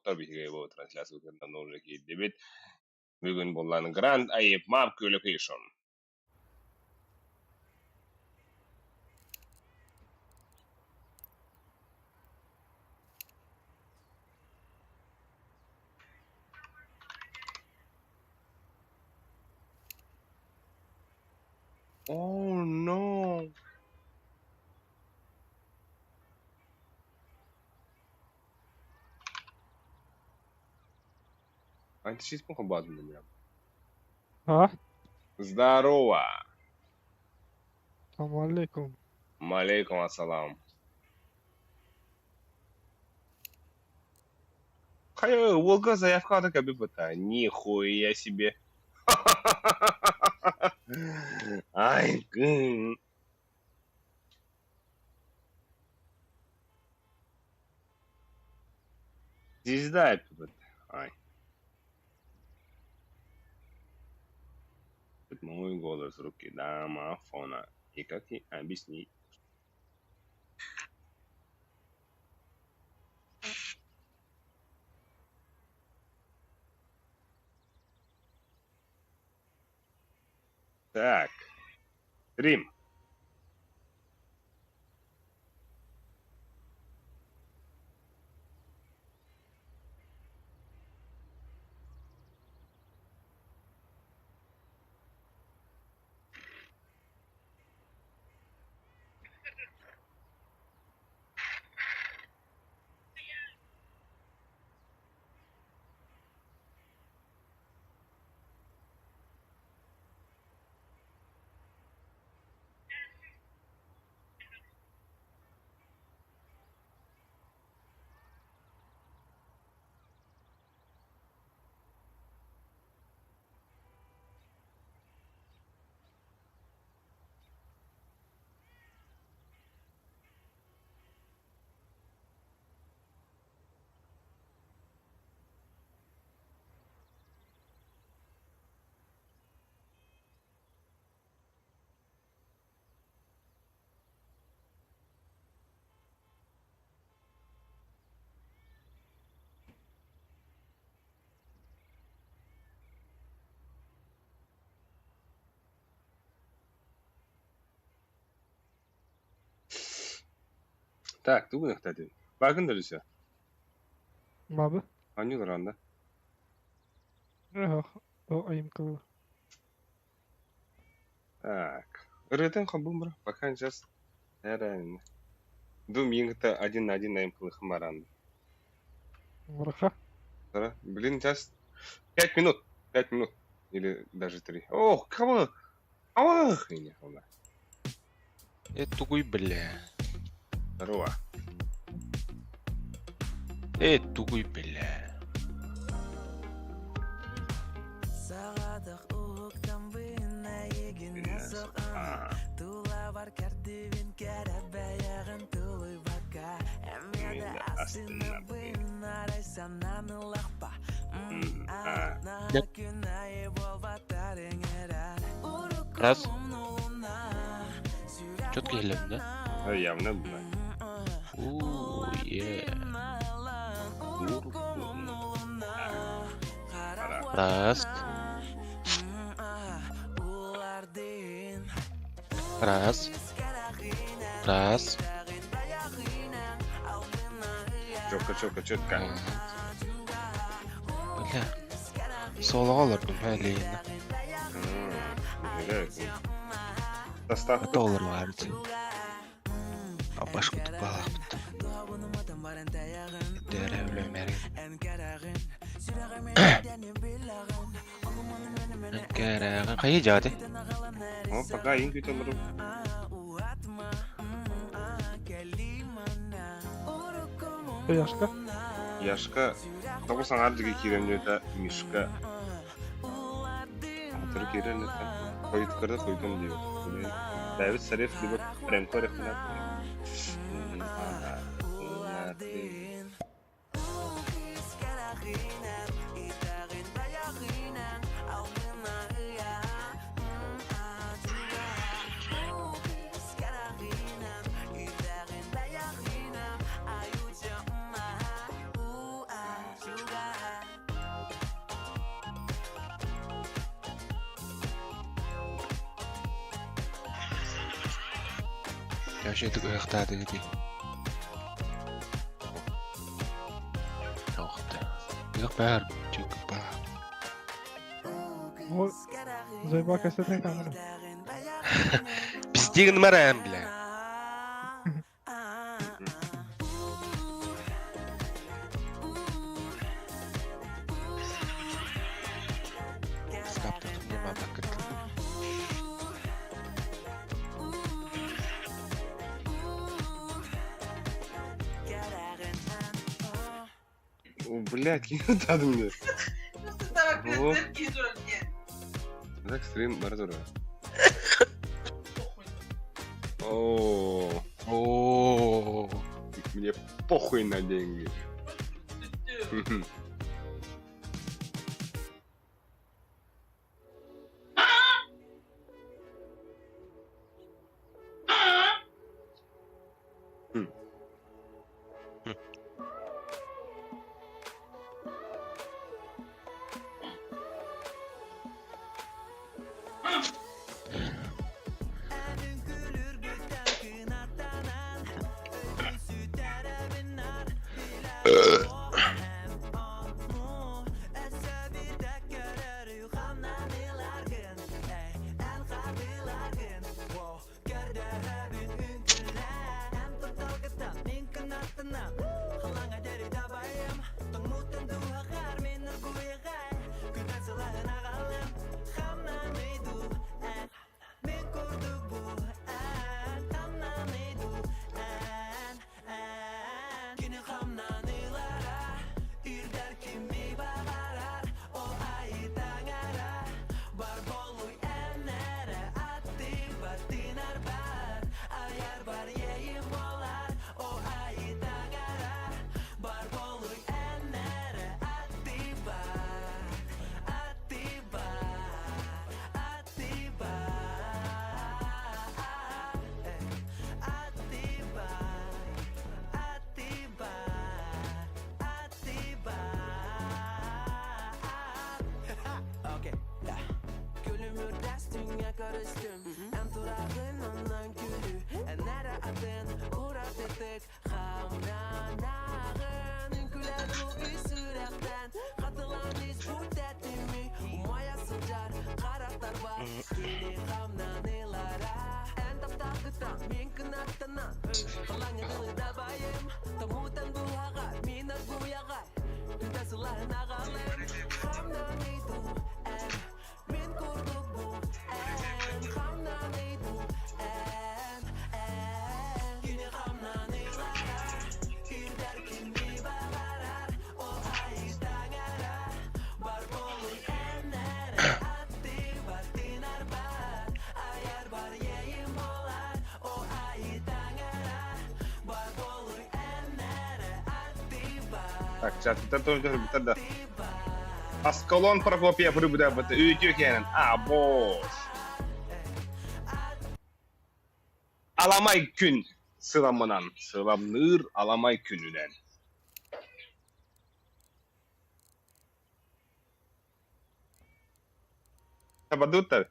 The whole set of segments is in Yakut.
Доҕоттор, биһиги бу трансляциябытын уже киирдибит. Бүгүн буллан Grand Ape Map Location. Oh no! Античизм базу. А? Здорово! Салам алейкум. Малейкум ассалам. Хайа, уолга заявка кабибыта. Нихуя себе. Ай, гын. Звезда эппит. Ай. Это мой голос руки домофона. И как ей объяснить? Так. Рим. Так, тугу кстати. Багын да Бабы. Аню ранда. Эх, о, айым кылы. Так. Ырытын хабумра. Пока сейчас. Реально. Дум это один на один на имплых маранда. Мураха. Да? Блин, сейчас 5 минут. 5 минут. Или даже 3. Ох, кого? Ох, не хвала. Тугуй, бля. Здорово. Тугуй, бля. А, а. Раз. Четко иһиллэбин, да? А, явно, бля. Уу, е. Раз. Раз. Раз. Четко, четко, четко. Бля. Солоҕо олордум, Лена. Состав. Это олорбут. Башка тупалаахпыт. Дәрә үлэмэрин. Кэрээҕин хайы дьааты? О, пока им күтелерим. Яшка. Яшка. Того саңар диге кирен это Мишка. Атыр кирен это. Койт кырды койдум диyor. Давид Сарев либо Премко рехна. Вообще ыһыктаатыгытый. Тоохто. Ыһык баар, чүк баар. О, заебал кассетная камера. Пиздигин мараем, бля. Скаптах нема бакыт. О, блядь, ким мне. Во. Так стрим бара турар. О, О, мне похуй на деньги. Так, чат тоже битер да. Аскалон Прокопия прибуде бит үтү кенен. А, бош. Аламай күн сыламынан, сыламныр аламай күнүнэн. Табадуттар.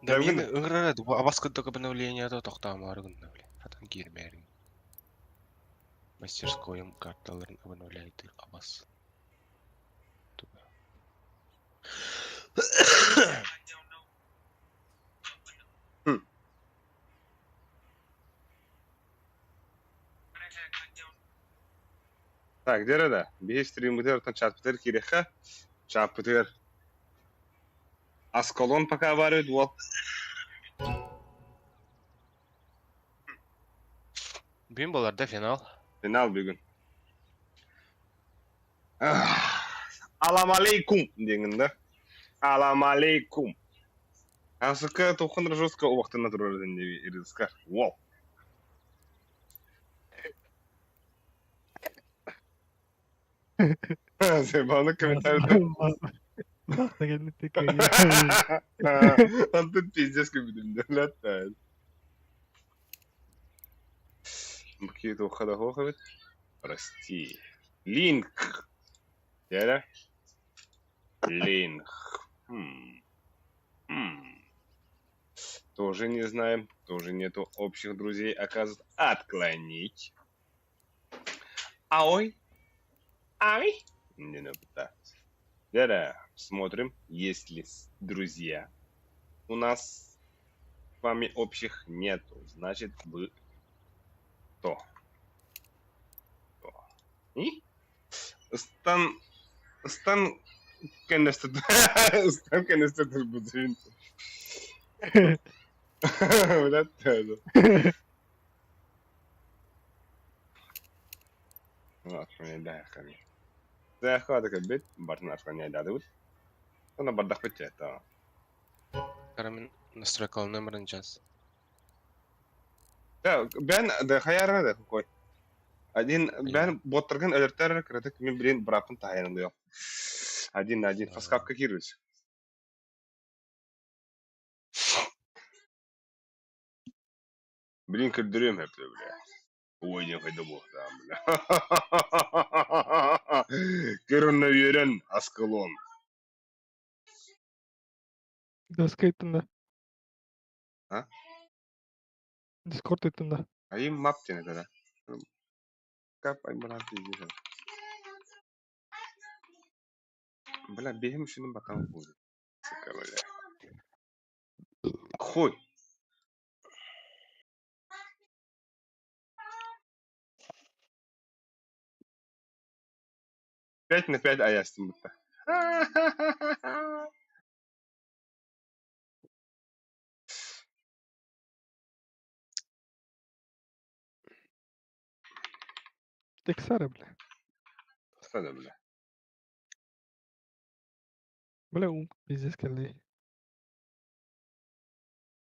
Да Да, мен бүгүн ыҥырар абас кырдык обновление тоқтаамаарыгын бля. Хатан киирмээрин. Мастерскойым карталарын обновляет абас. Так, где да? Биһи стрим бытыр, там чат бытыр киреха. Чат бытыр. Аскалон пока варит, вот. Бүгүн болар да финал. Финал бүгүн. Алам алейкум дегин да. Алам алейкум. Асыка тухын жестко убактына турар иризка. Вау. Себаны комментарий. Антон пиздец как будем Какие-то ухода Прости. Линк. Яра? Линк. Хм. Хм. Тоже не знаем, тоже нету общих друзей, оказывается. Отклонить. Аой. Ай. Не надо. Да-да. Смотрим, есть ли друзья. У нас с вами общих нету. Значит, вы кто? Кто? И? Стан... Стан... Кеннестер... Стан Кеннестер бутин. Блядь, Кэлбит, барытын арханяйдаатыбыт. Онно бардахпыт дьэ, Карамин настройкал номерын час. Бен да хайарна да какой. Один бен боттаргын өлөртөр кыратык мен билин быраппын таайан ылыам. Один на один фаскапка киирбит. Блин, көрдөрүөм эптэ бля. Ой, диэн хайда буолуохтаах бля. Көр онно үөрэн Аскалон. Доска ыттым да. А? Дискорд ыттым да. Айым мап диэн этэ да. Кап аймалаан тиийдэ. Бля, биэһим үшүнүн бакаан буолуо. Сука, бля. Хуй. 5 на 5 айастым бутта. Тексара, бля. Хада, бля. Бля, ум пиздец кэллэй.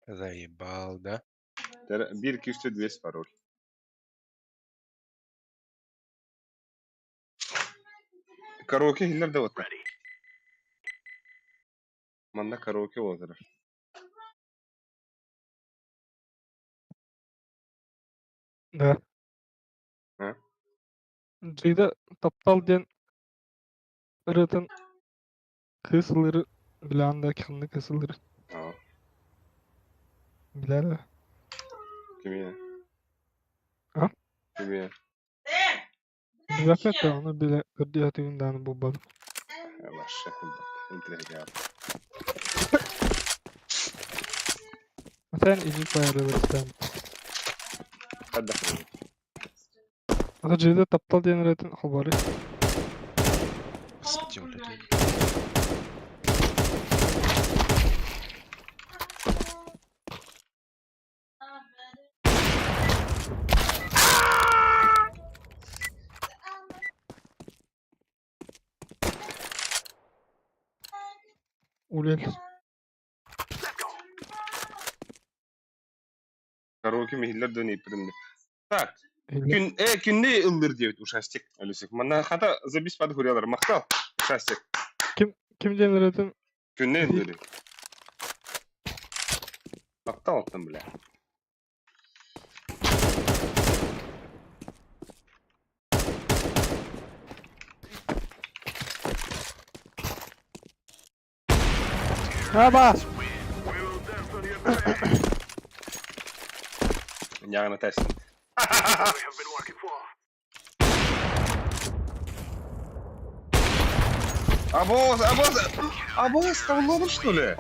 Заебал, да? Биир күүсте 2 пароль. Караоке иһиллэр да буолта. Манна караоке буолар. Да. А? Джида таптал диэн ырыатын кыыс ыллыыры билэҕин да ханнык кыыс ыллыырын? Аа. Билэр ээ. Кимиэ? А? Кимиэ? Билбэппэт да, ону билэ көрдүү сатыыбын даҕаны булбатым. Вообще, интрига. Sen иди поярылыстан. Хадда. Ата Джида таптал диэн ырыатын холборуй. Господи, блядь. Улел. Караоке миһиллэр дөн ииппитим. Так, Или күн күнней ыллыр диэбит ушастик Алисик. Манна хата забис пад хурялар махтал. Ушастик. Ким ким диэн ырыатын Күнней этий ыллыр. Махтал оттон бля. Аба! Яғына тест. Абоз, абоз, абоз, там ломан, что ли?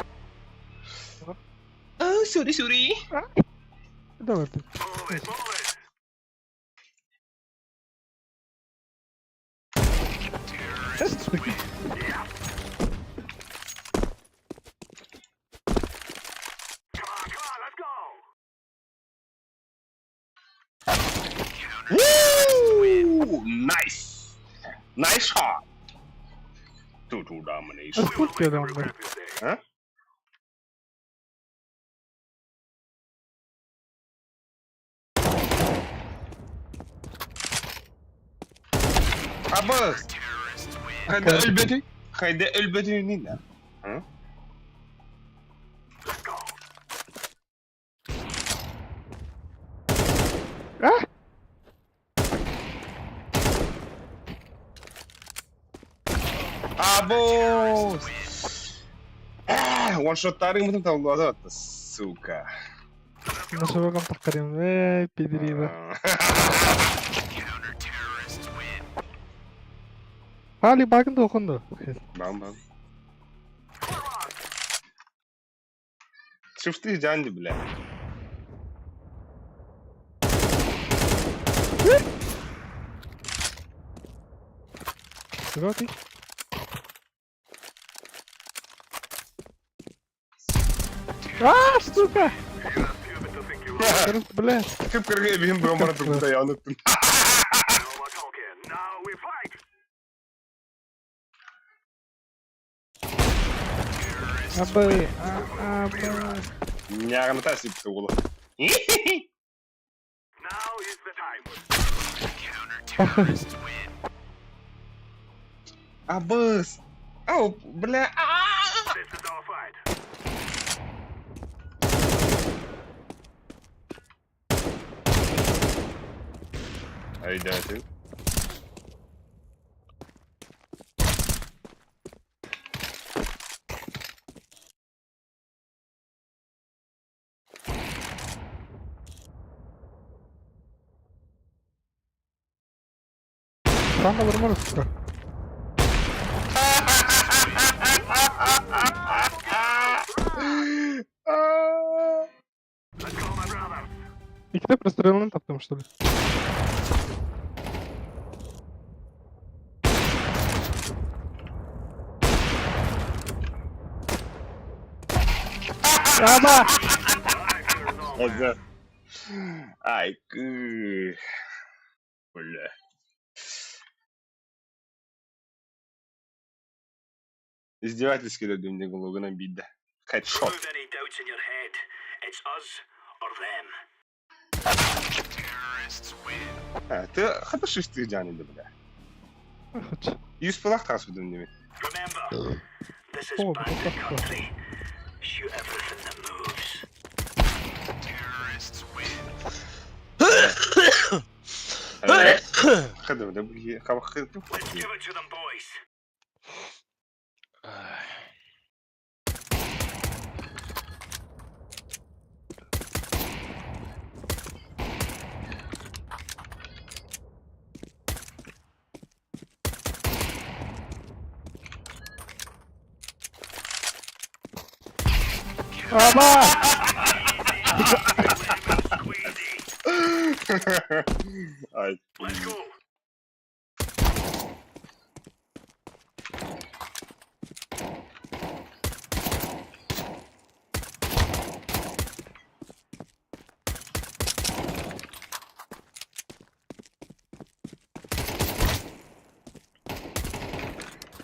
А, сори, сори. Давай ты. Сука. Woo! Nice! Nice shot! Total А domination. сколько там, бля? А? Абоз! Хайда өлбөтүй? Хайда өлбөтүй нина? А? А? Абоз! One shot тарың мытым табылды. Сука. Сука. Нашыбыгым таххарым, эй, пидрида. Али багын да оқынды. Бам-бам. Шифты жанди, бля. Ты? А, сука! Бля. Кып-кыргы бихим бромара турбута яныттым. Абы, абы. Нягната сипті олы. Абыс. Ау, бля. Айда ты. Там алырмар сука. Икитэ прострелын таптым, что ли? Аба! Ай, бля. Издевательски дедим деген бидде. Хедшот. А, ты хата шифты жаны бля. Хоч. Юз пылах тас бүдүм неме. О, бұл Хада, да, хава Аба! Ай.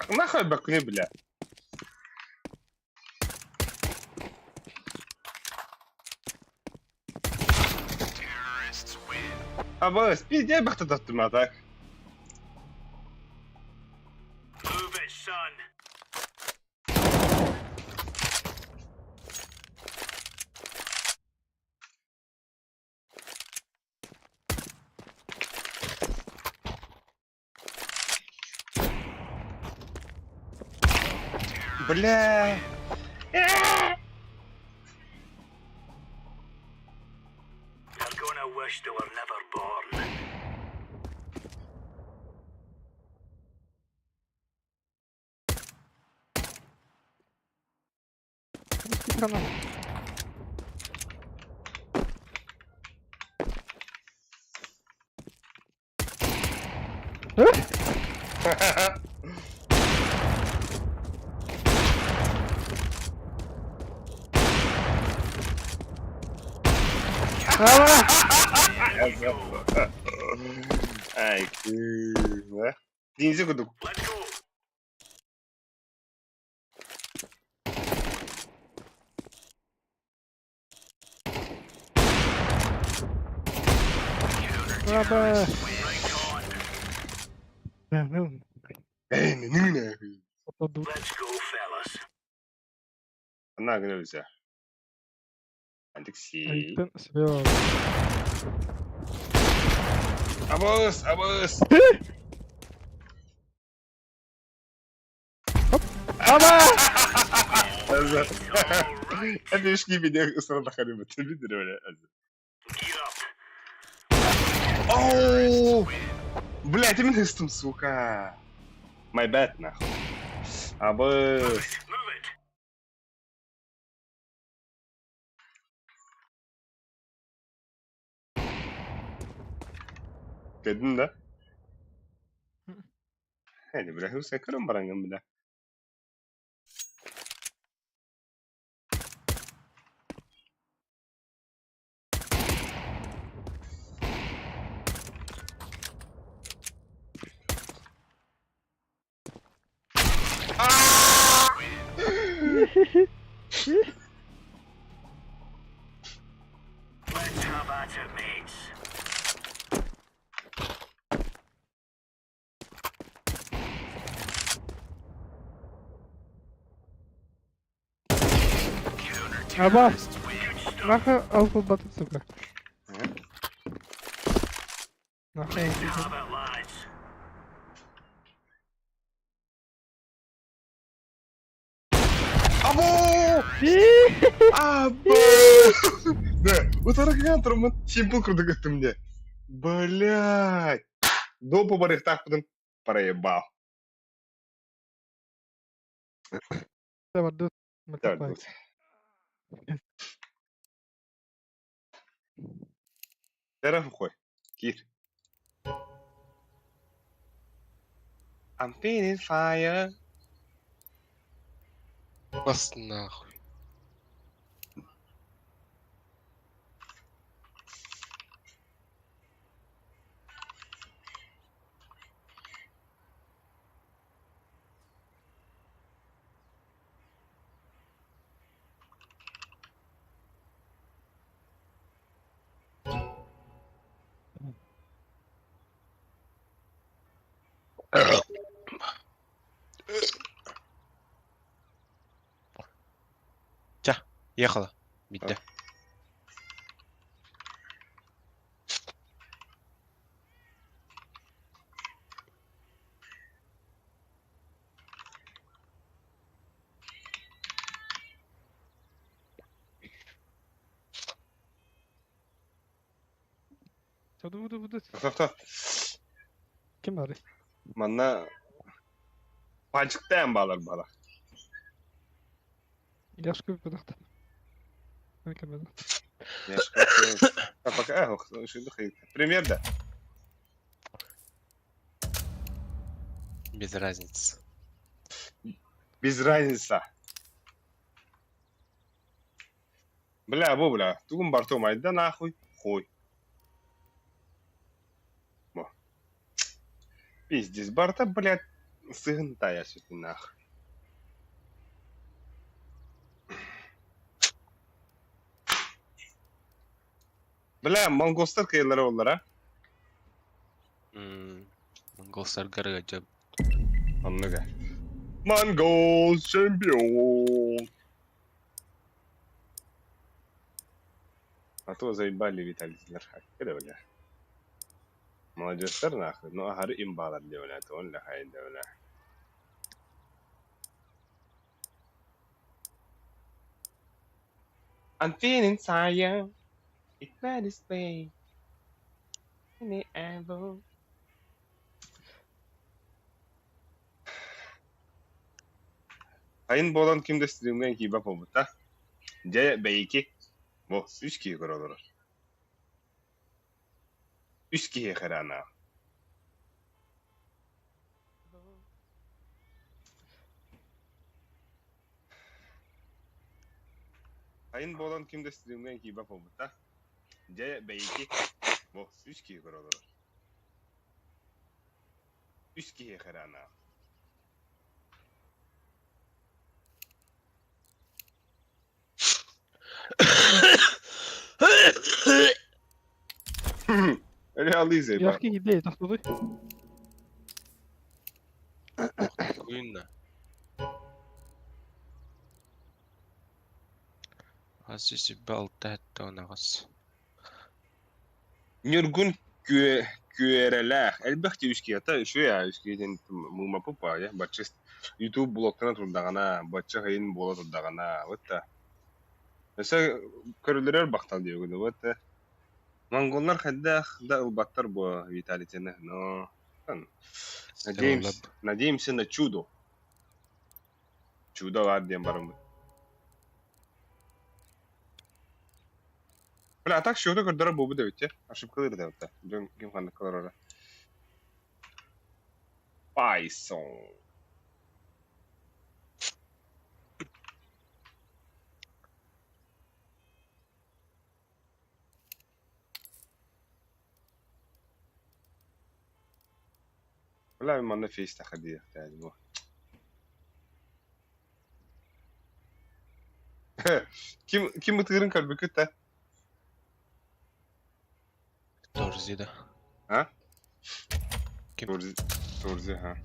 Нахуй бакны, бля. Абыс, пиздец бахта таптым, а так. Бля. Хана. Аба! Ай, да? Деньзи кудук. Аба! Бля, ну, Эй, не нахуй. попаду. Она грызя. Алексей. Айтын слева. Абыс, абыс. Аба! Это ж не меня сразу харибы. Ты видели, бля? Оу! Блядь, именно с сука. My bad, нахуй. Абы... Кедин да? Hadi бля, хусай көрөн барангын бля. Аба! Нахуй алфа батут, сука. Нахуй алфа. Або! Або! Да, утарыган турмун симпл курдук өттүм де. Блядь! Допу барыхтаахпытын проебал. Давай, Так, Multiply. вот. Тераф хуй. Кир. I'm feeling fire. Вас нахуй. Ча, ехала. Битте. Буду, буду, буду. Тоқтат. Ким бар? Манна пальчиктан балар бала. Яшка бедахта. Пока, Пример, да. Без разницы. Без разницы. Бля, бу, бля. Тугун барту майда нахуй. Хуй. Бо. Пиздец, барта, блядь, сыгынтая сүтүн нахуй. Бля, монгостар кыйлары олар, а? Монголстар горы Оннуга. Монгол чемпион. А то заебали Виталий Кеде, бля. Молодежь нахуй. Ну, ахары имбалар де, бля. То он ляхай, де, бля. I'm feeling fire. It's not display. In the apple. Айын болан кимде стримген киба побута. Дьэ бэйики. Бу үс киһи көрө олорор. Үс киһи храна. Айын болан кимде стримген киба побута. Дьэ бэйики. Бу үс киһи көрө олорор. Үс киһи храна. Реализей бар. Яшка идея, тохтолуй. Куинна. Азизи балтаттонагас. Ньургун күөрэлээх элбэх ти үс киһи үчүгэй аа үс киһи диэн мыыма пупа бачча YouTube блогтана турдаҕына бачча хайын буола турдаҕына вот. Өссө көрүллэрэр бахтал диэбит вот монголлар хайдах да ылбаттар буо Виталитины, но надеемся, надеемся на чудо. Чудо баар диэн барыммыт. Бля, а так счету көрдөрөр буолбут эбит те. Ошибкалыыр да эбит. Дьон ким ханнык олороро. Пайсон. Бля, манна фейс тахадиэхтээх бу. Ким ким ытыырын көрбүккүт да? Торзи да. А? Ким? Торзи, Торзи, ха.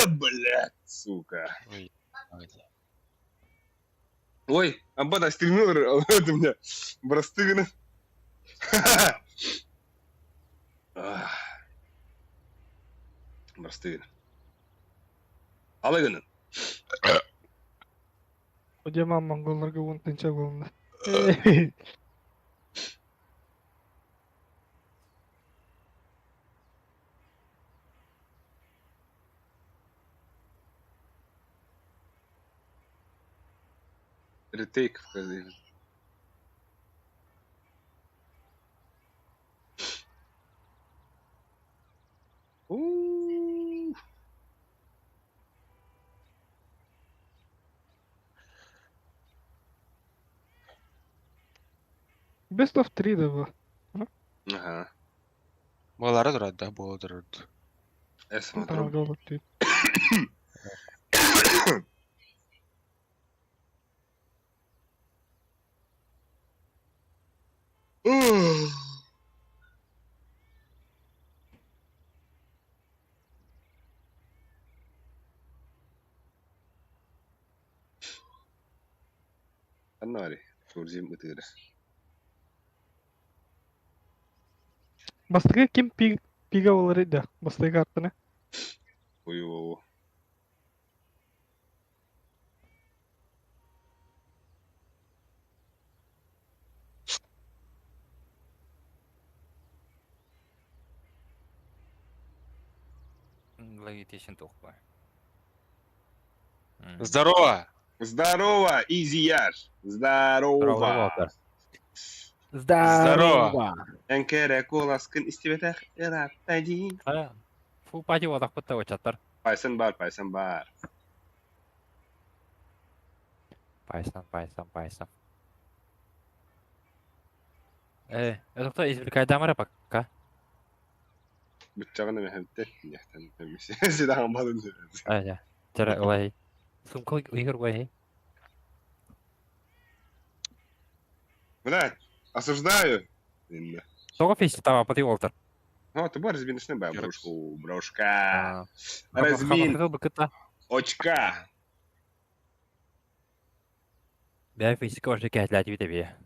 Блядь, сука. Ой, ебать. Ой, амба стрельнул это меня. Брастыганы. Брастыганы. Алыгынын. Одема монголларга уон тынча буолла. Ретейк. У-у-у. Best of 3 да бу. Ага. Буолара турар да, буола турар. Я смотрю. Монголлар дейді. Аннари, Турзим ытыыра. Бастакы ким пига болар да? Бастакы картаны. Ой-о. Логитишн тухпа. Здорово! Здорово, Изияш! Здорово! Здорово! Энкере куласкын истибетэх ырааттади. Фу пати ватах чаттар. Пайсан бар, пайсан бар. Пайсан, пайсан, пайсан. Это кто извлекает пока? Бүтчаҕын эмэһэбиттэр диэхтэн сидаҕан бадын. А, я. Чара, ой. Сумка Игорь, ой. Блядь, осуждаю. Только фейс там, а Уолтер. Ну, ты бар разбинешный ба, брошку, брошка. Размин. Очка. Бя фейс кожи кәтләт бит бе.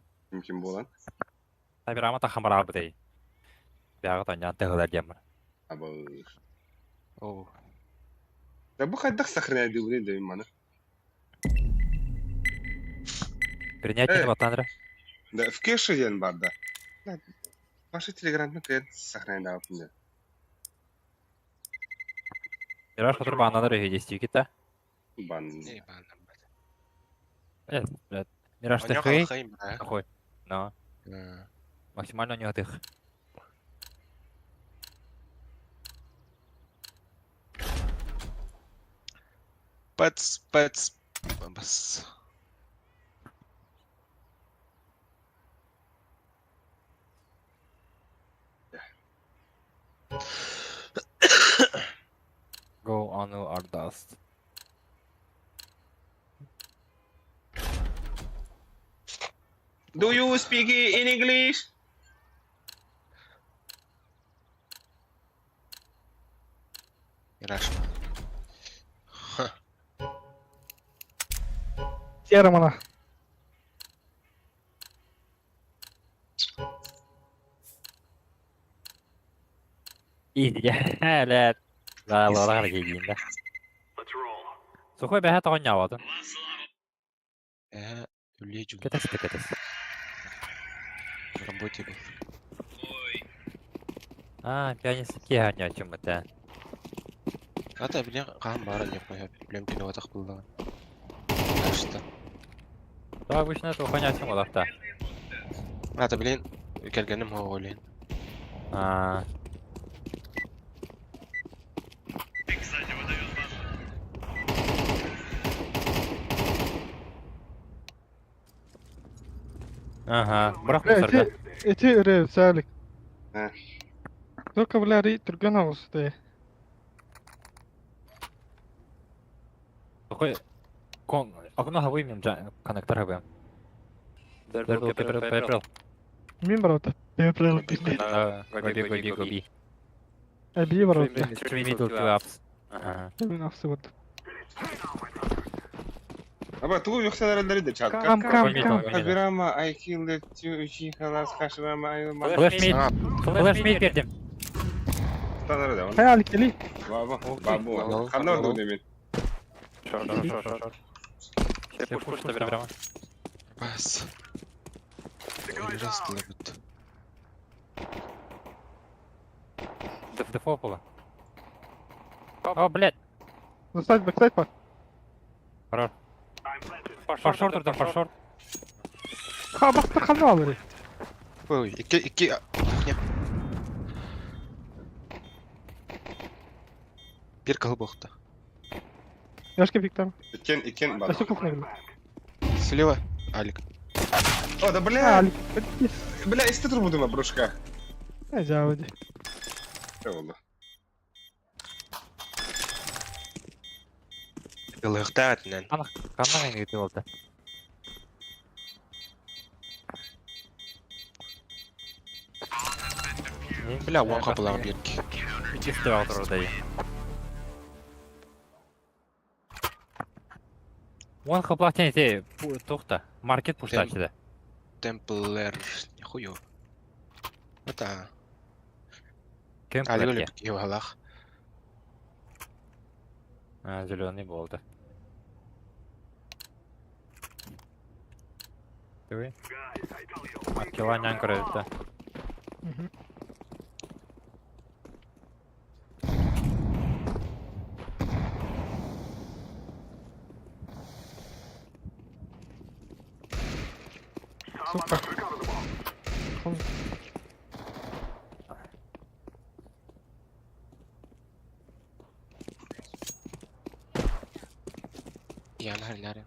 Ким булан? Табирама та хамара бит. Бяга таня тыгылар дем. Абы. О. Да бу хайдах сохраняй дибри да маны. Принять ватанра. Да в кэше ден бар да. Ваши телеграммы кэт сохраняй да апны. Мираж хатыр баннанар өйдести кита. Бан. Не бан. Блядь. Мираж тыхы. Ахой. Но. Максимально у него тых. Пэц, пэц, бас. Go on or dust. Do you speak in English? Мираж. Серамана. Иди, блядь. Да, ладно, да. Сухой бэһэ тоҕонньооботун. Ээ, үлэ дьулу. Кэтэс да кэтэс. На работе был. А, пианист киэһэ оонньооччуммут ээ. Ата билен хаһан баара диэххэ сөп. Үлэм киноҕа буллаҕын. Так что. То обычно туох оонньооччум олохто. Ата билен кэргэним оҕолен. А, Ага, бырах Бля, мусорга. эти, эти ырыа Э. Только, бля, ри түргэн оҕус дии. Такой кон окно хабый мен коннектор хабым. Дербл пеприл пеприл. Мин барабыта. Пеприл. Гоби гоби гоби. Эбии барабыта. Three middle two ups. Ага. Мин ахсы вот. Аба тугу юхсалар да чатка. Кам, кам, Гоби, кам. гоби. Хабирама I killed two Uchihalas Hashirama Ayuma. Флэш мид. А, Флэш мид бердим. Станары да. Хай Алик, кели. Баба, бабу. Ханна орду мен. Все пуш пуш прямо. бас. Раз бут. Дефол было. О, блядь. Застать, бэксайд па. Хорош. По шорту там, по шорт. Ха, бахта ханна алыр. Ой, икки икки кухня. Бир кыл бохта. Яшка пиктам. Икен икен бар. Өссө кухня били. Слева Алик. О, да бля. Алик. Бля, исте турбудума брошка. Э, жабыды. Не болду? Ылыктаатынан. Канна мен кетип болду. Бля, уон капылар бирки. Икки отурда. Уон хыплах те тухта. Маркет пуштачыда. Темплер. Нихуё. Это. Кем Алик өлүп киһи А, зеленый болды. Ты? Акила көрөдү. Мгм. Сука. Ком- Яна харлары.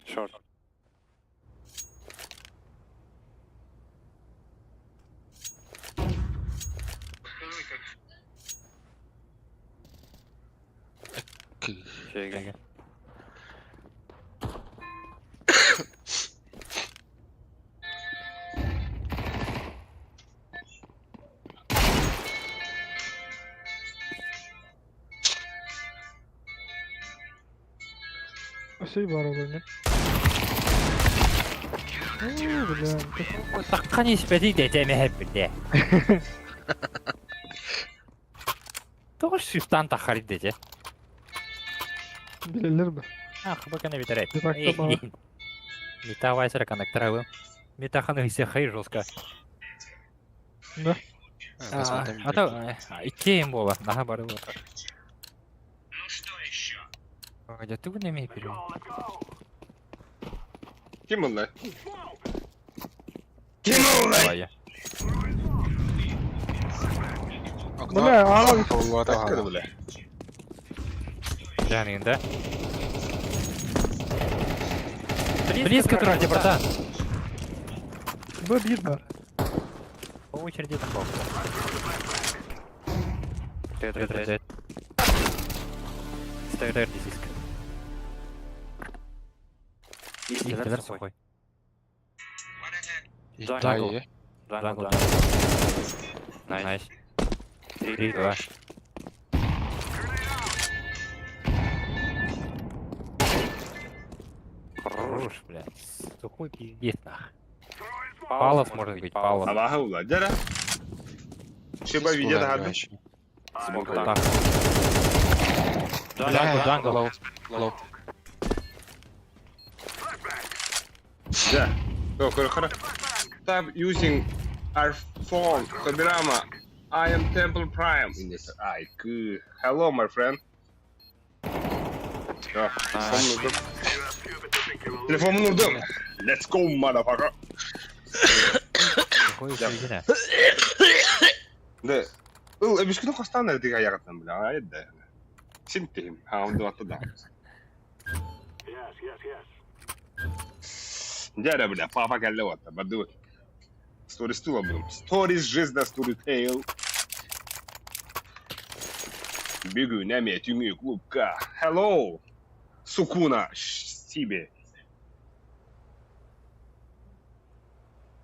Шорт. Кы. Өсөй бар ол не? О, бля. Таккан испеди дете хеп бирде. Тоғыз шифтан тахарит дете. Билелер бе. А, хабакана битерет. Дуракта бар. Мета вайсера коннектора вы. Мета ханы все хай жестко. Да. А то икки им было. Ага, бары было. Где ты не имеешь перевод? Ким булла? Ким булла? Давай. Бля, ага. Таккада бля. Жанында. Близко троте, братан. Б бир бар. По очереди такого. Три, три, десятка. Истер сухой. Дай. Джангл. Найс. Три, два. Хорош, блядь. Сухой пиздец, нах. Палос может быть, палос. Абааһы ула. Дьэ эрэ. Шиба видео таһаардым. Смог Так. так. Джангл, джангл. Лоу. Лоу. Дьэ. О, көрө Stop using our phone. Tobirama. I am Temple Prime. Ай, кы. Hello, my friend. Да, телефоммун уурдум. Телефоммун уурдум. Let's go, motherfucker. Сухой середина. Да. Ыл, эбискүтүн хостаан эрдигэ айаҕыттан бля, ай да. Син тиһим, хаамдыбатта да. Дьэ эрэ, бля, папа кэллэ уотта, бардыбыт. Stories тула будем. Stories жизнь story tale. Бүгүн эмиэ түҥүү клубка. Hello! Сукуна себе.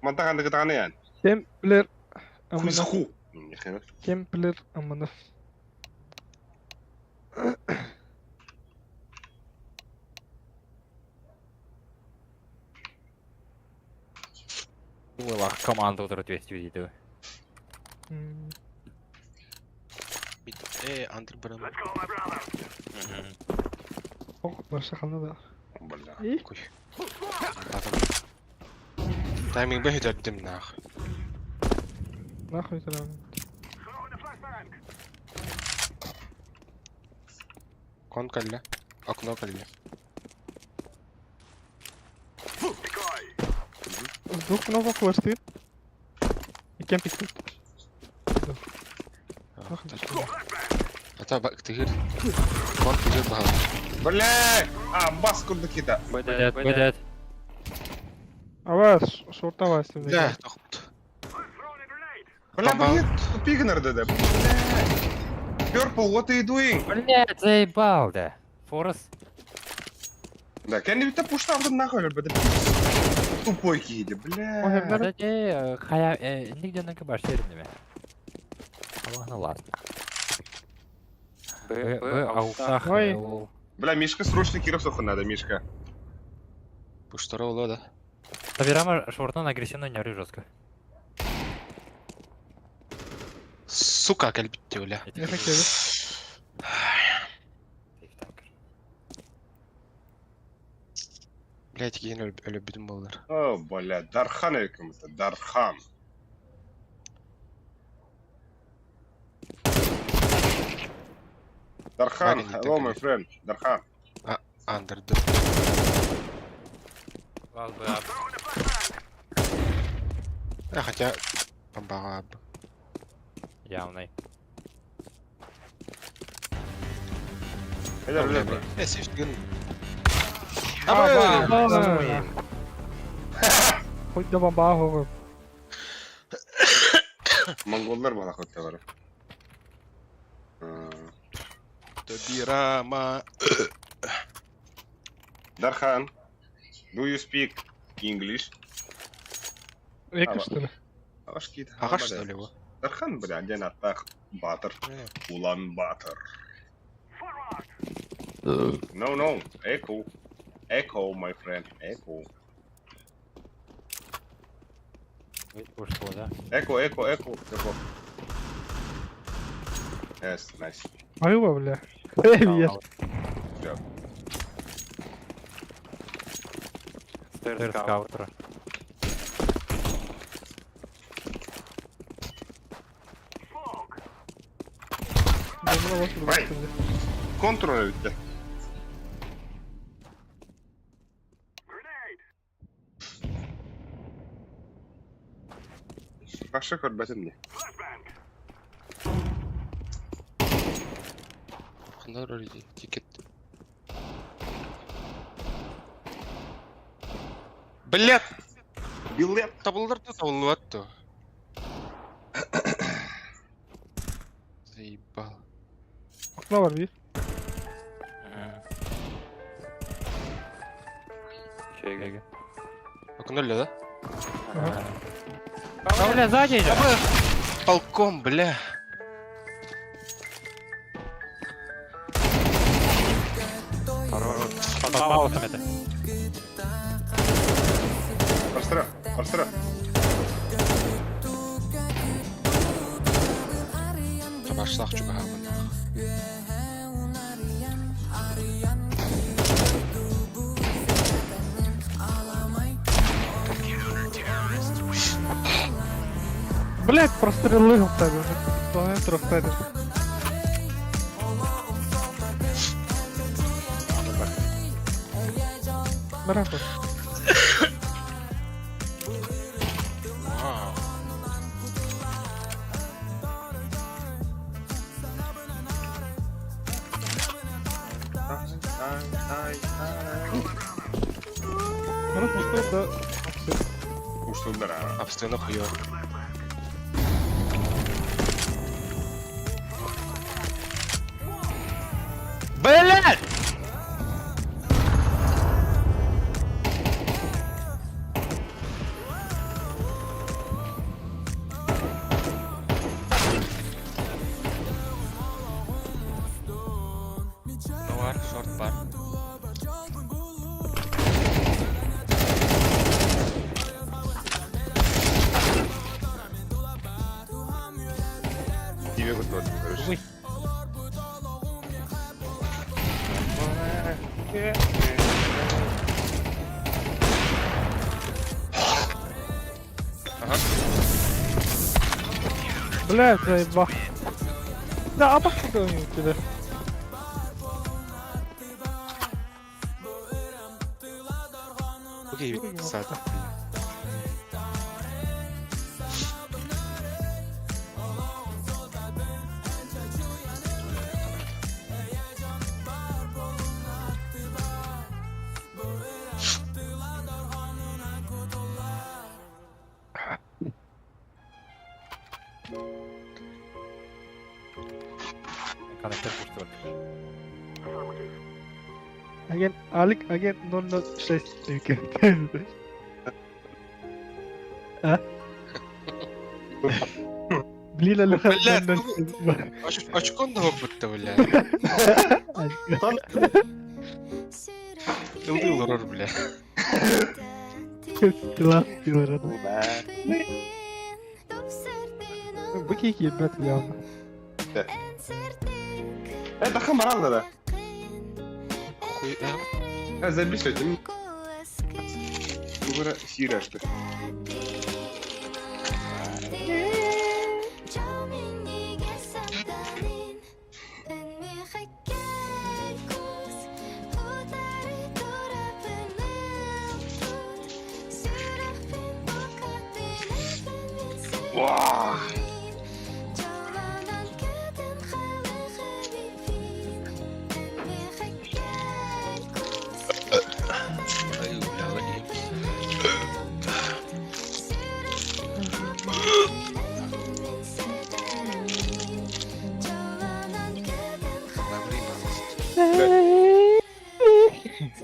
Мантан ханнык ытаҕаны ян? Кем билэр амына. Ху. Кем билэр амына. Уолах команда утары 200 видео. Э, андыр барам. Ох, барша ханна да. Бля. И? Куй. Потом. Тайминг бы хөтөрдүм нах. Нахуй тогда. Кон кэллэ. Окно кэллэ. С двух кнопок хвосты. И кем пикнуть? Ата бак тыгыр. Кон тыгыр баһа. Бля! А, бас курдук кита. Бэдэт, бэдэт. А вас, шорта вас. Да, тохт. Бля, Бомба. блин, тупик да. Бля. Purple, what are you doing? Блядь, заебал, да. Форест. Да, кэнни битэ пуштаабытын нахуй өлөрбөтө. Тупой киһи, бля. Ой, бля. Кстати, хая, нигде на кабаш сердными. Аллах ладно. Б, Б, аухтах. Ой. Бля, Мишка, срочно Киров соху надо, Мишка. Пуштара ула да. Табирама шортнан агрессивно не ори жестко. Сука, кэлбитте бля. Я хотел. Блять, киһин өлөбүтүм буоллар. О, бля, Дархан это, Дархан. Дархан, Ваня, не hello, my так friend. Дархан. Андырды. А, хотя... Бомбаҕа Явный. Бля, бля, бля. Э, сефтигин. А, Хоть да бомба Монголлар бала хотя бар. Тобирама. Дархан, do you speak English? Эко, что ли? Ашкит. Ага, что ли его? Дархан, бля, ден аттах Батыр. Улан Батыр. No, no, echo. Echo, my friend, echo. Ушло, да? Echo, echo, echo, echo. Yes, nice. Айва, бля. Привет. Job. Стейр скаутера. Ай. Контрол бүттэ. Баша көрбөтүм не. Хандар тикет. Блять! Билет. Табылдар да табылбат Заебал. Окно бар бир. Чеге. Окно да? Ага. А, бля, сзади идет! Полком, бля. Под паузами это. Барстара, барстара. Табарсах чугаһаабын. Блять, прострелил в тебе. Трохтарі. Браво. Вау. Народ что да. Уштулдар а. Обстыны хуё. Блядь! Бар, шорт бар. Тебе вот короче. Ага. Блядь, заебал. Да, а пошел у тебя. Окей, сад. Коннектор пуштывать. Агент Алик, агент 006. А? Блин, Алиха Блядь, 006. Очкон да будто, бля. Ылдый лорор, бля. Дела, дела, Быки ебать явно. Это хамарал да. Хуй, А забись этим. Тугура сира что. Вау! Ай, бля, лаги. Лаври, мамост.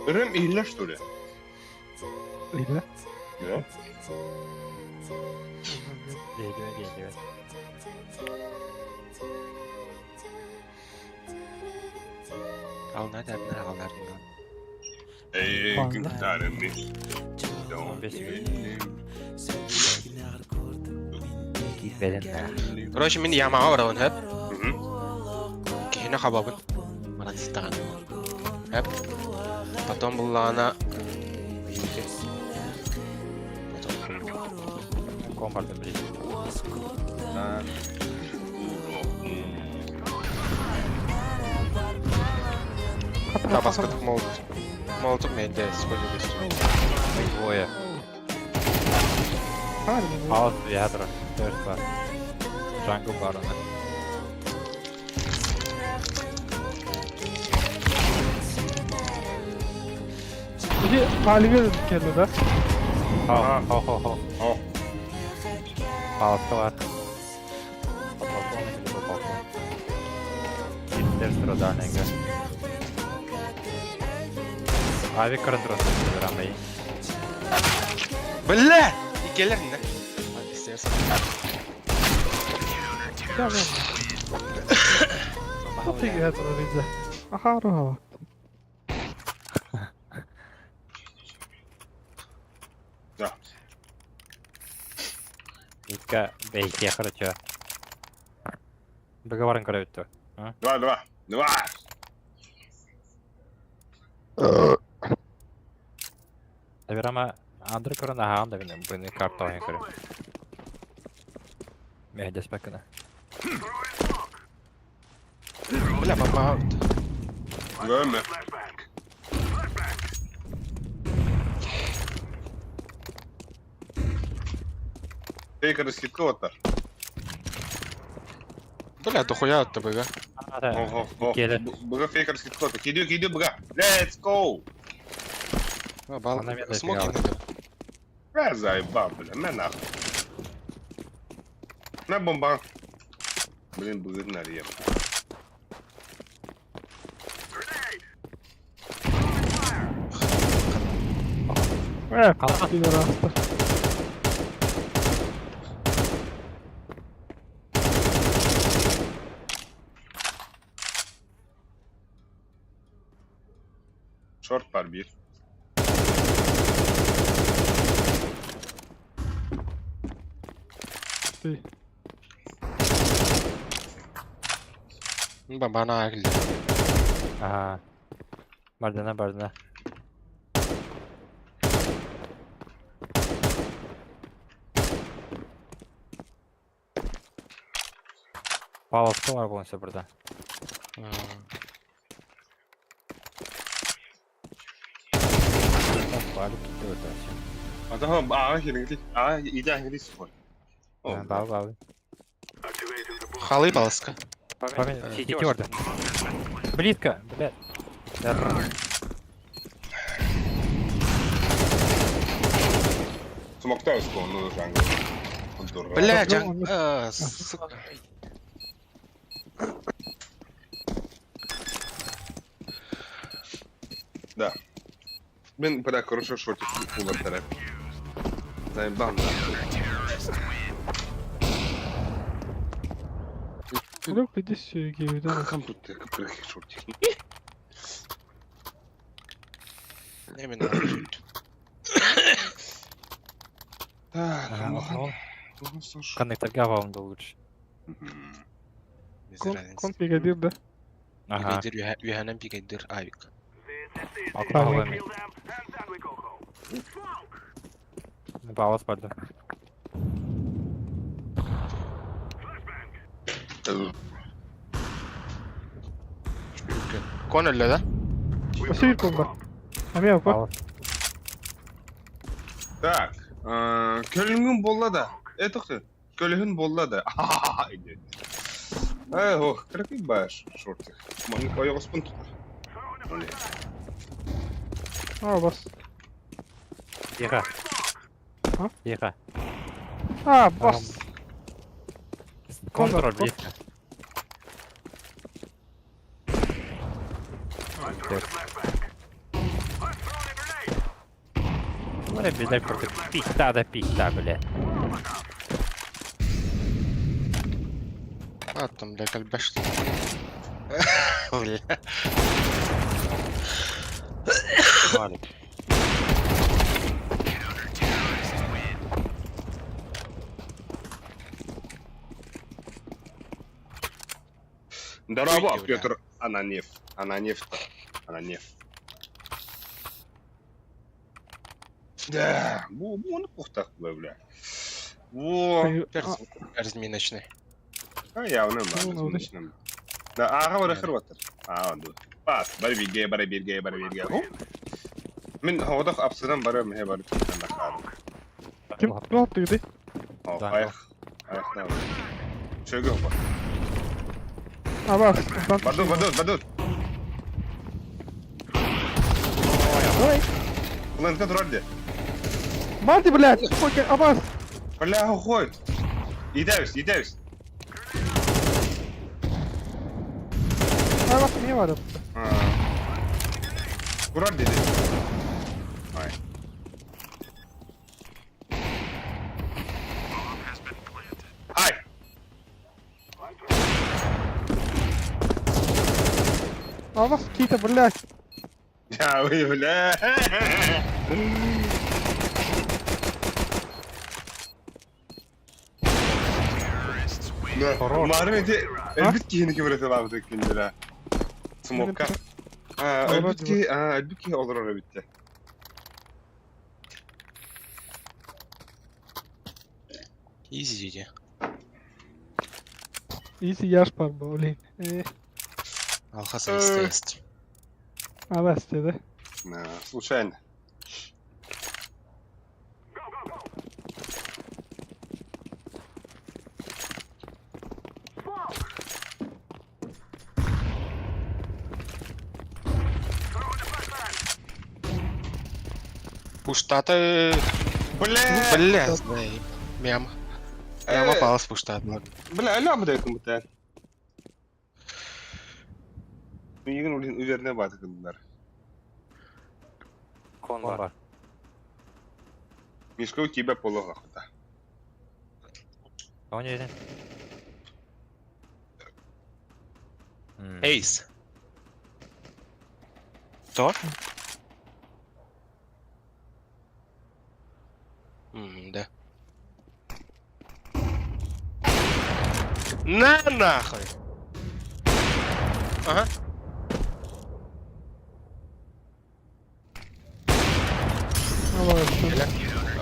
Рэм Илья, что ли? Или? Да. Диэги, Ал надо, алнар. Эй, Ладно. гитарами. Короче, мин ямаға барабын, хэп. Кихина хабабын. Маран ситаган. Хэп. Потом была она... Потом... Комбарды, блин. Табаскатык молотов. Молотов менде сходились. Двое. Хаос ядра. Тоже бар. Джангл барона. Иди, Оливер келді, да? Хо, хо, хо, хо. О. Палатка бар. По балкону или по балкону. Интерстро дальнего. Ави контрол программой. Бля! Икелер не? Да, да. Что ты это видел? Ага, ругала. Да. Бэйка бэйкиэхэ эрэ чё. Быга баран көрөбүт дуо? Два, два, два! Эбэр ама Андрей көрөн аһаҕан да бини быны карта оһон көрө. Мэһэйдэспэккинэ. Бля, бомба. Görme. Фейкер скидка оттар. Бля, дохуя от ТБГ. Ого, ого. Келе. Быга фейкер скидка оттар. Кидю, кидю, быга. Let's go! А, бал... Она меня Смоки дофига. надо. Бля, заебал, бля, на нахуй. На бомба. Блин, быгы нарьем. Э, пидорасты. Short var bir. Ты. Бомба на агли. Ага. Бардына, бардына. Павловка бар буолуон сөп burada. Бары китте өтө. А tamam, ağa хирингли. Ağa иде хирингли сухой. О, Бау, бау. Халы баласка. Сити орда. Близко, блядь. Смокта ну, жанг. Бля, жан... А, сука. Да. Мен, бля, хорошо шортик улар Заебал, нахуй. Люк, иди сюда, да. Кам тут крыхи шортик? Именно. Так, Ага, ну, слушай. Коннекторга вам да лучше. Без Кон, разницы. кон бригадир, да? Ага. Бигайдир, юханан бигайдир авик. Алкоголь. Паус барды. Кон өллө да? Спасибо, кон бар. А меня па? Паус. Так, көлүнгүн болла да. Э, тохты. Көлүһүн болла да. Э, ох, кракый баш шортик. Маны койгоспун тутар. А, бас. Тихо. А? Тихо. А, бас. Контроль кон- близко. Ой, блядь, просто пихта да пихта, блядь. А, там, бля, кальбаш. Бля. Здорово, Выйди, бля. Петр Ананев. Ананев-то. Ананев. Да, бу буну пухтах бля. Во, Разминочный. а явно Ну, ну, ба, начнем. Да, ага, вара хырватыр. А, ду. Бас, бары бирге, бары бирге, бары бирге. Ху. Мен хоодох апсыдан бары мhe бары тутан Ким ким алып ты? О, Да. аяк. Аяк да. Чөгө бар. А, бас. Бадут, бадут, бадут. Ой. Лэнка турар Марти, блядь! Ой, Абас! Бля, хой. Идэвис, идэвис. Абас, не варят. Турар деди. Ай. Ай. Абас, какие-то, блядь. Я, ой, бля. Хорош. Марын эти өлбүт киһини кимирэтэлаабыт эккиндилэ. Смокка. Өлбүт киһи, өлбүт киһи олорор эбиттэ. Изи дии. Изи яш бар блин. Алхас есть. Абас деді. Случайно. Пуштаты. Бля! Бля, знай. Мям. Мям попалась пуштат. Бля, аля бля кымыта. Миигин улин уверенный баты кылдылар. Кон бар. Мишка у тебя полога хута. Он едет. Эйс. То? Да. На нахуй! Ага.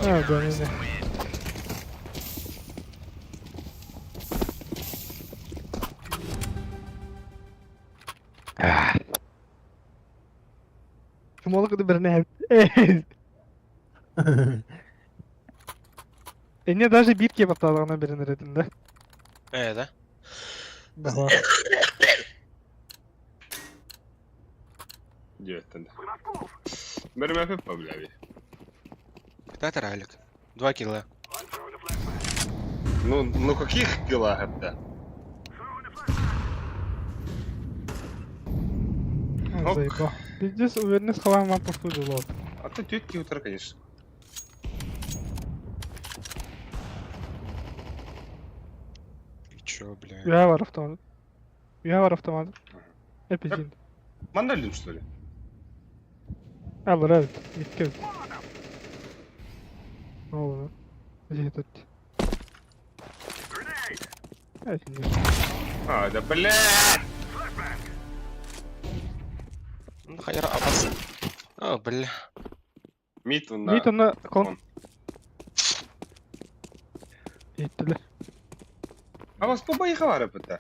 А, да, не, не. Кымолық біріне Эне даже бирке батталығына бірін ретінде. Да? Да. Девяттен. Бер мәпеп па, бля, Куда ралик? 2 килла. Ну каких килла это? Заебал. Пиздец, уверенность хаваем вам пустую лот. А ты тетки утро, конечно. И чё, бля? Я var автомат. Я var автомат. Эпизин. Мандалин, что ли? Алыр evet. Gitti. Ne oldu? Тут. Evet. А, да бля! Ну, хайра абас. О, бля. Мит он Мит онна кон. Иттилер. А вас побои хавара пыта.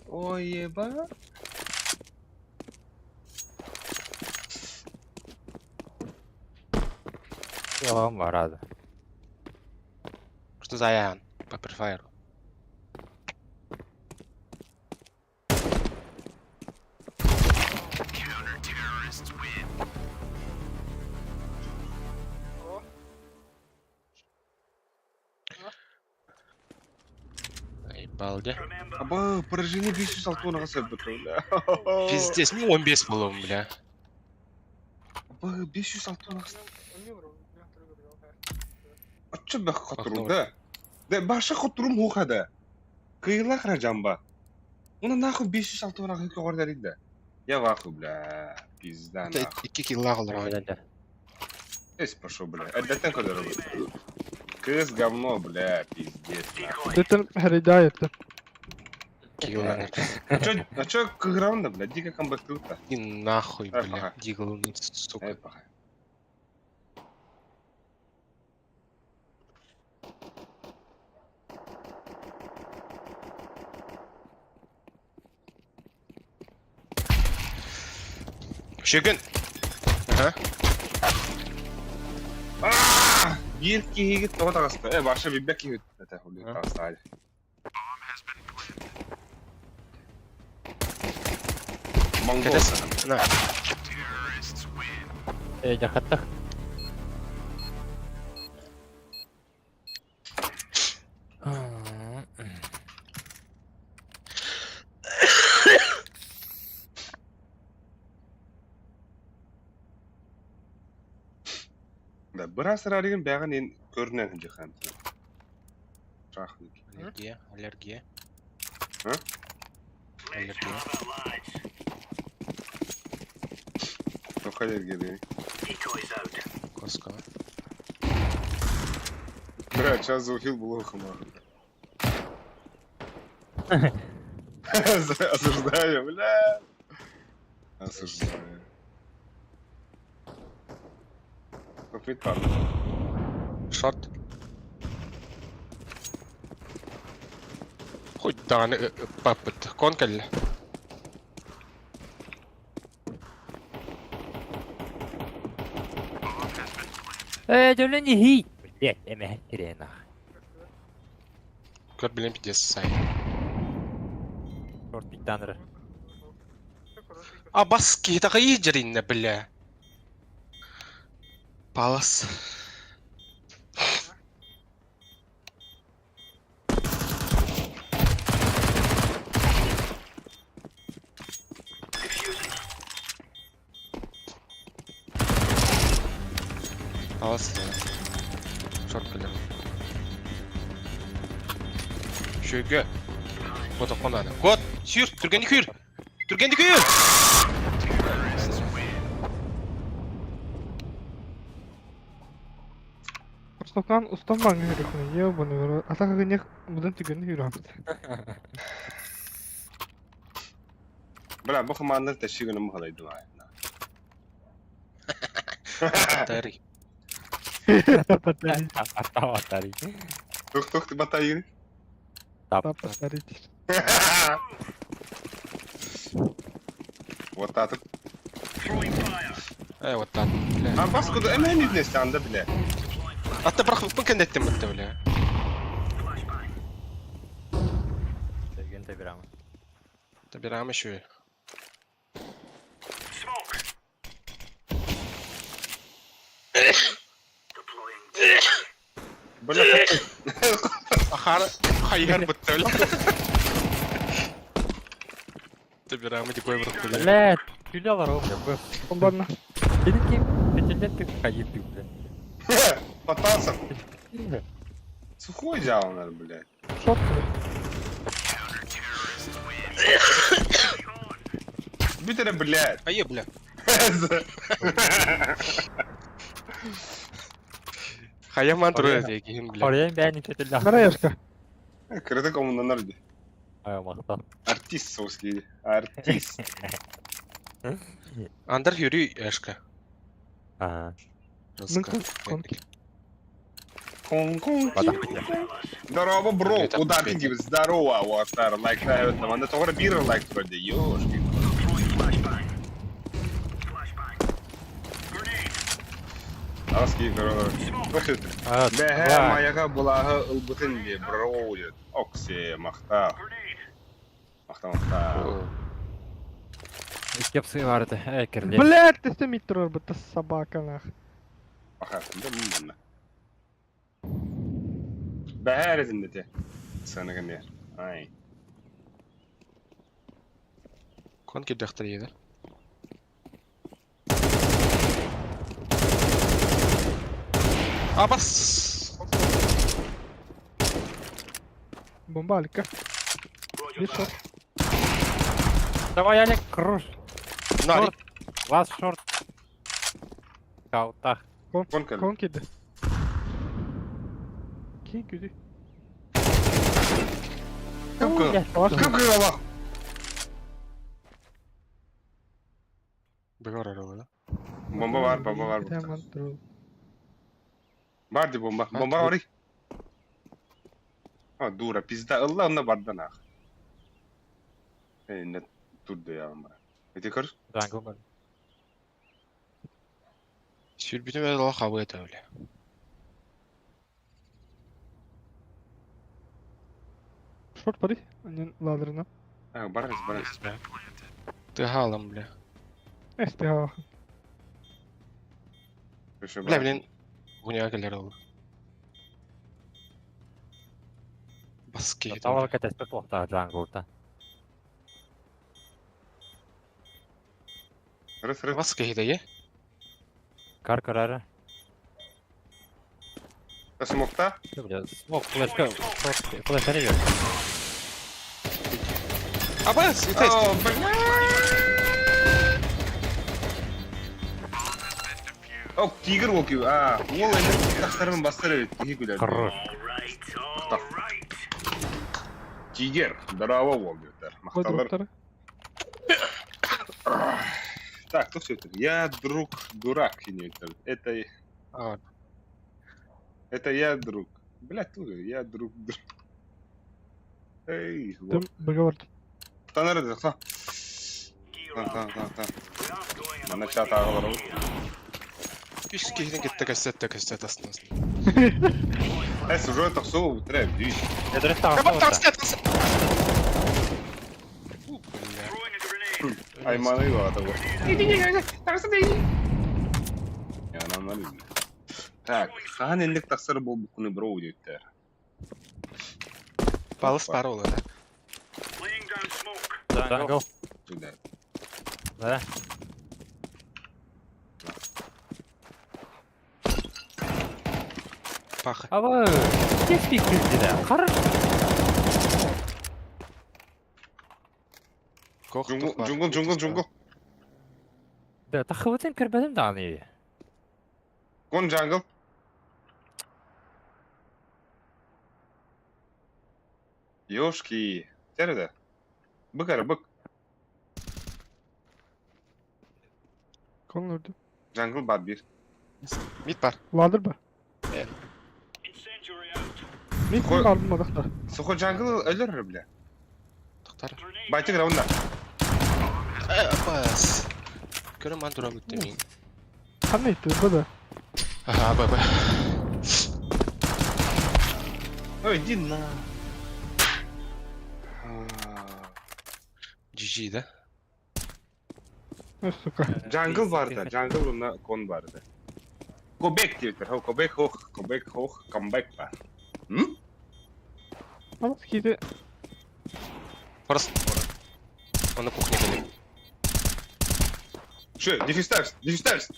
Ой, еба. Yalan var hadi. Что за Ян? По префайру. Балде. Аба, поражение 506 сөп бля. Пиздец, ну он без полом, бля. Аба, 506 Ачы бах хотуру, да. Да, баша хотурум хухада. Кыйла хражамба. Уна нахуй 506 хыкы гордаринда. Я ваху, бля. Пизда нахуй. 2 килла голор. Эс пошел, бля. Әдәттән кадәр Кыз говно, бля, пиздец. Дөтөн хәридә Килла. А чё, а чё кыграунда, бля, дико камбэк-то. И нахуй, бля. Дигл, сука. Эй, паха. Шүгін. Ага. Биир киһигит тоҕо таҕыста. Э, баша билбэт киһи этэ хулли таҕыста. Монгол. Кэтес. На. Жакаттах. Да, бырас раригин бәгын ен көрүнэн хынжы Шахник. Аллергия, аллергия. А? Аллергия. Тоқ аллергия деген. Коска. Бля, сейчас заухил было хама. Осуждаю, бля. Осуждаю. Купить пару. Шорт. Хоть даҕаны ыппаппыт. Кон кэллэ. Э, дьөлөн иһий! Блять, эмэһэ хрена. Көр билэн пиздец сай. Шорт биттаныры. А бас киһи такайы дьэриннэ, бля. Палас. Палас. Шорт кэлэр. Шөйгө. Кот оконаны. Кот, сүүр, түргэнник сүүр. Түргэнник сүүр. Ростовкан устан баҥҥа үрүхүнэ, ебаный в рот. А так как будан түгэнни үрүхүнэ. Бля, бу хамааннар тэши гынан махалайдым аай. Тари. Батарей. Атари. Тух тух батайын. Тап. Батарей. Вот так. Э, вот так. Бля. А бас куда эмен үтнес анда бля. Атта бырахпыппын кэндэттим бытта, бля. Сергей Табирама. Табираем еще. Бля. Ахар хайгар бытта, бля. Табираем эти кой бырахты, бля. Блять, күлә алар бля. Бомбарна. Синең кем? Петелдән ты хайыр бля. Потасов. Сухой взял, наверное, блядь. Шорт. Битере, блядь. Ае, бля. Хайаман турар дегин, бля. Орыйын бәйін петелдән. Караяшка. Кырдык омуннан арди. Ай, мактан. Артист соуский. Артист. Андар Юрий Эшка. Ага. Конки. Кон-кон. Здорово, бро. Удар Здорово, Уатар. Лайк ставят нам. Анда тоғыр бир лайк вроде. Ёшки. Аски, Бэһэ маяга булаһы ылбытын ди бро дед. Окси, махта. Махта, махта. Кепсы барды. Эй, кирле. Блять, ты сами турар быта собака нах. Аха, да манна. Бэһэ резинде Сыныгын Ай. Кон кирдехтер еді. Абас! Бомба алика. Bir шорт. Давай, Олег, круш. Нари. Лast шорт. Каутах. Кон кел. Кон киди. Кин күдү. Кып кып. Кып кып. Бөгөр аралы. Бомба бар, бомба бар. Hemen dur. Бар ди бомба. Бомба бар. А, дура, пизда. Ылла онна бардан ах. Эй, не турду я вам. Эти көр? Джангл бар. Сүрбүтүм эле хабы это, бля. Шорт бари. Анен ладырына. А, барыс, барыс. Ты халам, бля. Эсте ха. Бля, блин. Гуняга келер ол. Баски. Тавал кәтәспе плохта джанглта. Рыс, рыс. Баски хиде, Кар карары. Смокта? Бля, смок, флешка, шорт, флешка не Абас, О, бля! О, тигр ол күйі. А, ол енді тақтармен бастырып еді. Тиги күлер. Хорош. Тақ. Тигр, здорово, уол диэбиттэр. Махталлар. Так, кто все это? Я друг дурак, диэбиттэр. Это... Это я друг. Блядь, тут я друг друг. Эй, вот. Договор. Танар да, Та, та, та. Манна чат ааҕалар Үс киһини кытта кэссэттэ кэссэт астынасın. Эс уже тахсуу бутре дүй. Айманы баҕата бу. Янамнар Так, хаһан инник тахсар буолбуккуну бро диэттэр. Палыс пара ол да. Jungle. Да. Да. Паха. Аба, кеспик да. Хорошо. Джунгл, джунгл, джунгл, джунгл. Да, тахыбытын көрбөтүм даҕаны. Кон джангл. Ёшки. Терде. Бык ара, бык. Кон öldü. Jungle бар bir. Mid бар. Ladder ба. Evet. Mid Қой. алдым адақта. Сухой jungle өлөр бля. Тоқтар. Байтик раунда. Бас. Көрө ман тура бүттү мин. Қандай итті бұ да? Аха, ба ба. Ой, иди на. GG да. Ой, сука. Jungle барды, jungle уна кон барды. Кобек диэбиттэр. Хо, Кобек хох, Кобек хох, камбэк бар. М? Намас кейде Просто. Он на кухне были. Что, дефиставься, дефиставься.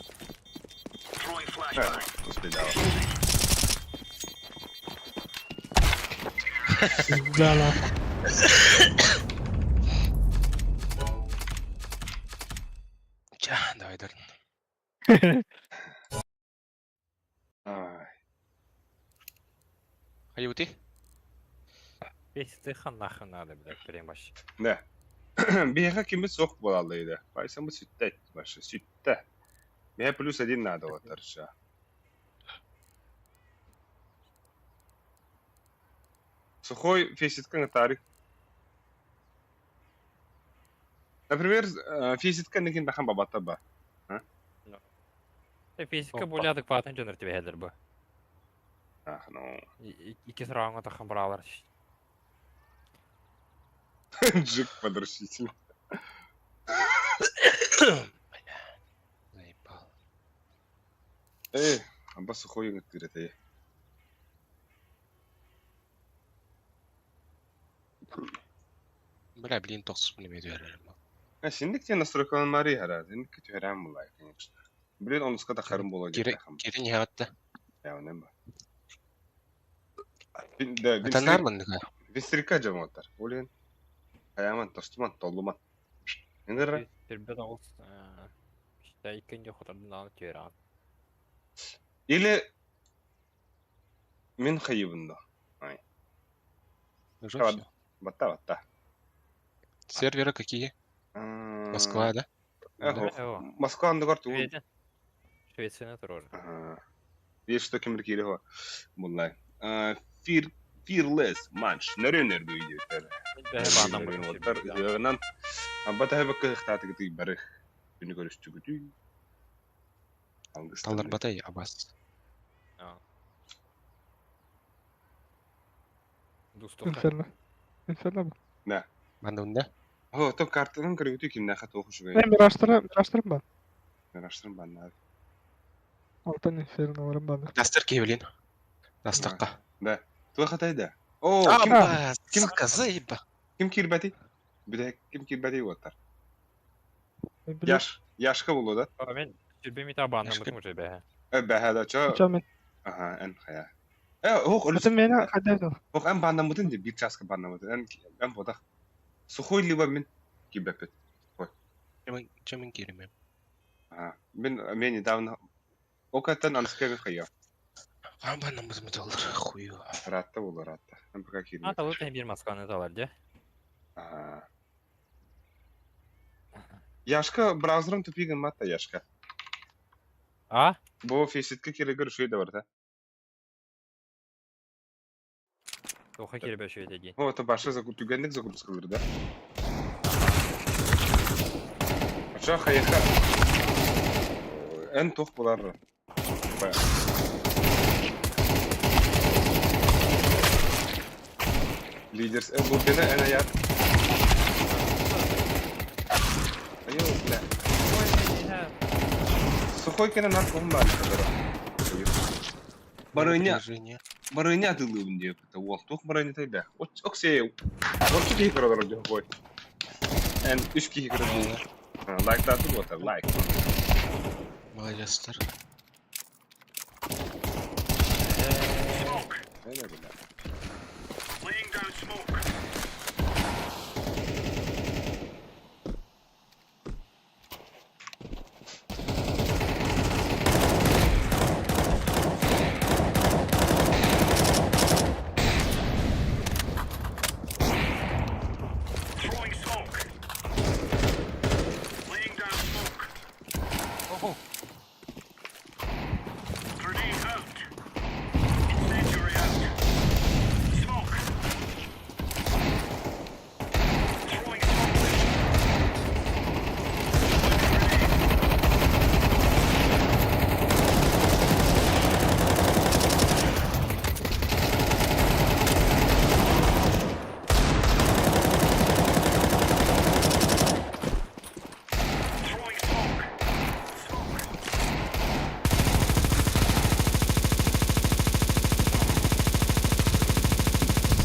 Господи, Да, да. Ча, давай дар. Ай. Хайути. Весь ты хан нахуй надо, блядь, прям вообще. Да. Биһиэхэ киммит суох буолаллар Пайсаммыт сүттэ вообще сүттэ. Миэхэ плюс один надо вот арша. Сухой феситка тарик. Например, феситка никин тахан бабата ба. Физика более адекватный жанр тебе хедер бы. Ах, ну. Ики сраңа тахан баралар. Джик подручитель. Заебал. Эй, аба сухой говорит, эй. Бля, блин, тохсус мне медвер. А синдик те настройкалан мари хара, синдик түһәрәм булай, конечно. Блин, он ската харым була Кире кире не хатта. Я онем ба. Да, Это нормально. Винстрика жаматтар. Олен. Аяман, тостуман, толлуман. Эндер Тербет оғыз. Işte иккенде хотырдын аны түйер Или мен хайыбында. Уже Давай. всё. Батта, батта. Серверы какие? Москва, да? Эх, Москва андыгар тугул. Швеция. Швецияны тоже. Есть что кемир кире Буллай. Фир Fearless Munch. Нөрөнөр дүйдү. Нан абата хэбэ кыхтааты гыты барых. Күнү көрүстүгүтү. Талдар батай абас. Инферно. Инферно ба. Мандында. О, то картанан көрүгүтү кимнә хат оқушу Мен мираштырым, мираштырым ба. Мираштырым баннар. Алтан инферно барым ба. Дастыр кебилин. Дастаққа. Да. Туа хатайда. О, ким Абас. ким- Сука, заеба. ким кирбәти? Бүдә ким кирбәти оттар. Яш, яшка булу да. Мен сүрбемит абаннан Яшка. бутым уже бә. Э, бәһәдә ча. Ча мен. Аха, эн хая. Э, ох, Атын өлүс. мені қайда Ох, эн баннан бутын ди, бир часка баннан бутын. Эн эн бодах. Сухой либо мен кибепет. Чемин чемин киреме. Ага. Мен мен недавно Окаттан анскага хая. Хаан бааннаммытым этэллэр, хую. Ыраатта буолуо, ыраатта. Эн пока А, киирбэт. того биир Москваны талар дьэ. Аа. Яшка браузером тупик гыммат да Яшка. А? Бу фейситке киирэргэр үчүгэй да барыта. Туохха киирбэ үчүгэй дии. О, это баша түгэнник загрузкалыр да. Очо хайыха эн туох булар Лидерс глубина эн аят. Айо, бля. Сухой кene нар ком бар. Барыня, барыня атылыбын диэп уол туох барыня да. Оксей. Орчу киһи көрөлөр дьоһой. Эн үс киһи көрөр. Лайктааты буотар, лайк. Молодецтар. Эне бля.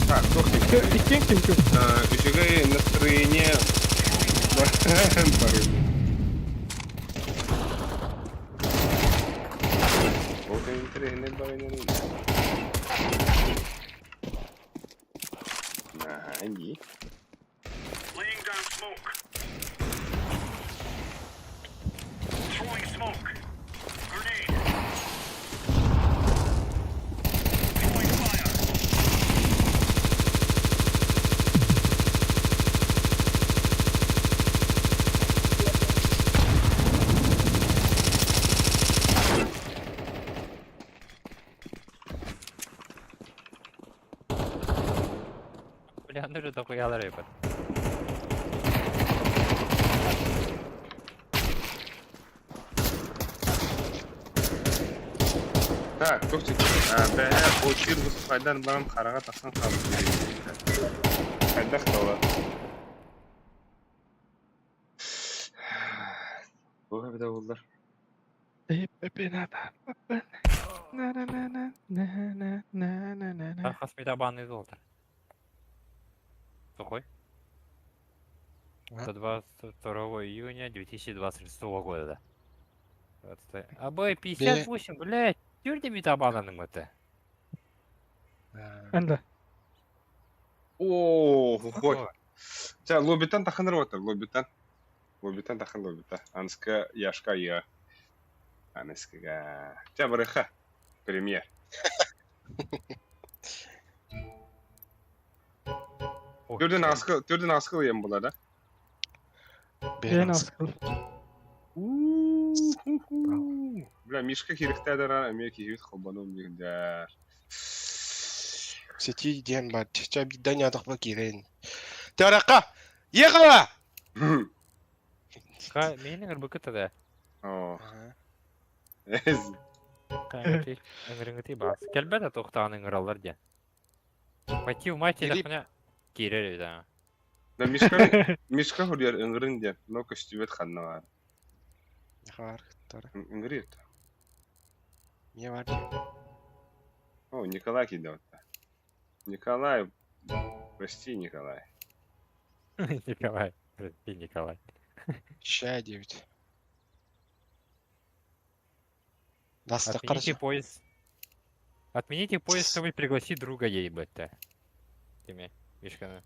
Так, туох Иккиэн ким ким? Үчүгэй настроение барыня. Вот интересный барыня. Ага, иди. Бля, ну же дохуялар ебать. Так, туох Бэһэ очир хайдан баран хараҕа тахсан хаалбыт Хайдах тола. Бу эбитэ буоллар. На на на на на на на на на на. Хас метабанный золото. Сухой. До 22 июня 2026 года. А Б 58, блядь, тюрьте метабананым это. Анда. Оо, хой. Ча, лоббитан тахын работа, лоббитан. Лоббитан тахын лоббита. Анска Яшка я. Аныскага. Ча, барыха. Премьер. Төрден аскы, төрден аскы ем була да? Бэйэн аскыл. Бля, Мишка кирихтәдер, Америка хит холбану мигдәр. Сети диэн бар. Ча бидden ядах киирэн. Тарака! Ехала! Ка, мени ырбыкы да. О. Ыңырыңыты бас. Келбе да тоқтаған ыңыралар де. Пойти в мать Или- или Кирер да. Да, Мишка, Мишка хурьер ыңырын деп, но көстүбет ханна бар. Хар, тара. Ыңыры Не бар. О, Николай кидал. Николай, прости, Николай. Николай. Прости, Николай. Ща девять. Даста Отмените қаржы. поезд. Отмените поезд, чтобы пригласить друга ей, б***ь. Тиме, Мишкана.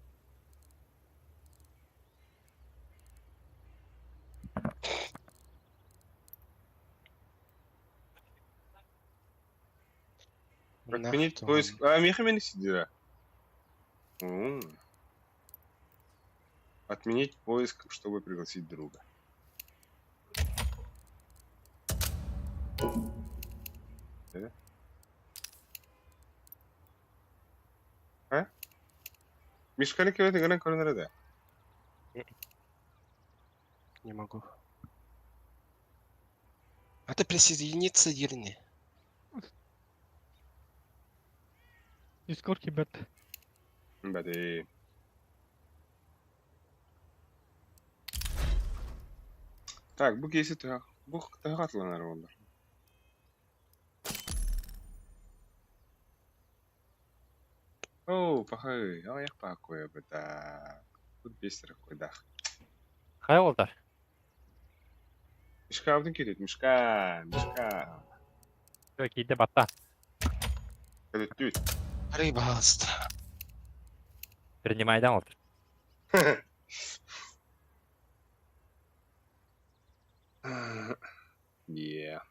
Отменить поиск. А, миэхэ мени сидира. Отменить поиск, чтобы пригласить друга. А? Мишканы кебет гынан көрүнөр да. Не могу. А ты присоединиться дирни. Дискорд кибет. Бәде. Так, бу кейси төһө бу төһө атланар буоллар. Оо, пахай, аҕыйах пааккуйа быта. Тут бес койдах. Хайа уолтар? Мишкабытын киирит, Мишка, Мишка. Все, киирдэ батта. Көтүттүүт. Арый, пожалуйста. Принимайдан уолтар. Yeah.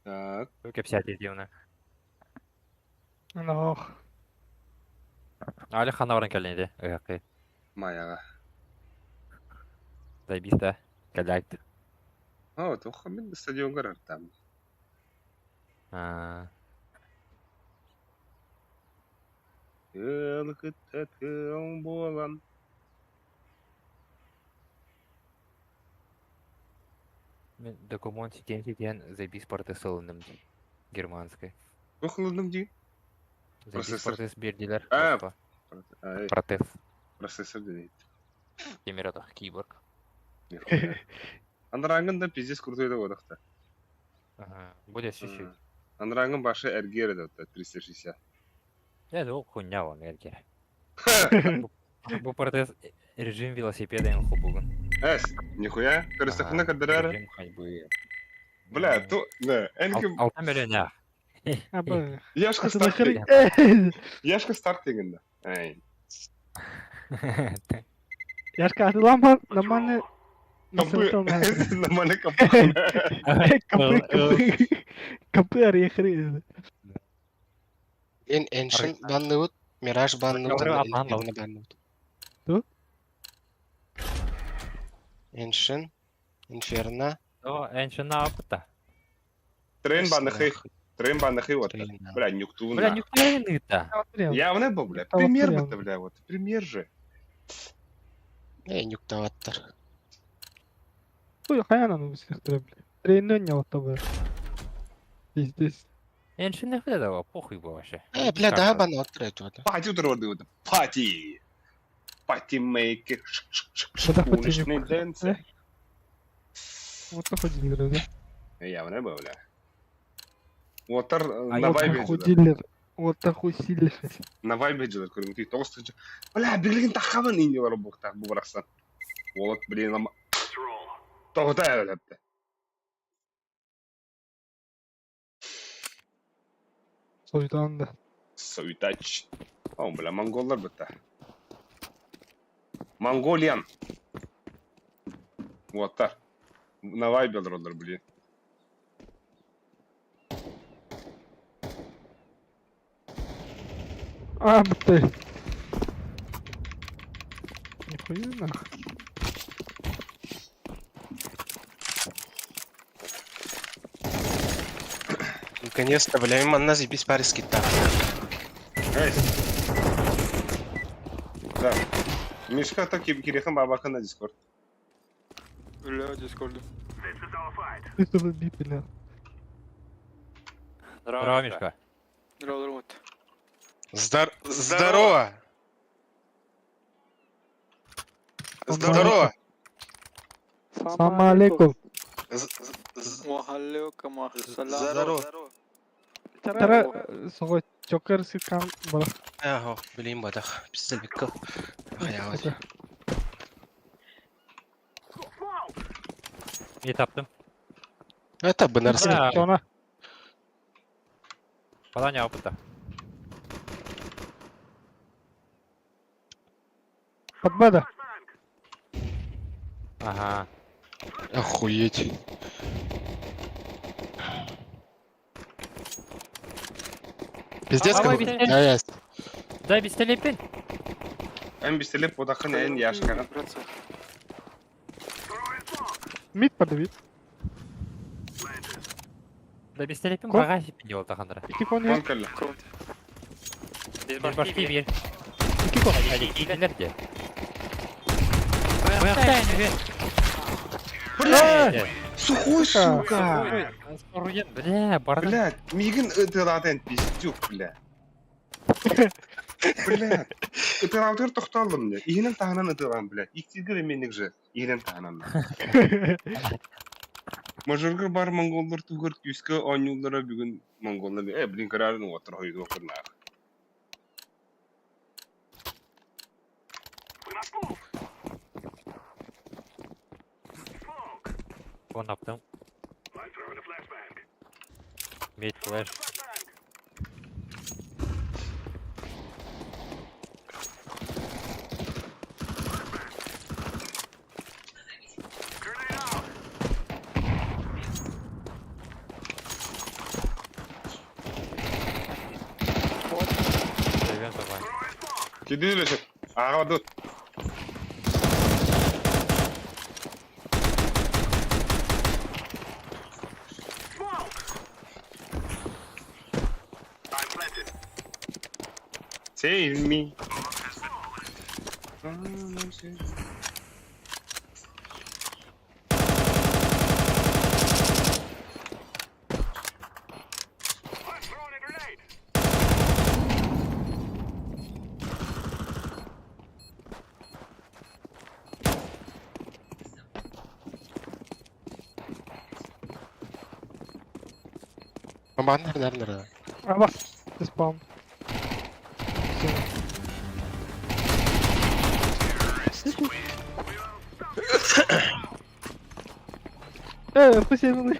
Так, Кэпсээтэ дии Ох. Али ханна баран кэллиҥ ити? Ыһыаххый. Майаҕа. Заебись да. Кэлээкт. Оо, туохха мин стадионга артам. А, Тыал кытта тыал буолан. Мин документ ситиэн ситиэн заебись протез ылынным дии. Германскай. Туох ылынным дии? Заебись Процессор. протез биэрдилэр. А, Босхо. Ай, Протез. процессор диэн. Тимир это, киборг. Нихуя. Андарааҥҥын да пиздец крутой да буолахта. Ага, будет чуть-чуть. Андарааҥҥын башы эргиэр да 360. Я ол хуйня вон эргиэр. Бу протез режим велосипеда эн хобугун. Эс, нихуя, көрүстэххинэ көрдөрөр. Режим ходьбы. Бля, ту, не, энки Алта миллион. Аба. Яшка Аты старт. нахер. Яшка старт дегенде. Эй. Яшка атылама нормально. Компы. Нормально компы. Компы, компы. Компы арыйхры. Эн Ancient банныбыт, Мираж банныбыт, Аргы Инферно банныбыт. Ту? Ancient, Inferno. О, Ancient опыта. Трен банныхы. Трен банныхы вот. Трен. Бля, нюктуна. Бля, нюктуна-то. Явно был, бля. Пример бы бля, вот. Пример же. Э, нюктаваттар. Ой, хайана ну всех бля. Тренер не вот бля. Пиздец. Ancient не этого, похуй бы вообще. Э, бля, да, баннаттар это. Пати утырды вот. Пати. Пати мейкер. Куда пати Уличный нюк? дэнс. Вот ходили, да? Явно был, бля. Уотар А на Вот вайбе нахуй дьилэр. дилер. Вот нахуй силер. На вайбе дьилэр көрүҥ тоҕус тыһыынча. Бля, билигин таххабын инди бар буохтаах бу барахсан. Уолат, блин, ама... Тоҕута өлөптө. Soydan да. Суетач. О, бля, монголлар бытта. Mongolian. Уоттар. На вайбе олороллор, блин. А, ты. Нихуя нах. Наконец-то, бля, манна заебись парижский так. Эй. Да. Мишка так кирихэн бабахан на Дискорд. Бля, Дискорду. Ты что бля. Здорово, Мишка. Здорово, здорово. Здорово! Здорово! Салам алейкум. Вахалейкум ассалам. Здорово. Тара, соҕо чокер сикан бар. Ага, блин, бадах. Пиздец, биккал. Хаяват. Не таптым. Это бынарский. Да. Чона. Падание опыта. Подбада. Ага. Охуеть. Пиздец Давай, как. бисте- Я есть. Дай бистелепин. Эн бистелеп бодақын эн яшкаҕын. Братцы. Мид подавит. Дай бистелепин Кон? багаж пин ол тахандра. Икки кон Кон я. кэллэ. Кон. Без башки бир. Икки кон. Килер де. Бля! Блядь! Сухой, сука! Бля, бардак. Блядь, миигин ытыалаатын пиздюк, бля. Блядь, ытыалаабытыгар тохтооллум дии. Иһинэн таһынан ытыалаан, блядь. Иккигэ меник же иһинэн таһынан. Мажорга бар монголлар тугар күүскэ оонньууллара бүгүн монголлар э блин көрөөрүн уоттар хойдуохтарнаах. Кон аптым. Мид флеш. Привет, давай. Кидилэшэ ааҕа тут. Save me. Бомбан нар нар. А, бас. Ты спаун. Всё. Э, пусть я ну.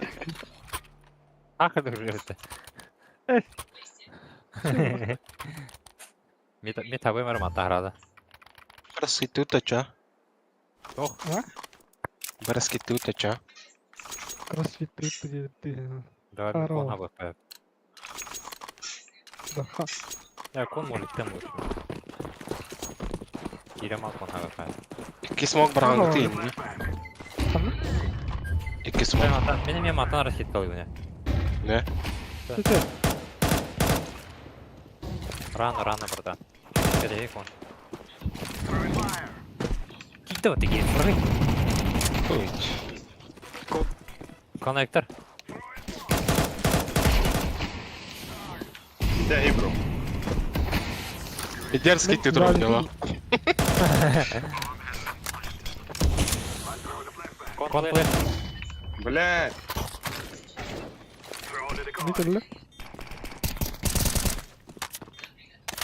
Ах, это уже это. Э. Мета вымер матаграда. Браскитута ча. Ох. А? Браскитута ча. Кроссфит ты, ты, Давай Здорово. кон АВП. Да, ха. Я кон может тем лучше. Кирема кон АВП. Икки смог баран ты. Ханна? Икки смог. Меня меня матан расхиткал меня. Не. Ты ты. Рано, рано, братан. Скорее кон. Китай вот такие прыгай. Коннектор. Да, и бро. Дерзкий ты друг дела. Кон флеш. Блядь. Мид или?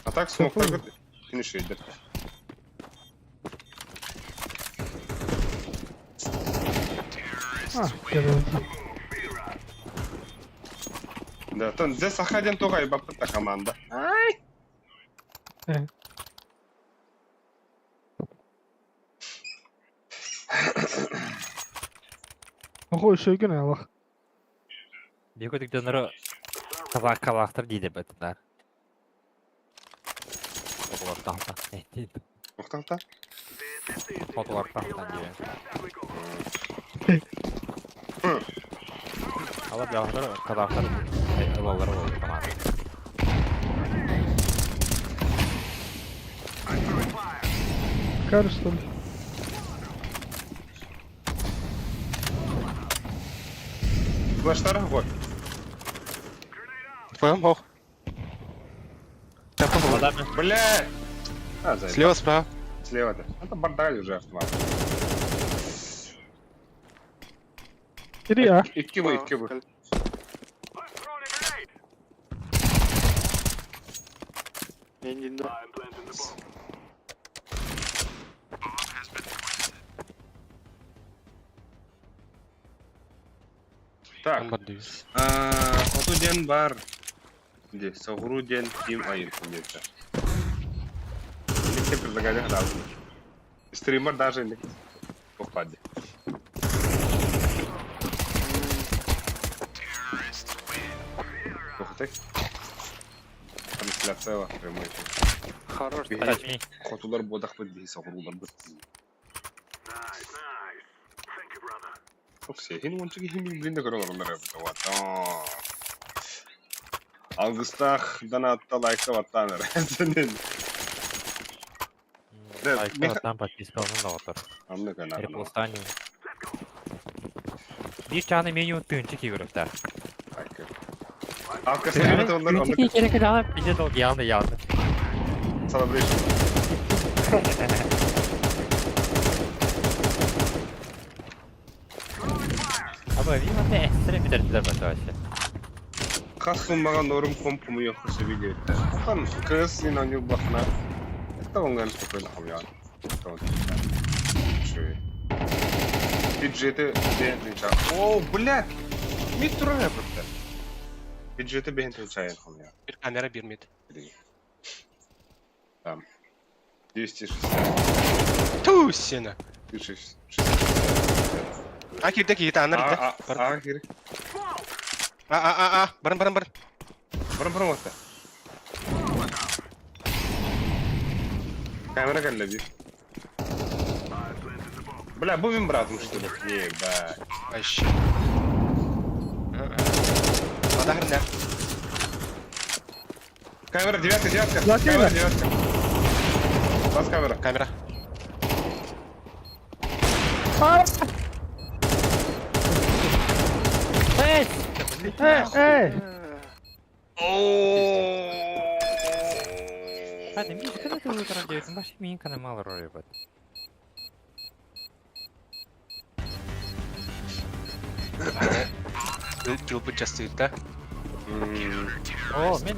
А так смог так финиширует. А, я думаю. Да, там здесь Сахадин только и бабка команда. Э. Ого, еще и Аллах. Бегу тогда на Казах казахтар дейді бәтіндар. Отулар тахта. Охталта. Отулар тахтан дейді. Ала бяхтар казахтар ылалар болды команда. Кар, что ли? Флештар вот. Твоем бог. Блядь. А, заебал. Слева, справа. Слева-то. Это бардаль уже автомат. Ири, а? Икки вы, икки вы. Не, не, да. Так. Хоту ден бар. Где? Согру ден Тим Айр, помнится. Или предлагали гадалку. Стример даже не попаде. Ух ты. Трансляция прямой эфир. Хорош. Биһиги хотулар буодахпыт биһи соҕурууларбыт. Оксия, иһин уонча киһи билигин да көрө олороллор эбит. Алгыстаах донатта лайкта баттаан эрэ. Лайкта там подписка онон доҕоттор. Аннык ана. Репостани. Биир чааны меню тыынчы киирөхтөөх. Алкасына олар Тыынчы киирэ кэлэҕэ пиздец ол явно явно. Celebration. Аба, видимо, ты эстре бүтэрдилэр бата вообще. Хас суммаҕа норм комп хомуйуохха сөбүй диэбиттэр. Оттон кыыс мин оонньуур буоллахпына, это оҥҥон спокойно хомуйаҕын. Үчүгэй. Бюджеты бэйэн тыынча. О, блядь! Мид турар эбиттэр. Бюджеты бэйэн тыынчайын хомуйаҕын. Бір камера бермеді. Там. 260. Ту сені. 1060. А кирде киһи таанар А, да. а, а, кири. А а а а баран баран баран. Баран баран отта. Камера кэллэ биир. Бля, бу мин братым что ли? Ебать. Вообще. Бадахар Камера девятка, девятка. Да, Камера камера. девятка. Бас камера. Камера. Эй! Эй, эй! Hadi bir kadar da uğraşan diyorsun. Başı min kana mal oraya bak. Килбыт жастыырда. О, мен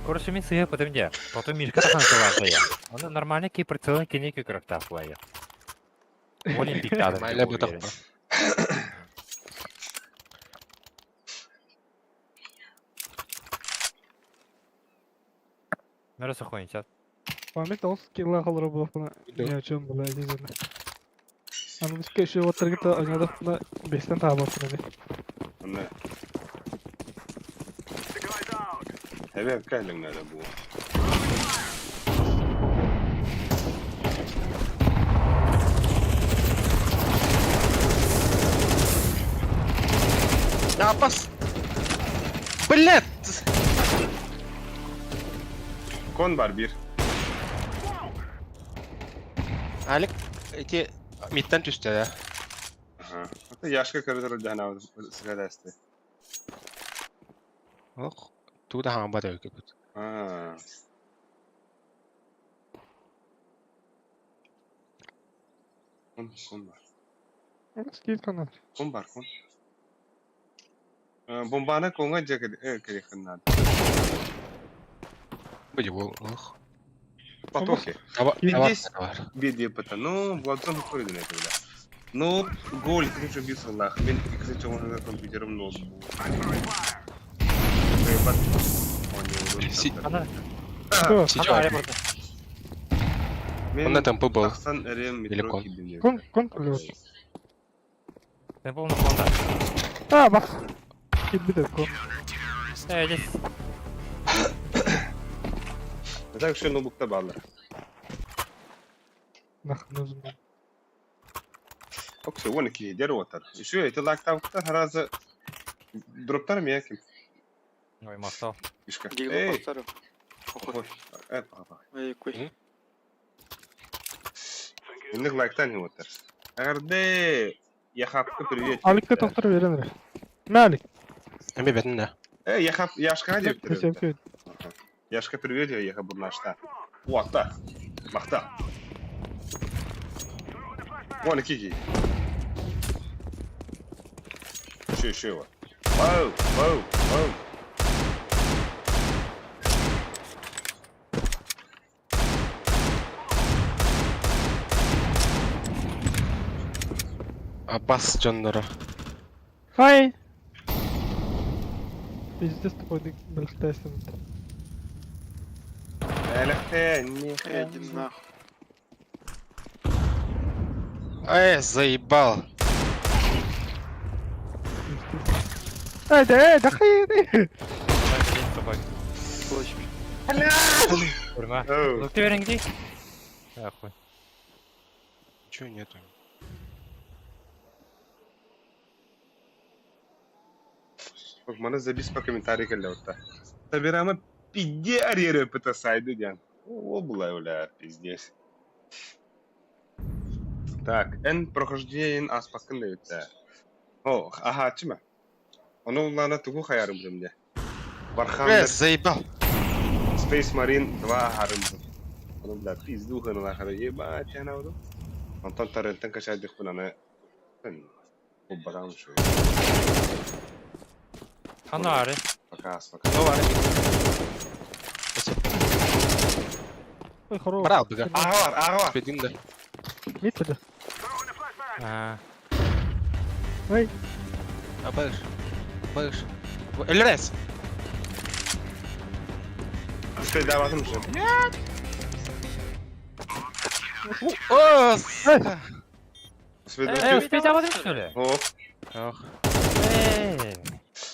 Короче, мен сыйып потом де. Потом Мишка тахан сыларды я. Оны нормально кей прицелын кене көкірек тахуа я. Олимпик тадыр. Майла бутақ бар. Мөрө сохойнчат. Память ол скилла холоро буоллахпына ни о чем была дизель. Аны бискэ еще вот таргета ойнадахпына бестен таабаппын эми. Онно. Эбэ кэллиҥ бу. Апас. Блядь! Кон бар бир. Алик, эти мидтен түсті да. Ага. Это Яшка көрдөр дьаһана сыгадасты. Ох, туда хаҥа бата өкөбүт. Аа. Кон кон бар. Скилл канар. Кон бар кон. Бомбаны коңа жекер керехин надо. Бу ол, ох. Потоки. Таба, Здесь- таба, Беде пата. Ну, Владзон көрдүн это бля. Ну, гол ключ бисаллах. Мен иксе чоңун компьютерим ноутбук. Ана, Что? Сейчас. Онна темпы был. Ахсан эрем метро Или кон. кибинет. Кон кон көлөт. Темпл на фонда. А, бах. Килбит кон. Э, здесь. Так что ноутбукта баллар. Нахуй нужен. Оксе, вон ки дер отар. Еще это лактавктар харазы дроптар ми яким. Ой, мастал. Ишка. Диглу Эй, повторю. ой, э, папа. Эй, куй. Инник лайктан не отар. Агарде, яхапка привет. Аликка тохтор берен эре. Мэ Алик. Эми бетин да. Э, яхап, яшка деп Көсөп Яшка привет, я яха бурнашта. Уатта. Махта. Вон кики. Еще, еще его. Вау, вау, вау. Аббас дьонноро. Хай! Пиздец такой бэлэхтээсэн. Элэхте, не. Иди нахуй. Эй, заебал. Эй, да, эй, да хай, Здесь такой. Площадь. Көрмө. Оу. Лукты бериң дии. Ахуй. Ничего нету. Маны забис по комментарий кэллэ отта. Табирама пизде арьеры пыта сайды диэн. О, была, бля, пиздец. Так, эн прохождение аспаккын да О, ага, чима. Ону улаана тугу хайарым дьэ. Warhammer заебал. Space Marine 2 аһарым. Ону, бля, пизду ханылахара, ебать, она буду. Онтон торренттэн качайдыхпын аны. Куббатаҕым үчүгэй. Ханна бары? Пока аспака. Ну, бары. Ой, хорош. Брал быга. Аҕа бар, аҕа бар. Бедин да. Мид да. Аа. Ой, Абыш. Абыш. Элрес. Успейдаабатым уже. О, сука. Э, успейдаабатым что ли? О, Ох, Э.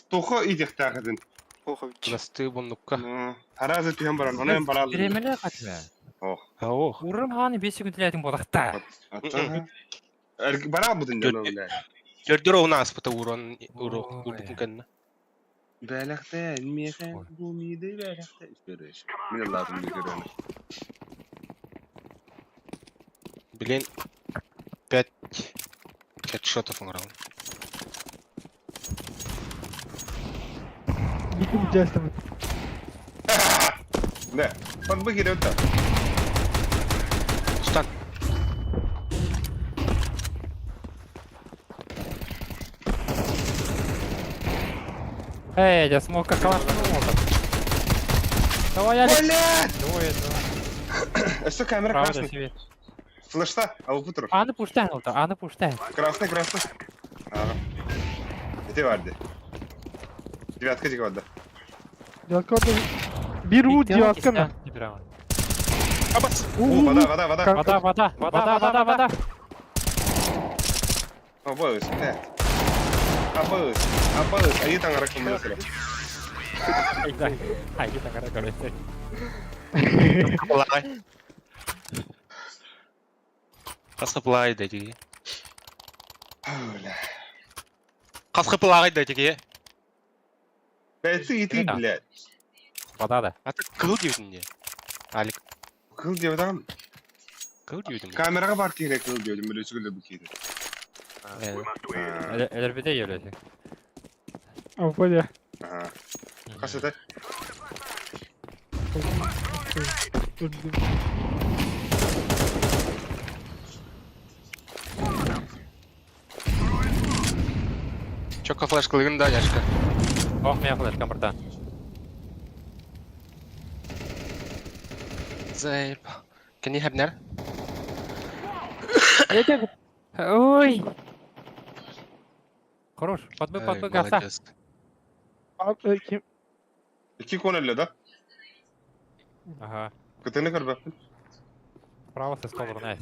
тухо идехтаахытын. Ох, Насты боннукка. Аразы түһэн баран, онон барал. Биремеле катма. Ох, Ох. Урым хааны 5 секунд лятын бодахта. аттаха. Барал бутын дьоно, бля. Төрдөр у нас пыта урон уро Ой. урбутун кэннэ. Бэлэхтэ, миэхэ, Ой. бу мииды бэлэхтэ. Көрөш. Мин лазым көрөне. Блин. 5 хедшотов оҥорон. Никим жастым. Да, подбы кирет. Стан. Эй, я смог как Давай, Алик. Блядь! Двое, двое. Өссө камера Правда красный. себе. Флешта, а упутур. Аны пуштан oldu, аны пуштан. Красный, красный. Ага. Ити барды. Девятка диги барды. Девятка orada. Bir U девятка mı? Абас. О, вода, вода, вода. Как- Вода, вода, вода, вода, вода. Абыс, блядь. Абыс, абыс. Айы таңара көмөлөсөрө. Ай, таңара көмөлөсөрө. Плай. Қасқы да тиги. Бля. Қасқы да тиги. Бәйти ити, блядь. Вода да. А ты кыл дейтін не? Алик, Кыл деп атам. кыл дейтін. Камерага бар керек кыл деп атам. Өлөсүгөлө бу кейде. Элербеде елесі. А, бля. Ага. Касата. Öldüm. Чока флеш кылыгын да, Яшка. Ох, мен флешкам братан. Заеб. Can you have нер? Ой. Хорош, подбы, подбы, гаса. Молодец. Abi kim? Iki кон эле да. Ага. Кытыны көрбөппүн. Право со стол найс.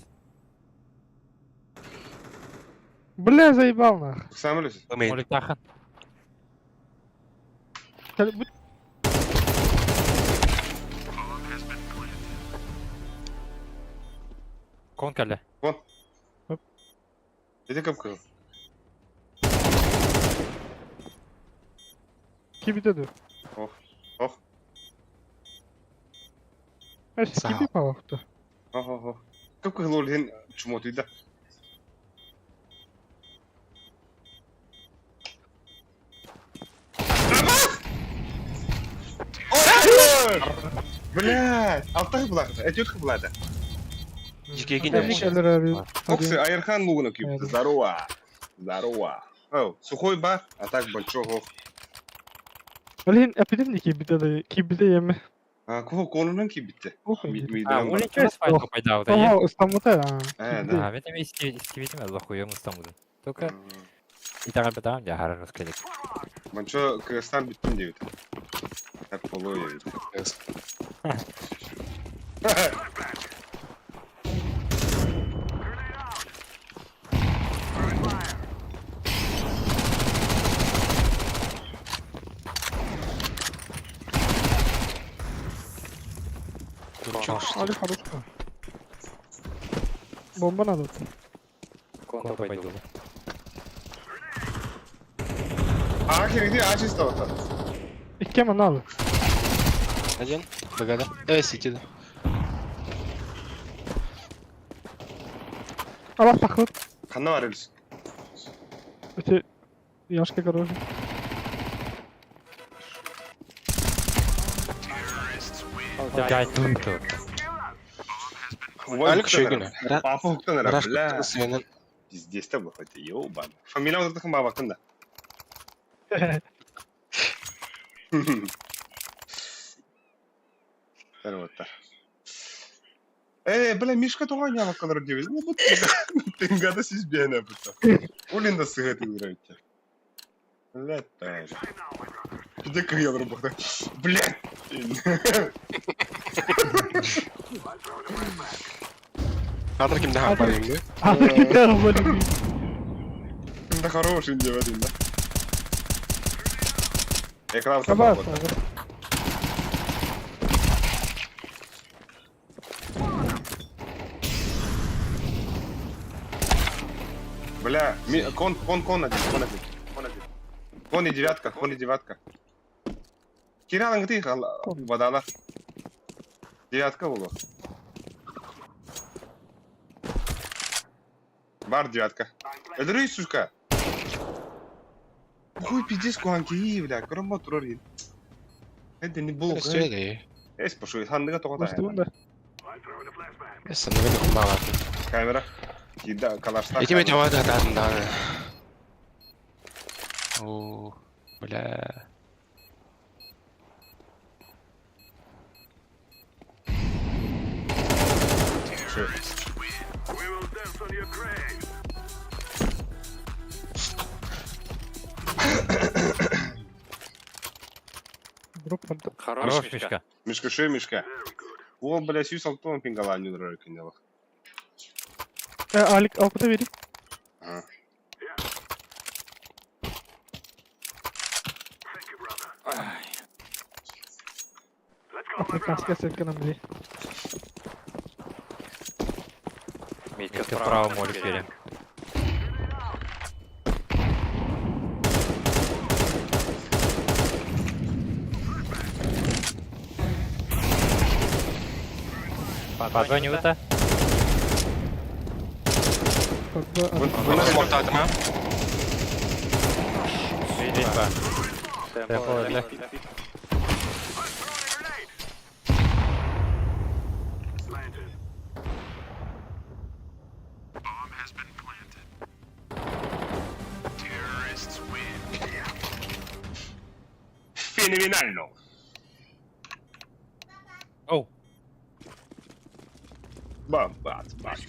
Бля, заебал нах. Сам элесиң. Мейн. Молик тахан. Bu Кон кәлі. Ити көп кыл. kimi dedi? Ох, ох. Her Sağ ol. kimi palaktı. Ох, ох, ох. Көп кыл ол хин чумотуйда. Блядь, алтах булакта, этют булады. Жекеге Tebrik не? ederim abi. Оксы, Айырхан лугуна күйіп. Evet. Здорово. Здорово. Оу, сухой бар, а так большого. Блин, эпидем ki bir de ki bir de yeme. А, кого конунан кийип битти. Ох, Ми- А, миден бар. Олик чего спать пайда вот Ого, İstanbul'da ya. Э, да. А, мен эми истебетим захуем Истамбулда. Только итага бетам я харарус келек. Манчо Кыргызстан биттим дейт. Так полой. Хорош. Али хорош. Бомба надо. Конта пойду. А кирди а чисто вот. Икки надо. Один. Бгада. Сити, да. Аллах тахлыт. Ханна бар элис. Эти Яшка короче. Алик шөйгүнэ. Папа хуктан ара, Раш бля. сенен. Пиздец та бу хоть ёбан. Фамилия вот такым бабакын да. Вот. Бля, Мишка туған ябакалар дейбіз. Ну, бұт тыңгада сиз бейне бұтта. Олин да сығат играйте. Бля, тоже. Где кыялар бұқта? Бля! Хатыр кимде хапар енді? Да хороший деп один, да? Экран Кабас. Бля, кон, кон, кон один, кон один, кон один. Кон и девятка, кон и девятка. Киралың ты, водала. Девятка было. Бар девятка. Öldürüyor сука. Хуй пиздец куанки, бля, крома турар. Это не был. Сөйле. Эс пошел, хандыга тоғыта. Устуында. Санныгы кумбала. Камера. Кида, калашта. Эти метео да да да. О, бля. Шо? Дроп фанта. Хорош, Мишка. Мишка, шо, Мишка? О, бля, сүйс алтон пингала не дурар кинелах. Алик, алпыта бери. Ага. Африканская сетка нам бери. Мишка справа молик бери. Позвоню-то. Смок атма. Темпо, бля. Феноменально. Оу. Бам, бат, бат.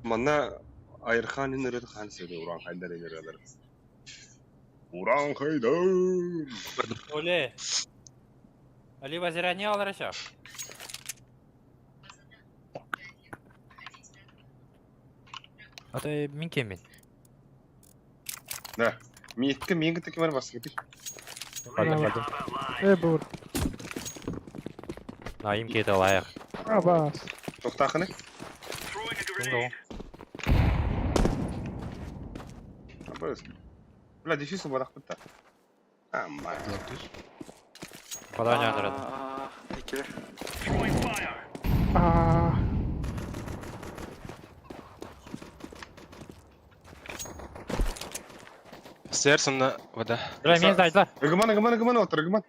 Манна Айырхан инерет хан сөйді, Уран Хайдар инерелер. Уран Хайдар! Оле. Али вазира не алар еще? А то мин кемин. Да. Миетке миңгі теке бар басты кетір. Пойдем, пойдем. Бұл. На им кейті лайық. А, бас. Тоқтақыны? Тунду. Бля, дефису барақ бітті. Амма. Подай не Икилер. А. Сердце вода. Бля, мен зайдылар. Ыгыман, ыгыман, ыгыман отыр, ыгыман.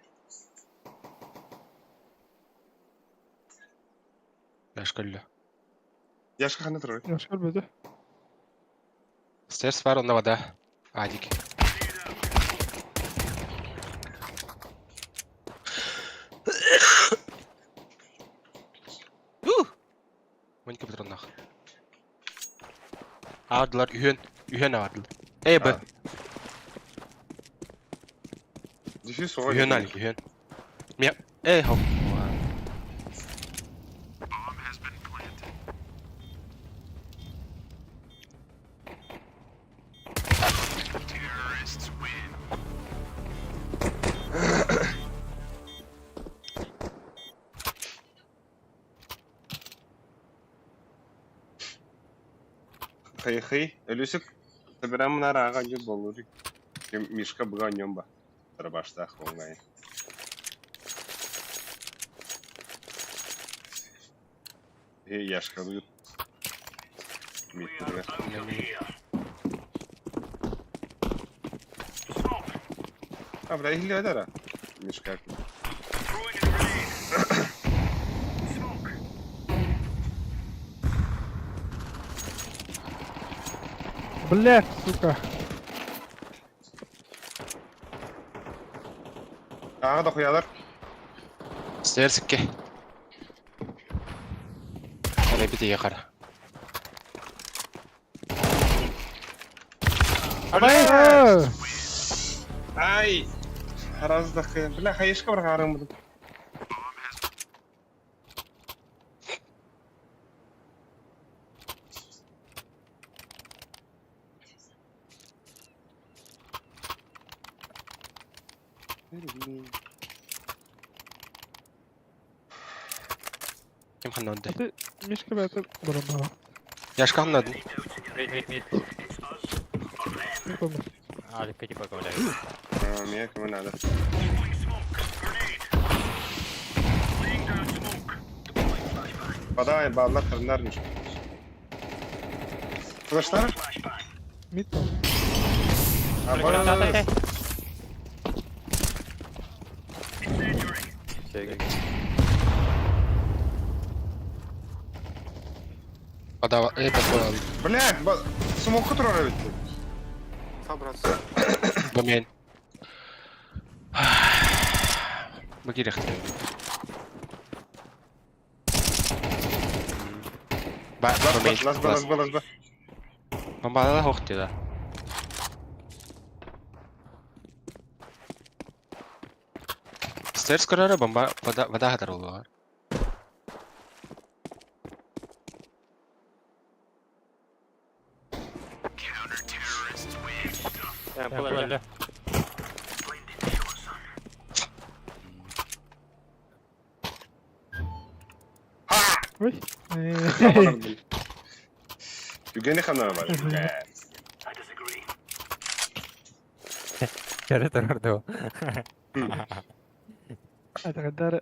Яшкөллө. Яшка хана тұр. Яшкар бөді. Сердце бар онда вода. Адик. Моника патронах. Ардылар үйен, үйен ардылар. Эй, б. Дефис оға. Үйен алик, үйен. Мя. Эй, хоп. Хый-хый, Өлүсүк, табираамын арааҕа анньыр буоллуруй. Мишка быга онньон ба. Тарабаштаах оҥай. Яшкалыыр. Миттигэр. А, бля, иһиллибэт эрэ. Мишка. Блять, сука. Ааҕа да хуялар. Стерсикке. Арай бит хара. А, Ай! Хараздахы. Бля, хаешка бар харым буду. Ким ханнанды? Ты Мишка бәті бұрын. Яшка ханнадын. Мид, мид, мид. Не помню. Алика типа ковыряет. Мне кому надо. Подай, баллар тырнар Мишка. Флештар? Мид там. А, бар. Подава, подава. Бля, смок турар бит. Собраться. Бамен. Бу кирехте. Ба, бамен. Лас ба, лас ба, лас ба. Бомбалала хохты да. Стерс көрөрө бомба вода вода хатар болуар. Темпл, Ой. Югени ханара бар. Кәрі тұрарды. Атағандар.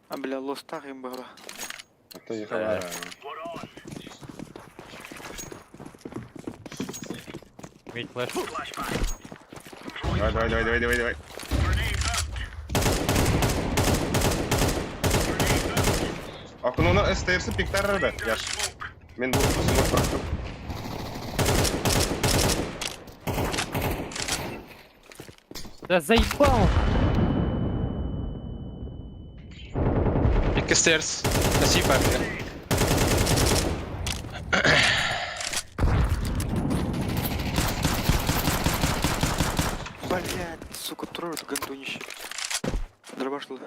А, бля, лостах им было. Это не хабар. Мид флеш. Давай, давай, давай, давай, давай, давай. Окно стерси пиктар да, яш. Мен бу смок бырахтым. Да заебал! Икки стерс. Спасибо мне. Блять, сука, трое это гандонище. Дробашло.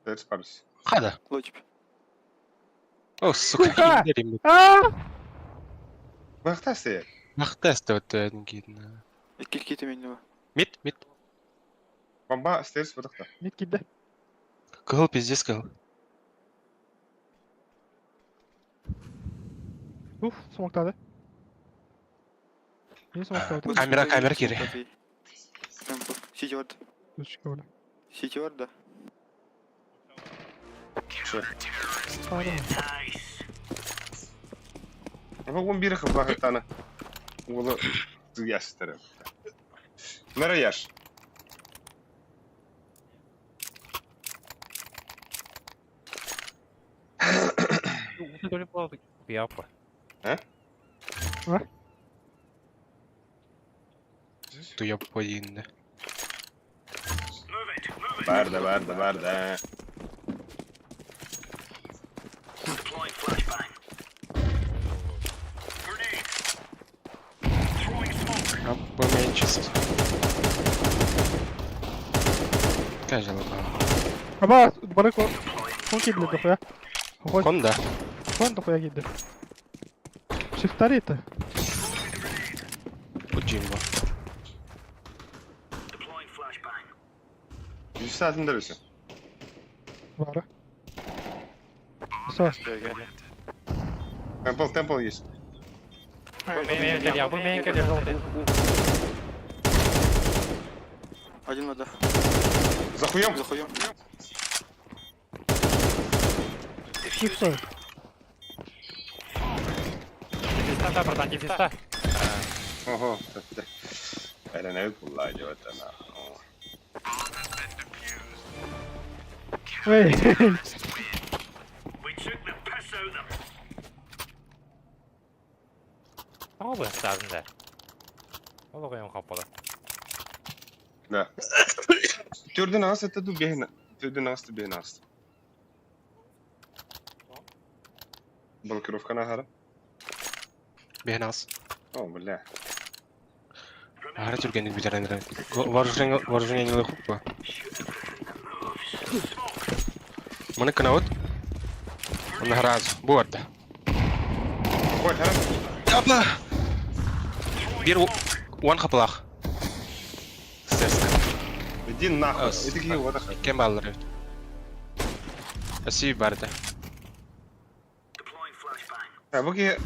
Стерс парс. Хада. Лочп. О, сука. Сука! Индерим. А! Бахтасы. Мактас өттөдүн кийин. Кильките меня. Мид, мид. Бомба стерс бырахта. Мид кидді. Кыл пиздец кыл. Уф, смоктады. Не смоктады? Камера, камера кири. Темпл. Сити вард. Точка, бля. Сити вард, да. Şu. Сары. Ama bir хабар тана. Уолу ястыр. Нара яш. Пиапа. Туя подинде. Барда, барда, барда. А поменьше. Кажа лаба. Аба, бары кон кидді дохуя. Кон Конда. кон дохуя кидді. Шифтари это. Уджимба. 100 саатин дөрүсү. Бары. Все. Темпл, темпл есть. Бу мейн кэлиэх желтый. Один вода. За хуем? За хуем. Все. Дефиста, да, братан, дефиста. Ого. Эрэнэбит булла диэбит ана. Эй. Тоҕо быһахтаатын да. Ол оҕойон хаппала. Да. Түрден аас это ду бехна. Түрден аас бехна аас. Блокировка нахара. Бехнас. О, бля. Ара түргенник бүтэрэн эрэ. Вооружение вооружение хуппа. Маны кынаут. Нахараз. Буарда. Ой, хара. Апа! Бир уан хапылах. Стерска. Иди нахуй. Ас. Иди киһи уота. Кем баллар. Аси барда. А бу киһи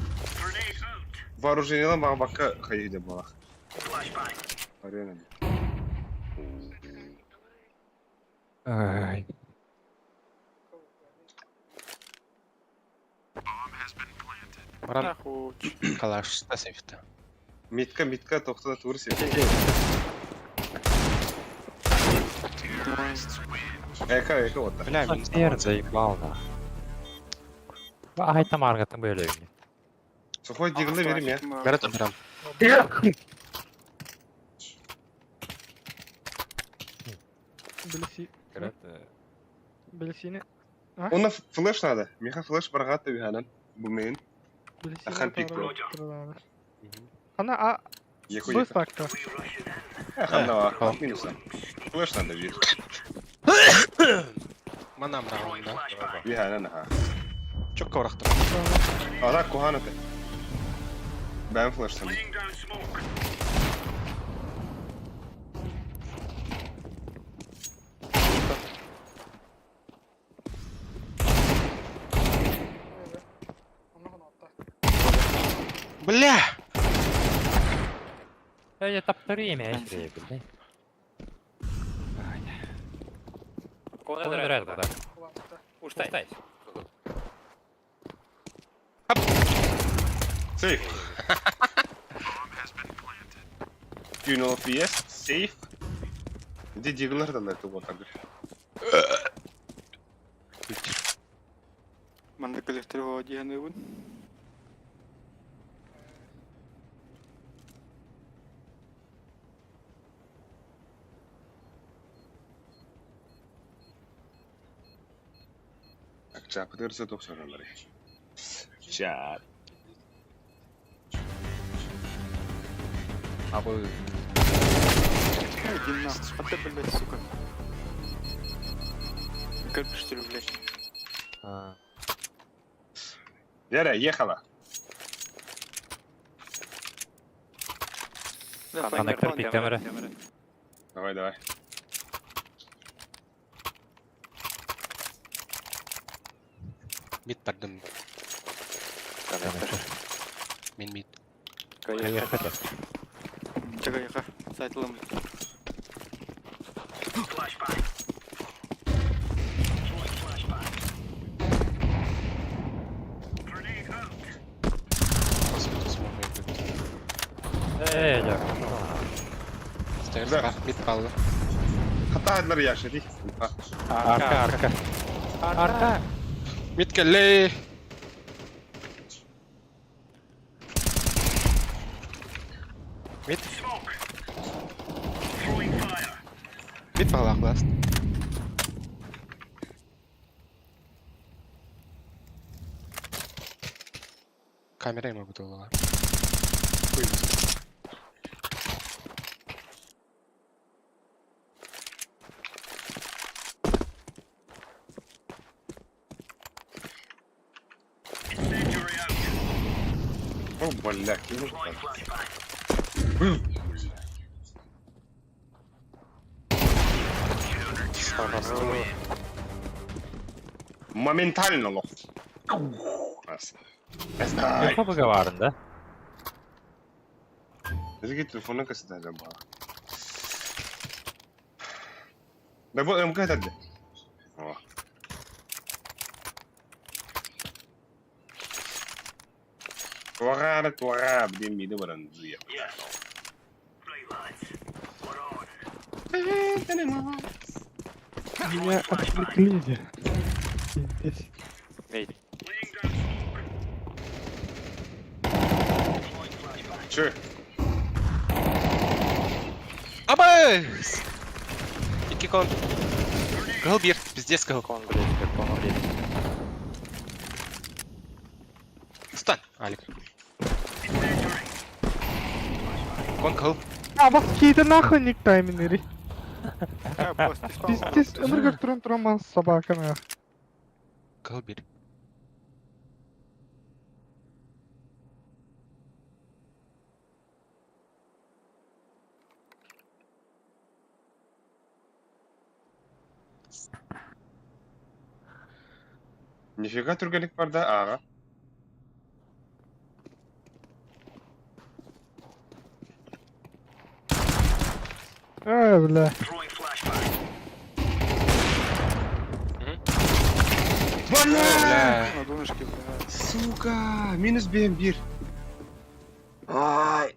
вооружениелан баҕа хайы буолах. Арена. Ай. Баран Нахуй. калаш тасефта. Митка, митка тохтода тур сеп. Эка, эка ота. Бля, мин Сер заебал на. Ай там аргатын бөлөйүн. Сухой диглы берим я. Бәрі тұрам. Билси. Билсини. Она флеш надо. Миха флеш баргата биханан. Бу мейн. Билсини. Ахан пик Ана а Еку бу еку. факта. Ханна минуса. Флеш надо вир. Манам раунд, да. Биханан ха. Чокка орақтыр. Ара куханаты. Бәм флеш сам. Бля! Эй, таптыры эме айсыр. Кона да. Уштай. Сейф. Funeral PS, сейф. Иди диглар да лету вот так. Манна коллекторга диэн эбин. Так, чапыдырса токсоналары. Чап. Абы Иди нахуй. А ты, блядь, сука. Как что ли, блядь? Вера, ехала. Да, Коннектор пик камера. Давай, давай. Мид бардым. Мен мид. Чага, яха. Сайтлым, блядь. Господи, смогу. Эй, я. Стерска. Да. Мид палды. Хата адлар яши. Арка, арка. Арка. Мид келли. Мид. Мид палақ ласт. Камера ема бұдылыға. Хуй О, бля, кинул. Моментально лох. Знай. Легко поговорим, да? Биһиги телефонун кэсэтэ баар. Да бу МК этэрдэ. О. Туагаары туагаа диэн миини баран зуя. Меня отвлекли. Пиздец. Мейт. Че? Абайс! Икки кон. Кыһыл биир, пиздец кыһыл. Кон, блядь, как кон, блядь. Встань, Алик. Кон кыһыл. А, бас кейді нахуй ник тайминери. А, просто ты спал. Пиздец, өміргер туран туран собака нах. Кыһыл биир. Нифига түргенlik бар да аға. А, бля. Бля! Бля. На донышке, блядь. Сука! Минус БМ1. Ай!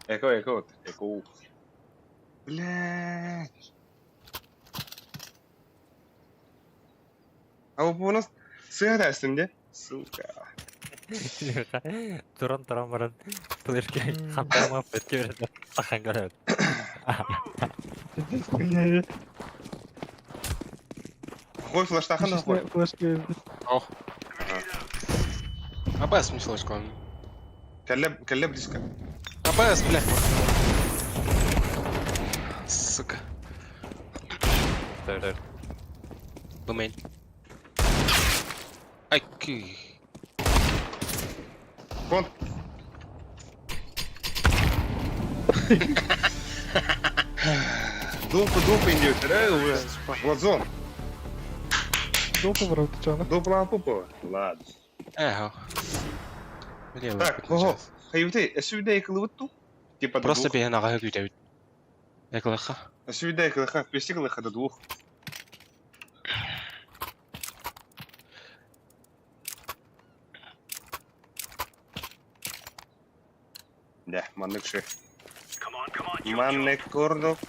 Эко, эко, эко. Блядь. А у нас сыра де? Сука. Туран туран баран флешке хантарма флешке береді. Сахан көреді. Пиздец, хуйня. Қой флаштахан да қой. Флешки. Ох. Абайс мне флешку. Кәлләп, кәлләп диска. Абайс, бля. Сука. Төр. Бумейн. Ай, ки. Кон. Допы, допы индиотер, Владзон. Допы вроде чё, Допла пупова. Ладно. Эхо. Бля, Так, ого. Хайвты, эсүдә кылыбыт Типа до Просто двух. бейін аға күтәбит. Экылыха. Эсүдә кылыха, пести кылыха до двух. Да, маннык ши. Маннык курдук.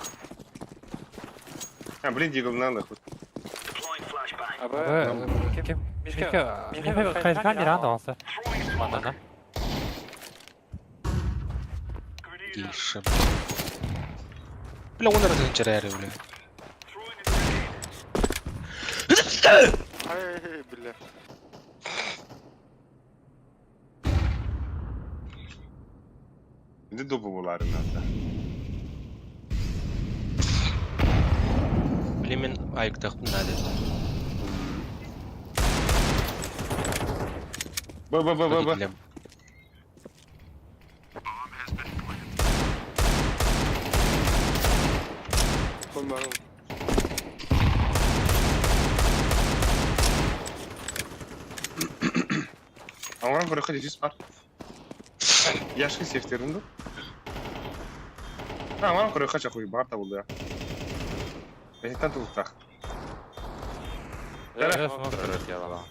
А, блин, дигл надо хоть. А, Б, Ким? Мишка, Мишка, Мишка, хайфа миран алса. Манана. Тише. Бля, он разгончаряли, бля. Ай, бля. Иди дубы булары надо. Блин, мен айыктақ надо. Б, Б, Б, Б, Б. Бля. Кон барыл. Аңран көрі дефис бар. Яшкы сефтерінді. Аңран көрі қача хуй бар табылды. Бәйттан тұлықтақ. Я смог делала.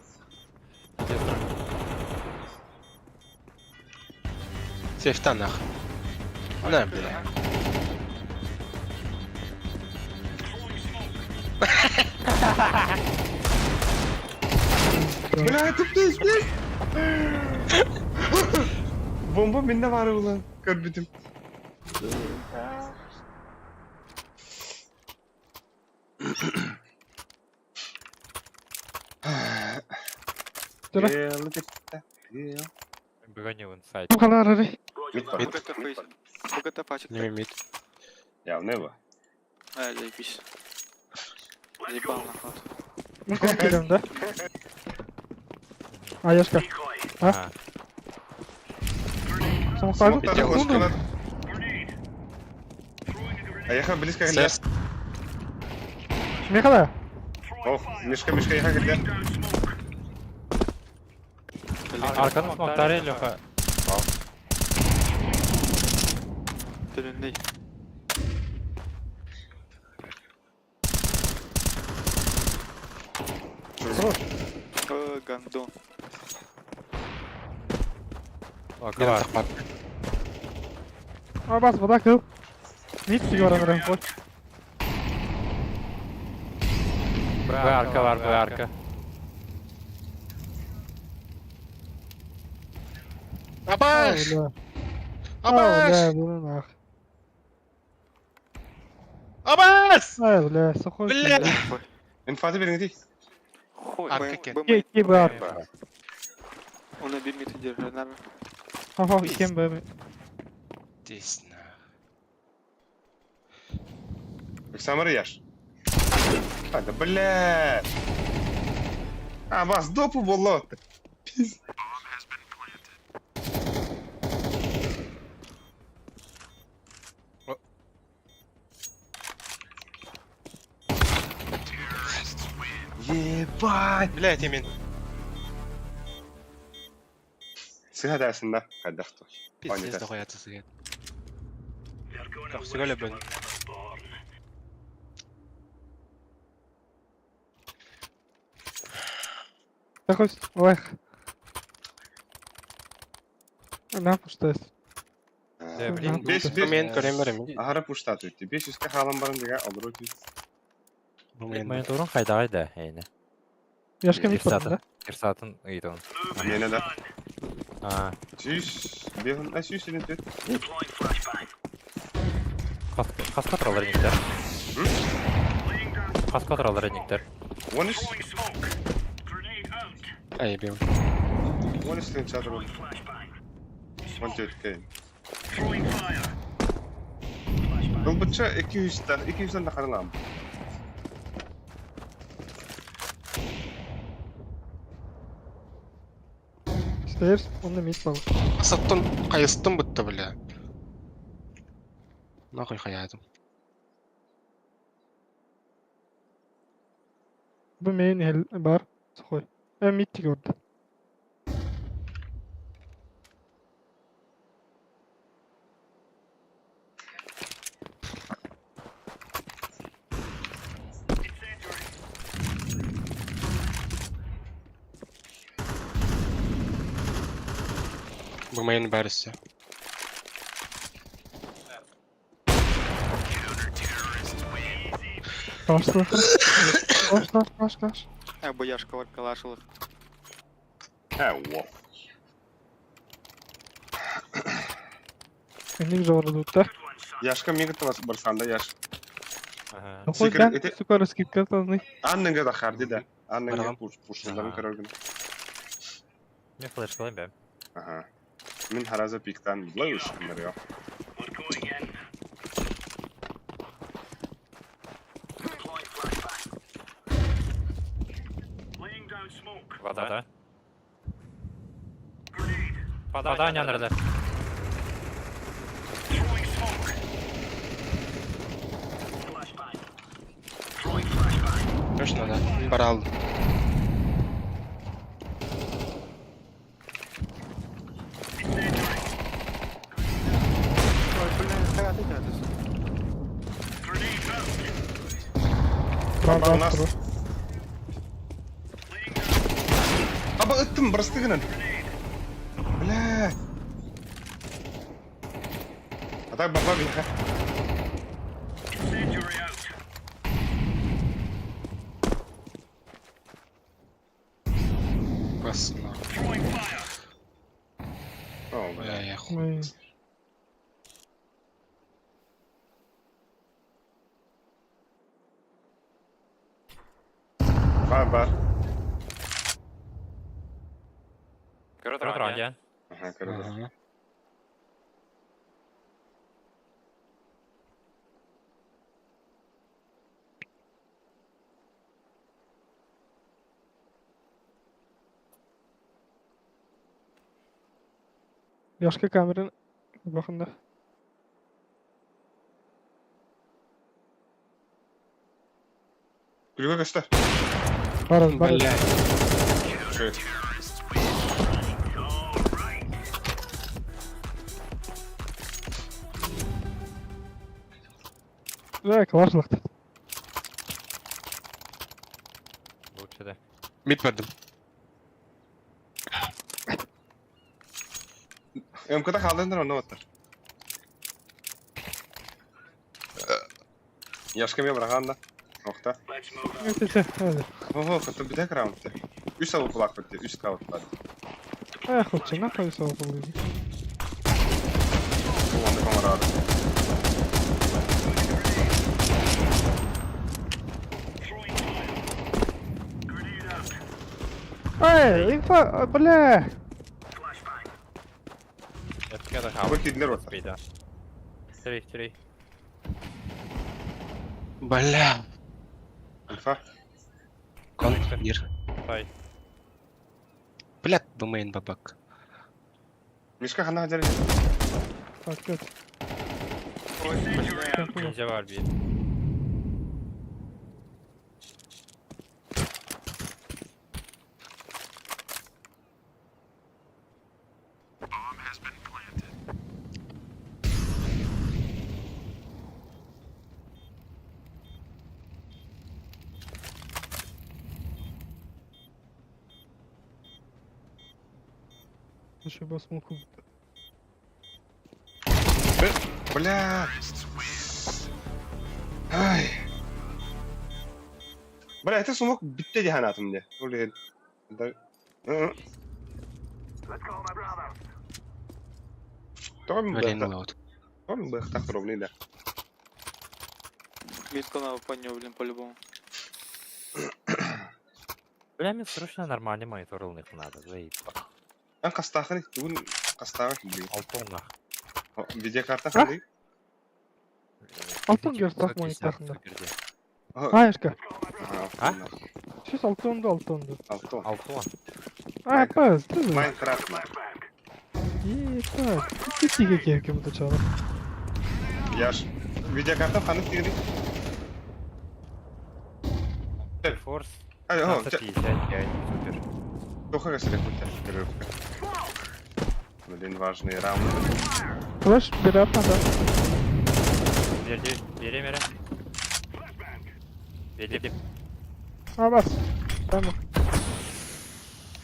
Сейфтан нах. На, бля. Бля, туптайыз, блядь. Бомба менде бар ulan. Көрбүтүм. Тұра. Бегони в инсайд. Қалар арай. Мид бар. Мид. БГТ фейс. БГТ пачет. Неме мид. Я не ба. А, заебись. Заебал нахуй. Мен кон келем, да? А, Яшка. А? А, Самохвалю? Смоктары қошқанат. А я близко Сэс. Михала. Ох, Мишка, Мишка, яха кирдэ. Арканы смоктары, Леха. Төнүннэй. Э, гандон. Арка бар. А бас вода кыл. Мид сигара баран кой. Б арка бар, Б арка. Абаш! Бля. Абаш! Бля, бля, нах. Абас! Ай, бля, сухой. Бля! Инфаты бериңити. Хуй. Арка Б, кен. Б, Ки, ки бар. Он один мид держит, наверное. Ага, иккен б. Тесно. Самары яш. А, да бля. А, вас допу было. Пиз. Ебать! Блядь, Эмин. Сыга дәсін да, қайдақ то. Пиздец, дохуя ты сыгет. Көхсүгө лөбөн. Такой, лайх. На, пуштайс. Да, блин. Бес, бес. Мен көрем берем. Ахара пуштат өтті. 500-ке халан барын деген алдыру өтті. Мониторун хайдагай да, эйне. Яшка мид Кирсатын. бар, да? Кирсатын ыйтон. Мені да. А, 100, бехін, а 100 елін төт. хаска туралар никтер. Хаска туралар никтер. 13, Ай, бем. 13 лин чатыр болды. 14 кейін. Ылбытша 200-тан, 200-тан да қаралам. Stairs, онда мид бар. Саттын, кайыстын бутта, бля. Нахуй хаятым. Бу мейн хел бар. Сухой. Э, мид тиги орда. Бу мейн бәрісі. Каш, каш, каш, каш, каш. А, бояшка бар калашылық. Ә, о. Энник жауырды да. Яшка мега бас барсанда яш. Ага. Сухой Секрет- бен, это- сука, раскидка тазный. Анныңга да харды да. Анныңга Баралам. пуш, пушыларын Ага. көрөргүн. Мен флеш кылайм бе. Аха. Мин хараза пиктан былай ушкындар я. Вода. Вода не надо. Точно, да. Барал. Ой, блин, хайаты жатыр. Бар, Баба у бар, нас. бар. Аба ыттым барыстыгынан. Бля. А так баба биха. Бас. нахуй. О, бля. Бля, я хуй. Ой. Бар бар. Көрө Аха, көрөбүз. Ага. Яшка камерын бакында. Күлүгэ көстөр. Бар бар. Бля. Үчүгэй. Бля, калаш лахтат. Лучше да. Мид бардым. МКда хаалланнар онно баттар. Яшка мен бырахан да. Охта. Это это. Ого, кытты бүтэк раундты. Үс алып булак битти, үс кабыт бар. Эх, вот нахуй сау булды. Бу онды комарады. Эй, инфа, бля. Это Бу кидлер бар. Беда. Три, три. Бля. Инфа. Кон мир. Ай. Блядь, бумейн бабак. Мишка хана хажар. Так, так. Нельзя варби. Еще бас муку. Бля. Ай. Бля, это смог битте диханатым де. Блин. Да. Том Блин, бы. лаут. Том бы так ровный да. Митка надо по нему, блин, по-любому. Бля, мне срочно нормальный монитор ылных надо, заебал. Ан кастахын тугун кастагы блин. Алтонах. Видеокарта ханды. Алтон герцог мониторында. А, А, Яшка. А? Сейчас алтонду, алтонду. Алтон. Алтон. А, пас, ты же. Майнкрафт. Ебать. Ты тиге кем то чала. Яш. Видеокарта ханды тигри. Форс. Ай, о, 1555, супер. Тоха касырек бутя. Блин, важный раунд. Флеш, вероятно, да. Бери, бери, бери. Бери, А, бас. Там.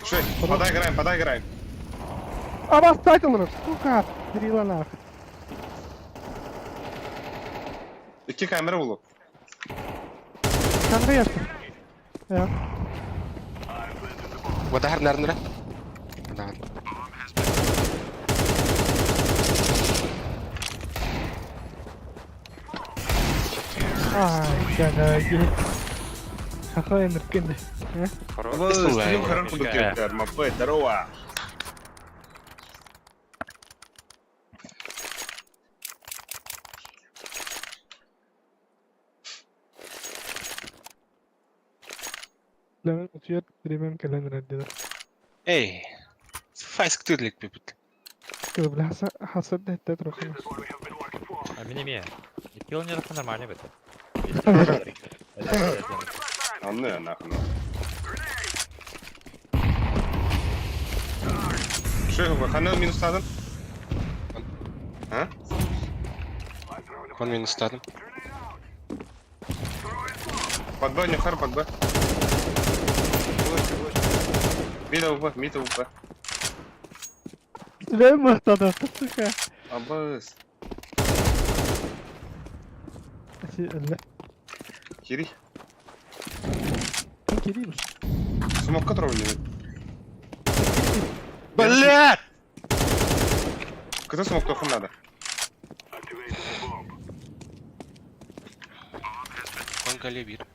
Шей, подай играем, подай играем. А, бас, тайтл, сука. Дрила нахуй. İki kamera bulup. Kanka Яшка. Я. Вадахар нарнра. Да. Ай, гада. Какой энергенди. Хорош. Стрим хорош Мишка. Мапе, здорово. Ләмін утуяр, дремем кэлэн рэддилер. Эй. Файск түрлик бипит. Кыз бля, хасад да трохы. А мне не. Килл не нормально бит. Anlıyor нахуй. Шей, хана минус тадın. Ha? Кон минус тадым. Под Б, не хар, под Б. Мид УП, мид УП. Ләм мақтады, сука. Абыс. Әллә. Кири. Кирилл. Смокка трогай. Блядь! Когда смок тохун надо? Кон галебир.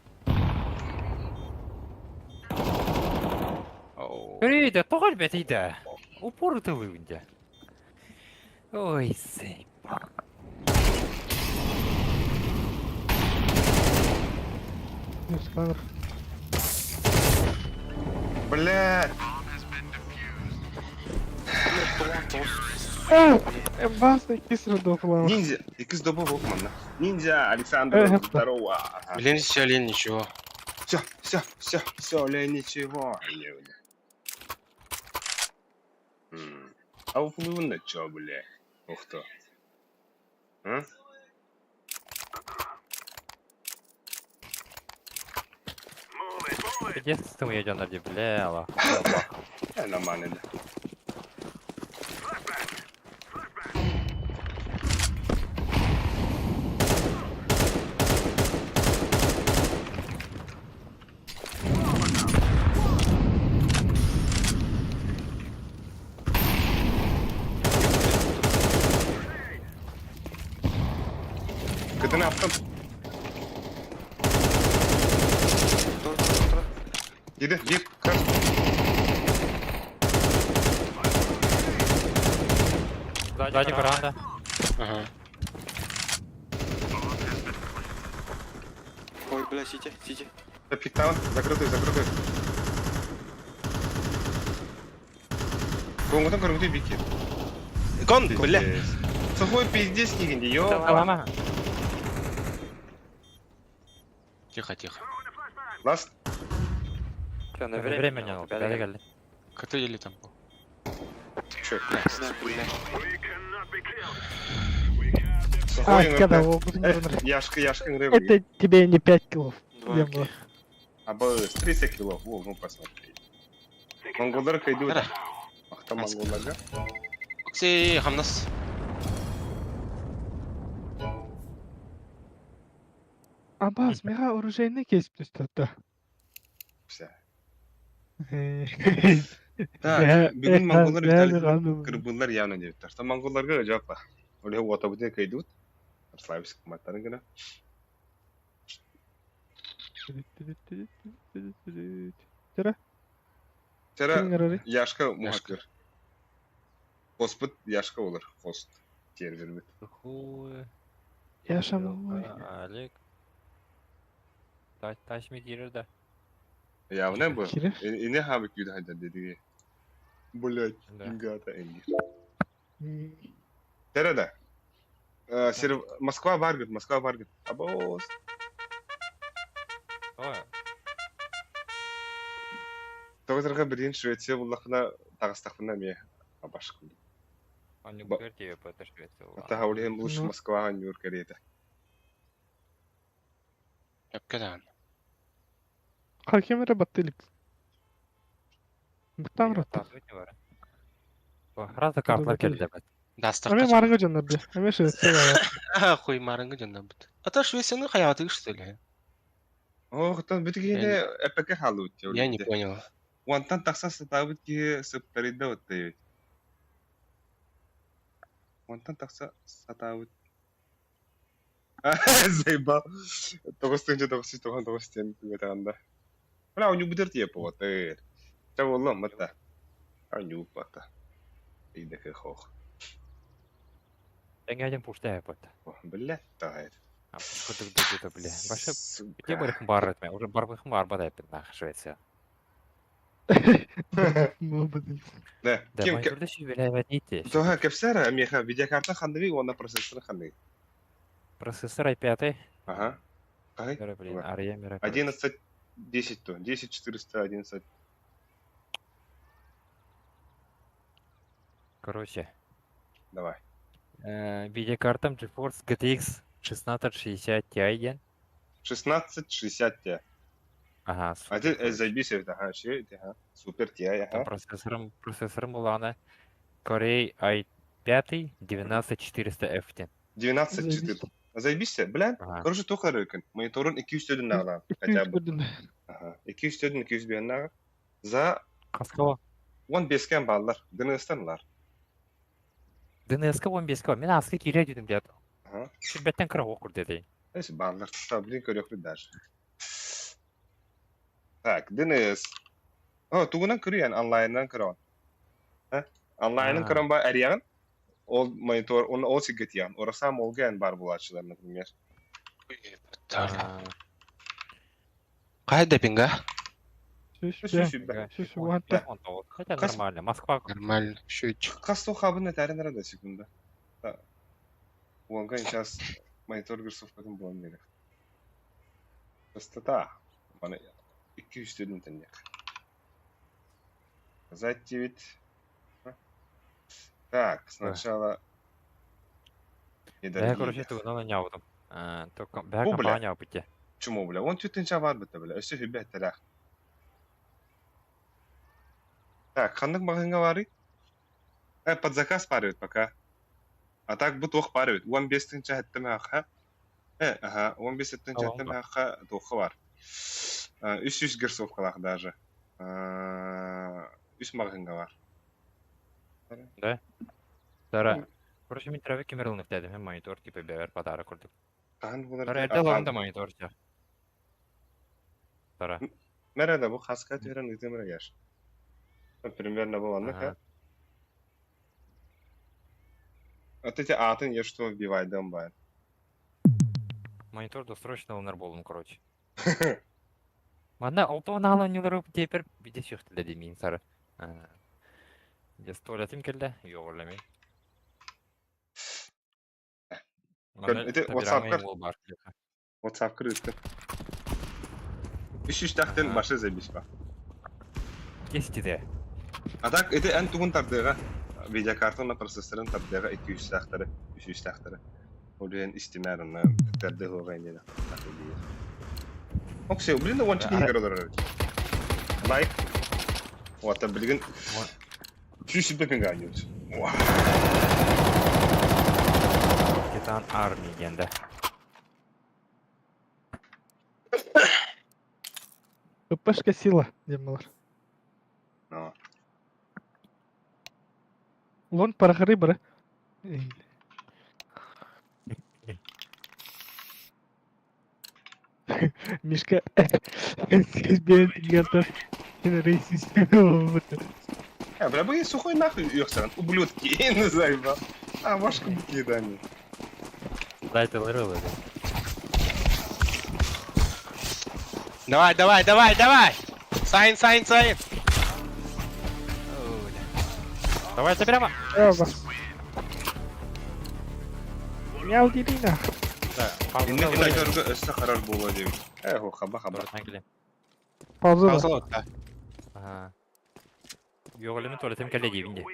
Оу. Рейда, тоғал бәтейді. Упор ты вынде. Ой, заебал. Сканер. Блядь. Бас кисір доқылан. Ниндзя. Икс доба Бокман. Ниндзя, Александр, здорово. Блин, все, лень, ничего. Все, все, все, все, бля, ничего. Не, бля. М. А уплыву на чё, бля? Ух ты. А? Пиздец, ты мне идёт на бля, Аллах. Нормально, да. Кытын аптым. Тур, тур, тур. Yedi, bir, kır. Сзади веранда. Ага. Ой, бля, сити, сити. Пиктаун, закрытый, закрытый. Көңгүтөн көрүңүтүй бики. Кон, бля. Сухой пиздец дегенде, ё. Лама. Тихо, тихо. Ласт, Всё, на Время не надо, гали, гали. КТ или там был? чё? На, бля. А, Сухой когда ыңырды. ол бұзын Яшка, яшка ыңыры. Это тебе не 5 килов. Два, Я окей. Аба, 30 кило. Во, ну посмотри. Монголдар кайду. Ара. Ахта монголларга. Окси, хамнас. Абас, мега оружейный кесіп түсті. Вся. Так, бүгүн монголлар Виталий кырбылар явно деп. Та монголларга жапа. Оле ота бүтен кайдут. Славск маттарын гына. Тера Яшка мухакыр. Хоспут Яшка olur. Хост. Сервер бит. Хуй. Яшам ой. Олег. Тащ ми кирер да. Явно bu. Кирер? İne habik güde hayda dediği. Блять, Да. ингата энгир. Тера да. Серв... Москва баргыт, Москва баргыт. Абоос. Ой, Тоғызырға бірден Швеция бұллақына тағыстақына ме абашқын. он не Ба- бугер тебе по это Швеция. Ата хаулем лучше Ну. Москваға Нью-Йорк әреді. Эпкедан. Хакемere баттылык. Бұттан ұрытты. Раза картлар келди бит. Дастақ. Аме марыңы жоннарды. Аме Швеция бар. А, хуй марыңы жондан бит. А то Швецияны хаятыгы что ли? Ох, тон бітігене әпәке халы өтте. Я не понял. Уантан тақса сатабыт ки сыптарыда өтте. Уантан тақса сатабыт. Заебал. Тоғыз тынчы тоғыз жүз тоқсан тоғыз тен түгетағанда. Бля, у бүтер тие поватыр. Ча болла мата. А ню пата. Идеке хох. Эңәден пушта бит. Бля, тайр. А кудык дык бля. Башы Сука. где барыхым бар этме. Уже барыхым бар бада эпит нах Швеция. Да, Да, ким монитөрдө сүйлөбөт ите. Тоха кепсера меха видеокарта хандыгы, онна процессор хандыгы. Процессор i5. Ага. Кай? Блин, ария мира. 11 10 то, 10 411. Короче, Давай. видеокартам GeForce GTX 1660 Ti ген. 1660 Ti. Ага, А супер, ты короче. заебись это, ага, ще, ага. Супер Ti, Там ага. процессором буланы Core i5 19400F тен. 12 4. Заебись, бля. Ага. Короче, тоха рыкын. Мониторын 204 нагла, хотя бы. Ага. 204 205 нагла. За Каскова. 15 кен баллар. Дыныстан ДНС-ка 15-ка. Мен аскы кире дедим, блядь. Ага. Шүбәттен кыра окур деди. Эс баллар. Та, блин, көрөклү даже. Так, ДНС. О, тугунан көрүйен, онлайннан көрөн. Ха? Онлайннан А. көрөн ба әриян. Ол монитор, оны ол сигетиян. Орасам ол ген бар булачылар, например. Кайда пинга? Сү-сү-сү. Хотя нормально. Москва Нормально. Счетчик. Касту хабына тәрін рада секунда. Уанга сейчас монитор гырсов потом булан керек. Частота. Мана 200 төрдүн тэнниэх. Зайти Так, сначала Бэһэ короче тугунан оонньообутум. Бэһэ Бу, бля. компания оонньообут дии. Чему, бля? Он түтүнчэ бар битэ, бля. Өссө хүбэ этэлээх. Так, ханнык маҕаһыыҥҥа баарый? Под заказ паривает пока. А так бу туох баар эбит? 15 тыһыынча сэттэ мөһөххө. Аха, 15 тыһыынча сэттэ мөһөххө туохха баар? 300 герцовкалаах даже. Үс маҕаһыыҥҥа баар. Да? Тара. Короче, мин траве кемер ылынык дедим, монитор типа бэбэр подарок курдук. Хаһан буолар? Тара эрдэ ылабын да монитор ча. Тара. Мэрэ да бу хаска түһэрэн ыытыам эрэ яш. Примерно бу маннык, а? Вот эти аатын я что вбивайдам баар. Монитор досрочно ылынар буоллум, короче. Манна олтон аал оонньуулары теперь виде сүхтилэ дии сары. Дьэ туалетым кэллэ, йоҕурлэмин. Манна Ити табираҥҥа WhatsApp-кар уол баар. WhatsApp-кар ыыттым. Үс үстэхтэн башы забись ба. Кестиде. А так ити эн тугун тардыаҕа видеокартаны процессорын тардыаҕа икки үстээхтэри, үс үстээхтэри. Ол иһин истимээр онно тардыы суоҕа иннинэ. Оксей, блин, уонча киһи көрө олорор эбит. Лайк. Вот, билигин 100 пингаанньыбыт. Титан армии диэн да. ППшка сила диэн буолар. No. Лон парахары бары. Мишка А, бля, вы сухой нахуй ёхсаран, ублюдки, я не знаю, ба. А, ваши кидание. Дайте лырылы. Давай, давай, давай, давай! Сайн, сайн, сайн! Давайте прямо! Мяу дирина. Инник китайдарга өссө харар буолуо диэбит. Э, хаба хаба. Пауза. Пауза да. Ага. Йоҕолемин туалетым кэллэ диибин дии.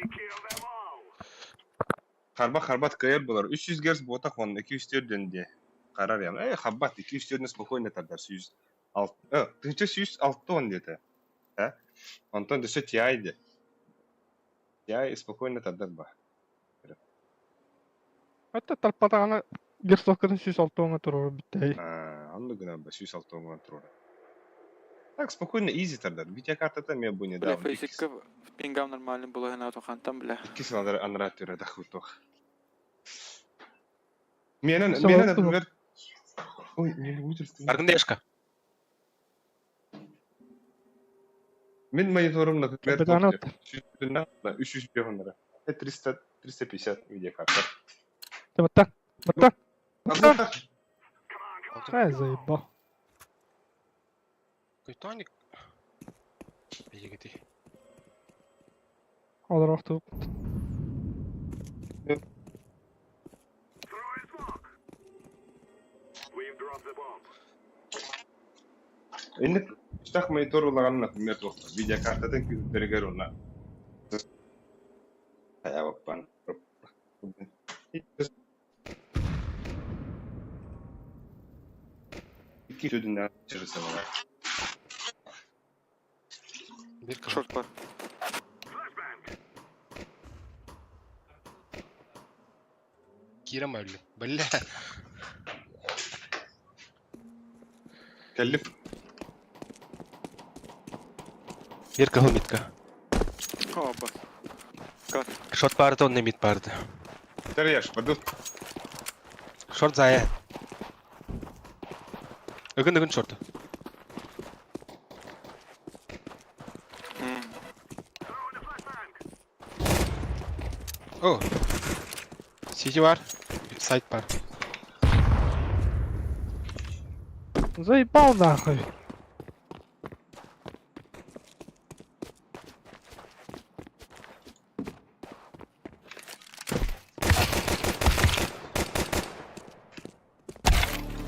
Харба харбат кыайар буолар. 300 герц буотах уонна 204 дэн диэ. Харар ям. Э, хаббат 204 спокойно тардар 100 1160 диэтэ. Э? Онтон дөссө TI диэ. TI спокойно тардар ба. Hatta тарпатаҕына герцовкатын 106 уоҥҥа туруору бүттэй. Онно гынан ба 106 уоҥҥа туруору. Так, спокойно, изи тардар. Видеокартата мен бу Бля, недавно. фейсикка пингам нормальный было, на хантан, бля. Икки сыл анараа түрэ дахутох. Менен, менен, например... Ой, не вытерсти. Аргындешка. Мен мониторум, например, 300 300, 350 видеокарта. Вот так, вот так. Вот так. Ай, заебал. Тоник. Бегети. Олорох туп. Инник үстах монитор улаган, например, видеокартатын күүттэригэр уна. Хаябаппан. Икки сөдүннән чырысалар. Шорт бар. Кира мөллү. Бля. Кэллип. Бир кыһыл митка. Опа. Кат. Шорт барды, он не мид барды. Тереш, паду. Шорт зая. Ыгын ыгын шорты. О. Сити бар. Сайт бар. Заебал нахуй.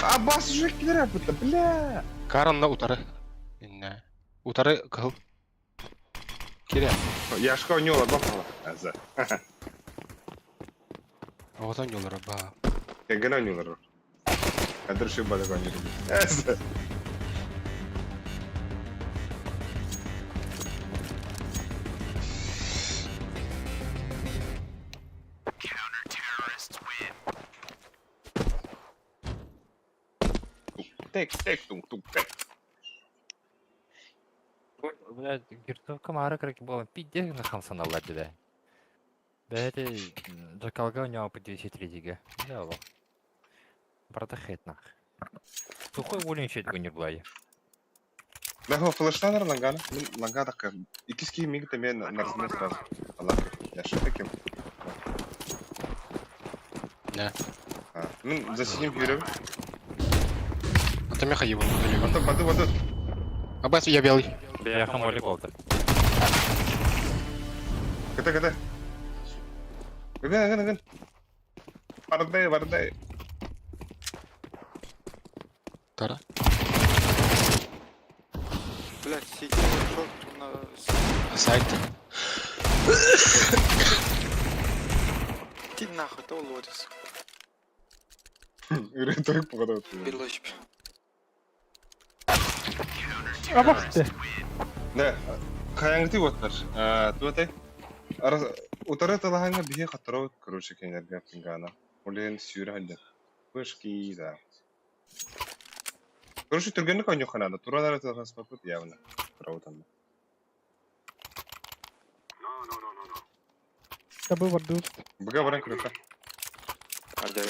А бас уже килер бля. Каранна утары. Не. Утары кыһыл. Кире. Яшка ойньуола баппала. Аза. Оҕото ойньуулара баа. Кэргэн ойньуулар. Кадр шибалык ойньуур. Аза. Тек, тек, тук, тук, тек. Блядь, гертовка маары кырак буолан пиздец гына хамсаналлар дии. Бэйэтэ дьакалга оонньообут 203-гэ. Бля олох. Барыта хет нах. Сухой волин үчүгэй гынньыр булайы. Нахуй флештанар лангана. Мин ланга такка. Иккис киһи миги тэме нарзына сразу. Аллах. Я что таким? Да. А, мин за синим күүрэбин. А то меха ебан. Антон, бады, бады. Абас, я белый. Бляха моли болду. Кыта, кыта. Ыгын, ыгын, ыгын. Бардай, бардай. Тара. Блядь, сиди, шорт на... Сайт. Иди нахуй, это улодец. Ырытык походу. Белочь. Абахты. Да, хайаңгыты уоттар. Туотай. Утары талаһаҥҥа биһи хотторобут, короче, кинилэргэ пингана. Ол иһин сүүрэ сылдьан. Вышки, да. Короче, түргэнник оонньуохха наада. Туран эрэ тылаһыспаппыт явно. Турабыт онно. Табы бардыбыт. Быга баран көрүөххэ.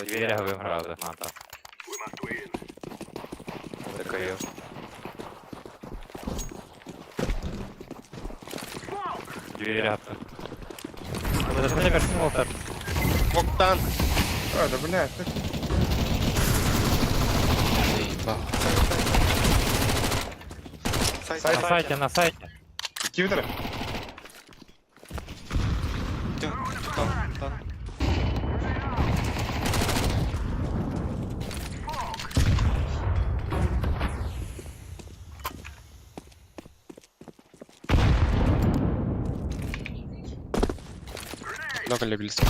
Дверь выбрала, мата. Такая. Дверь от. Октан. А, да бля, ты... Заебал. Сайт, Сайт. На сайте, на сайте. Кибитер. Там, там. Много любился.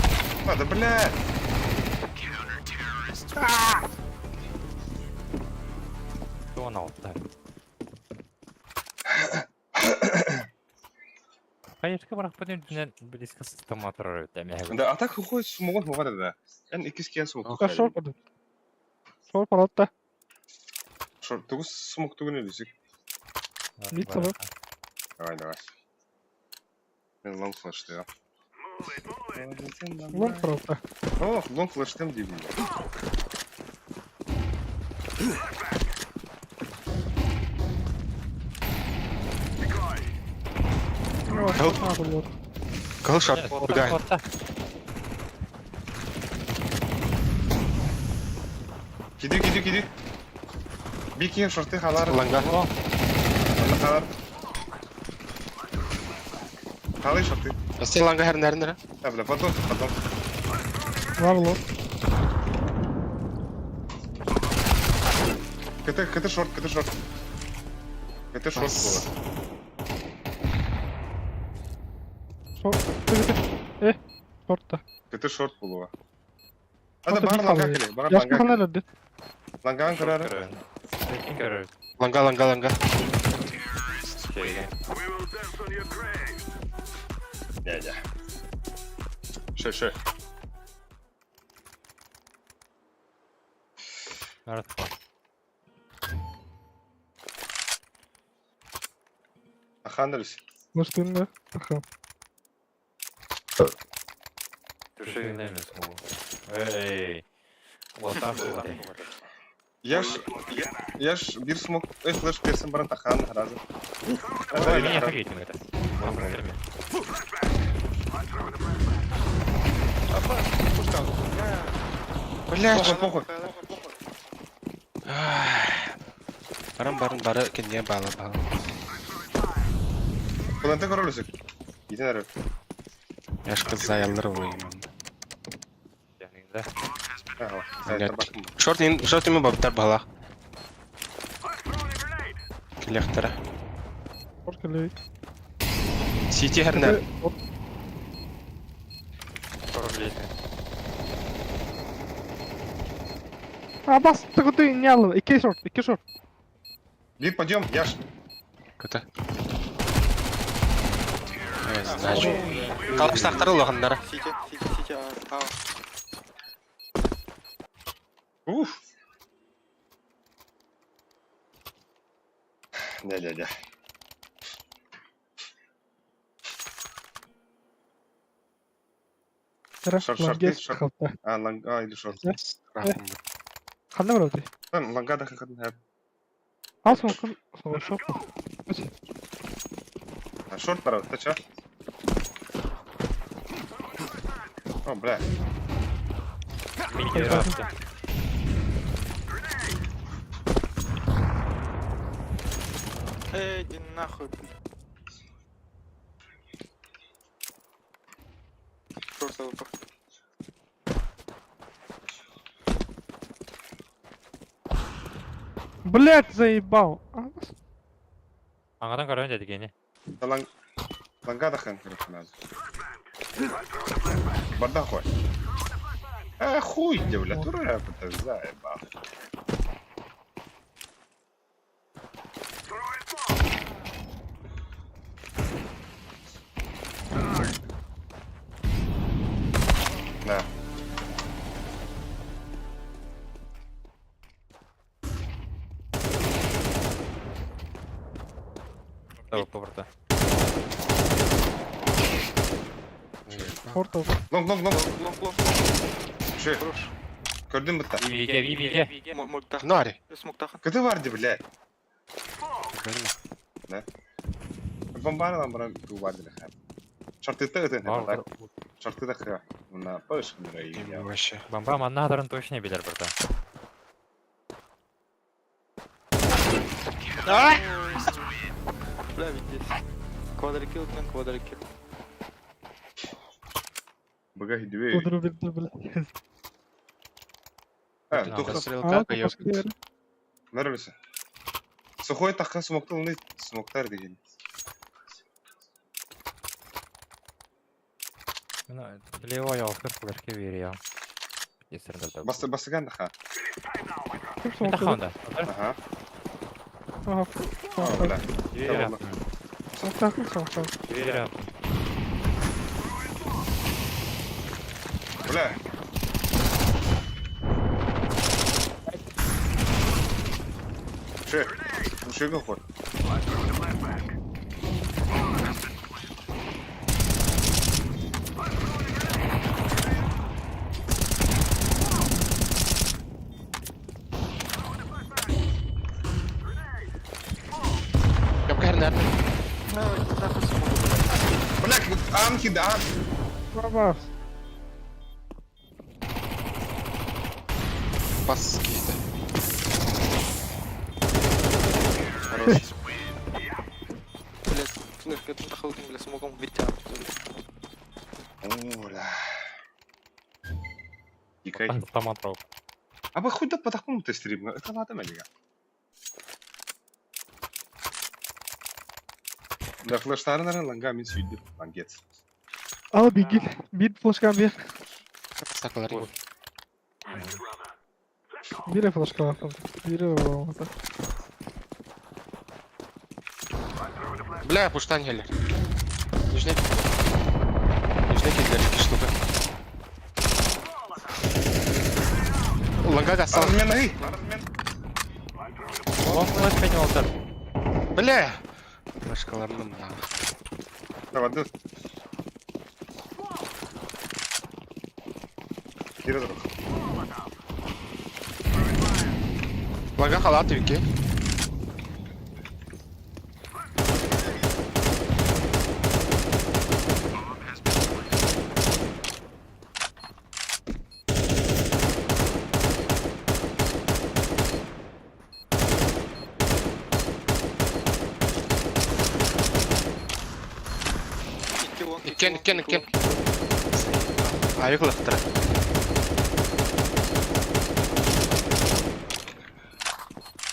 А, да бля! Кто на вот так? Конечно, барах поднимет близко с томатором. Да, а так уходит смогут мугада да. Эн иккис киэн смог. А шор барды. Шор паратта. Шор, тугус смог тугун илисик. Мид сабы. Давай, давай. Мен лонг флештым. Лонг паратта. О, лонг флештым деймин. Кыл шорт. Куда? Киди, киди, киди. Бики шорты халар. Ланга. Онно халар. Халы шорты. Сен ланга хәрін әрін А, бля, потом, потом. Var лонг. КТ, КТ шорт, КТ шорт. КТ шорт было. Шор. Э, шортта. КТ шорт было. Ада бар ланга келе, бар Яшка ланга. ханар öldü. Ланган көрөр. Ланга, ланга, ланга. Я, я. Ше, ше. Ахандрис. Мыштынды. Аха. Эй. Вот так вот. Яш, яш бир смок, эй, флеш берсен баран тахан разы. Ой, меня хотите это. Блядь. Похуй, похуй. Баран баран бары кенге бала бала. Куланты көрөлүсүк. Итен әрі. Яшка заяллар ойым. Да. Ага, Блядь. Шорт ин, шорт име бабтар бала. Келехтера. Шорт кэлэбит. Сити хэрнэ. А бас ты не алла. Икки шорт, икки шорт. Бир подъем, Яш. Кыта. Значит. Калаштахтар улаханнара. Сити, сити, сити, а, а. Уф. Не-не-не. Шарт, Шорт, шорт, лангес шорт. халта. А, ланг, а, или шорт. Ханна барабы. Там ланга да хакатын хэп. Ал соңкун шорт. А шорт барабы, та ча? О, бля. Эй, иди нахуй. Просто ВП. Блять, заебал. Аңадан көрөн деді гені. Та ланг... Ланга да хан короче надо. Барда хуй. А хуй, где, бля, тура это заебал. Да. Поворота. Шорт. Лонг, лонг, лонг. Лонг, лонг, Ши, хорош. көрдүм бітті. Биге, биге. Мультах. Нари. Смоктахан. Кыты бар ди, бля. Бомбара нам брам ту бар ди ха. Шартыта өтен так. Шартыта ха. Мына пыш мира Вообще. Бомба манна точно билер бірді. Бля, видеть. Квадрокилл, блин, квадрокилл. Бага хидве. Удру билди, блять. А, тухта Стрелка, ёпт. Нөрөлөсө. Сухой такка смоктал смоктар деген. Мына лево ялкыр флешке берия. Естерінде. Басты бастыган да ха. Таханда. Ага. Ага. О, бля. Берия. Бля. Ши. Шига ход. Ёпка хэрнэ. На, иди нахуй смог. Бля, анки да. Бабас. Бас кейді. Хорош. Блядь, флешка, это тахал, бля, смогом витя. О, бля. Дикай. Автомат рок. А бы хуй да по такому ты стрим. Это надо меня. Да флештарнер ланга мин сүйдү. Лангец. Ал бигин. Бир флешкан бир. Сакалар. Бире флешка Бире болмаса. Бля, пуштан хеллер. Нижний. Нижний киллер, iki штука. Ланга гасал. Размен эй. Лонг флешка не олтар. Бля! Башкаларным на. Давай, ды. Кире друг. Ланга халаты вики. Икки лонг, Иккен, лонг, иккен, икки иккен. Аюклықтыр.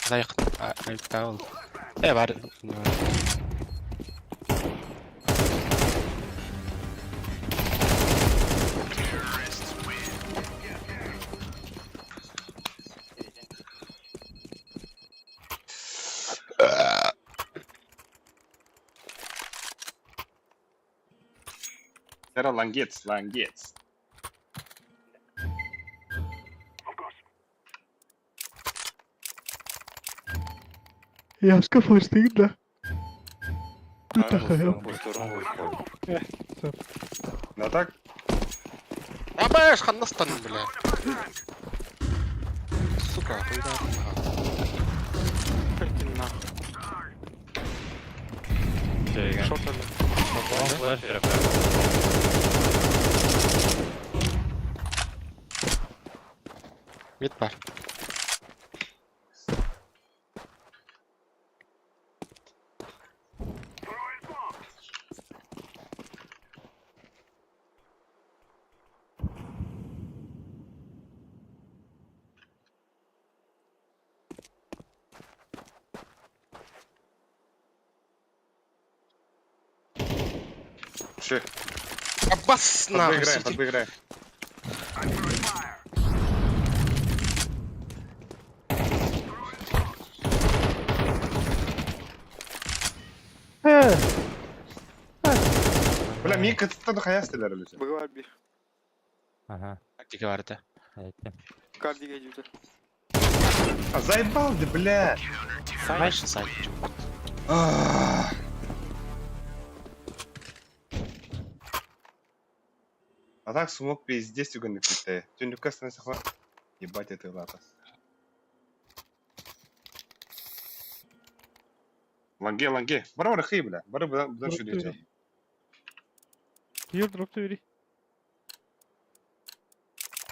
Зайық, аюктау. Э, бар. Тера лангец, лангец. Яшка флештыгын да. Да так? Абаш, ханнастан, бля. Сука, хуйда. Прикинь нахуй. Шорт Мид бар. Че? Абас, нахуй, Подбеграем, сиди. подбеграем. Э, Бля, Мика, ты хаястылар өлүсө. Быгар бир. Ага. Тактика бар это. Эти. Кардига идет. А заебал ты, бля. Дальше сайт. А А так смог пиздец үгін күтті. Түндікке станция Ебать, это лата. Ланге, ланге. Бара бара хей, бля. Бара бұдан бұдан Дроп шүле. Кир дроп бери.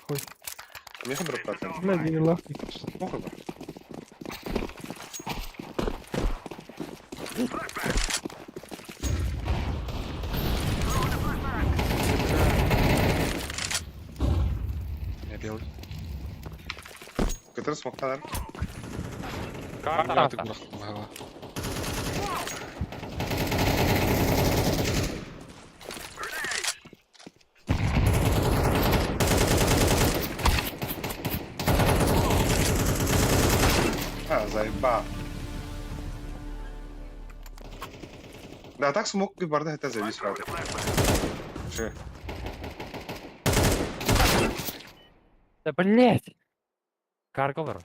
Хуй. Меха дроп татын. Бля, не лах. Похуй ба. Я белый. Который смог танар. Бля, ты гурах помогла. А, заебал. Да, так смог и барда это завис, правда. Че? Да блять! Карголор.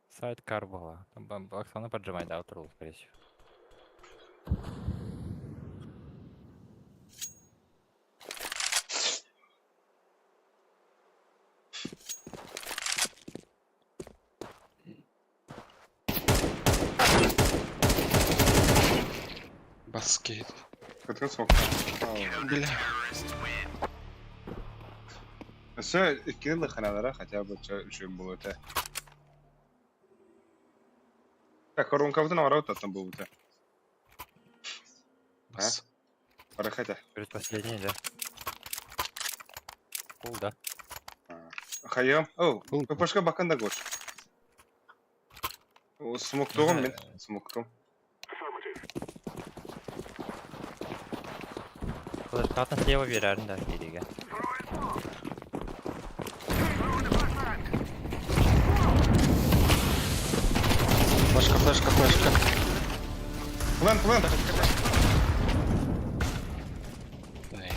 Сайт Карбола. Там Оксана поджимает аутрул, скорее всего. Баскет. Который смог. Бля. Все, кинули ханалара хотя бы чем было это. Так, хорункабытын арау таттан был это. Бас. Барахата. Предпоследний, да? Пул, да? Хайом. О, Был. пашка баканда гош. Смоктугум мен. Смоктум. Флешкатын слева берәрін да кереге. Флешка, флешка, флешка. План, план. Эй,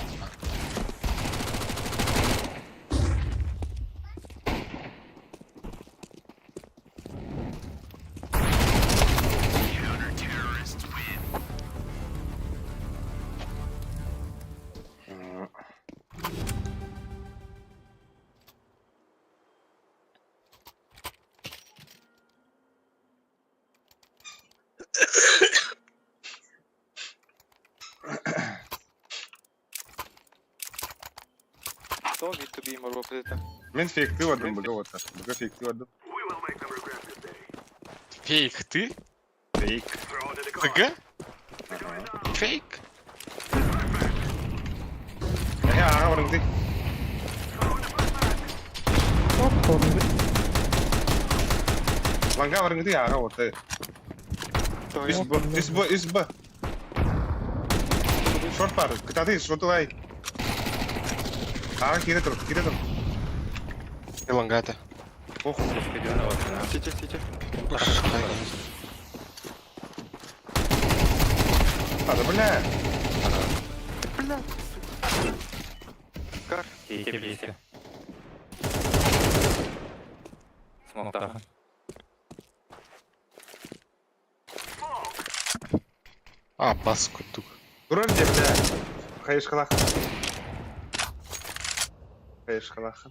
То вид to be more это. Мен фейкты вадым бага вот. Бага фейкты вадым. Фейк ты? Фейк. ТГ? Ага. Фейк? Я ага барыңды. Оп, холодный. Ланга барыңды ага вот. Үс б, үс б, үс б. Шорт бар. Кытаты, шортылай. Ага, кире тур, кире тур. Лонгата. Ох, Сити, сити. А, да бля. Бля, сука. Кар. Сити близко. Смоктахан. А, бас куттук. Турар где, бля. Хаеш халах. Хаеш халах.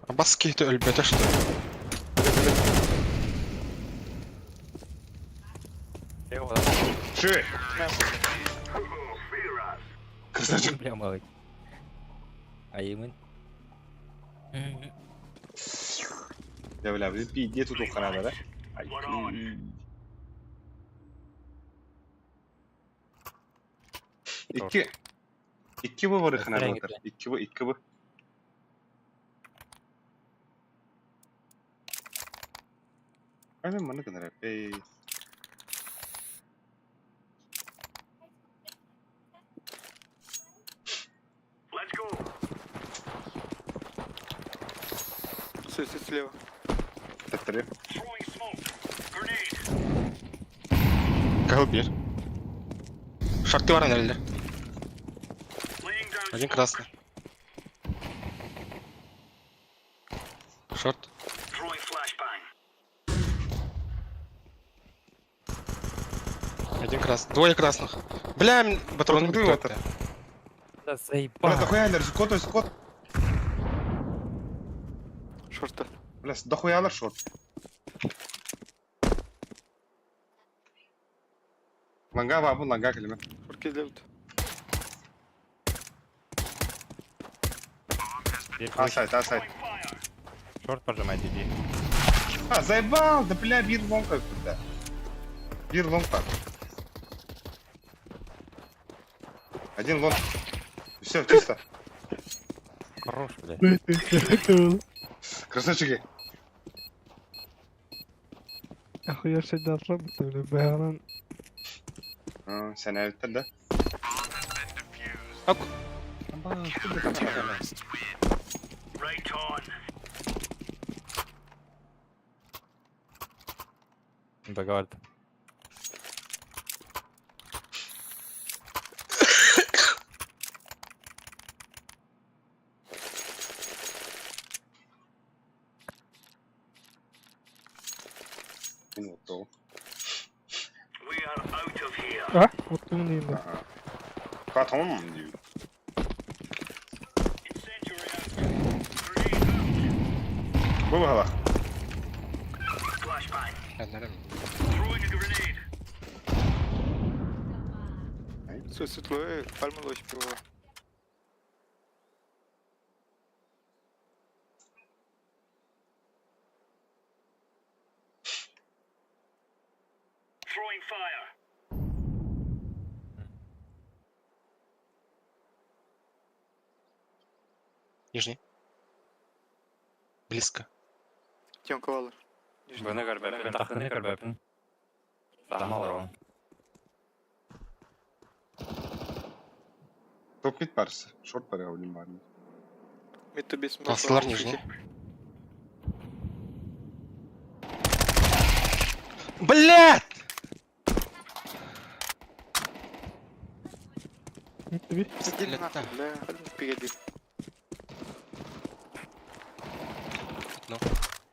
А бас кейті өлбөтө что ли? Ши. Красавчик. Бля, малый. А имын? Я, бля, блин, пиздец тут ухана, да? Ай, Икки. Икки бу бар хана Өстөрөн бар. Икки бу, икки бу. Аны маны гынара. Эй. Суицид слева. Таттыры. Кахыл бир. Шарты бар нелер. Один красный. Шорт. Один красный. Двое красных. Бля, патрон Куды бит. это? Да Бля, заебал. дохуялар, кот, кот. Шорта. Бля, дохуялар шорт. Ланга бабу, ланга келеме. Шорт келебит. А сайт, а сайт. Шорт прожимайте, иди. А, заебал, да бля, бир лонг бля. Бир лонг так. Один лонг. Все, чисто. Хорош, бля. Красавчики. Охуевший датла, бля, бэҕэнэн А, Sen evet да? Ак. Договор. Мин оттоо. А? Оттуун диин да. Потом диир. Бу баһалах. Нерем. Суицид лоэ, пальма лось пила. Нижний. Близко. Тем ковалар. Быны көрбөппүн, тахыны көрбөппүн. Тамал рон. Топ мид барсы. Шорт бар я бар. Мид тубис. Тасылар нижний. Блядь! Би. Иди нахуй, бля. Впереди. Ну.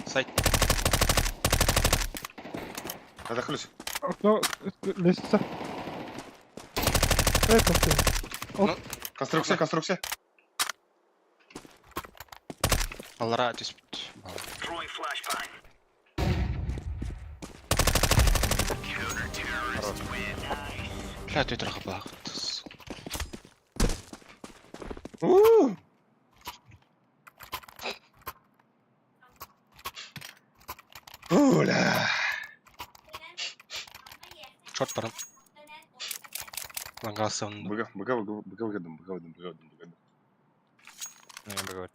Сайт. Задохлюсь. Окно, лестница. Эй, конструкция. Конструкция, конструкция. Аллара түспүт. Бля, төтөр хапалах. У! Бля. Шорт барам. Лангасы онда. Быга, быга, быга, быга, быга, быга, быга, быга, быга. Договор.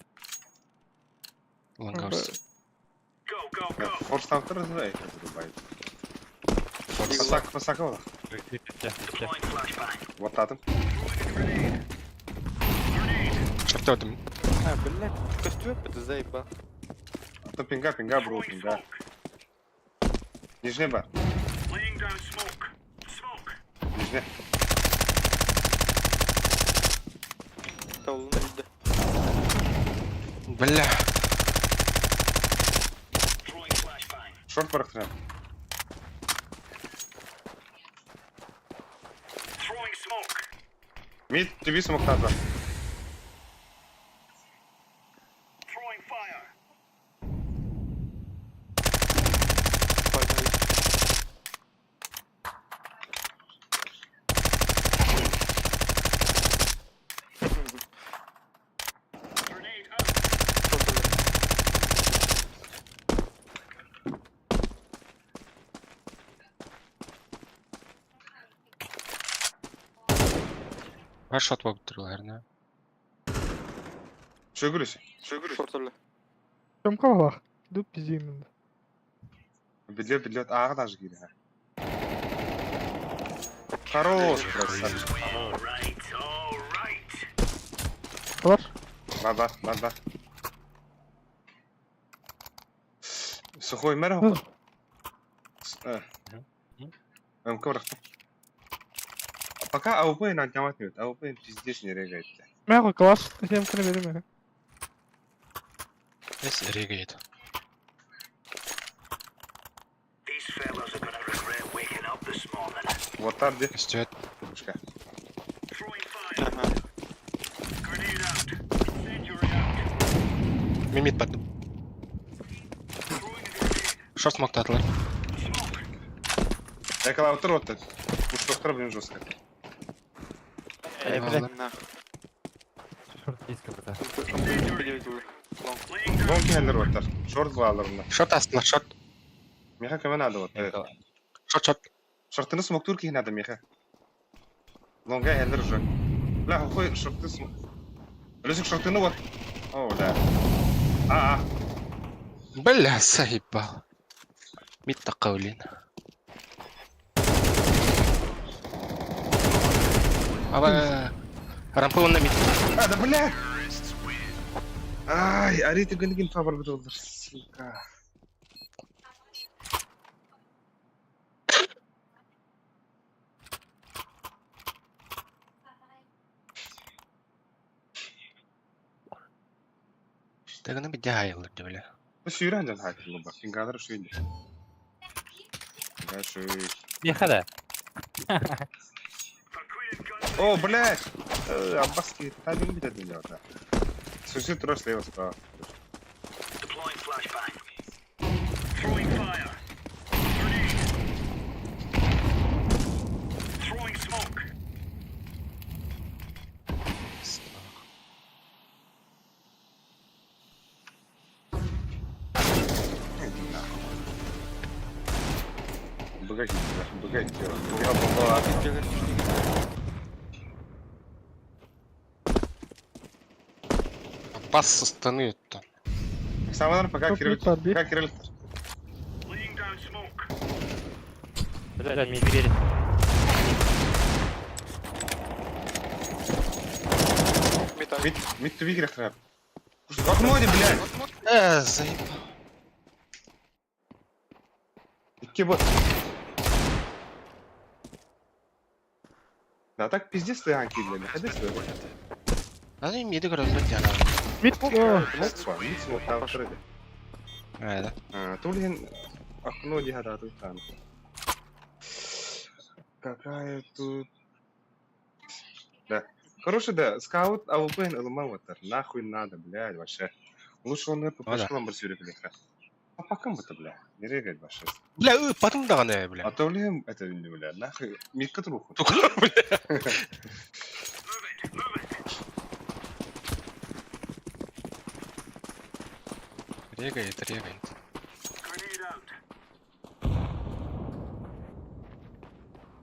Лангасы. Форс автор развивает, вырубает. Пасак, пасак ол. Вот атым. Шортодум. А, блядь, костюм это заебал. А то пинга, пинга, бро, пинга. Нижний бар. Нижний. Тавлын видно. Бля. Шорт барахтырам. Мид, тебе смоктата. Пальмовый. Бар шот болып тұр наверное. Шөгүрүс. Шортали. Чем калах? Ду пиздим. Билет, билет, ағы даже кире. Хорош, красавчик. Калаш? Бар, бар, бар, бар. Сухой мэр хопа. МК бырахтым. Пока АВП на отнимать нет. АВП пиздец не регает. Мягко калаш. Сем кene берем. Эс регает. Вот там где? Өстүөт. Пушка. Ага. Мен мид бардым. Шорт смоктатылар. Эколаутер вот так. Пуштоқтар, блин, жестко. Эй, блядь, нахуй. Шорт близко, бля. Лонг. Лонг хеллер вот Шорт балаларында. Шорт астына, шорт. Меха кеме надо вот. Шорт, шорт. Шортыны смоктур кихи надо, меха. Лонга хеллер уже. Бля, хуй, шорты смок. Люсик шортыны вот. О, да. А, а. Бля, заебал. Мид тақаулин. Аба. Рампы онна мид. А, да бля! Ай, арите гынген фабр бутылдыр, сука. Тагына бит жайылыр бля. Сүйрен жан хакер бар. Пингалар шүйді. Пинга шүй. Меха да. О, блядь! Аббаски, тайминг бит один да. Сусед тура слева справа. Иди нахуй. Богатей, богатей. Я была. Бас состаны оттан. Саманар пока Топ Кирилл. мид подби. Пока Кирилл. Бля, мне двери. Металл. Мид, мид туби керек храп. Окно не, блядь. Заебал. Икки бот. Да так пиздец стоянки, блядь. Ходи сюда. Аны миди көрөлөр жана. Мид. О, Опа, мид смог там второй. Да. А, то ли окно не гадату там. Какая тут... Да. Короче, да, скаут АВП ЛМ Нахуй надо, блядь, вообще. Лучше он это Ну да. пошел бир бля. А пока это, бля, не регает вообще. Бля, потом даганы, бля. А то ли это, бля, нахуй, митка труху. Бля. Регает, регает.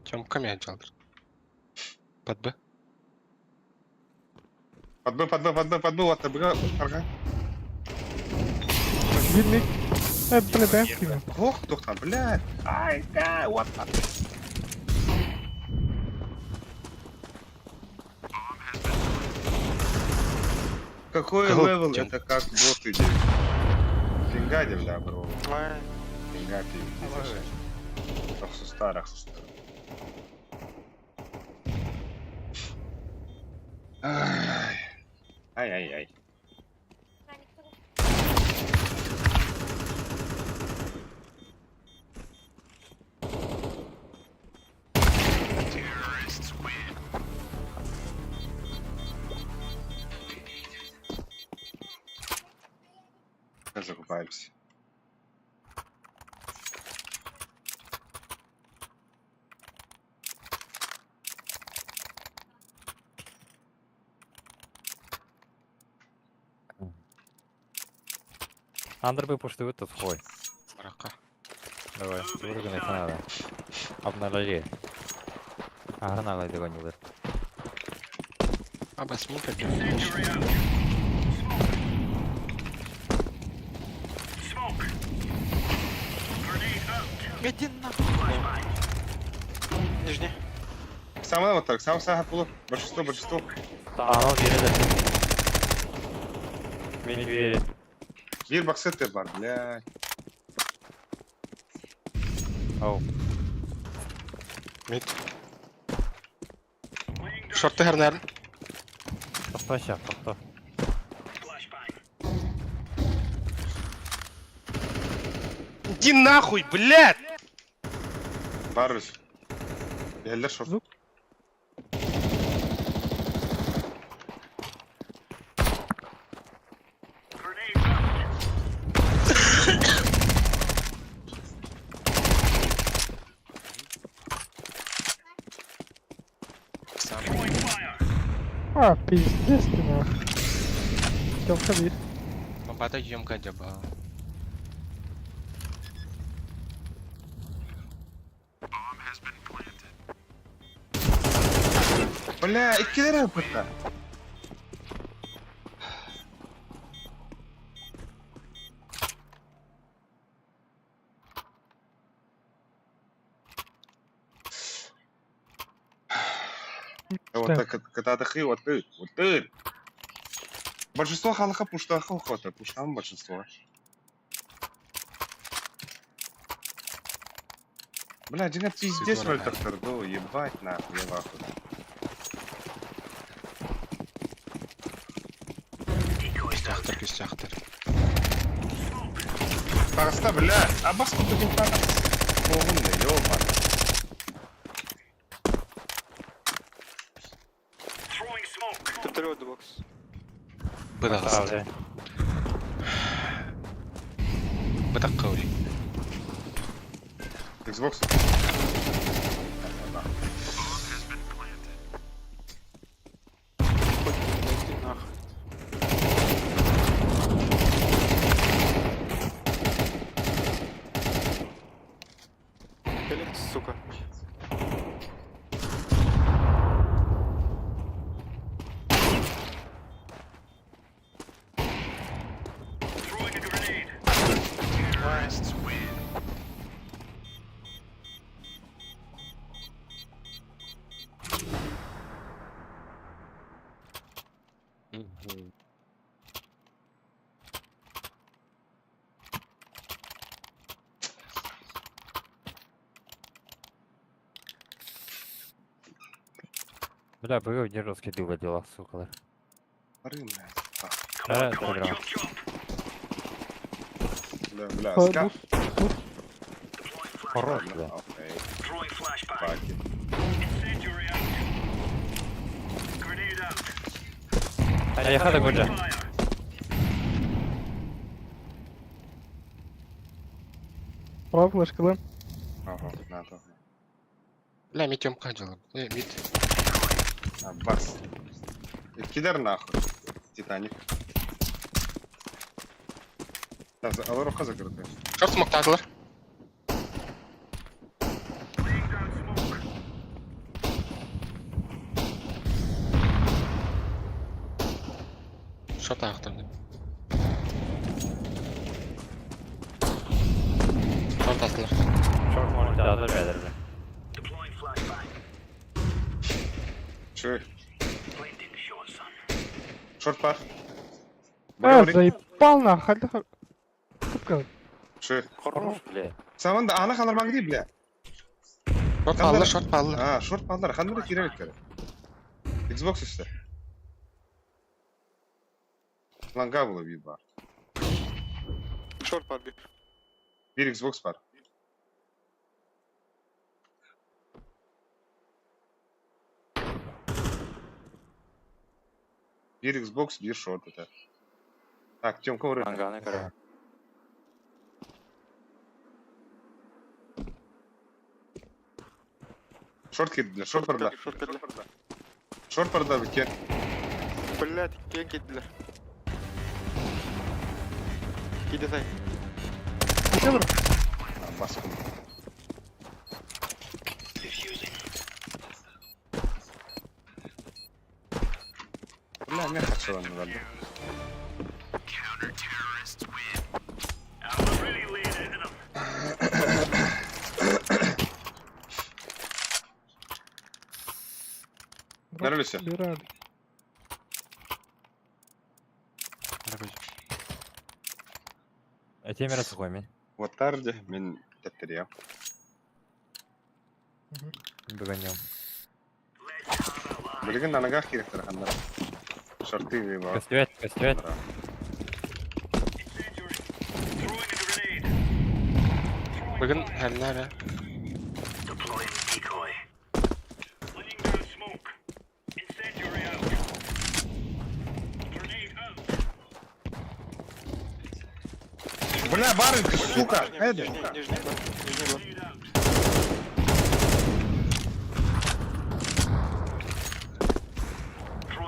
Тёмка мяч жалдыр. Под Б. Под Б, под Б, под Б, под Б, вот, Б, арга. бир мид. Бля, бэм кими. Ох, доктор, блядь. Ай, да, what the... Какой Кого level? тем? Это как боты делают. Фингади, бля, бро. Ай, Финга пи. Ахсустар, ахсустар. Ай. Ай-ай-ай. Закупаемся. Андр бы пуштыбыт тут хуй. Барака. Давай, вырганы надо. Обналили. Ага, надо догонил. Абас мин Иди нахуй. Нижний. Самое вот так, сам сага пуло. Большинство, большинство. Анал верит. Мен верит. Bir баксет бар, блядь. Ау. Мид. Шорты хернер. Тохто ща, тохто. Иди нахуй, блядь! Барыш. Eller шорт. Звук. Сам. А, пиздец ты нахуй. Тёмка бир. Бата емка дяба. Бля, иккилere yapıtta. Вот Так. так, когда ты вот ты, вот ты. Большинство халаха пуштаха охота, пуштам большинство. Бля, дина пиздец Сидора, вольтер ебать нахуй, я в ахуе. Күстәхтер, күстәхтер. Таҕыста, бля, абас кутугун таҕыс. Оҕун да, ёба. Вертолет бокс. Быдагыс. Бля. Быдак каули. Xbox. Хоть, блядь, иди нахуй. Блядь, сука. Бля, быгов не русский дыва дела, сука. Бары, блядь. Да, сыграл. Бля, бля, Бус, ска. бус. Хорош, бля. Окей. Баки. А я хата гуджа. Прав, флешкалым. Ага, надо. Бля, мид емка дела. Э, мид. Абас. Кидар нахуй. Титаник. Аларуха закрытая. Шорт смоктадылар. Шорт аяқтан. Да, да, да. Чуй. Шорт бар. А, заебал нахуй. Тупка. Чуй. Хорош. Бля. Саман да ана халар дии, бля. Шорт палла, шорт палла. А, шорт паллар. Ханнары кире беккere. Xbox işte. Ланга була bir бар. Шорт бар bir. Bir Xbox var. Bir Xbox, bir шорт это. Так, Тёмка вырыт. Анганы кара. Шорт кирдилер, шорт барда. Шорт кирдилер. Шорт барда биткен. Блядь, кем кирдилер. Киде сай. Баскын. Бля, не хочу вам наверное. Нравится? Лирали. А те мира сухой мен. Вот тарде мен теттерия. Бүгін Билген анага керектер хандар. Шорты бар. Костюет, костюет. Бүгін хәлләр. Бля, бары, ты, сука! Эди! Нижний, нижний бар. Нижний бар.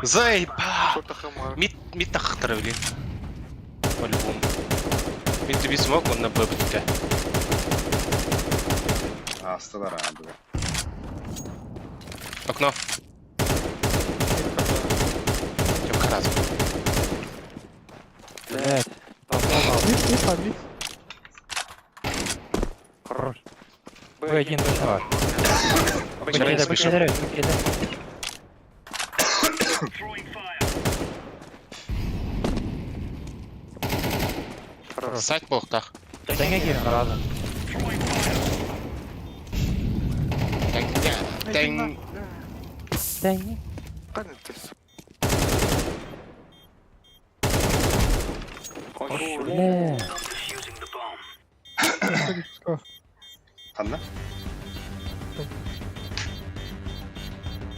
Заебал! Шорта хамар. Мид, мид тахтар, блин. По-любому. Мид тебе смог, он на Б бітті. Астылар а, бля. Окно. Тёмка раз. Блядь. Мид, мид, там, мид. Хорош. Б1 точно бар. Б1 Б1, слышу. Б1, Б1. Сайт болықтақ. Тәңге кирен разы. Тәң, тәң. Тәңге. Қане ты, сука. Ой, Бля. Ханна?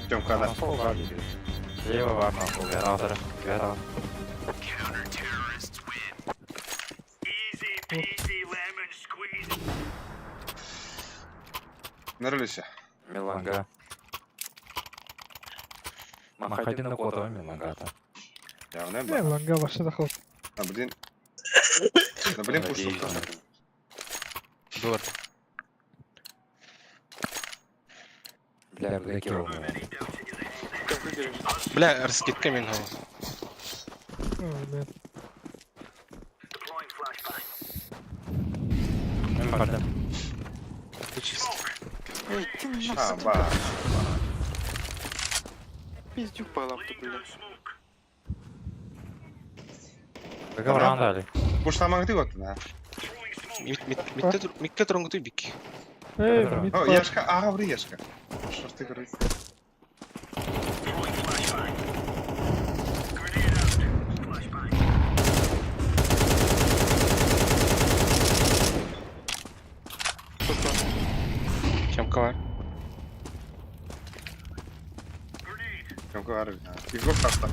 Тёмка, да. Лево бар, нахуй. Разы. Разы. Нұрылысы. Миланга. Махадин на кота, Милангата. Явно Не, ба. ланга вообще захал. А, блин. Да, блин, пушу. Дур. Бля, бля, киров. Бля, раскидка мен хау. Ой, блин. Мен бардым. Чисто. Ой, ты А, нахуй. ба. Пиздюк балам ты, блядь. Договор дали. Пуштамаңды готтun, а. Мид, мид, мидте тур, мидте туруңгутуй бик. Эй, Да. мид О, бар. Яшка, ага, ври Яшка. Шорты көрі. Тёмка бар. Тёмка бар. Xbox атта.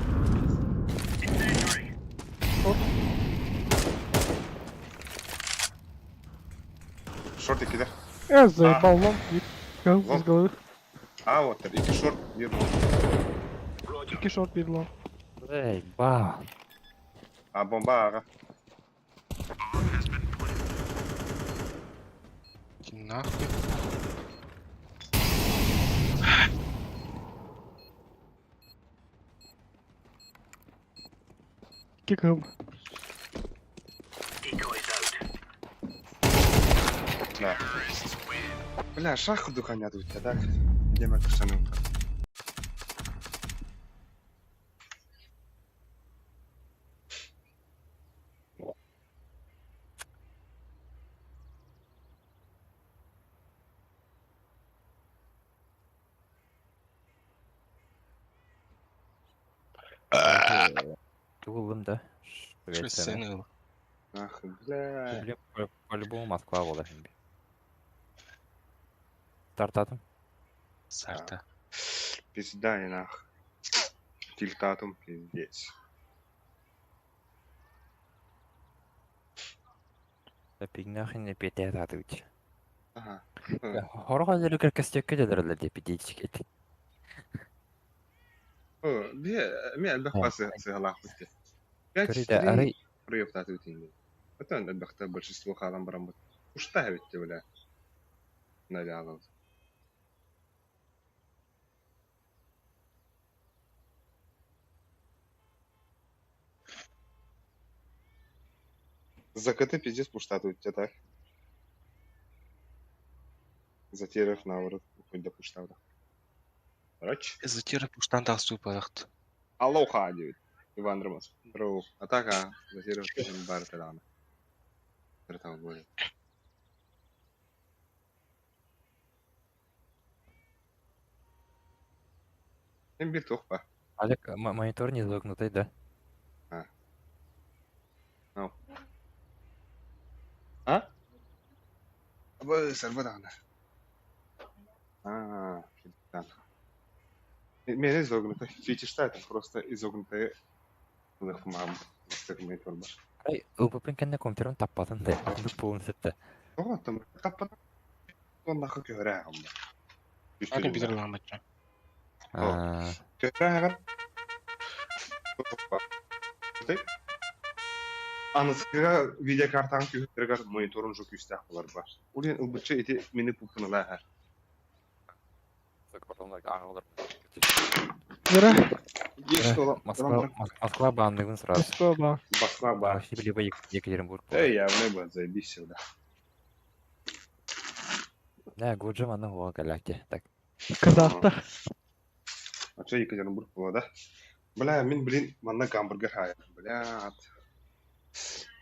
Шорт екіде. Э, заебал, лонг, мид. Гол, Лонг. из головы. А, вот, екі шорт, бір лонг. Iki шорт, bir лонг. Эй, ба. А, бомба аға. Иди Нахуй. Киком. Бля. Бля, шах курдук анньаатыбыт так. Диэмэ көрсөнүм. Тугу ыллым да? Швецияны ыл. Ах, бля. Блин, по-любому Москва буолар иһин. Тартатым. Сарта. Пизда и нах. Тильтатум пиздец. Пигнахин не петэ татыч. Ага. Хорох әлі кестекке дедерлер деп пидичик. О, бе, мен элбэх басы сыгалаахпыт. Пять Көрүдэ четыре арай проектаты бүтейин. Отон элбэхтэ большинство хаалан бараммыт. Ушта эбитти бля. Навялов. ЗКТ пиздец пуштаты у тебя так. Затерев наоборот, хоть до пуштавда. Короче. Затера пуштан тахсуу барахт. Алоха, диэбит. Иван Ромас. Бро. Атака. Затерев бар тадаана. Более. Эм бир туох ба. Олег, монитор не изогнутый, да? А. А? Бы, сарба даҕаны. А, да. Мен изогнутый. Фетишта это просто изогнутый мам. Монитор бар. Арай ылбыппын кэннэ компьютерын таппатын да. Оннук буолун сытта. Тоҕо там таппат. Он нахуй көһөрө аҕам. А компьютер ламача. Аа, Көһөрө аҕам. Анысыга видеокартаң көһөрөгөр мониторун жок үстәк булар бар. Улен ылбычча ити мени пупуналаа. Зара, Есть что Москва, Москва баанныгын сразу. Москва ба. Москва ба. Вообще либо Екатеринбург. Эй, я в небо, заебись всегда. Да, Гуджи манна хуа галакте. Так. Казахта. А что Екатеринбург было, да? Бля, мин, блин, манна гамбургер хая. Бля,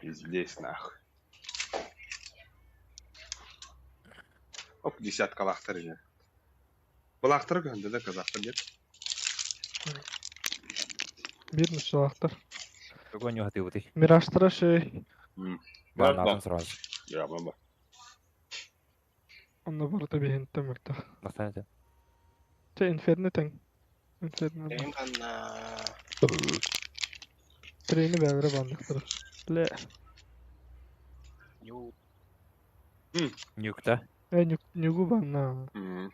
пиздец, нахуй. Оп, десятка лахтар же. Балахтар көнді да казахтар нет. Бир нуччалаахтар. Тугу нюхаты бутый. Мираштара шей. Бааннатын сразу. Я баба. Онно барыта биһинтэ мөлтөх. Бастан Чэ инферно тэҥ. Инферно. Эм ханна. Трени бэбэрэ баанныктар. Ле. Ню. Нюкта. Э нюгу баанна.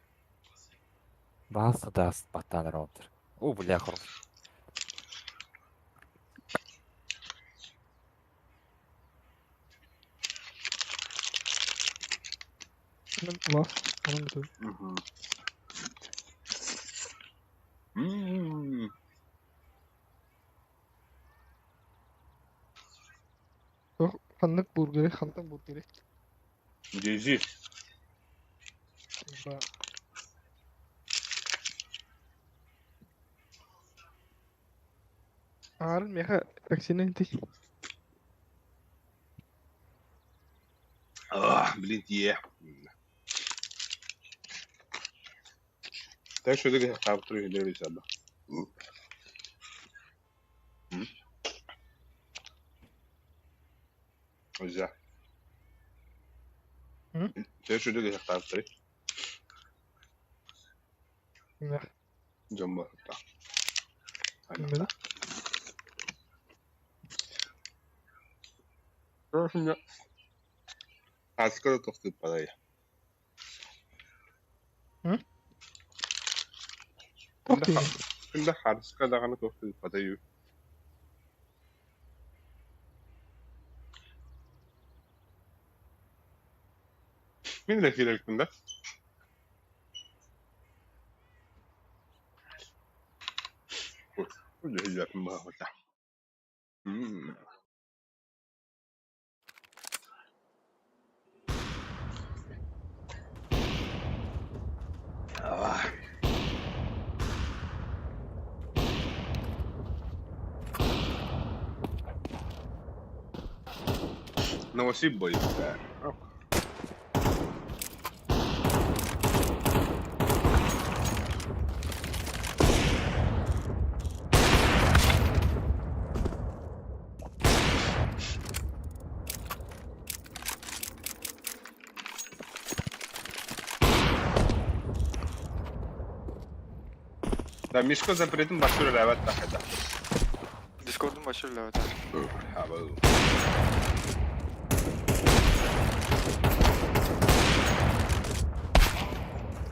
Баасы да баттаныр оптыр. О, бля, хорош. Мен лас. Онун бүтүн. Ханнык бургери, хантан бургери. Дези. Ба. Арын меха таксини инти. А, блин, е. Так что это как три недели сяду. Нельзя. Так что это как три. Мех. Джамба. Да. Мына. Аскада тохтуп падай. Тохти. Күндә харыска даганы тохтуп падай. Мин дә кирәк да. Новосиб бой, бля. Ох. Да, Мишко запретин башыр ләвәт тахада. Дискордум башы ләвәт. Хабыл.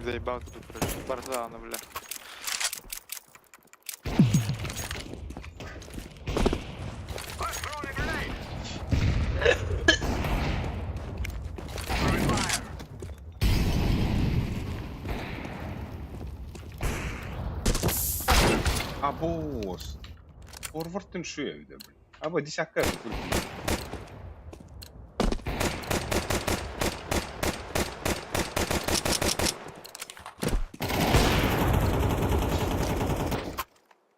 Заебал тут, короче. Барзана, бля. Абос. Форвардтын шүү явда, блин. Аба десятка.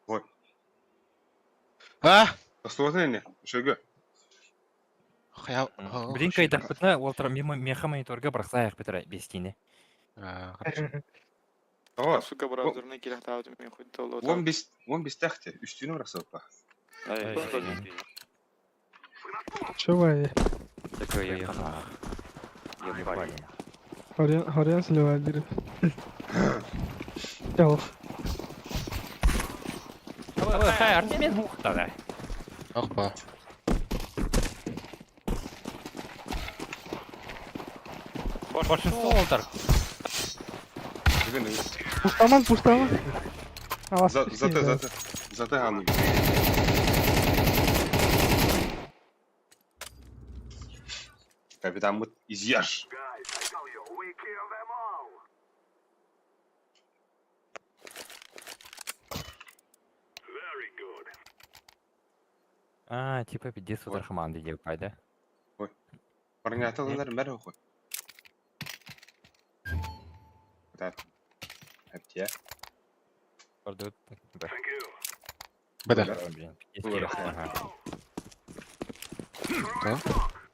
Ой, А? Бастуатын не? Шөгө. Хая. Блин, кайдахпытына олтыр мимо меха мониторга брақсаяқ бітірі бестине. Ага. Сука, браузерный киләхтә мин хуй толы. 15 15 тәхте. Үстүнө бирак Чё вы? Такой я Ебали. Хорьян, хорьян сливает, говорит. Тялов. Хай, Артемин бухтада. Ох ба. Большинство олтыр. Бүгүн Пустаман, пустаман. А вас заты заты заты аны. Капитан вот изъешь. А, типа пиздец олтыр команды деп пайда. Парняталар бәрі ғой. Так. Әптия. Барды. Бада. Блин, пиздец керек. Ага. Да?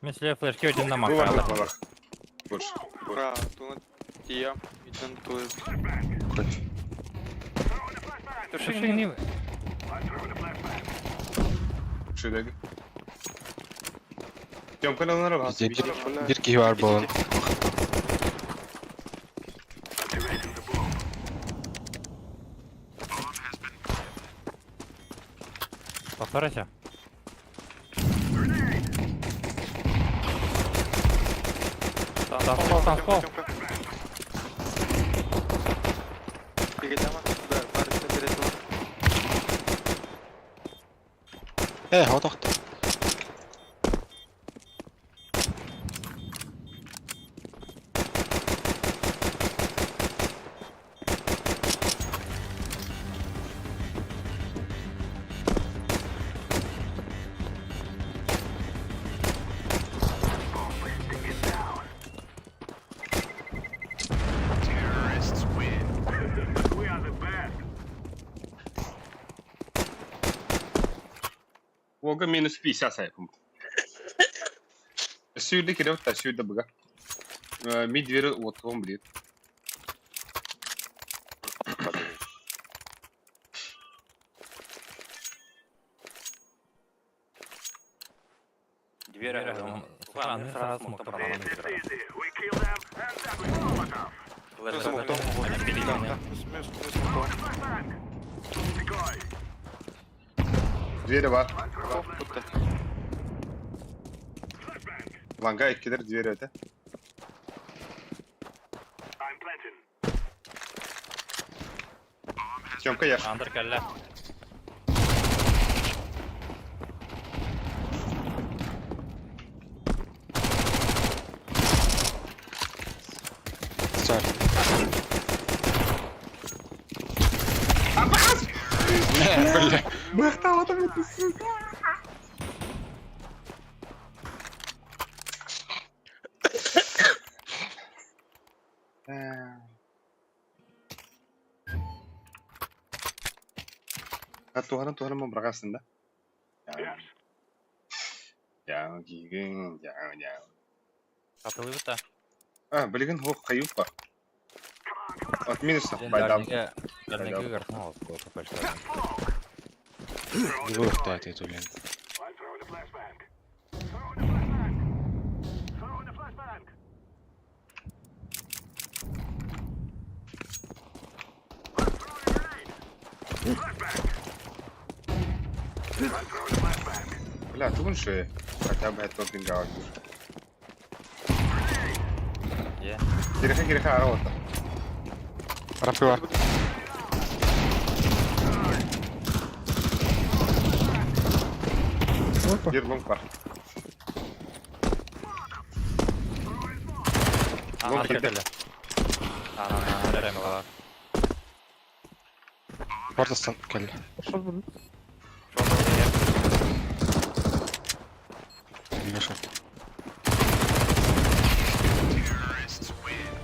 Мен сіле флешке один на Бұл мақала. бар, Больше. Ура, туна тия, иден туэ. Туши Шөдегі. Тёмканы алар бар. Bizde bir, bir kişi var bu. Повторяйся. Танцпол, танцпол. Бигетама, барысы берет бар. Э, хотохто. Ога минус 50 сайпым. Сүйді керек та сүйді бұға. Ми двері отуым білет. Дверь. Аны сразу смог Двері бар. Ланга еккелер двері өте. Тёмка яш. Андыр кәллә. Sar. Бля. Мақталатым это, сука. А туғанын туғанын бұрағасың да? Я. Я. Хатылыбыт да. А, билигин хуох хайыппа. От минуса, байдам. Дальнеге гартан алып қой, ППшка. Выхтает эту ленту. Бля, тугун шея. Хотя бы это пинга Е. Киреха, киреха, араота. Рапива. Опа. Бир лонг бар. Ана Лонг кирде. келе. Ана, ана, ана, Портастан кел. Пошел бы. Вышел.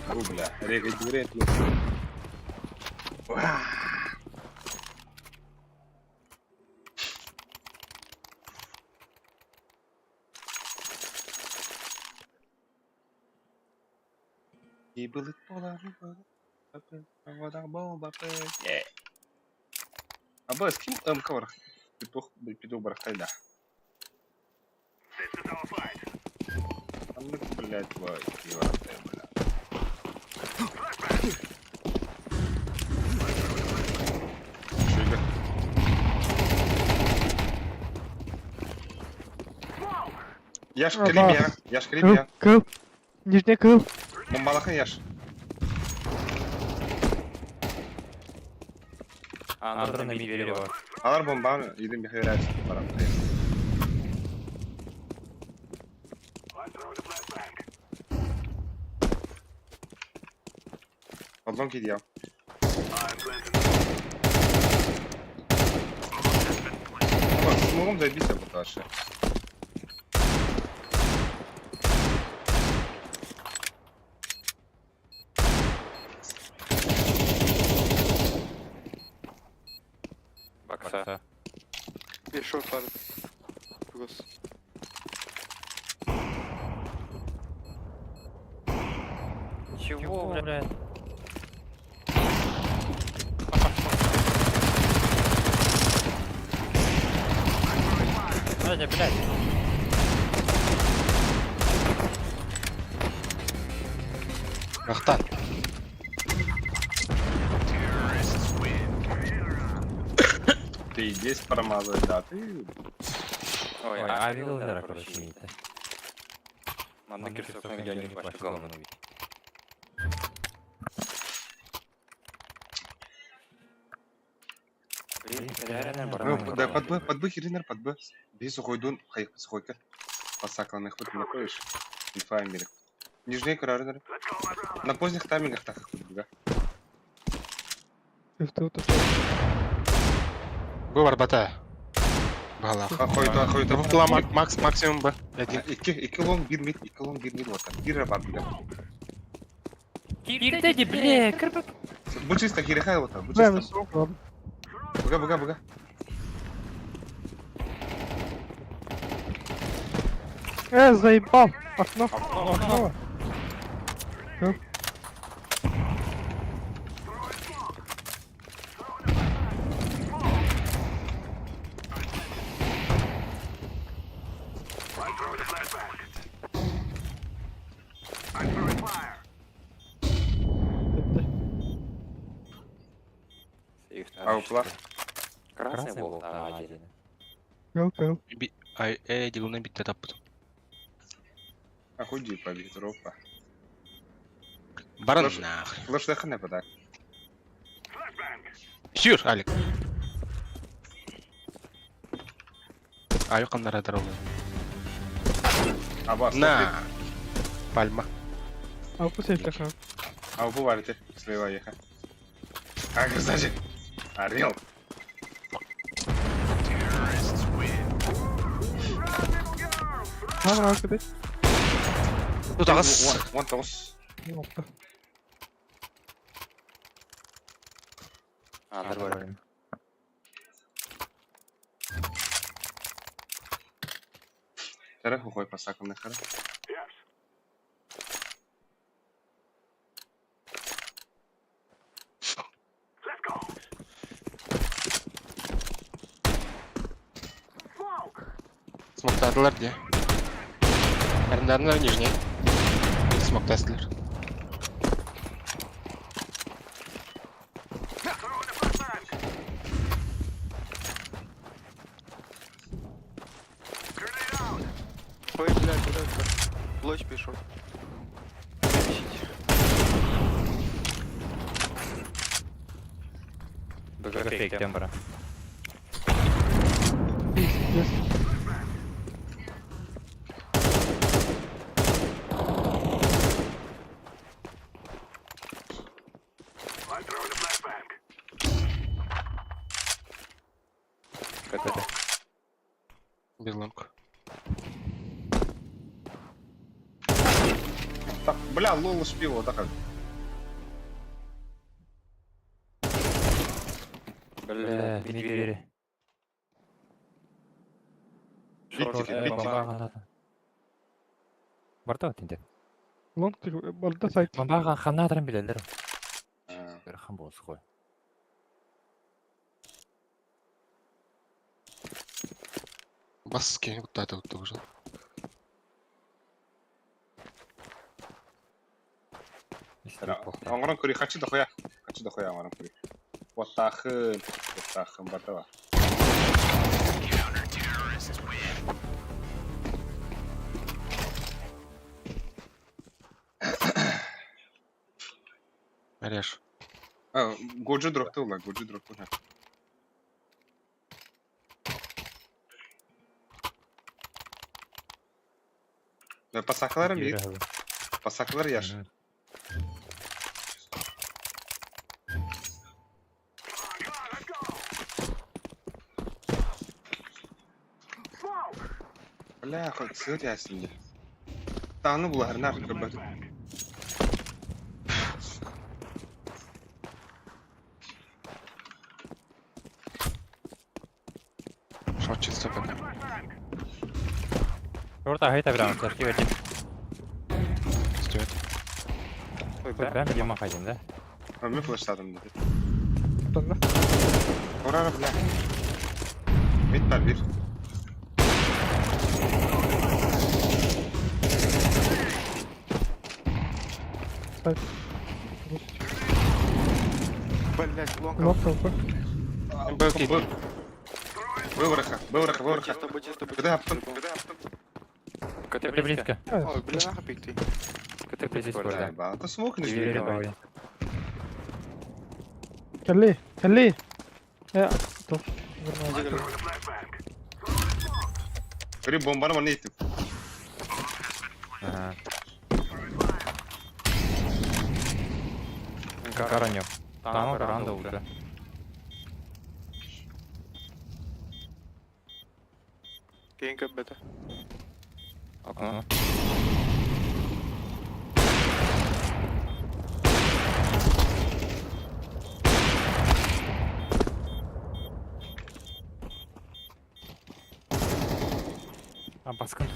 О, бля, регай дверь. И было А с кем МК бар? Петух, петух барахтайда. Там, блядь, твой, бля. Шига. Яш Аба. кримия, яш Кыл, кримия. кыл. Нижний кыл. Бомбалахан яш. Андр на мид бар. Алар бомбаны, идем бихайрат. Барам. Аллон кидия. Смогом зайбися буташе. Бакса. Бакса. Bir short var. Гос. Чего, блядь? Блядь, блядь. Рахтан. Ты здесь промазать, да, ты. Ой, Ой, а а видел, да, короче, это. Манна кирсок на башка голову. Блин, реально Ну, баран. да, под Б, под Б, херинер, под Б. Бей сухой дун, хай, сухойка. Посакланных вот не ходишь. Инфа мире. Нижний карарнер. На поздних таймингах так да. Үфтü Бу барбата. Бала. А хойта, хойта. Була макс максимум Б. Один. Икки, икки лонг, бир мид, икки лонг, бир мид, вот так. Бир рабат, бля. Кирдеди, бля, кырбы. Бу чисто киреха, вот так, бу Бля, чисто. ладно. Буга, буга, буга. Заебал. Окно. Окно. Кыл. А упла. Красный был, да, один. Кыл, кыл. Би ай э дилуна битте таппыт. А худи по ветропа. Баран Слушай. нах. Флеш не так. Сюр, Алик. Аю каннара даролы. Аба, На. Пальма. А пусть я так. А убывали слева еха. А, красавчик. Орел. Ага, куда? Тут ағас. Вон тоғыз. Опа. Андр бар. Кара хохой пасакымны кара. Смоктадылар дии. Арендарнар нижний. Смоктастылар. Ой, блядь, блядь, блядь. Лочь пішов. Б фейк тембра. Пиздец. КТ. Без лонг. Так, бля, лол шпило, так. Бля, Бля, двери. Биттик, биттик. Барта тинде. Лонг барда сайт. Бомбаға ханнатрын билелер. Хан болсы ғой. Бас кеңі бұттады ұтты уже. Оңғырын көрей, қачы дохуя. Қачы дохуя оңғырын көрей. Оттахын, оттахын барда бар. Ареш. Годжи дропты ула, годжи дропты. Пасакаларым bir, пасакалар яш. Бля, хоть сыр ясен. Таны булар нар көбөт. Шот чисто пока. Орта хайта бирам, флешки бердим. Стоит. Ой, Ой, бля. бәм дима хайдым да. Мен флештадым dedi. Тонна. Орара бля. Мид бар bir. Сайт. Блядь, лонг. Лонг толпа. Б Вывороха, вывороха, вывороха. Чисто, б, чисто, б, Куда аптым? КТ Близко. близко. Ой, бля, нахуй пикты. КТ близко, Близко, да. Ба, то смок не Двери жди. давай. Калли, калли. Я, топ. Бiri bombanı bana ittim. Ага. Каранёв. Там ранда уже. Кейн бета. Окно. А, баскын.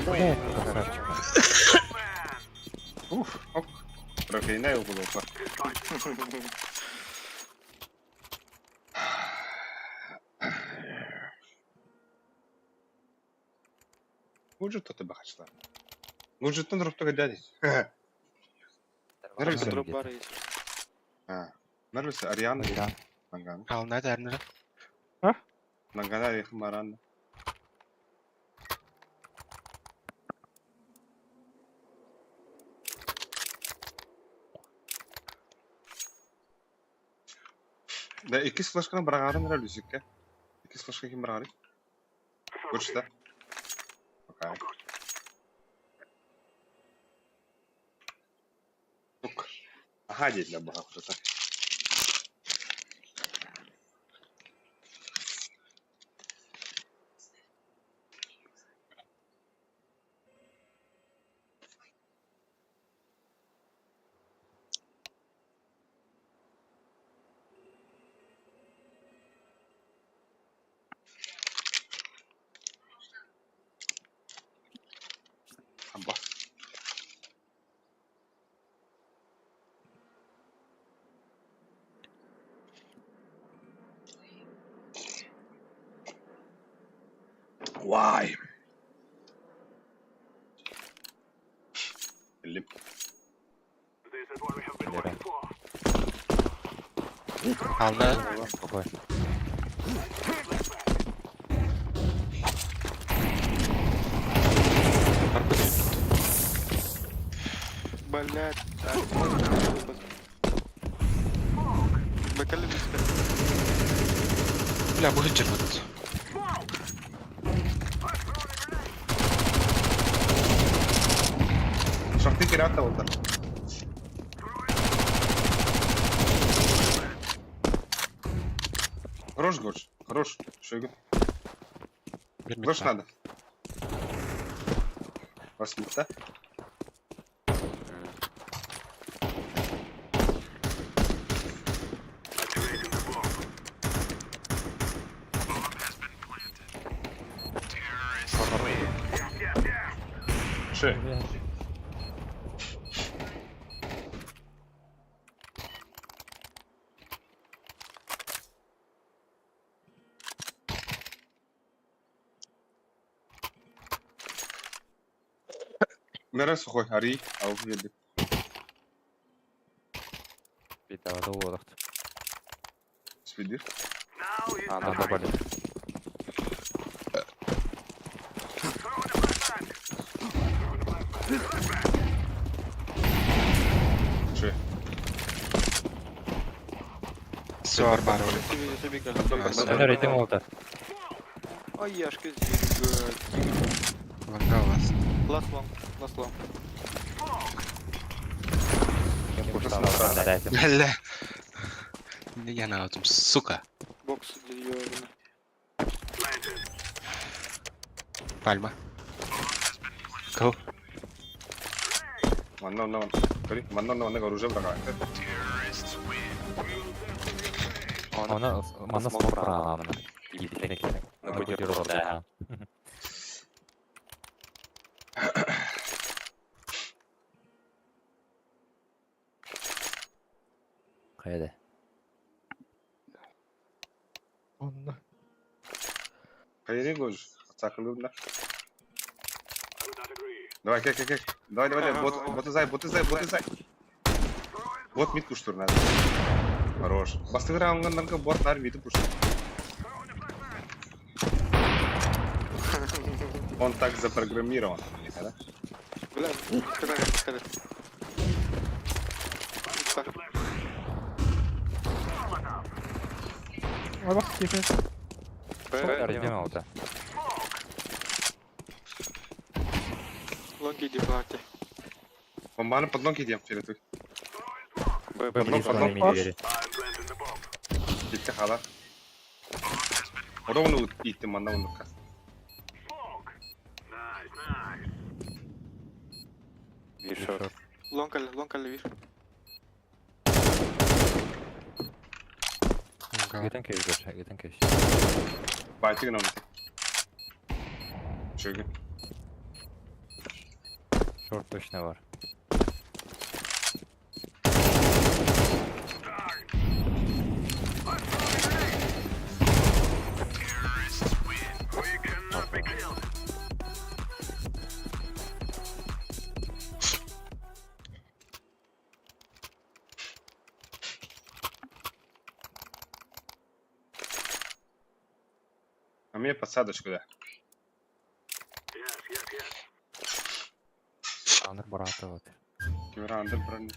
Ой, Красавчик. Уф, ок. Трофейная уголока. Мужик то тебе хачла. Мужиктан дроптога дяди. Нравится? Дроп бар есть. А. Нравится Ариана. Да. Нанган. Ал надо арнера. Нангана yakın Марана. Да, икки флешканы бырағарын нравится. Икки флешка ким бырағары? Көрші Окей. Тук. Ага, дейді баға құрта. Амба. Why? Лип. Ална. Какой? Блять. بكلم Бля, будет черпать. Шахты пирата вот так. Хорош, Гош, хорош. Шойгу. Гош надо. Вас да? Ши. Мера сухой, ари, а уверен. Беда, олохт. Спидир. А, Надо добавить. Ши. Все, арбаровали. Рейтинг молота. А яшка здесь. Ванга у вас. Last long, last long. Бля. Я на этом, сука. Бокс ёбаный. Пальма. Go. Манна, манна, манна. Манна, манна, оружие врага. Она, она смог правильно. На бутерброд, да. Хайда. Онно. Хайри, Гош. Цакалюбна. Давай, кек, кек, кек. Давай, давай, давай. Бот, бот зай, бот зай, бот зай. Бот мид куштур надо. Хорош. Бастыгыр алынганнарга бот нар миди куштур. Он так запрограммирован, да? Бля, скажи, скажи. Так, Ай бах, кефе. Рейтинг молота. лонги иди, плати. Бомбаны под ноги идем, фиолетовый. Б, Б, Б, Потом, близко на потом. мини двери. Bitti hala. Ровно иттим манна оннукка. Би шорт. Лонг аль, лонг аль, виш. Ванга. Гитан кеш, Гоша, гитан кеш. Байтигин оны. Шөгі. Шорт точно бар. А мне подсадочку, да. Аныр барата вот. Кемера андыр бронь.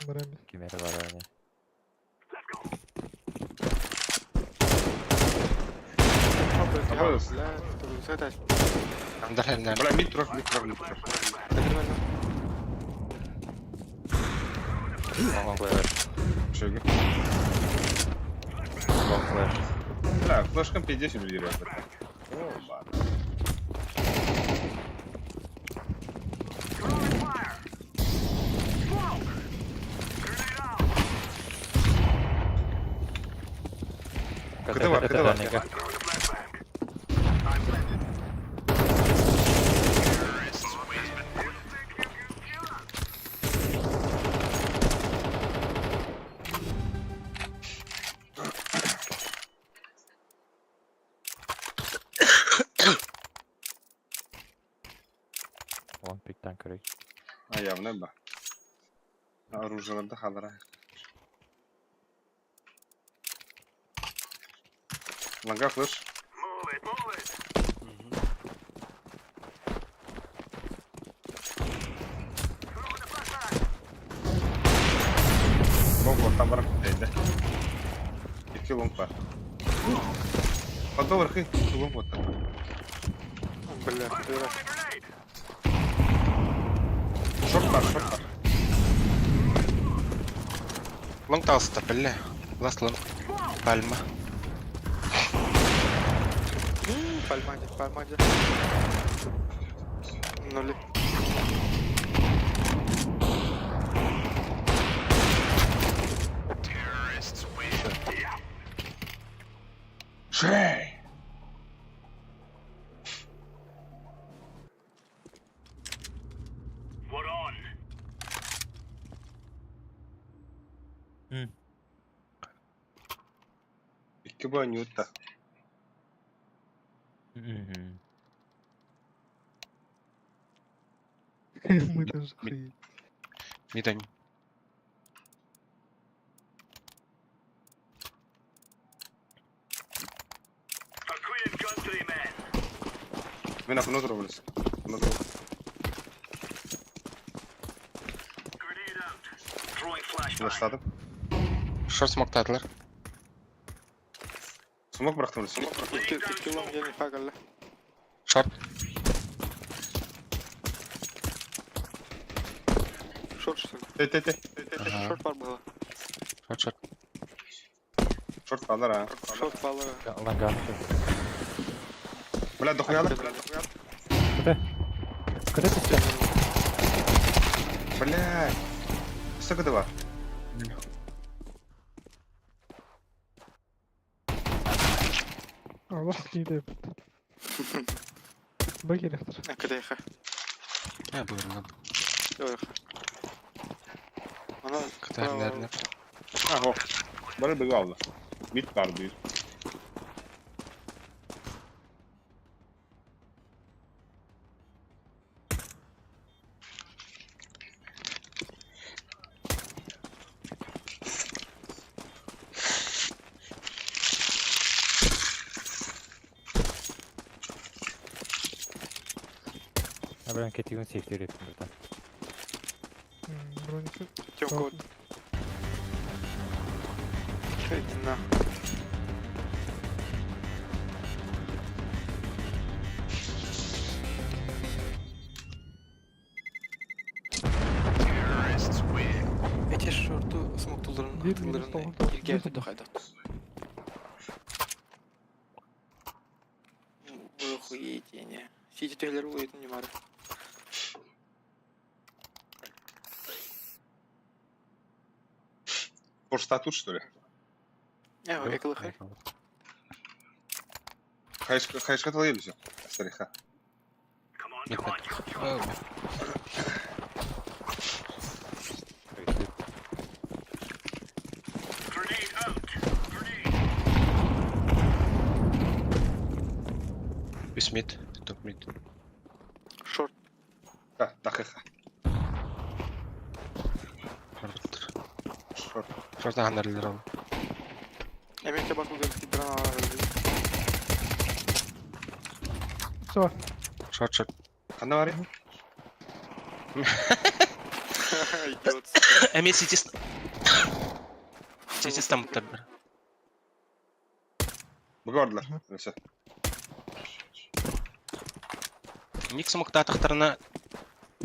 Барами. Кемері бар әне. Абы. Бля, это Андер хернер. Бля, мид трох, мид трох, мид трох. Лонг флеш. Шөгі. Лонг флеш. Бля, флешком 50 берет. О, ба. КТ бар, КТ бар. Баттан көрүй. А явно ба. Оружиеларда халара. Ланга флеш. Лонг вот там бар дейdi. Икки лонг бар. Подобр хы, лонг вот там. Бля, бля. Шорт бар, шорт бар. Лонг таҕыста, бля. Last long. Пальма. Пальма где, пальма где. Нули. Шей! Икки бу ньютта. Мы даже охуели. Мид Мин окно дроблюсь. Окно дроблюсь. Флешлатым. Шорт смоктаатылар. Смок бырахтым, смок бырахтым. Икки, икки лонг я не фагал. Шорт. Шорт что ли? Тей, тей, тей, тей, тей, тей. Ага. Шорт бар было. Шорт, шорт. Шорт балар, а. Шорт баллы. Ланганы. Бля, дохуяла, бля, дохуяла. Куда ты сейчас? Бля. Сколько два? Аллах дейді. Б керектір. Кдх. Я буду. Эх. Она Кытарларына. А, о. Бары быгы алды. Мид бар бир. А, блин, кетигин сейфтер еттім братан. Броники. Тёмка вот. Иди на. Эти шорту смоктуларын Bir minus атыларын to'g'ri, иргә to'g'ri. дохайдат. Вы охуеете, не. Сити төйләр уйын не бар. Порста тут, что ли? Э, экылы Хайшка, хайшка талайбыз. Стариха. Нет, Үс мид, топ мид. Шорт. Ха, тахыха. Шорт. Шорт. Шорт аханарлар ол. Эмекте бар булган скидран Все. Шорт, шорт. Хана бар? Идиот. Эми ситис. Ситис там табыр. Быгы бардылар. Все. Ник смоктаатахтарына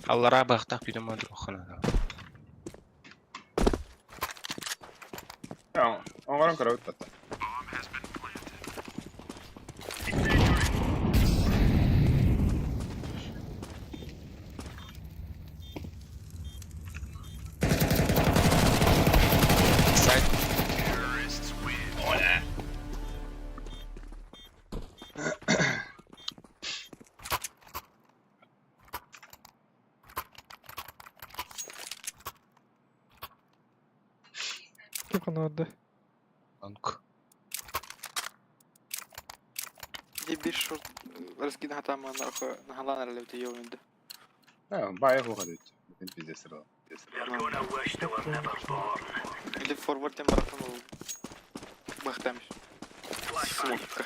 аллара баахтаах күйден мадыр хана. Я, оңаран көрөбүт татта. Сайт. Ким қана Лонг. Ди бир шорт раскид хатама нахалан әле йоуынды. Да, баайа суох эбит. Бүтүн пиздец сырала. Или форвард тем барахтан ол. Бахтамиш. Смокка.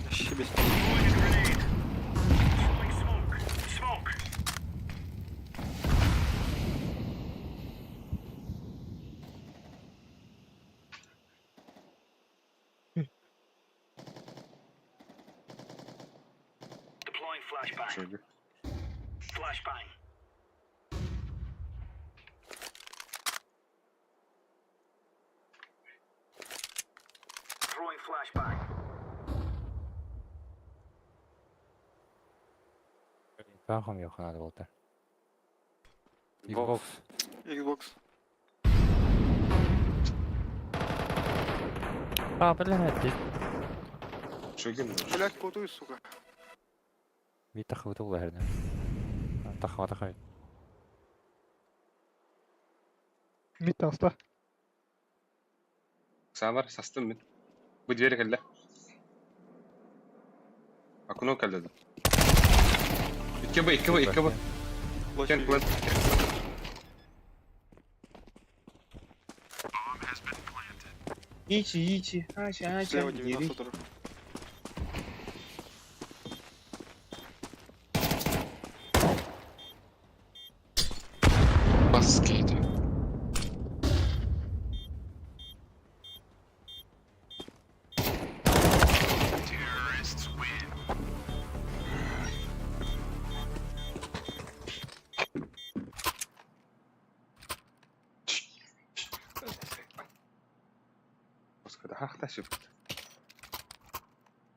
Вообще без Шөйгө. Пахом yok надо было. Xbox. Xbox. А, блядь, Шөйгө. Блять, кутую, сука. Вита хватил наверное. Тахва тахва. Мид таста. Саамар састым мин. Бу дверь кэллэ. Окно кэллэ да. Икки Б, икки Б, икки Б. Кен плент. Ичи, ичи, ача, ача. Слева 90 тоже. Баскет. Господи, ах, та шипт.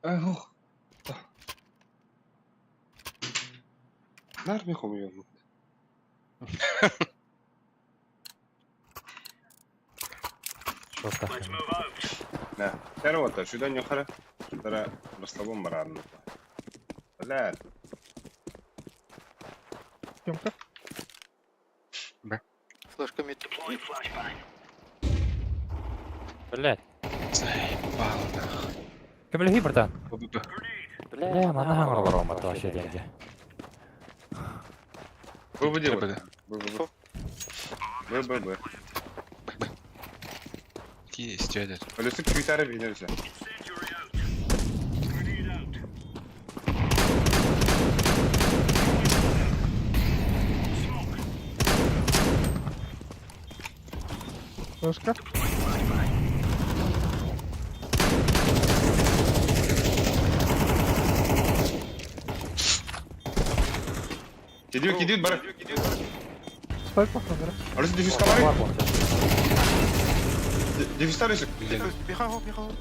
Ох. Нар ми хомуйом. Что тахва? Да. Первого-то сюда не хара. Тара расслабон баран. Бля, Тёмка. Флешка мид. Блядь. Заебал нахуй. Кем братан? Б-б-б. Бля, мана рома вообще деньги. Выводи. Б-б-б. Б-б-б. Б-б-б. Б-б. Есть этот. Алюсы квитары винерся. Флешка. Кидиют, кидиют, бар. Ставь похуй, да? Алюсы дефьюз камары. Дефьюз старый. Блин. Бихаго, бихаго.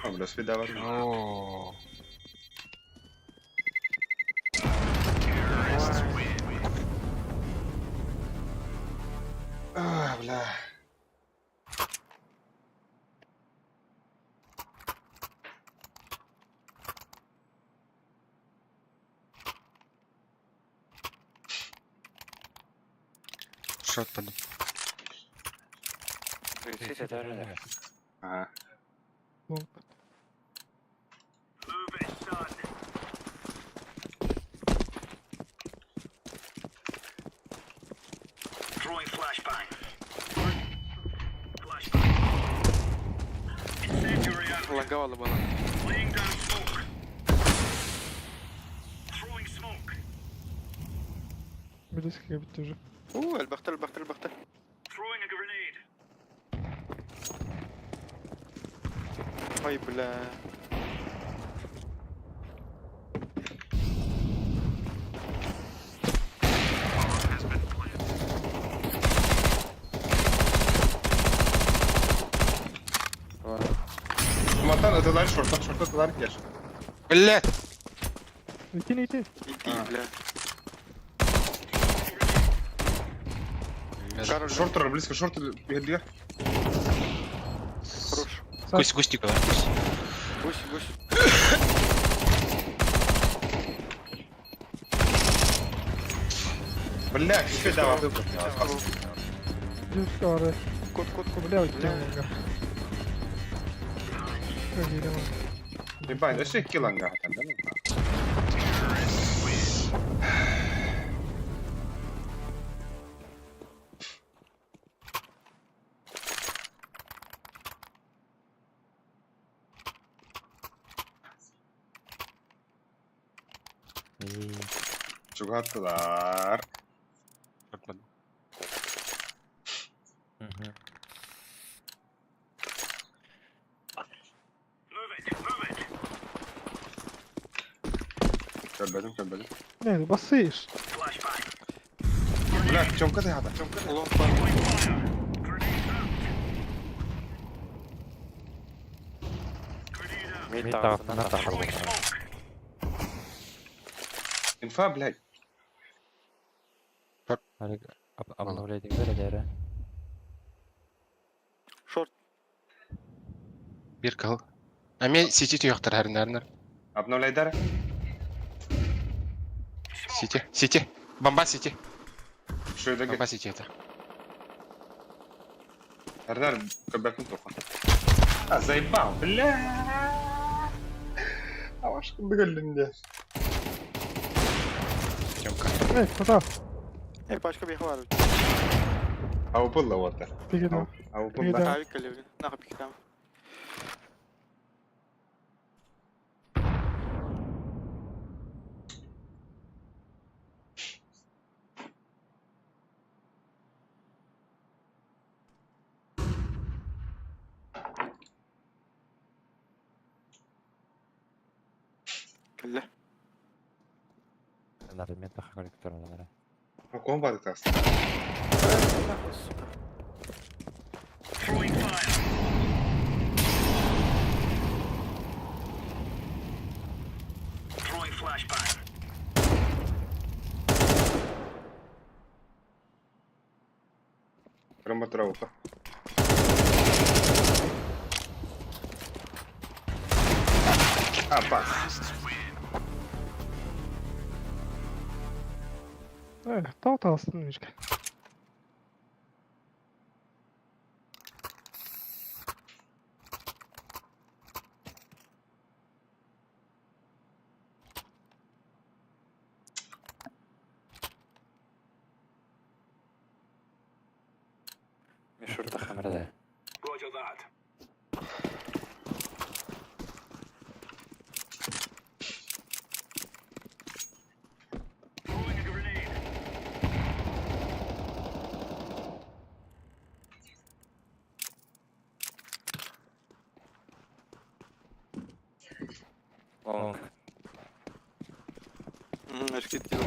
А, бля, свидава. О. А, бля. Шот под. Ага. Лонг. Лаговала была. Близко бит уже. У, البختل البختل البختل. Ой, бля. Матан, это дальше, шорта, шорта, это дальше, кеш. Блядь. Иди, не иди. Иди, А. бля. Кароль, Шортер, близко, шортер, бегай. Хорош. Гусь, гусь, Николай, гусь. Гусь, гусь. Бля, еще давай. Девушка, Кот, кот, кот. бля, тёмка. Ебать, да что киланга там, да? Чугаһаттылар. Көрбөтүм, көрбөтүм. Не, бассыешь. Бля, Тёмка ты хата, Тёмка ты. Long бар. Мид таҕыстына тахарбыт. Инфа, блядь. Обновление бэрэ. Short. Биир кыһыл. Эмиэ сити түһүөхтэр хэриннэринэр. Обновляйдар. Сити. Сити. Бомба сити. Что Бомба сити это. Эрнар, көрбөккүн тоха. А, заебал, бля. А ваш кындыгыллинде. Тёмка. Эй, куда? Эй, пачка бияха бар. Аупылла вот. Беги, Аупылла. Да. Авик кэллэ. Нахуй пикетам. Кэллэ. Нарымет тахарыктар. Ком бады тас. Нахуй, сука. Прямо травка. А, пас. Э, тал талсын мишка. Short тахам. Бэрэ. Long. Очки делал.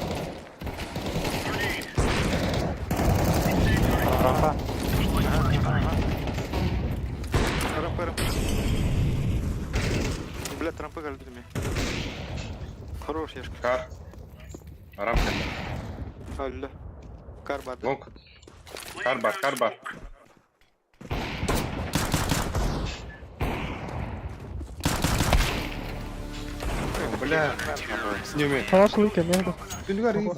Рампа. Рампа, рампа. Бля, рампа калдырми. Хорош, Яшка. Кар. Рамка. Алла. Кар бар. Лонг. Кар бар, кар бар. Бля, с ними. Талаш лыка, мега. Түнүгөр iyi.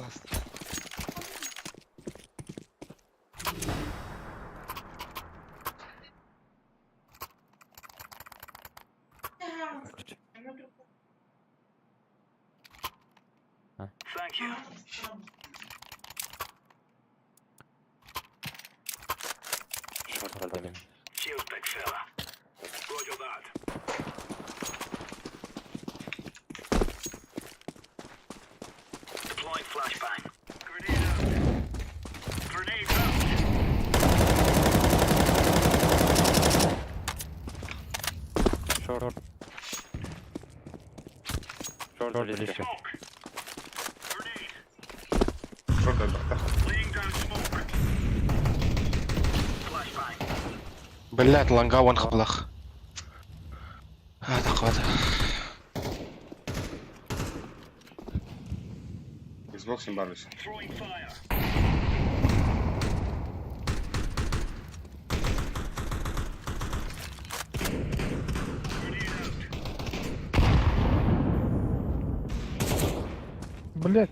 Short бардым. Short. Short Роль или еще. Шорт бактар. Блядь, ланга ван хаблах. هذا قوة. Xbox барбис. Блять.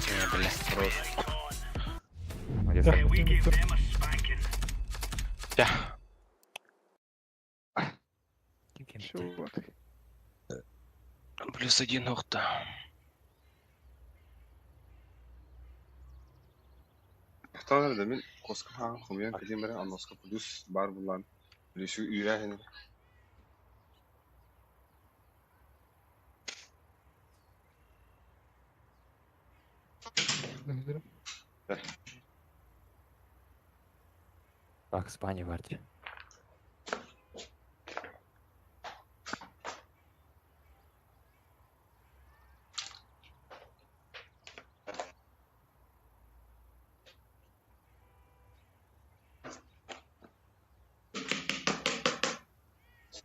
Не, бля. Молодец. Я. Чего ты? Плюс один нокта. Хталар да мен коска хаан хумян кадимера анноска плюс бар булан. Плюс үйрәһен. Бакс Банни бар дии.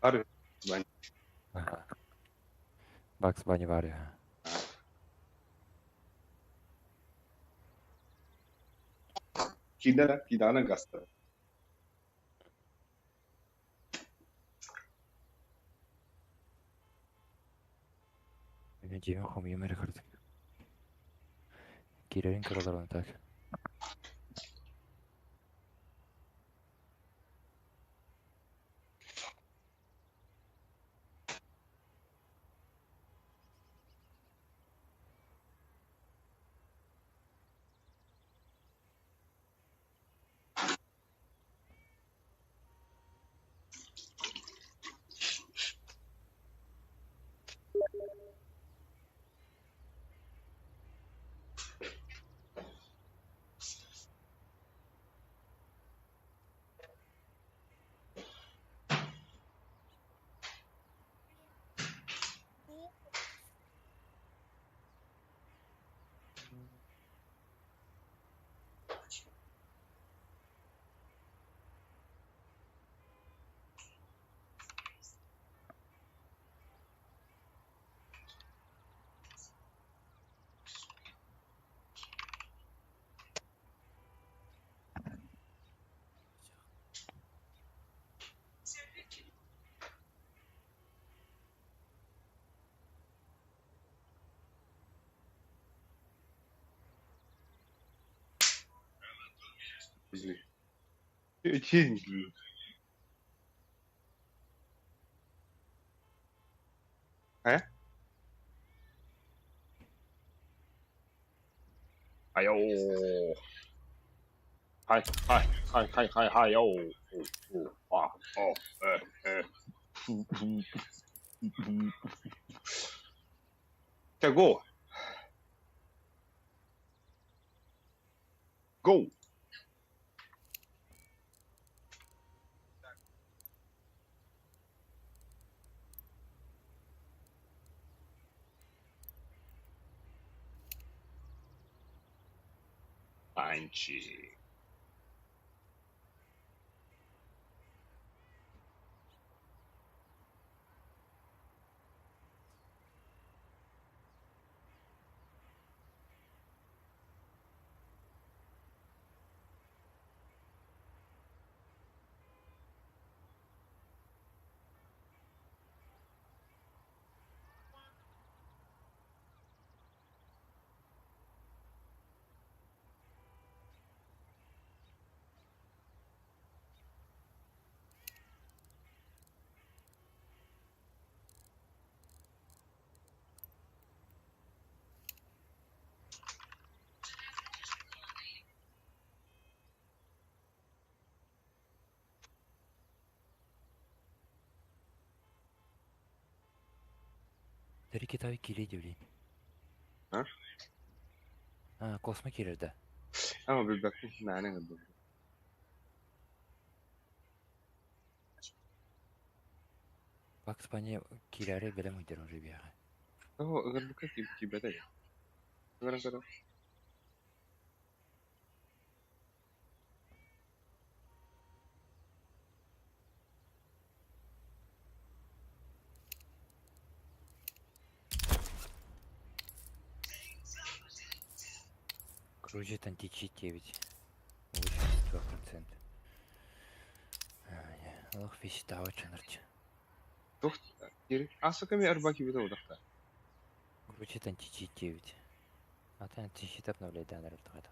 Арı. Ага. Бакс Банни бар я. Кидара, кидана гаста. Мен дьиэбин хомуйуом эрэ кырдьык. Киирэрин көрө олорон так. Чинь. Э? Айоо. Хай, хай, хай, хай, хай, хай, оо. О, а, о, э, э. Чэ, go. Go. Анчи. Дери китабы киириэ дии билигин. А? А, космо киирэр да. Ама билбэппин, мээнэ ыҥырдым. Бакс Банни киирээри бэлэм сылдьар уже биһиэхэ. Оо, ыҥырбыкка киирбэтэ. Ыҥыран көрө. Кружит античит 9. 82%. Олох фиситаава чанарч. Туох киир. Аса кэми арба киирбитэ утахта. Кружит античит 9. Ата античит обновляет данные ртухата.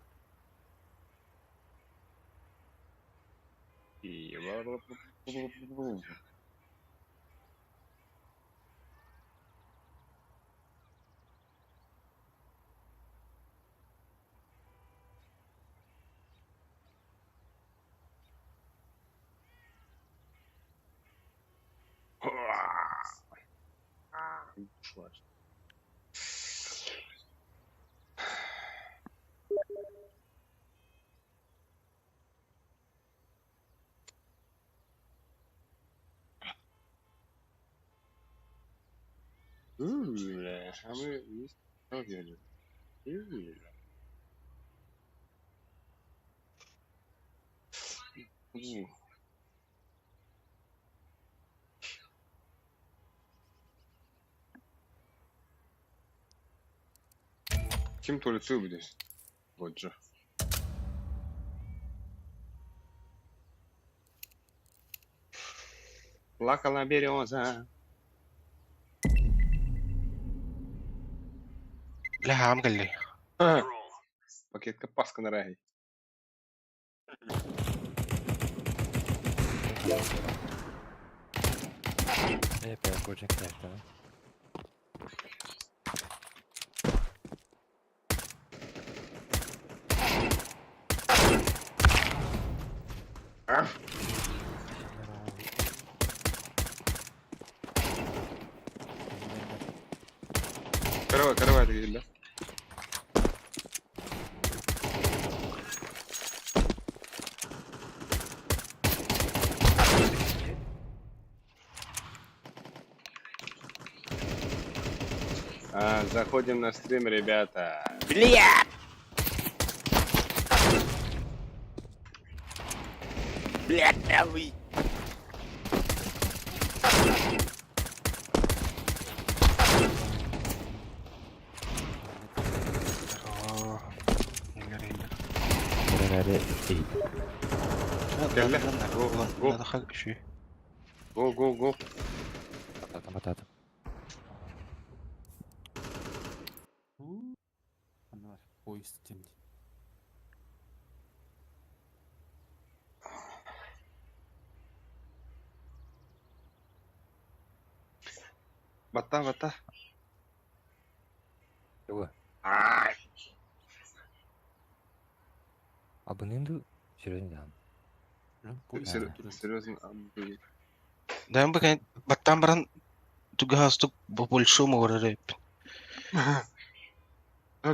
Бля, а мы не делали. Бля. Ким туалетты будешь? Вот же. Плакала береза. Бля, хаам кэлли. А, Пакетка паска на рай. Э, Годжин кнехта. А? Каравай, каравай, ты да? А, заходим на стрим, ребята. Бля! Бля, правый! Кэллэ. Go, go. Go, go, go. Атам, атам. Поезд темди. Бата, бата. Тугу? Ай. Абоненду серьезно да. Поезд Серьезно, а, блин. Да, бу баттан баран тугастук по большому говорю.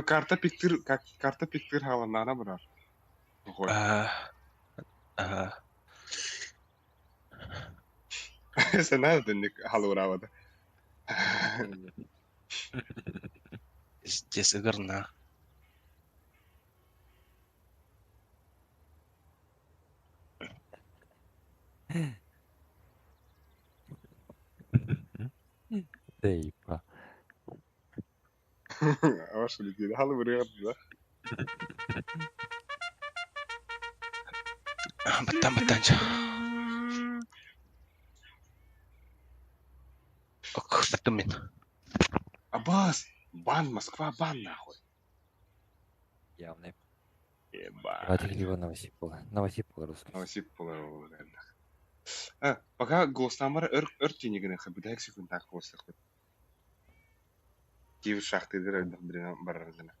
Карта пиктир, как карта пиктир халанара брат. Ой. А. Сена дэнник халуравада. Здесь игрна. Дейпа. Ваша летит. Халуравада, да? Баттан баттан. Ок, баттым мин. Абас! Бан, Москва, бан нахуй. Явный. Ебать. Давайте либо Новосипола. Новосипола русский. Новосипола, реально. А, пока голоснамар өр өр тенегіне хабидайк секунд так болсақ. Киев шахты дер барардына.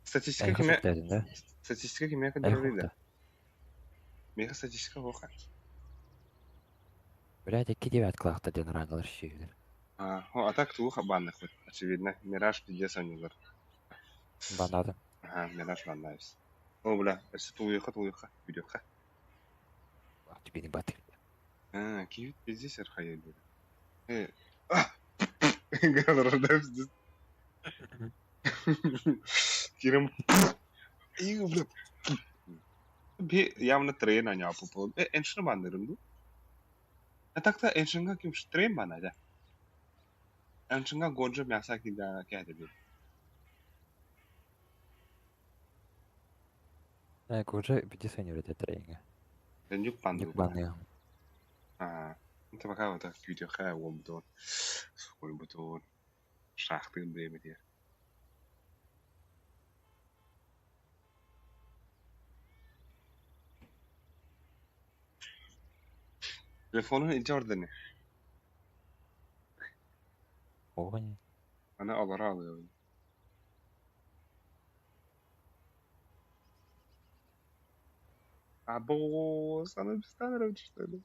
Статистика кеме да? статистика кеме кадырды. Меха статистика боқа. Блядь, яки девятка лахта ден рангалар шүйдер. А, о, а так туха банных вот, очевидно. Мираж пиздец анюлар. Банады. Ага, Мираж баннайс. О, бля, если тулуйха, тулуйха, видеоха. А тебе не баты. А, Киев пиздец архая будет. А! Говорю, да, пиздец. Кирим. И, бля. Би явно трейн аня попал. Эншн баннерым ду. А так-то эншнга ким трейн банада. Эншнга годжа мяса кида кяде би. Годжа пиздец анюлар трейнга. Нюк панду. Нюк баны. А, это пока вот так видео хай обдон. Сколь бутон. Шахты время де. Телефонун илдьэ Огонь. Аны алара алıyor. Або, аны бистан что ли?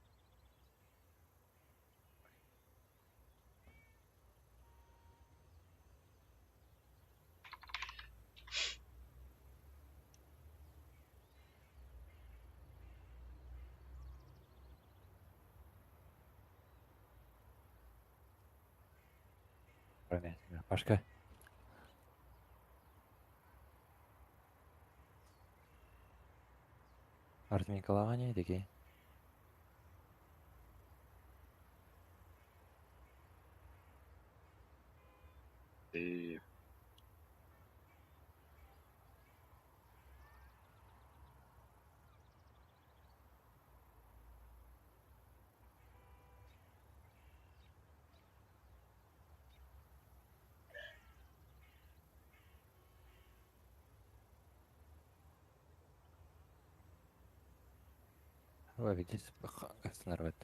Пашка. Артмикалаҕа такие. Э, Ой, видишь, нарвет.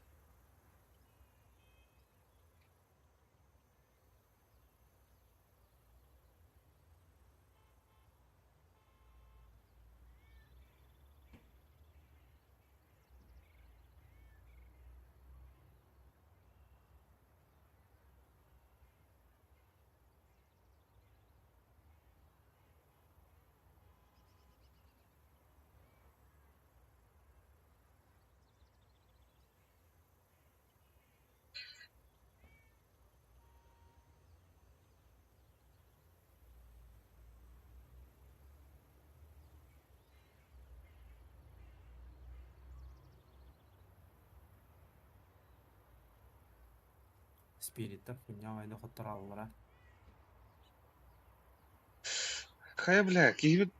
Спириттэр хуйня вайда хоттораллара. Хайа, бля, киһибит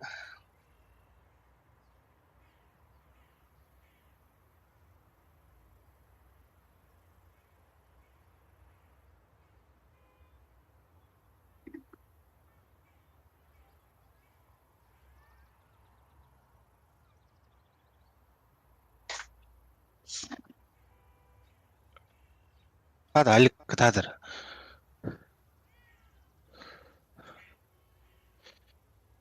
Hadi Ali кытаатыр.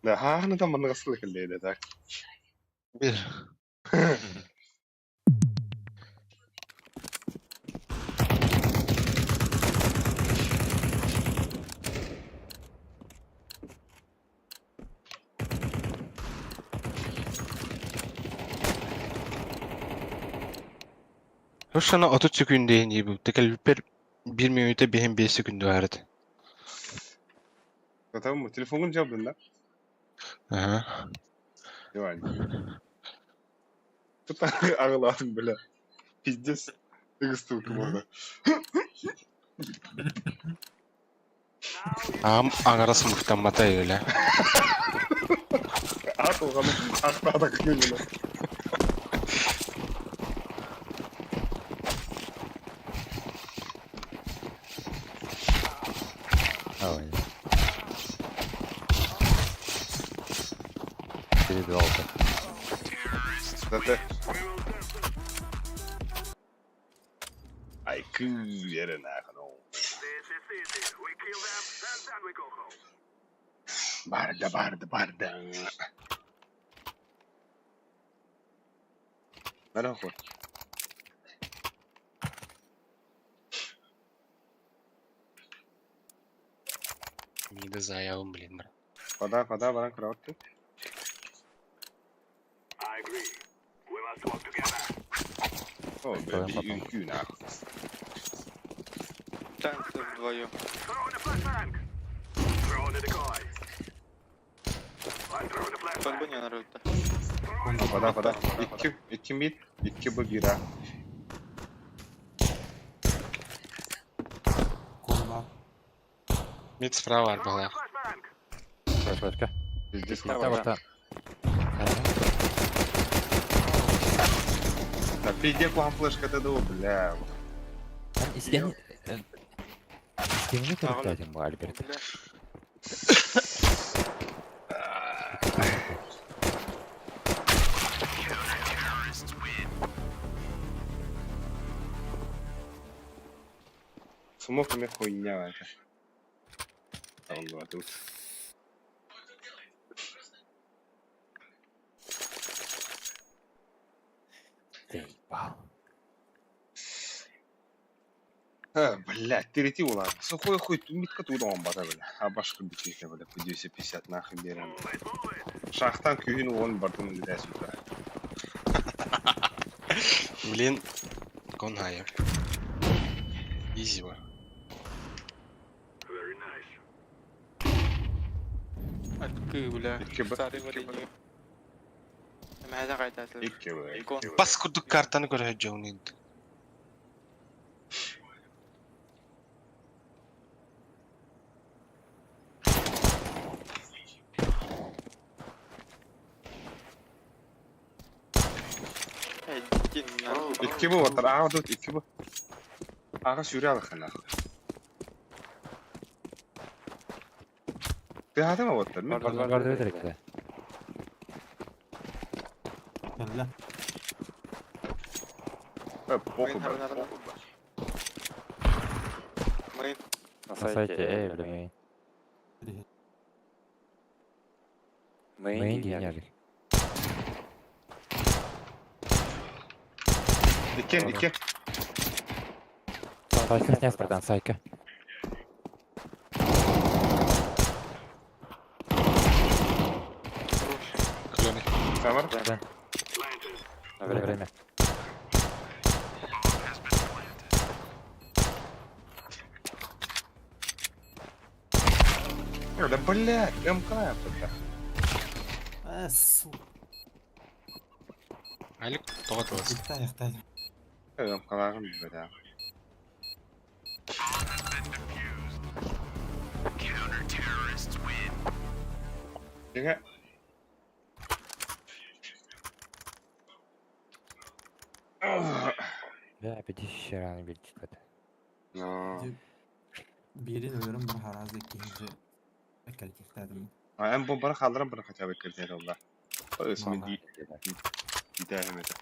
Да, хаахны там маннык астылык кэллиэ так. Бир. Hoşana 30 sekündeyim gibi. Tekel bir 1 minute 5 sekündü vardı. Tamam mı? Telefonun cevabın lan. Aha. Давай. Тут ağladın бля. Пиздец. Ыгыстылка болды. Ağam ağarası muhtammata öyle. Ат оғаны ақтады қиынына. Ой. Перебивал-то. Заты. Ай, күйері нахуй. Барды, барды, барды. Нахуй. Миді заявым блин бір. Вода, вода, баран кроватты. О, бля, Потом, потом. үҥкүү нахуй. Танцы вдвоем. Подбоня народ-то. Вода, вода. Икки, икки мид, икки б бира. Курва. Мид справа var бала. Флешка. Пиздец. Да, Да, вот да. так. Да, пиздец, кухан флешка это бля. Истин... Истинни көрүктәдим бу Альберт. Бля. Смоками хуйня это. Алла, тут. Заебал. А, блядь, перейти ула. Сухой хуй, митка туда он бата, бля. А башка битвика, бля, по 250 нахуй берем. Шахтан күйін он бардым бля, сюда. Блин. Гон higher. Easy bu. Аккы, бля. Икки Б. Старый варенье. Мэхэ кайтасыл. Икки Б. Икон. Икки Б. Бас курдук картаны көрө дьоҥ Один нахуй. Икки Б отар. Аға тут икки Б. Аға сүрэ алыхана. Ты ма оттар? Мен Бар бар direkt. Кэллэ. Похуй, Мейн, брат. харна, Похуй, брат. Мейн. На На сайте, эй, бля, мейн. Мейн Мейн дияр. дияр. Икки, икки. Сайка снес, братан, сайка. Кленый. Самар. На время. Время. Да блядь, МК это. Э, сука. Алик тоҕо тылас. Ихтай, ихтай. МКларым бля. Дьиҥэ. Бля, 50 рано бить. Но. Биирин өлөрөн бір харазы иккинчи эккелтихтадым. А эн бомбаны хаалларан бары хотя бы кирдер олла. Өсмө Мала. ди дидэһим этэ.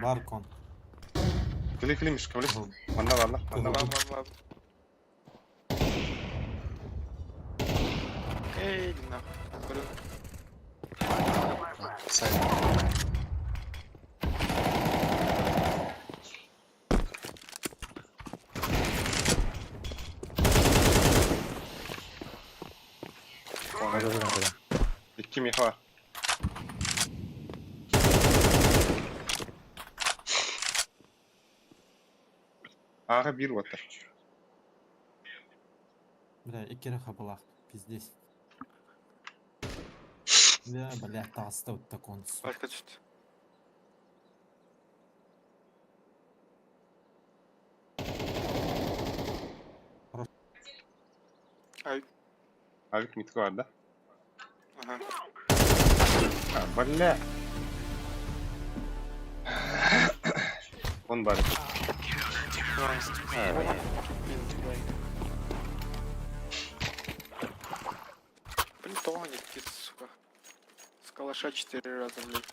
Баркон. Кили кили миш кили. Манна барла, манна Вам, бар. вам, вам. Эй, нахуй. Блин. Сайт. Икки миха. Ага бир оттар. Бля, иккere хабалах. Пиздец. Бля, бля, таста вот такой. Башка түстү. Ай, Авик митка бар да? ага. А, бля. Он бар. Блин, тонет, сука. С калаша четыре раза, блядь.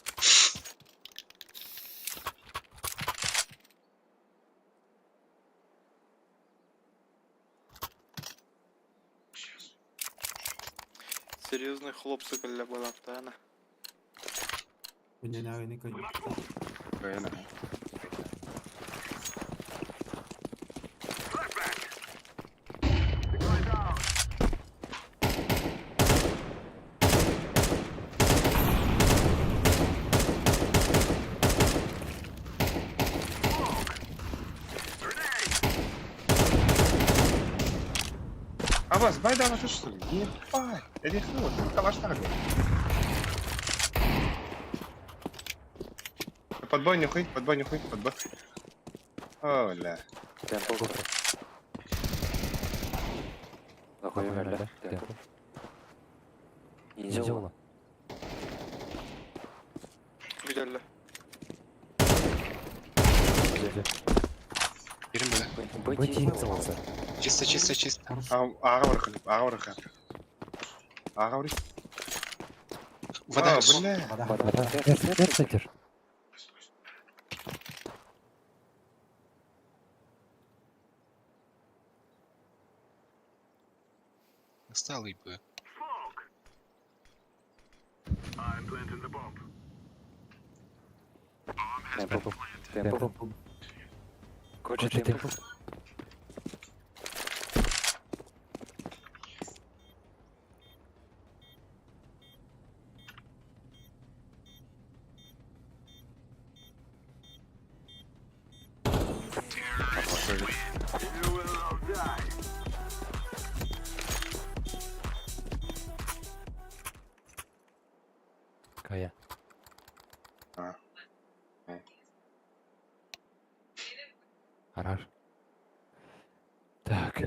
Серьезный хлоп, сука, для балаптана. Кайна. Абас, бай давай что ли? Ебать, это хуй, ты калаш так. Подбой нюхай, подбой нюхай, подбой. О, бля. Темпл. Нахуй бля. Темпл. Ниндзя ула. Güzel. Бирин бля. Бути целался. Чисто, чисто, чисто. Аға бар қылып, аға бар қылып. Аға бар. Вода. А, бля. Вода. Вода. Центр. Стал и Б. Темпл. Темпл. Короче, темпл. Кая. А. Э. Хорош. Так.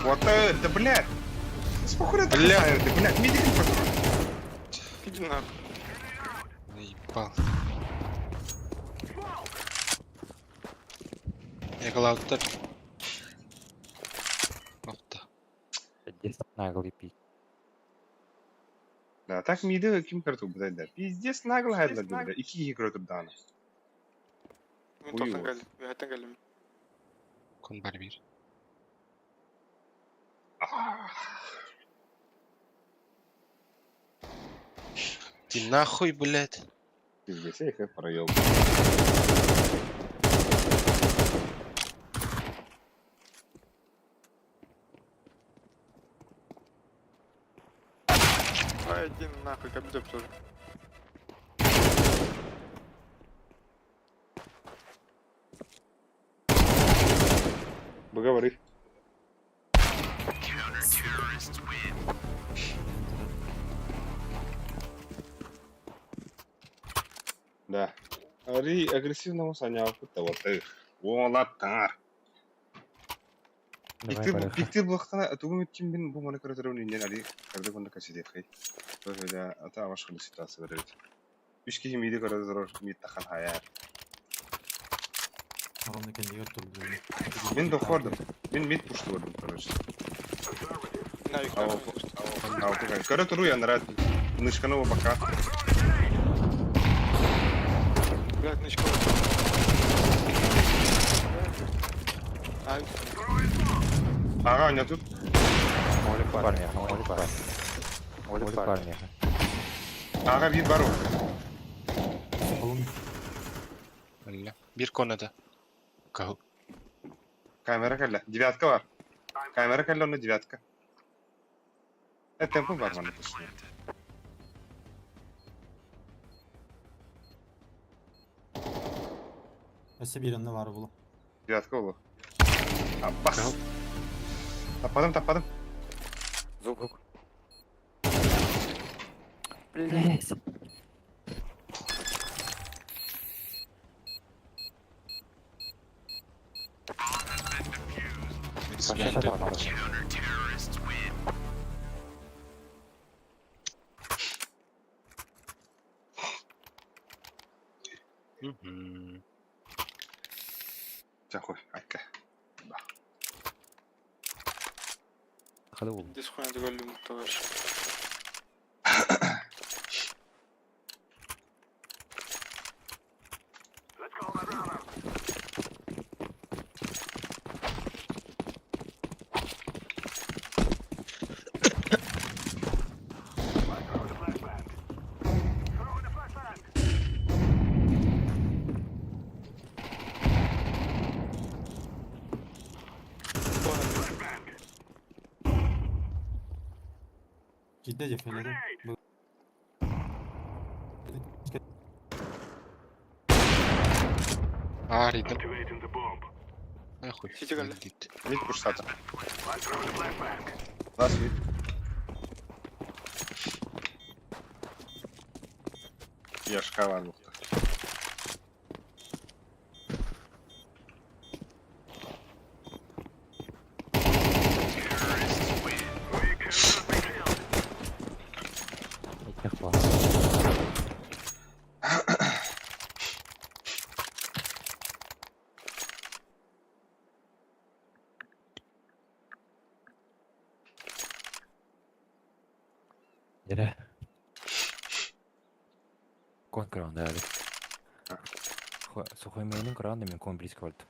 Вот это, блядь! Спохуй это, блядь, ты, блядь, медик патрон. Иди нахуй. Наебал. Я главтер. Опта. Здесь наглый пить. Да, так миди ким карту, блядь, да. Пиздец нагло хайдла, блядь. Ики игру тут дана. Мен Ой, тоқтан вот. келдім. Үйәттен келдім. Кон бар бир. Ты нахуй, блядь. Пиздец, я их проеб. Ай, иди нахуй, компьютер тоже. Поговори. Да. Ари агрессивного саня вот их. Уолаттар. Давай, Пиктир барыха. пиктир блохтана тугум ким бин бу маны көрөтөрүн инен ари карда конда касидет хей. Тоже ата аваш хыл ситуация берет. Үч кихи миди көрөтөр мид тахан хаяр. Ровно кендигер турду. Мен дохордум. Мен мид пушту көрдүм, короче. На, их Ау, нахуй. ау, Көрөтөрү я нарад. Нышканова пока. Блядь, нычка. Ай, Ага, у меня тут. Оли парни, оли парни. Оли парни. Ага, вид бару. Oğlum Бля. Бир кон это. Кого? Камера калля. Девятка бар. Камера калля, онно девятка. Темпо бар мана точнее. Өсө бир онно бар булу. Девятка болу. Аббас. Таппадым, таппадым. Звук. Блять. Мгм. Чахуй, айка. Ходу. здесь хуйня түгелім, товарищ. Кидде жефеледи. Аридым. Нахуй. Сити калля. Бандит. Мид пуштата. Лас мид. Яшка бар бухта. Этих Дere. Кон кран дали. Сухой мейнин кран мен кон близко болды.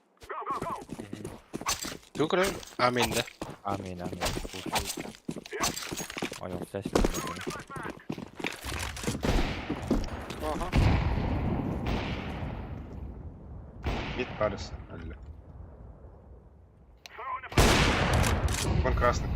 Ту көрөн? Амин да. Амин, амин. Ой, он связь. Ага. Мид парус. Алло. Вон красный.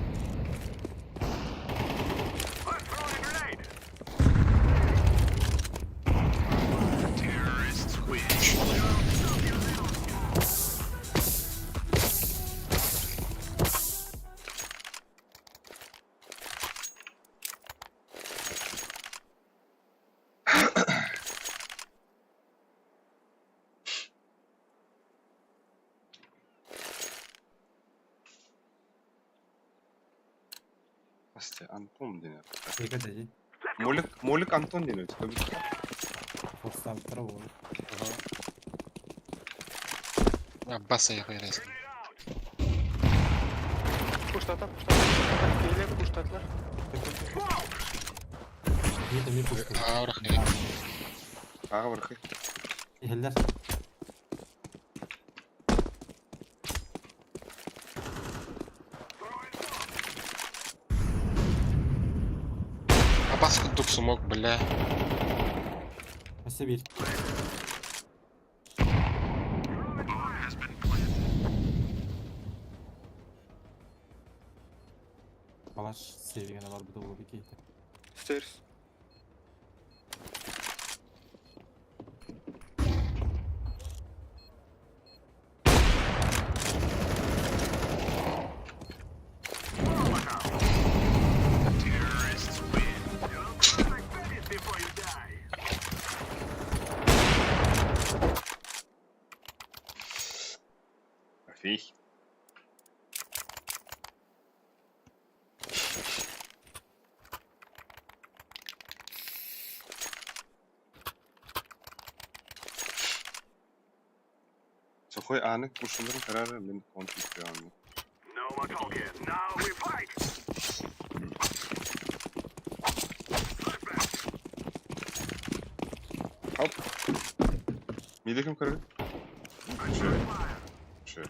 Костя, Антон дэнэр. Dikkat edin. Молик, Молик Антон дэнэр. Force'tan olur. Аббас аяқ ересің. Пуштата, пуштата, пуштата. Кейлер, пуштатлар. Bir de bir push. Аурақ керек. Аға бір Eller. Аббас курдук смок, бля. Mesela bir. Balaş seviyene var bir de bu bir keyifli. Stairs. Офигеть. Сухой аны куршунların kararı мен кончик аны. Хоп. Миде кім кірді? Үші. Үші.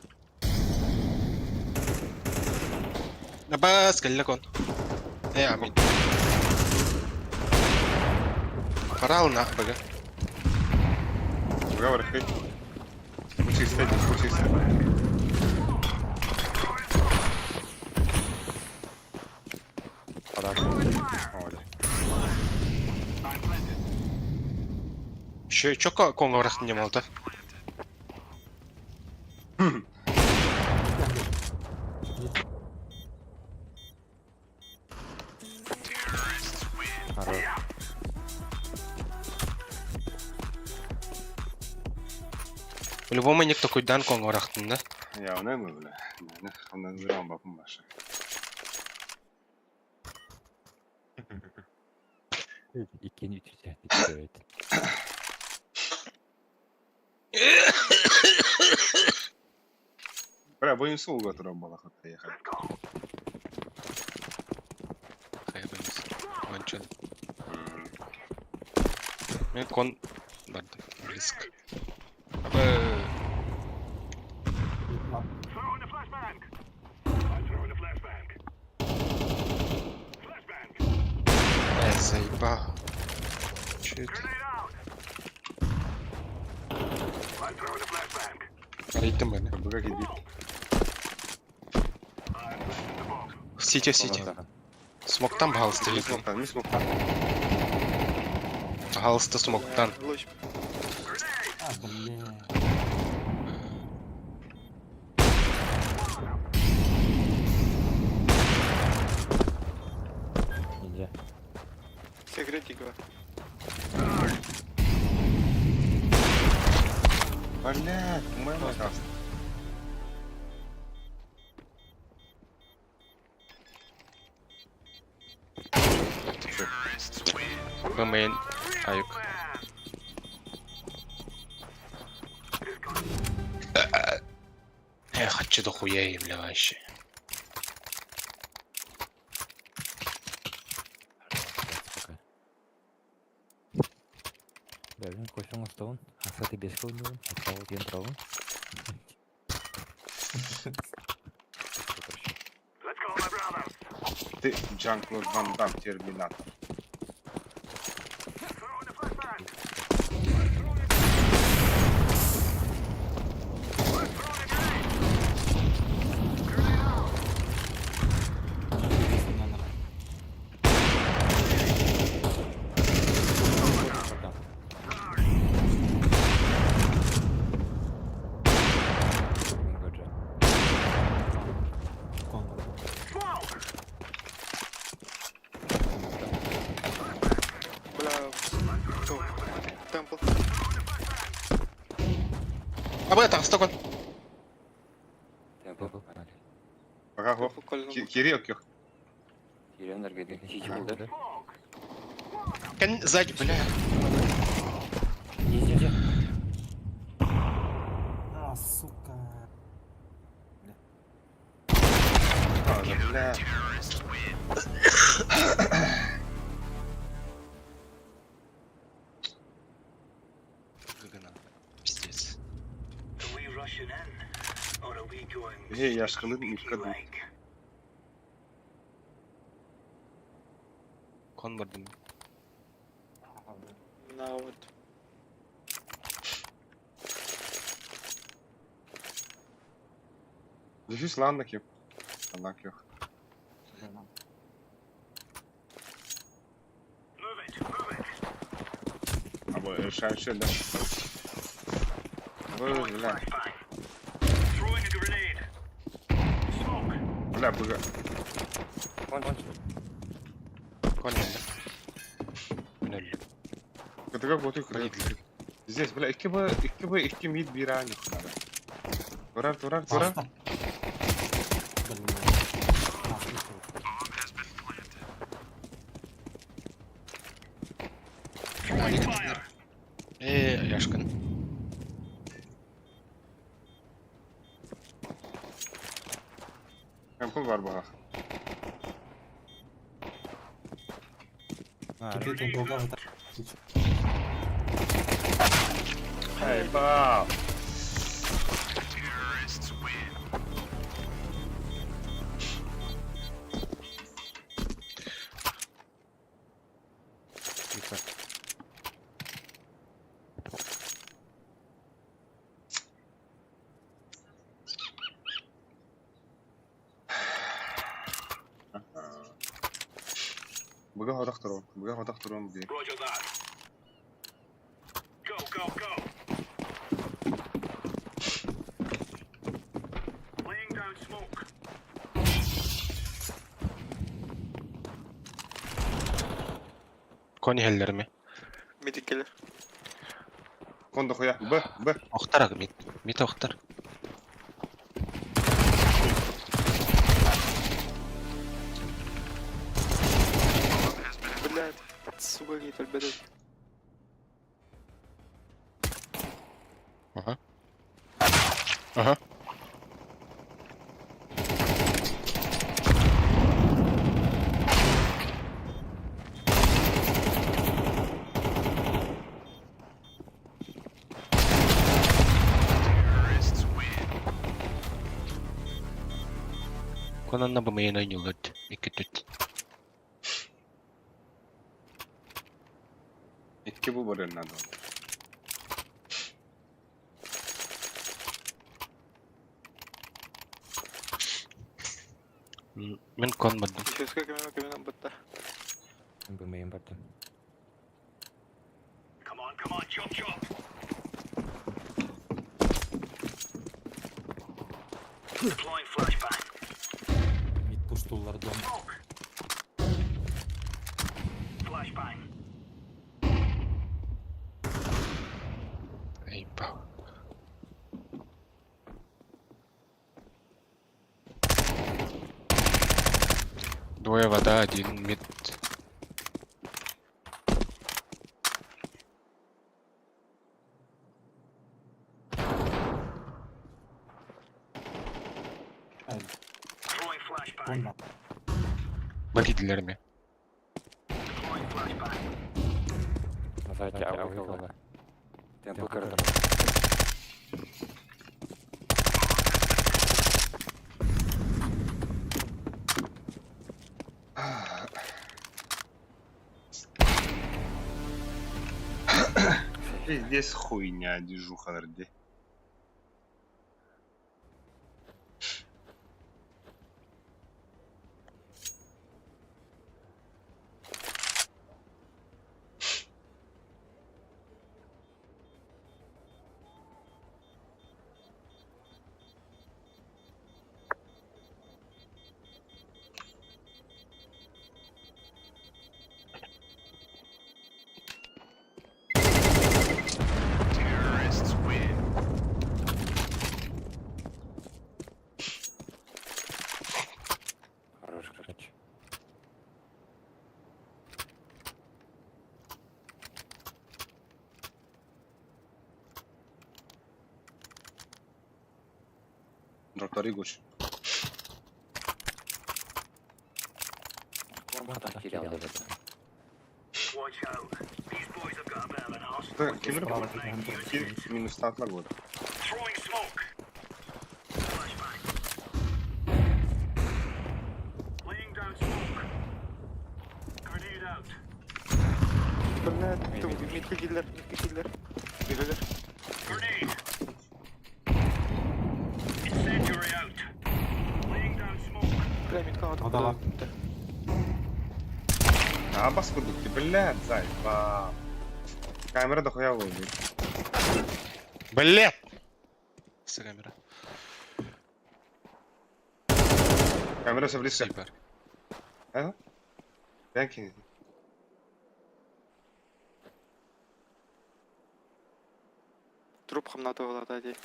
Аббас кэллэ кон. Э, амин. Парал на бага. Бага бар хей. Учи стеди, учи стеди. Оля. Еще чоко коңғырақтың не малта. Хорош. По-любому никто куйдан коңғырақтың да. Я оны мы бля. Не, хандан зря бапым башы. İkinci üçüncü. Evet. Бля, будем суга туран бала хатта ехать. Хайбанс. Ванчан. Мен кон барды. Близко. Абы Э, заебал. Че это? Рейтинг баны. Бага киди. Сити, сити. Смоктан пожалуйста. Ми смоктан, ми смоктан. Пожалуйста, смоктан. Луч. А, блин. Нельзя. Секретик. Бля, моя красный. Бмн. Аюк. Эх, хочу дохуя и, бля, вообще. Бэбин кофе оҥостобун, аса бэскэ оонньуубун, оччоҕо утуйан турабын. Ты Жан-Клод Ван Дам, Терминатор. Бля, кто? Темпл. Абы таҕыста кон. Темпл. Пока хох. Темпл колено. Кири окех. Кирен эргеди. Хичи булды. Кэн сзади, бля. Иди. А, сука. А, да, бля. Пиздец. Эй, я шкалын микка ду. Кон бардым. На вот. Дефис ланна кеп. Ланна кех. Абы шаншы да. Ой, бля. Бля, быга. Кон. Кон geldi. Ben öldüm. Кытыга готу кыры. Здесь, бля, 2 Б, 2 Б, 2 мид бир а нихуя. Турар, турар, турар. Аста. Блин. Аста. Яшкын. Темпл бар бага. Кири темплга вот. Эй, ба. Тихо. Быга ходах туром, быга ходах туром ди. Кон иһэллэрми. Мидик келер. Кондо хуя. Б, Б. Охтар ага мид. Мид охтар. Блядь, сука, какие-то бедят. Ага. Ага. Конанна бымайын ойнулут. Икки түт. Икки бу бар надо. Мен кон бардым. Еще сколько минут, минут бытта. Бымайын бардым. Мид пуштулар дом. Эй, пау. Двое вода, один мид. Ай. Конна. Бакидилерми. Назад Давайте, ауй ауй калла. калла. Темпл көрдөрөр. Пиздец хуйня, дежуха дии. Хорош, короче. Дроптары гоч. Кимир минус татла год. Блядь, митка киллер, митка киллер. Бегали. Бля, митка вот Одала. А бас курдук, блядь, заебал. Камера дохуя был. Блядь! С камера. Камера все близко. Супер. Thank you. Труп хамната была, дии.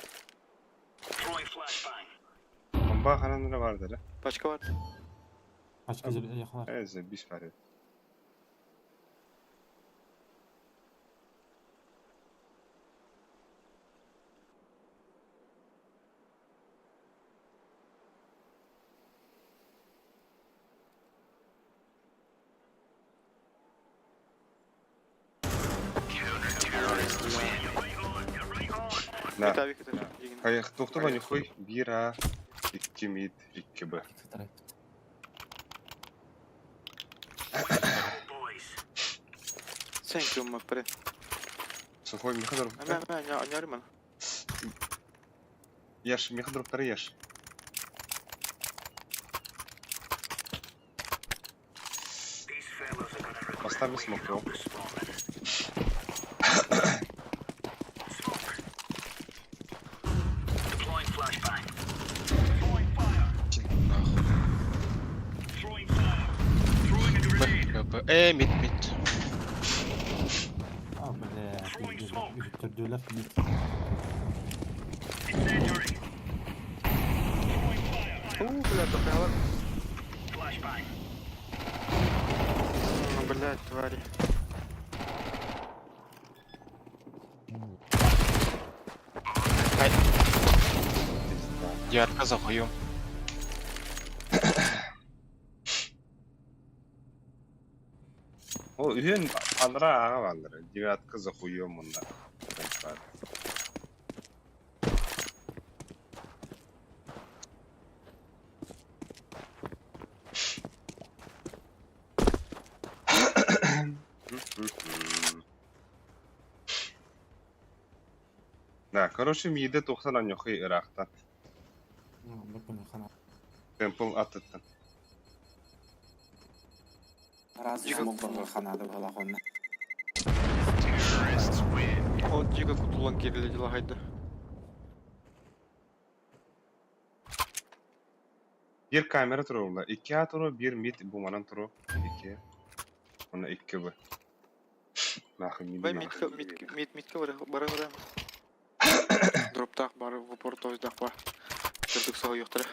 Бомба хананра бар да. Пачка бар. Пачка yakınlar. Evet, bir var. На. Митавик это. Дигин. Хайх, тухту нихуй, бира, икки мид, икки б. Thank you, my friend. Сухой мехадор. Ама, ама, аня, аня, арман. Ешь, мехадор ешь. Поставлю смоку. Нахуй. Б, Б, Б. Мид, мид. А, бля, пиздец. Үтүрдүлэр. У, бля, дохуя. Блядь, твари. Девятка за хую. О, үйен анра аға валлары. Девятка за хуем мұнда. Да, короче, миде 90 анюхи Ирактан. Бу хана. Темпл аттыттан. Раз смог был ханады была хонна. О, дико кутулан кирили дела гайда. Bir kamera turu İki A turu, bir mid bu manan turu. İki. Ona iki bu. Нахуй мид. Бай, митка, митка, мит, митка, бары, бары, бары. Дроптах бары, в упор тоздах бар. Кырдык сау yoktыр.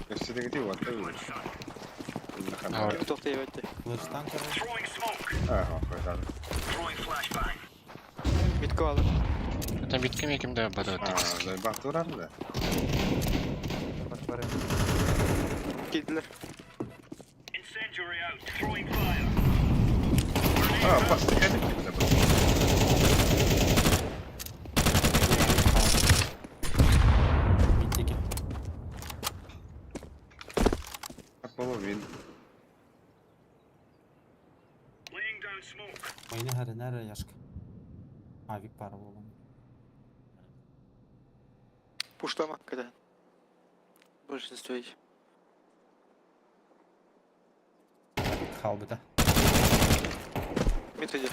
Gösterdi var tabii. Abi. Тохта ебать. Флештан Ha, koyalım. Митка алып. Это мид ким ким да бада. Ha, bak durar da. Килдилер. А, бастакы кэлбитэ. Миттики. Половин. Ойна харынар яшка. Авик пара болон. Пуштама, когда? Больше не стоит. Халбыта. Мид иди.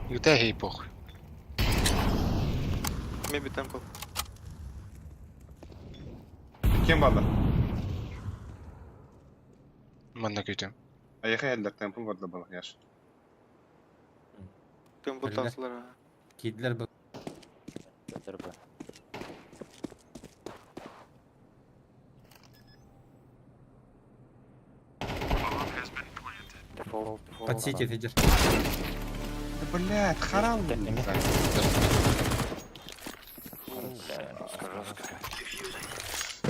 Юта ей похуй. Меби темпл. Кем бала? Манна күтем. Аяқы әлдер темпл барды бала, яш. Темпл Öyle. тасылар. Кидлер бу. ДРБ. Дефолт, дефолт. Под сити фидер. Да, блядь, харам. Жестко, жестко.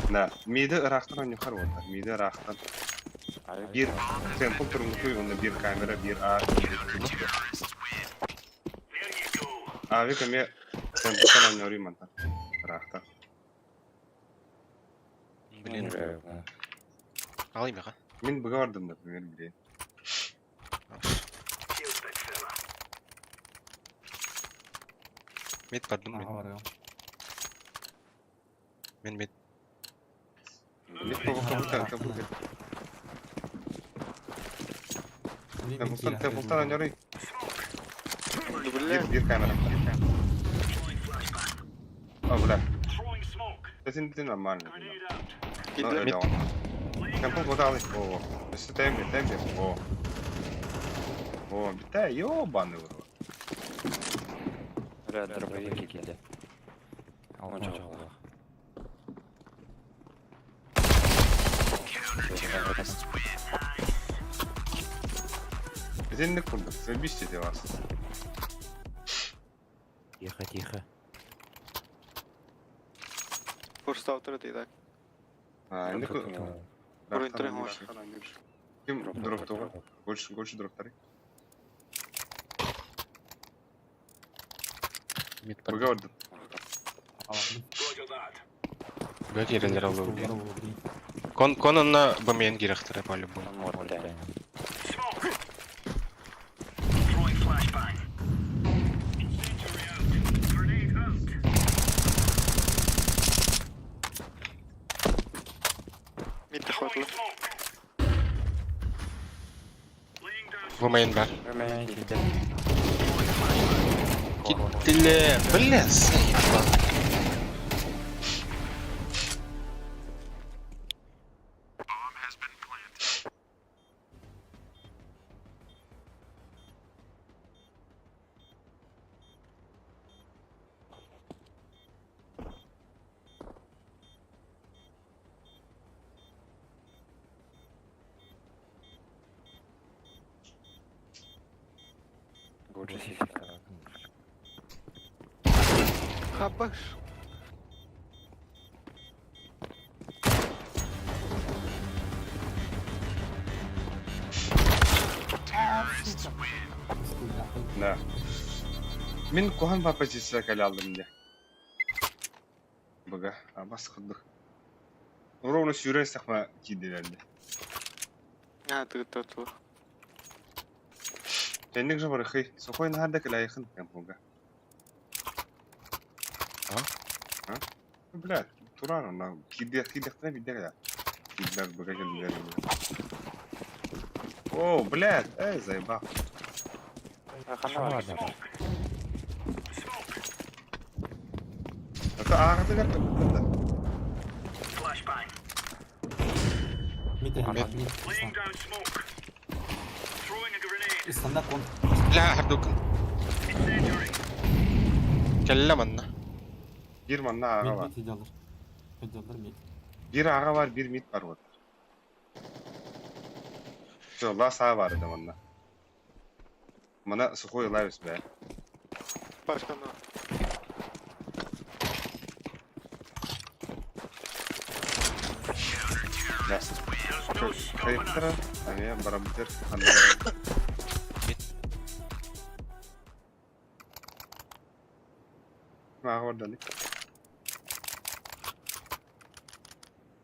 Да, миді ырақтан ойнақар болды. Миді ырақтан. Bir темпл турмутуй, онда bir камера, bir А, bir iki. Авик эме темплтан ойнорый манта. Ырақтан. Блин. Алайм яға. Мен бұға бардым, например, блин. Мид бардым мен. Ага бар. Мен мид. Мид по темпл Темплтан, темплтан ойнорый. Да, бля. Bir, bir камера. А, бля. Это не нормально. Ну, Кидлер. это он. Темпл куда алый? О, өстө темпе, темпе. О. О, бите, ёбаный в рот. Бля, дробовик киди. Алтын жолы. Сен курдук, забисте вас. Тихо, тихо. Форста отырды и так. А, не Уровень три гош. Ким дроп того? Больше, больше дроп тары. Мид бардым. Быга бардым. Бөк ерелер алды блин. Кон кон онна бмн кирехтер по-любому. Мид хватило. Бмн бар. Киттиле. Бля, заебал. Гуджи сити. Хабаш. Да. Мен кухан ба позиция кәле алдым де. Быга, абас кырдык. Ровно сюрен сахма киделерди. А, ты тот. Тенник же бар хый. Сухой нахарда кәле айхын темплга. А? А? Бля, туран на киде киде киде биде я. Киде быга келдилер. О, блядь, эй, заебал. Хана бар. Это ағаты кәрті. Мид мид. Стандарт он. Бля, хардукын. Кәллә манна. Bir manna ağa Мид var. мид идёллар. Идёллар мид. Bir ağa var, bir mid var orada. Все, лас ağa var idi manna. Мана сухой лавис, бля. Пашка на. Да. Хайыктара, эмиэ барабытыр, ханна барабыт. Maaha барда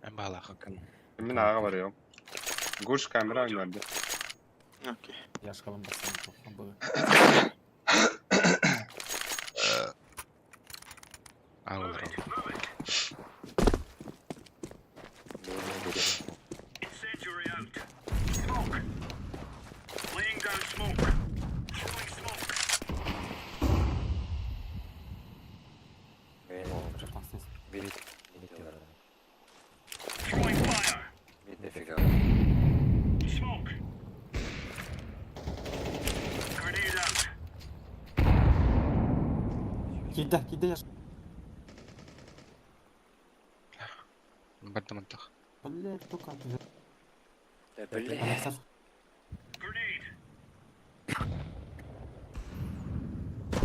Эн баалаах. Мин ааҕа барыам. Гуш камера оҥорду. Окей. Яшкалым бассам тоққан бұ. Аалар. Бери. Бери. Мид дофига. Кида, кида яш. Бардамантах. Блядь, только. Да блядь.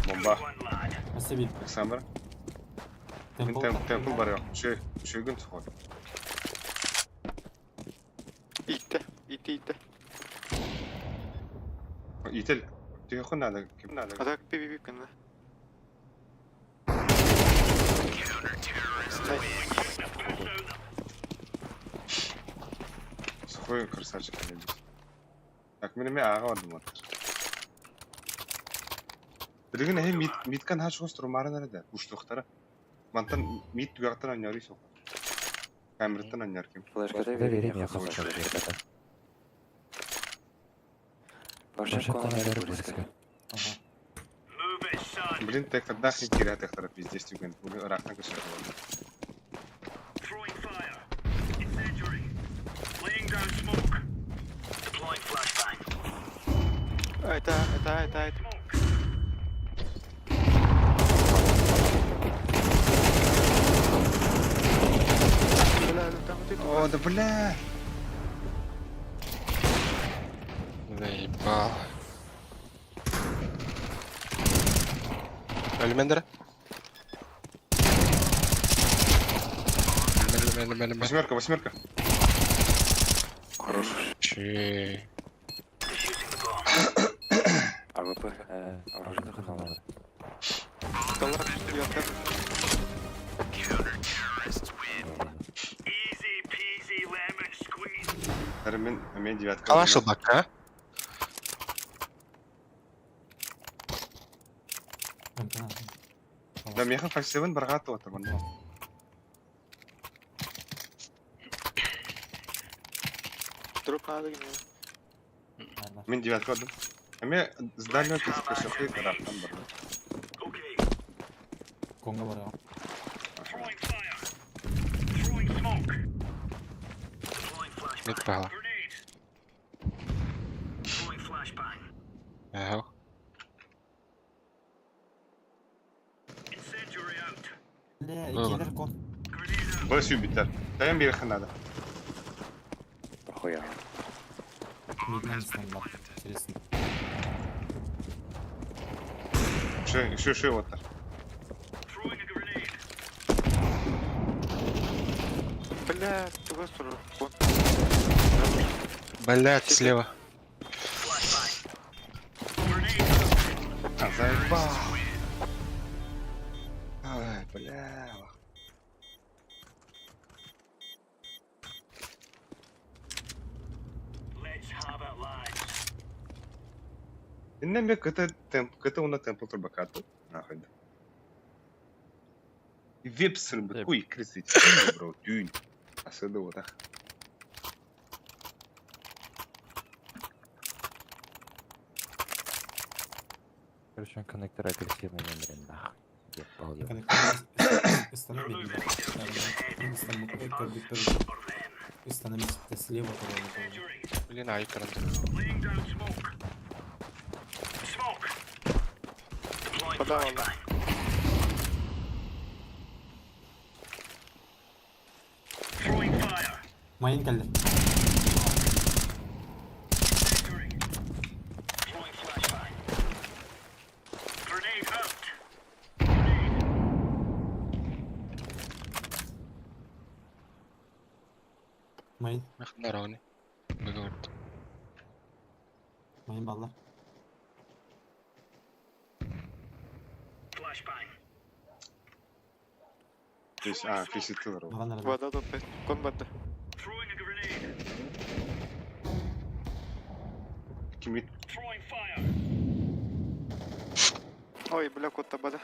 Бомба. Спасибо. Александр. Мин темпл барыам. Шүйгін сухой. Итте, итте, итте. Ител. Түйіқі надо. Кім надо? А так пи-пи-пи, да. Сухой красавчик. Так, мин эме ааҕа бардым отыр. Билигин эһи мид мидкан хач турмарын эрэ уштуохтара. Мантан мид түгэхтэн анньары суох. Камераттан анньар ким. Флешка дай Да бери бери, меня нахуй хочу. флешка. Ваша комната близко. Ага. Блин, тектардаах киирэ тектара пиздец түгэн. Бу ыраахтан көсөр буолла. Это, это, это, это. Бля, ну там вот это. О, да бля! Заебал. Өлмендер. Өлме, өлме, өлме. Восьмерка, восьмерка. Хорош. Чей. АВП. Оружие Оружие. Да ладно, я так. Мин мен девятка. Калаш бакка. Да меха 57 баргаты отыр мында. Дроп надо мне. Мин девятка алдым. Эме здание көсөкөй ыраахтан барды. Конга бар. Мид баала. Ага. Бля, Ладно. килер кон. Быс юбитер. Тайм бирхе надо. Похуя. Миднан стандар. Интересно. Шö шö шö отыр. Бля, чего сорок? Вон. Блять, слева. А, заебал. Ай, бля. Иннеме кыты темп, кыты уна темпл турбакату. Нахуй. Вип сырбыт, куй крысить, бро, дюнь. Асыды отах. Короче, он коннектор агрессивный номер, нахуй. Ебал его. Слева Блин, ай, карандаш. Подавал. Майын келді. Майын. Мехнарoni. Мейн баллар. Фейс, а, фейситтилер ол. Баран эрэ. Вода топпет. Кон барды. Кимит Ой, бля, кот табада.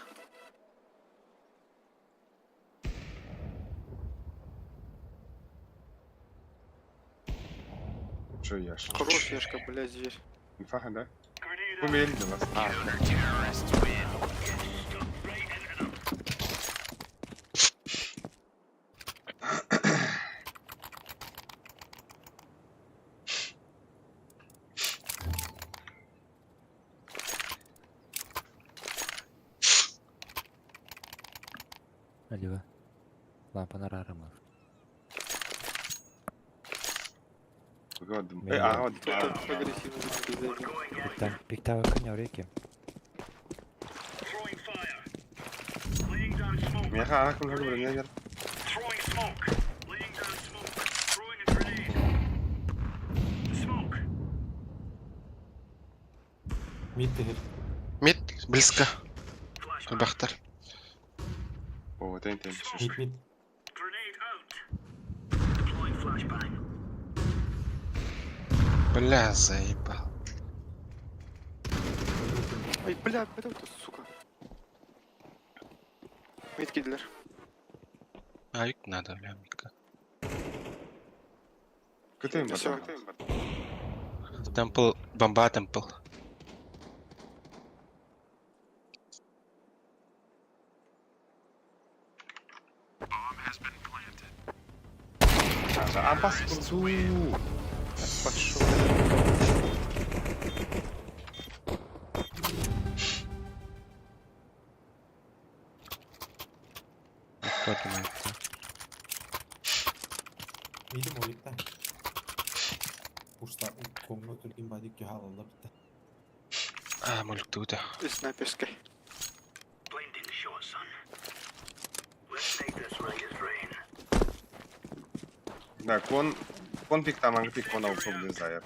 Чё яш? Хорош, Яшка, бля, зверь. Инфаха, да? Умели для вас. А, Налево. Лампа на рарама. Годом. Мені. А, вот, Тут а. агрессивно выглядит. Пиктам, пиктава коня реки. Меха, ана кым хагы бир нер. Мид тегер. Мид близко. Бахтар. О, тен тен. Мид мид. Бля, заебал. Ой, бля, это вот, сука. Мид кидлер. Авик надо, бля, мика. Көтөйм Всё. бар. Темпл, бомба темпл. Апас курсу. Пошел. Мидим оликта. Ушта комно түрген бадик кехалалла битте. А, мөлік туды. И снайперской. Да, кон кон пик там, ангы пик кон ауып блин заяр.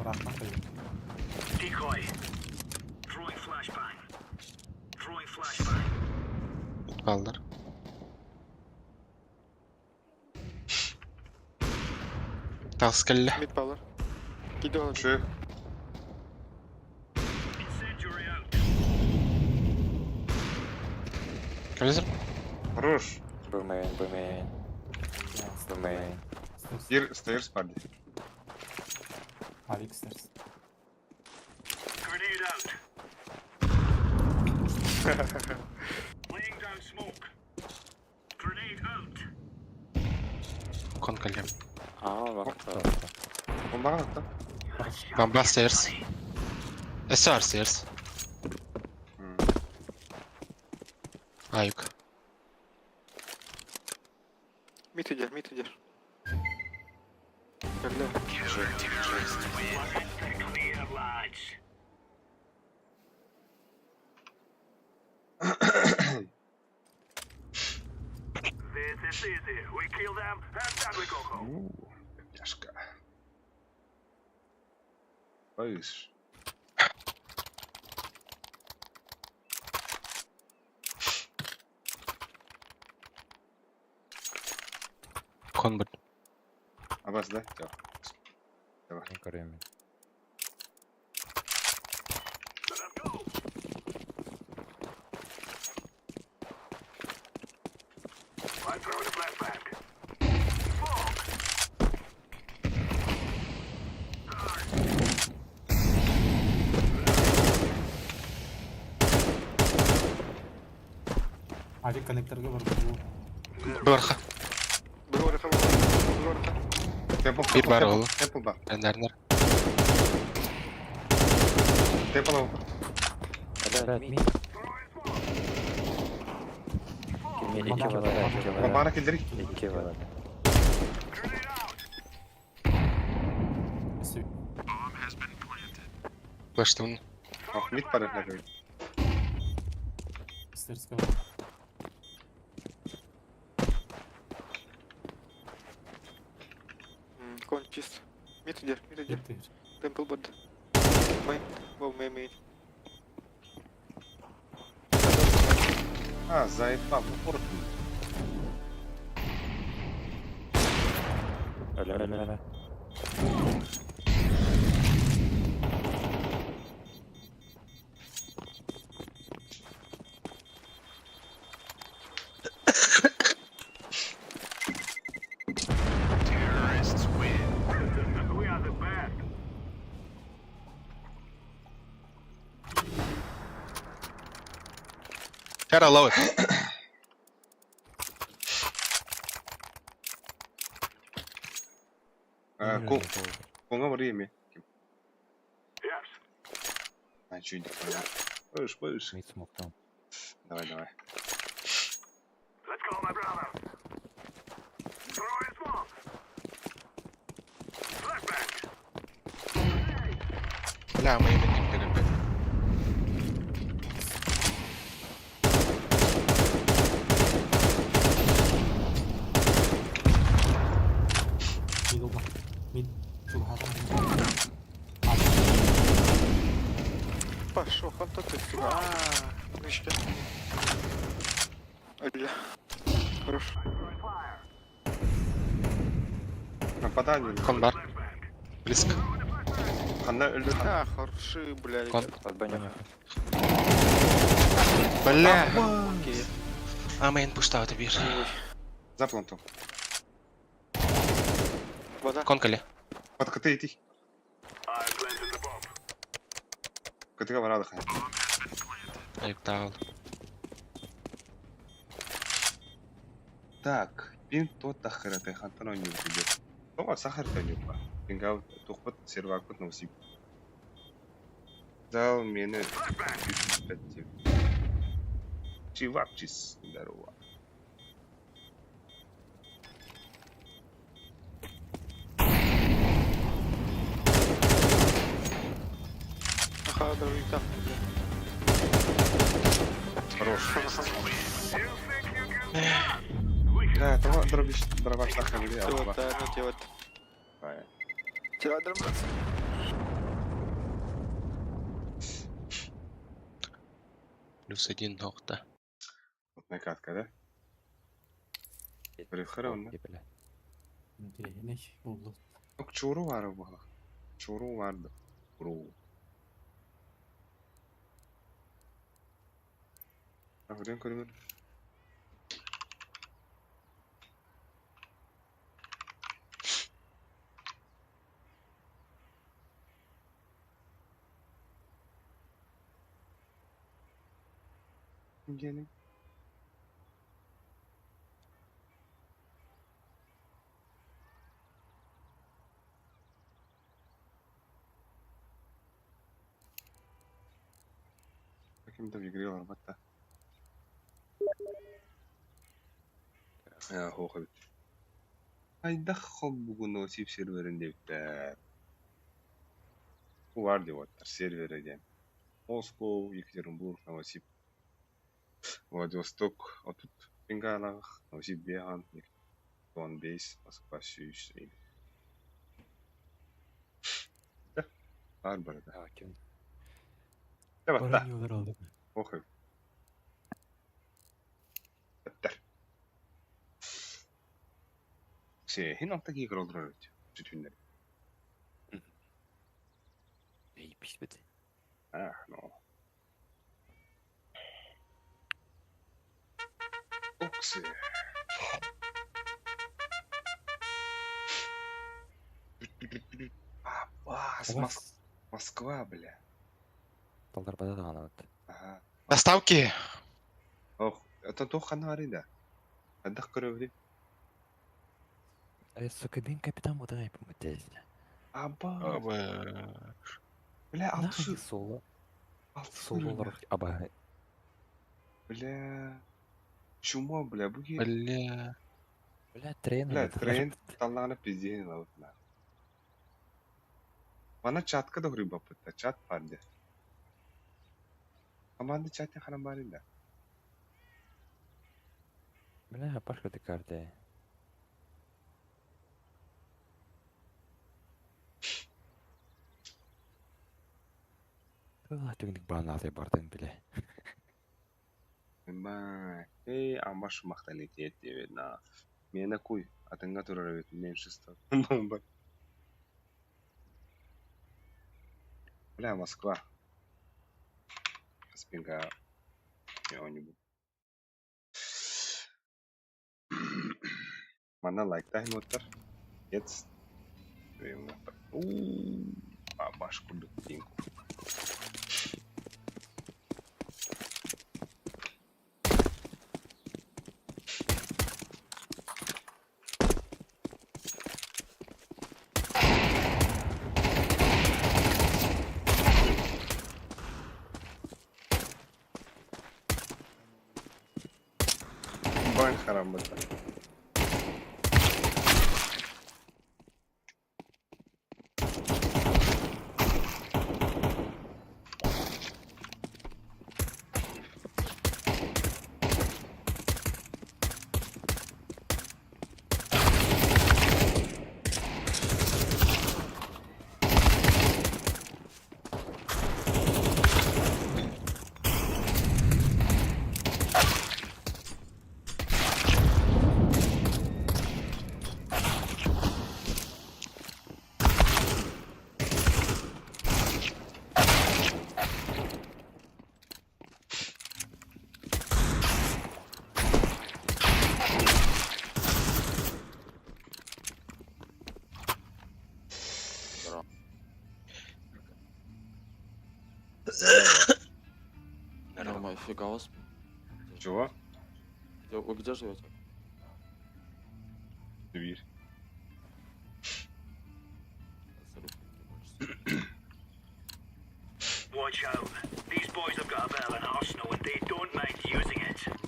Рахмат айып. Балдар. Тағыс келді. Мид баллар. Кидал. Чё? Келесің? Хорош. Б мейн, Б мейн, Б мейн. Стир, стейрс парди. Авик стерс. Кон келдім. А, бакта. Бомбаға да? Бомба stairs. SR stairs. Аюк. Мид идер, мид идер. Бля. Тяжко. Боюсь. Кон бір. Абас, да? Всё. Не көремін. Авик коннекторга бар. Барха. Б орха, Б орха. Темпл, Bir бар темпл, ол. Темпл бар. Нәрнер. Темпл ауып. Бля, Брат, мид. мид. Кеме екі вода, екі вода. Бомбаны келдірік. Екі вода. Өсі. Флештым. Ох, мид бар наверное. Стерске бар. Кон чист. Мид. Мид иди, мид иди. Мид түһэр. Темпл бот. Мейн. Воу, мейн, мейн. А, заебал, ну порт. Өлө-өлө-өлө. Tara low. Конга время. А, чуть Пыш, пыш. Мид смог там. Давай, давай. Бля, мы именно не блядь. Мид улма. Мид. Чугаһаатаҕын. Пошел, ханта ты, сука. А, вышка. Бля. Хорош. Нападание. Кон бар. Близко. Ханна өлді. А, хороши, бля. Кон. ребят. Под баню. Бля. Окей. А мейн пуштау бир. За планту. Вода. Кон кали. Под КТ идти. КТ барады хан. Айыптал. Так, пин тот тахыраты хантан ойнап тебе. Тоға сахар тәнеп ба. Пингау тоқпыт сервакпыт наусип. Зал мені деп. Чивапчис, здорово. Ага, давай там, бля. Хорош. Да, того дробиш, дробаш тахыры. Вот, да, ну делать. Тебя дробаться. Плюс один нокта. Вот накатка, да? Прихрен, да? Бля. Интириэһинэй буолла. Ок, чуру бар була. Чуру барды. Чуру. Аврен көрмөр. Гений. Каким-то в игре ларбатта. Хоха. Айдах хоббугу носип серверин дептер. Бар деп оттар сервері ден. Москва, Екатеринбург, Новосиб. Владивосток, а тут Бенгалах, Новосиб Бехан, Бейс, Москва, Сүйіс. Да, бар бар да. А, ким? Да, да. Бараньолар алды. Охай. Баттар. Се, хин алта кии көрөлдөрөр өт. Сүтүннер. Эй, пись бит. А, ну. Оксы. А, с Москва, бля. Талдар бада даҕаны вот. Ага. Доставки! Ох, это то ханари, да. Адах көрөбү. Э, сука, бин капитан будай помытез. Аба. Аба. Бля, Нахуй алты. соло. Алты. Сололар аба. Бля. Чума, бля, буги. Бля. Бля, трен. Бля, трен таллаана пиздейин лабытна. Мана чатка да хури бапытта, чат барды. Команда чатя харам барында. Бля, пашка ты карты. Түгник баанаатай бартын биле. Эй, амаш махталитет диэбит на. Миэнэ куй, атыҥҥа турар эбит меньшинство. Бля, Москва. Спинка не Манна лайктаһын уоттар. Ец. Баш курдук диэн. Бан хараммыта. Рома, фига вас. Чего? Вы где живете? Дверь.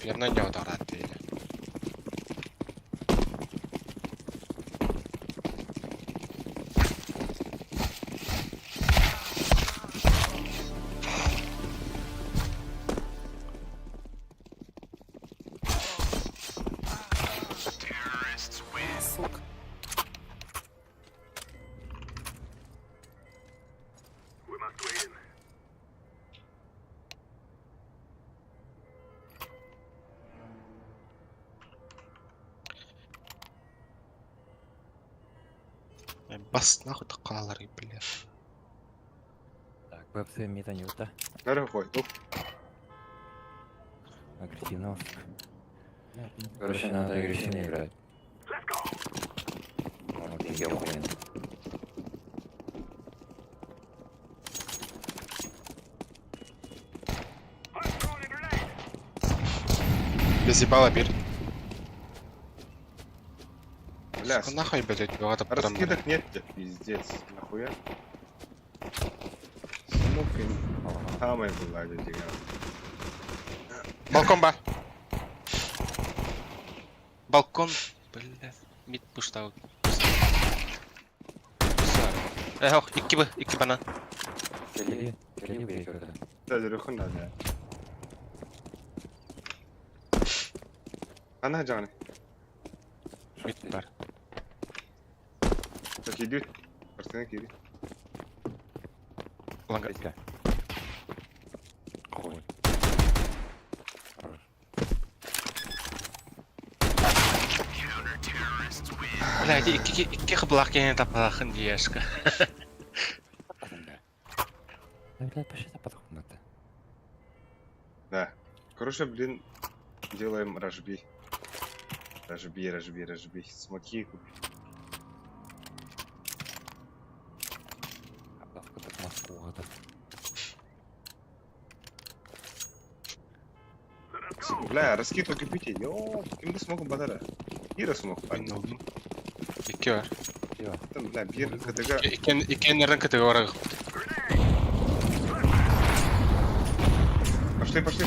Верно не ударат или. Сука. Бас нахуй такалар, бля. Так, БФС мита нюта. Дорогой, ну, Агрессивно. Короче, надо агрессивно играть. Вот, я охуен. Без ебала бир. бля, Сука, нахуй, блядь, бывает раскидок нет тебе, пиздец. Нахуя? Смок самая была дядя. Балкон ба. Балкон, бля, мид пуштау. Эх, икки бы, икки банан. Кели, кели бейкер. Да, дөрөхөн надо. Ана жаны. Мид бар. Так идет. Картина кири. Ланга. Хуй. Хорош. Бля, икки икки хыблах кенен тапалахын диешка. Да, блядь, пошли подход-то. Да. Короче, блин, делаем рожби. Рожби, рожби, рожби. Смоки купи. Так Москву это. Бля, раскидку купите. Йо, кимде смог бадара. Ира смог. Икки бар. Там, бля, бир КТГ. Икки икки нерден КТГ бар. Пошли, пошли.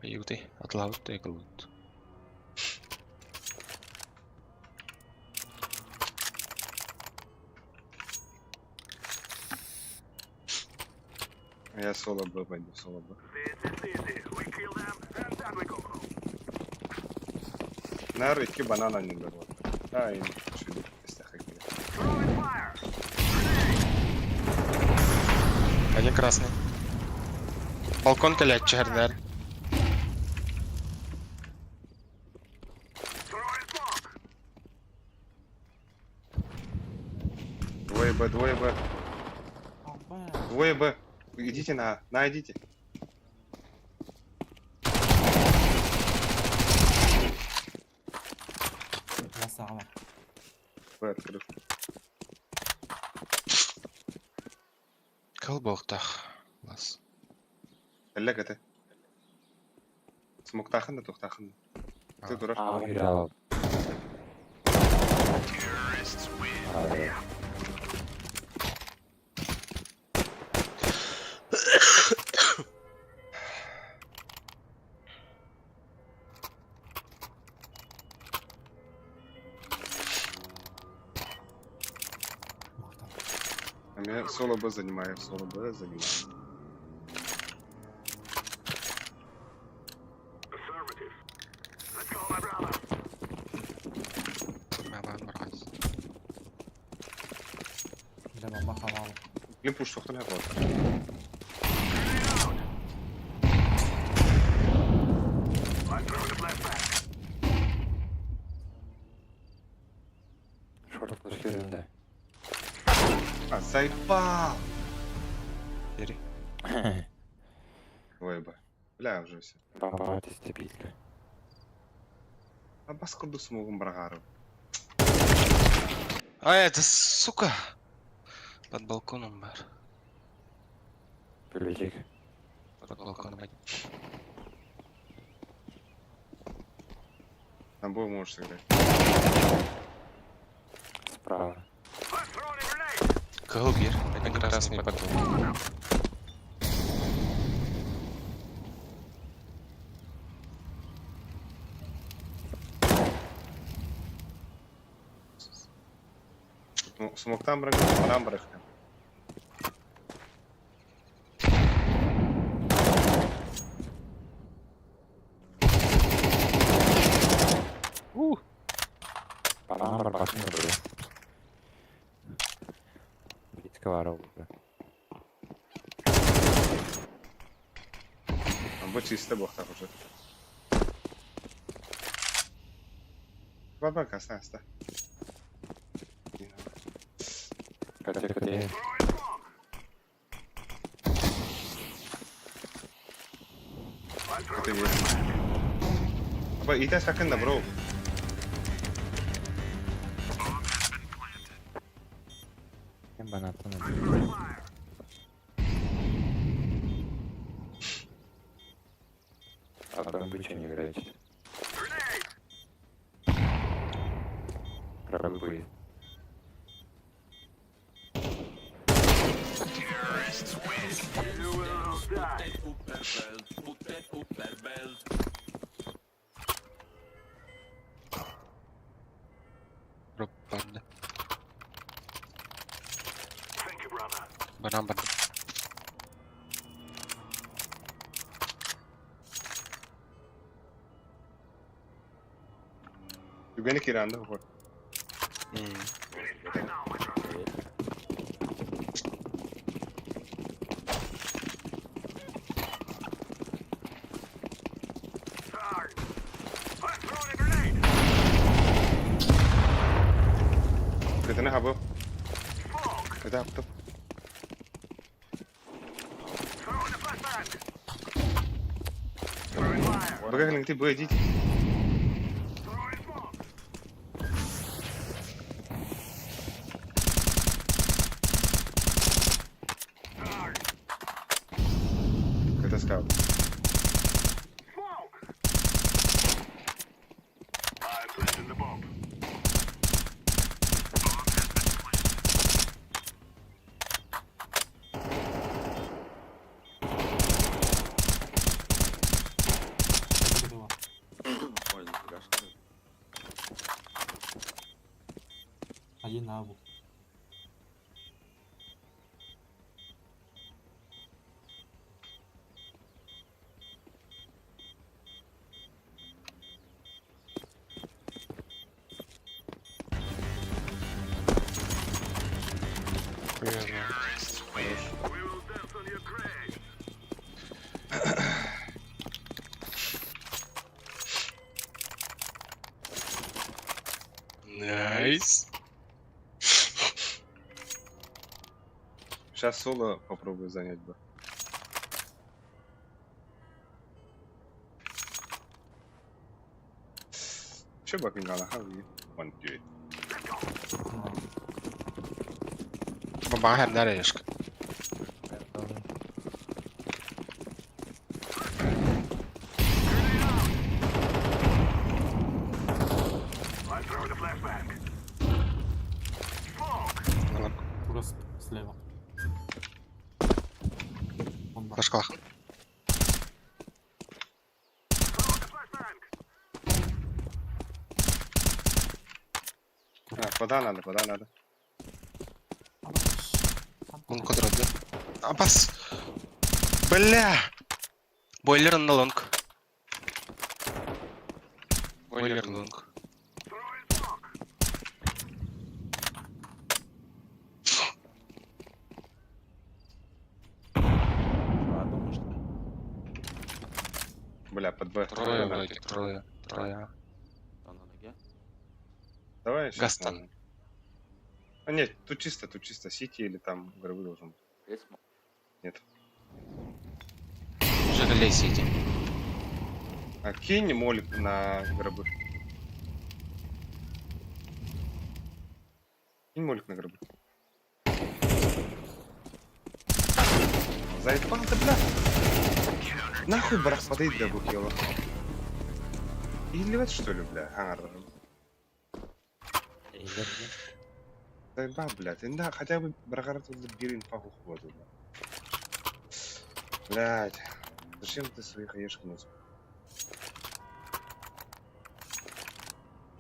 Айыгытай, атылаабыт да ыкылбыт. Я соло Б пойду, соло Б. Нар икки банан анньыллар буолла. А, им үчүгэй истэхэ Один красный. Балкон кэлээччи хэрнээр. Двое Б, двое Б, двое Б. Идите на А, на идите. Ласаҕа Б открыт. Кыл буолтах. Лас. Эллек это. Смоктахын да тухтахын. Ты дурак. Играл. А меня соло Б занимаю, соло Б занимаю. Мабан баргас. Бля, бомба хавал. Блин, пуш тохтан хапа. Шорт флешкерінде. А, заебал! Бери. Двое Б. Бля, уже все. Бомба стабильно. А бас курду смогум брагару. А это сука! Под балконом бар. Приветик. Под балконом один. Там бой можешь сыграть. Справа. Кыл бир. Один красный под балконом. Ну, смоктан брак, банан брак. Банан барбашын бұры. Блицкого оружия. Там бо чисто бог так уже. Баба касна аста. Кате, кате. Это есть. Аба итас хакында, бро. Кем банатын? А там вы что не играете? Рабы. Роп банда. Банан банда. Түгені киранда хор. Көтені хабы. Көті хаптып. Бага ты б идите. Көті скаут. Один А был. Nice. Сейчас соло попробую занять бы. Че бакингана хави? One, two. Бомба хердарешка. Просто слева. Он бар. Флешкалах. А, вода надо, вода надо. Он квадрат, да? Абас! Бля! Бойлер на long. Бойлер long. Ладно, может. Бля, под Б. Трое Бля, вроде, трое. Трое. Он на ноге. Давай щас Гастон. надо. А нет, тут чисто Сити или там гробы должен быть. Есть мо- Нет. Жалей Сити. А кинь молик на гробы. Кинь молик на гробы. Заебал ты, бля! Нахуй брат подойди до бухела. Или вот что ли, бля? Ар. Заебал, блядь. Да, хотя бы брагар тут бир инфа хуходу, бля. Блядь. Зачем ты свои хаешки носишь?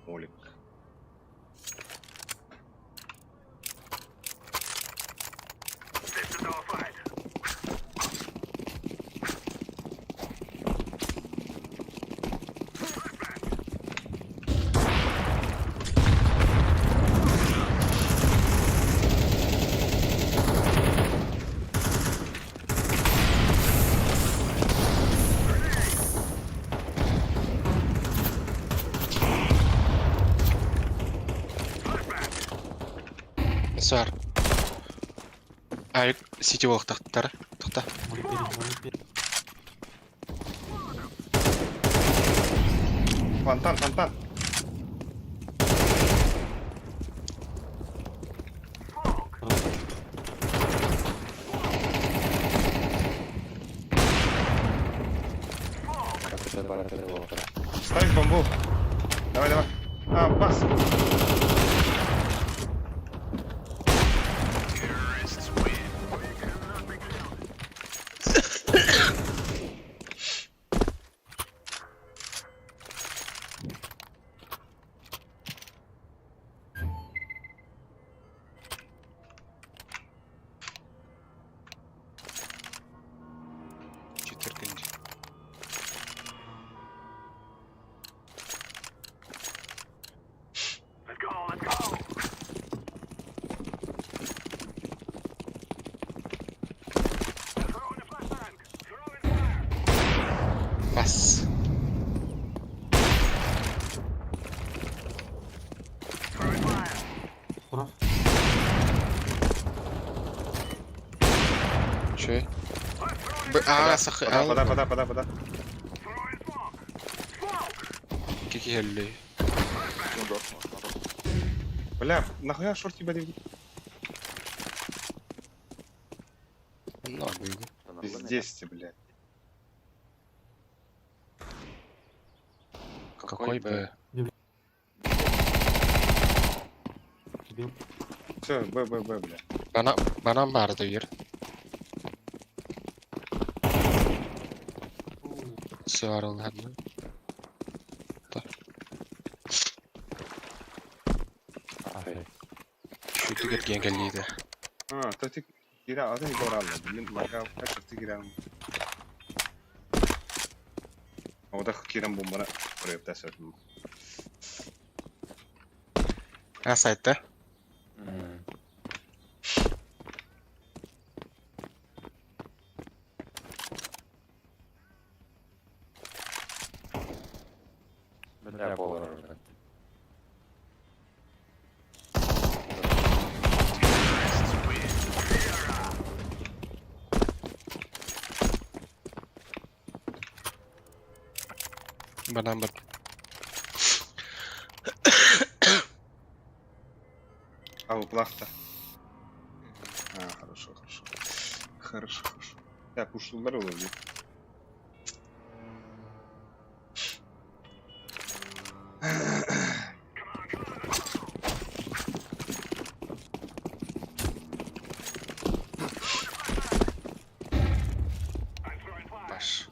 Молик. Сар. Ай, Сити болох тақтар. Тоқта. Молик перед, молик перед. Фонтан, фонтан. Ставь бомбу. Давай, давай. А, бас. Четвертый. Бас. Ура. Че? Б, а, сах, Вода, а, вода, вода, вода, вода. Кикелли. Ну, да, можно. Бля, нахуя шорт тебя не Ну, выйди. Да, нормально. Пиздец тебе, блядь. Какой Б? Убил. Все, Б, Б, Б, бля. Бана, банан барды бир. Сарыл хәдді. Афей. Эргиэн кэллиитэ. А, то ти кира, атын горалла. Мин лага качты кирам. Ода кирам бомбана проекта сөрдүм. А сайтта. Бля, болар, блядь. Банан бар. А, у плахта. А, хорошо, хорошо. Хорошо, хорошо. Так, ушулар olabilir. Баш.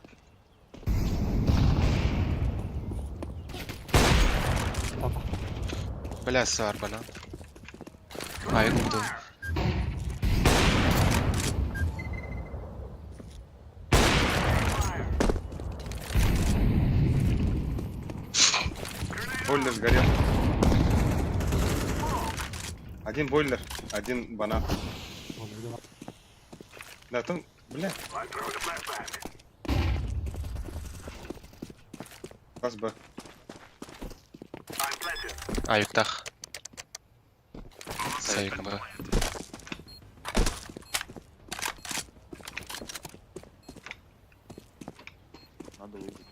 Папа. Бля, саар банан. Ай, куду. Бойлер сгорел. Один бойлер, один банан. Вот, видимо. Да, там, бля. Класс Б. Аюктах. Сайкам Б. Надо выйти.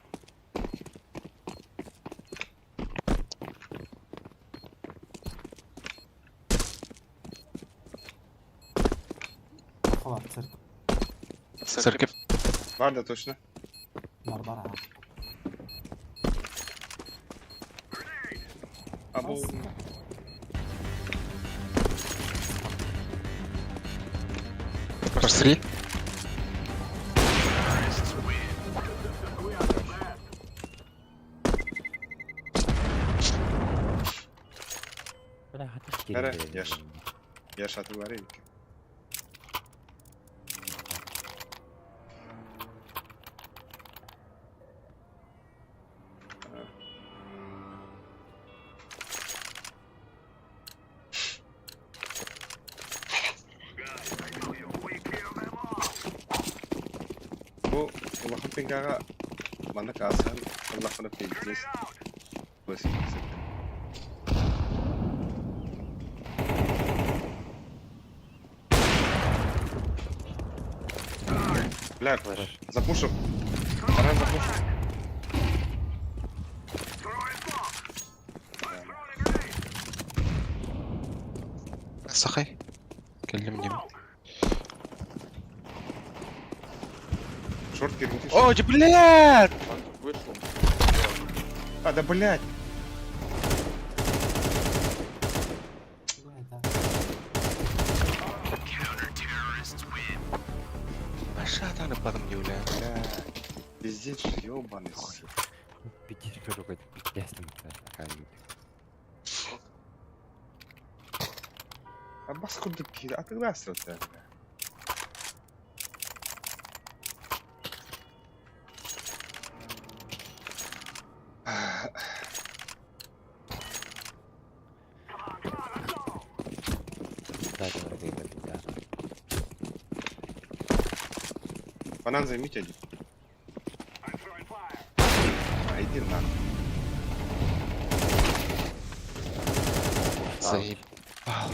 Холар, церковь. Церковь. Бар да точно. Бар, бар, ага. А бу... Пошли. Бля, хата Эре, ешь. Я шатылар эбит. Бу улахан пингага маннык аасан улахана пиздец. 80. Бля, запушил. Таран запушил. Сахай. Кэллим Шорт киргути. О, блядь! Вышел. А, да блядь. Блядь, да. Аша таны падым диуля. Бля. Пиздец же, ёбаный. сука. Пиздец, какой-то пиздец там, блядь, такая. А бас курдук кири. А тогда бля. Да, это дорогие, да. Банан займите один. А, иди нахуй. Заебал.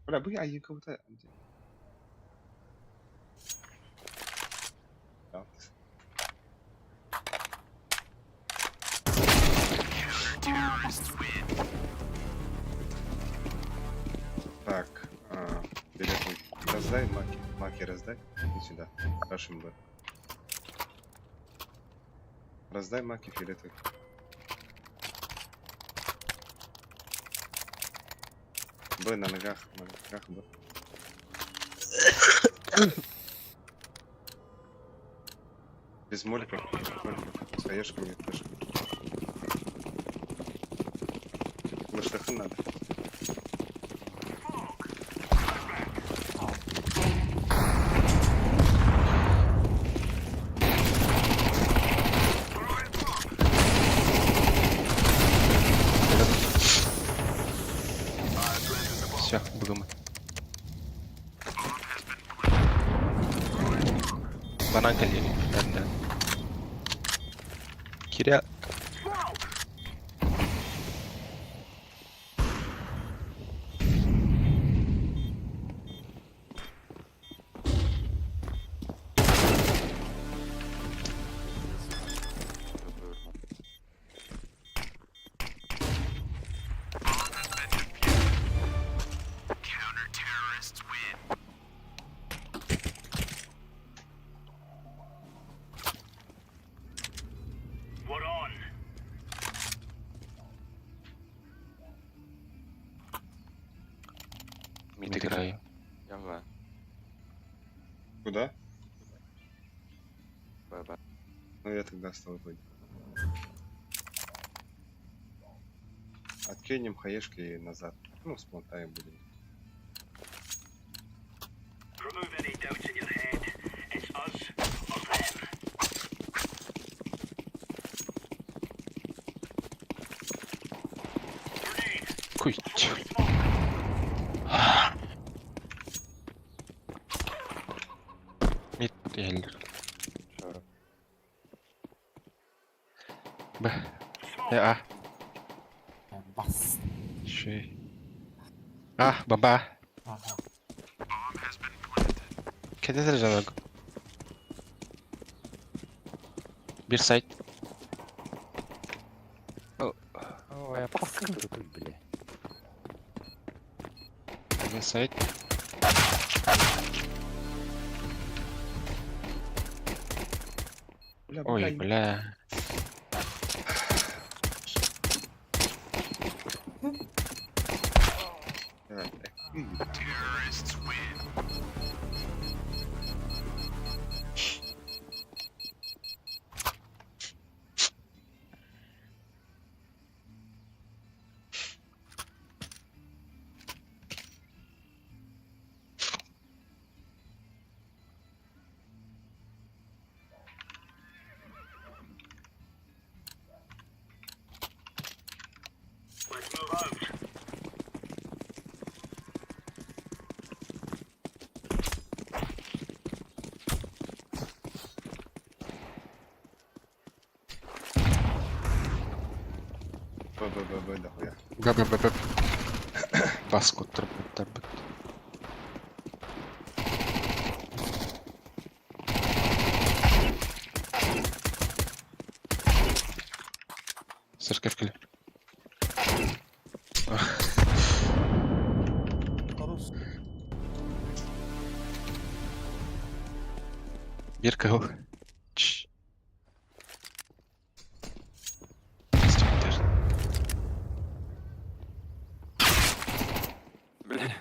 Бля, бы я кого-то... Да. Так, билеты раздай, маки, маки раздай. Иди сюда, Рашим Б. Раздай маки фиолетовый. Б на ногах, на ногах Б. Без моликов, без моликов. С хаешками тоже. Лаштахы надо. Все, бүгүн. Банан кэлиэ. Да. Киря. Мид играю. Я В. Куда? Б, Б. Ну я тогда с тобой пойду. Откинем хаешки назад. Ну, с плантами будем. Куй. Мид эллер. Шорох. Б. А. Бас. Шей. А, бомба. Ага. Кэдэ жанаг. Бир сайт. О, я паскал тут, бля. Один сайт. Бля, Ой, бля, бля. бля, бля. Б, Б, Б, Б, дохуя. Б, Б, Б, Б. Баску труб, труб. Сырская в Бирка. Чш. Стюктер. Бля.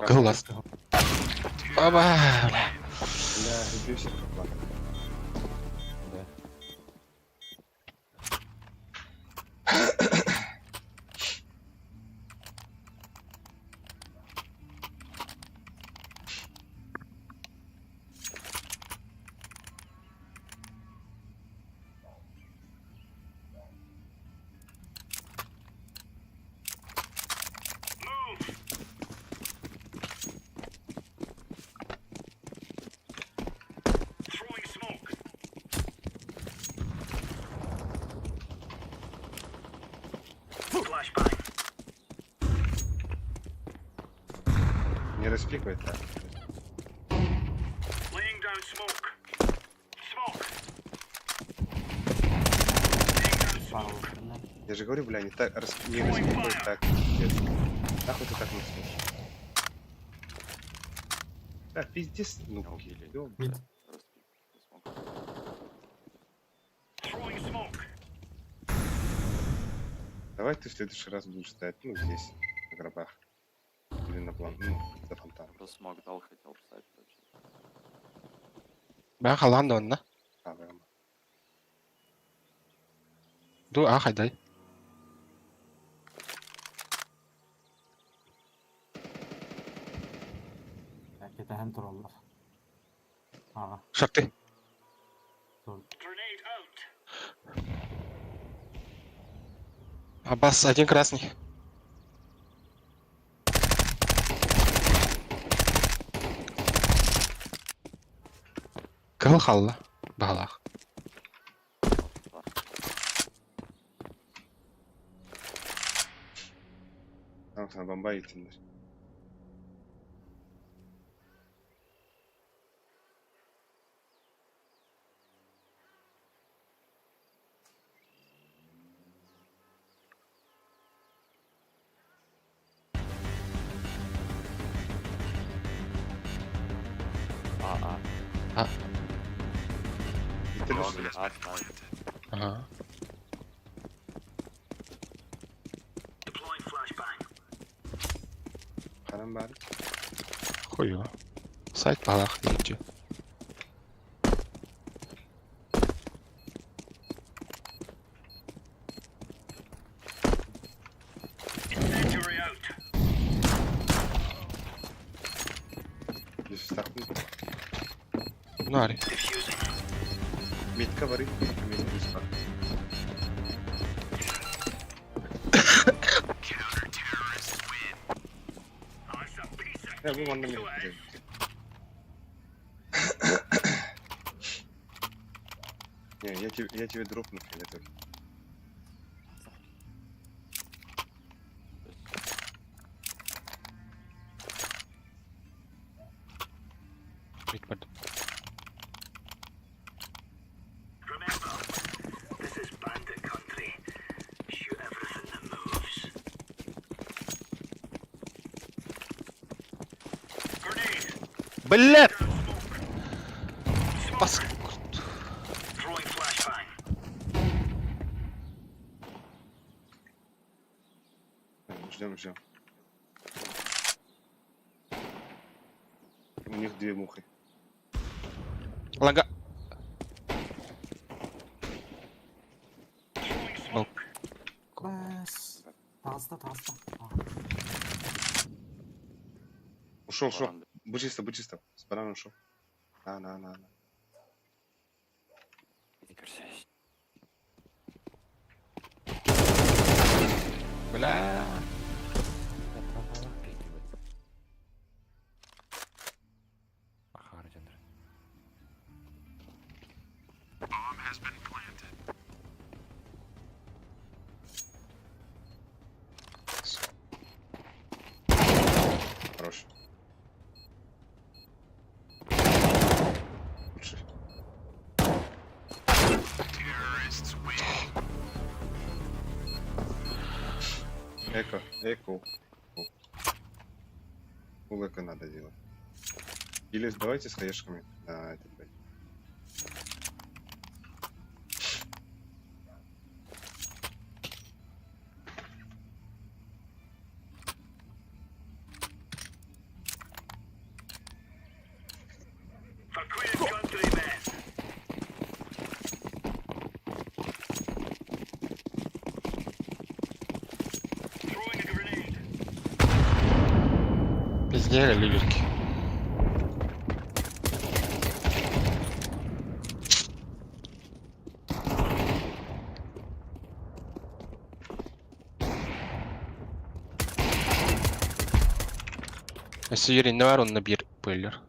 Глаз. Оба, бля. Бля, ребёсик капла. Да. Не распикивай так. Бара олордум. Я же говорю, бля, не так, не распикивай так, пиздец. Нахуй ты так мыслишь? Да, пиздец, ну, Меня убили. ёб. Мид. Распик. Не смог. Давай ты в следующий раз будешь стоять, ну, здесь, на гробах. Или на план, ну, за фонтаном. Просто смог дал, хотел писать вообще. Бә халан да онна. А, прямо. Ду а хайдай. Кэтэһэн тураллар. Аҕа, Шарты. тур. Аббас, один красный. Кыл халла. Балах. Tamam sana bomba gitsinler. А, А. А. Gittiler şimdi. А, ставит. Ага. Karan bari. Хуё. Сайт балах. Иди. Düz taktım. Нари. Metka var ilk metka düz bak. Ya bu bana ne Не, я тебе дропну фиолетовый. Бит Блядь! Пас. Ждем, ждем. У них две мухи. Лага. Бэс. Таҕыста, таҕыста. Аҕа. Ушел, ушел. Баран, Будь чисто, будь чисто. С бараном ушел. На, на, на, на. Иди, корсясь. Бля. Ахар дьоннор. Хорош. Лучше. Эко, эко. Фул эко надо делать. Или давайте с хаешками на этот бой. Пиздели ливерки. Если не var onunla bir bölür.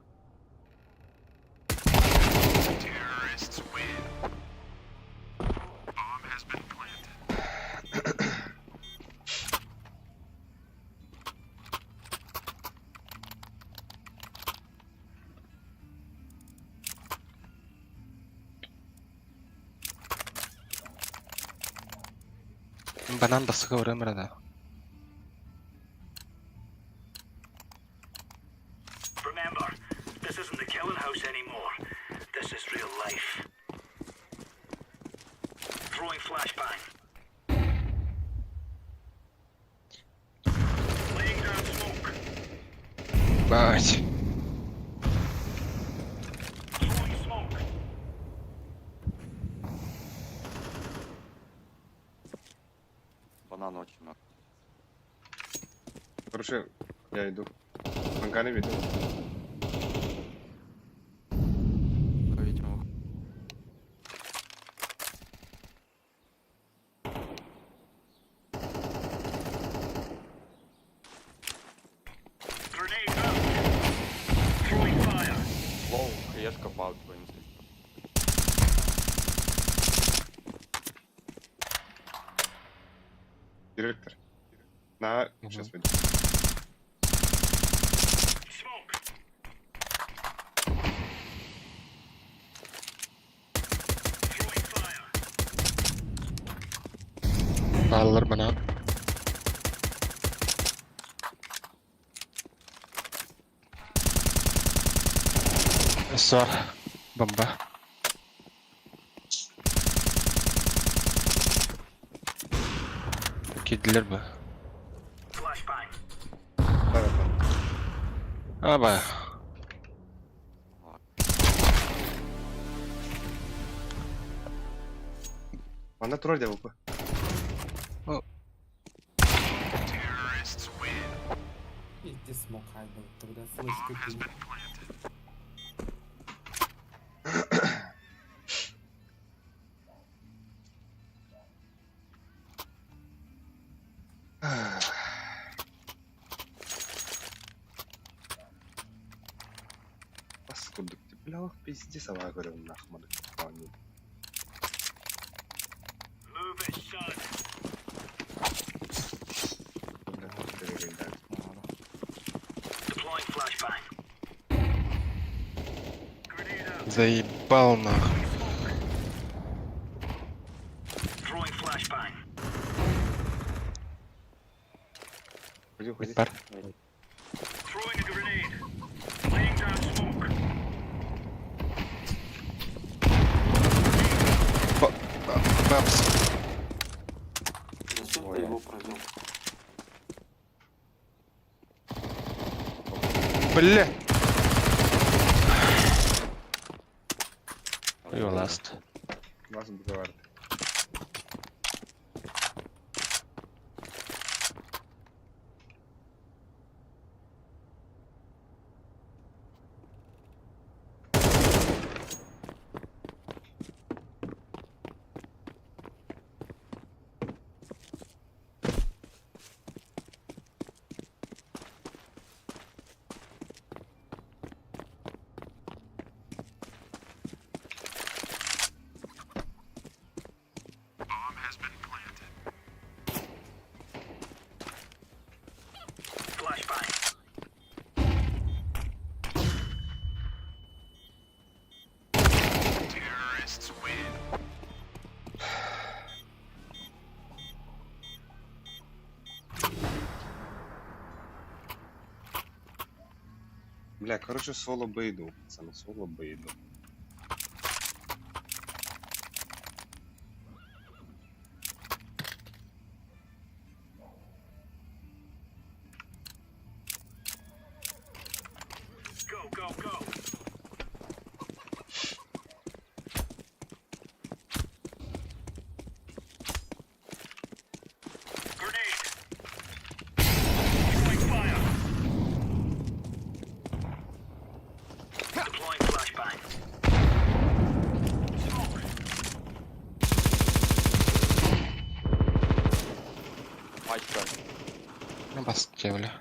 Банан басыга барамыр да. Remember, this isn't the killing house anymore. This is real life. Throwing flashbang. Ебать. Throwing smoke. Банан очень много. Короче, я иду. Ангаре видел. Да, видимо. Grenade out. Throwing fire. Лоу, хаешка пал, твой не слышно. Директор. На, Мгм. сейчас выйду. Smoke. Throwing fire. Баллар банан. Сор. Бомба. Кидлер бы. Flashbang. Да, да, да. Аба. Она тролль ДВП. Иди смог хайбл, тогда флешку кинь. Паскудок ты, бля, ох, пиздец, а говорю, нахуй, мадак, Move it, son. Бля, ты, да. Надо. Deploying flashbang. Grenade out. Заебал нахуй. Throwing flashbang. Уходи, уходи. Пар. Throwing a grenade. Laying down smoke. Бабс. Зачем ты его провел? Бля. You last. Вас договаривает. Flashbang. Бля, короче, соло Б иду, пацаны, соло Б иду. Go, go, go. Grenade. Throwing fire. Deploying flashbang. Smoke. Пачка. Ну, бас, бля.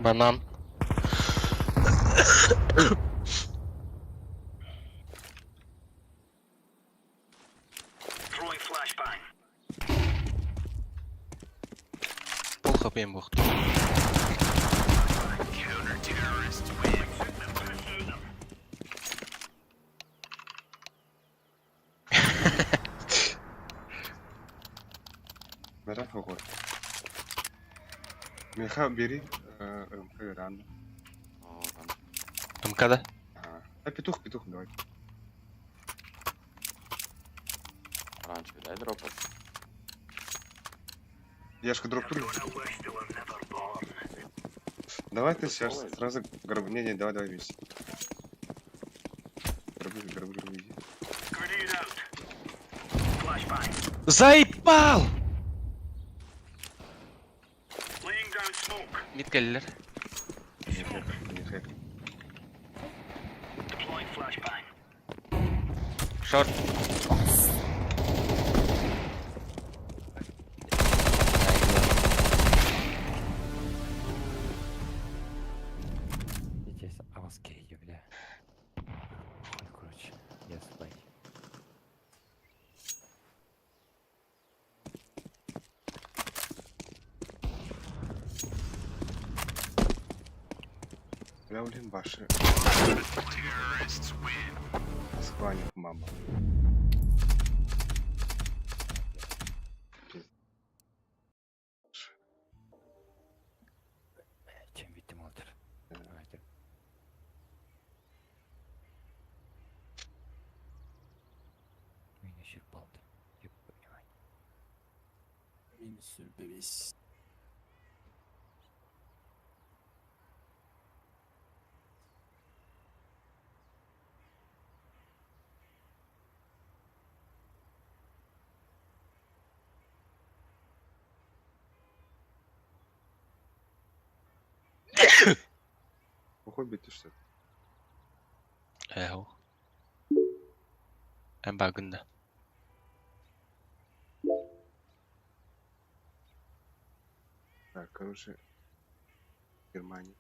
Банан. Throwing flashbang. Пол хп им бухту. Бэрэ хоҕой. Миэхэ бери МК рано. О, там. МК да? Ага. А петух, петух, давай. Оранжевый, дай дропать. Яшка, дроп I wish they were never born. Давай ты сейчас Готовый? сразу граб... Не, не, давай, давай вместе. Грабы, грабы, грабы, иди. Grenade out. Flashbang. Заебал! Laying down smoke. Мид кэллэр. Не хэк, не хэк. Deploying flashbang. Шорт. Здесь аваскей, бля. Ой, короче, я спать. Бля, блин, ваши. Схванит мама. Пиздец. Чем видите, молотер? Давайте. Меня щипал-то. Ёб твою мать. Минус 25. Похуй ты что? Эу. Эмбагында. Так, короче, Германия.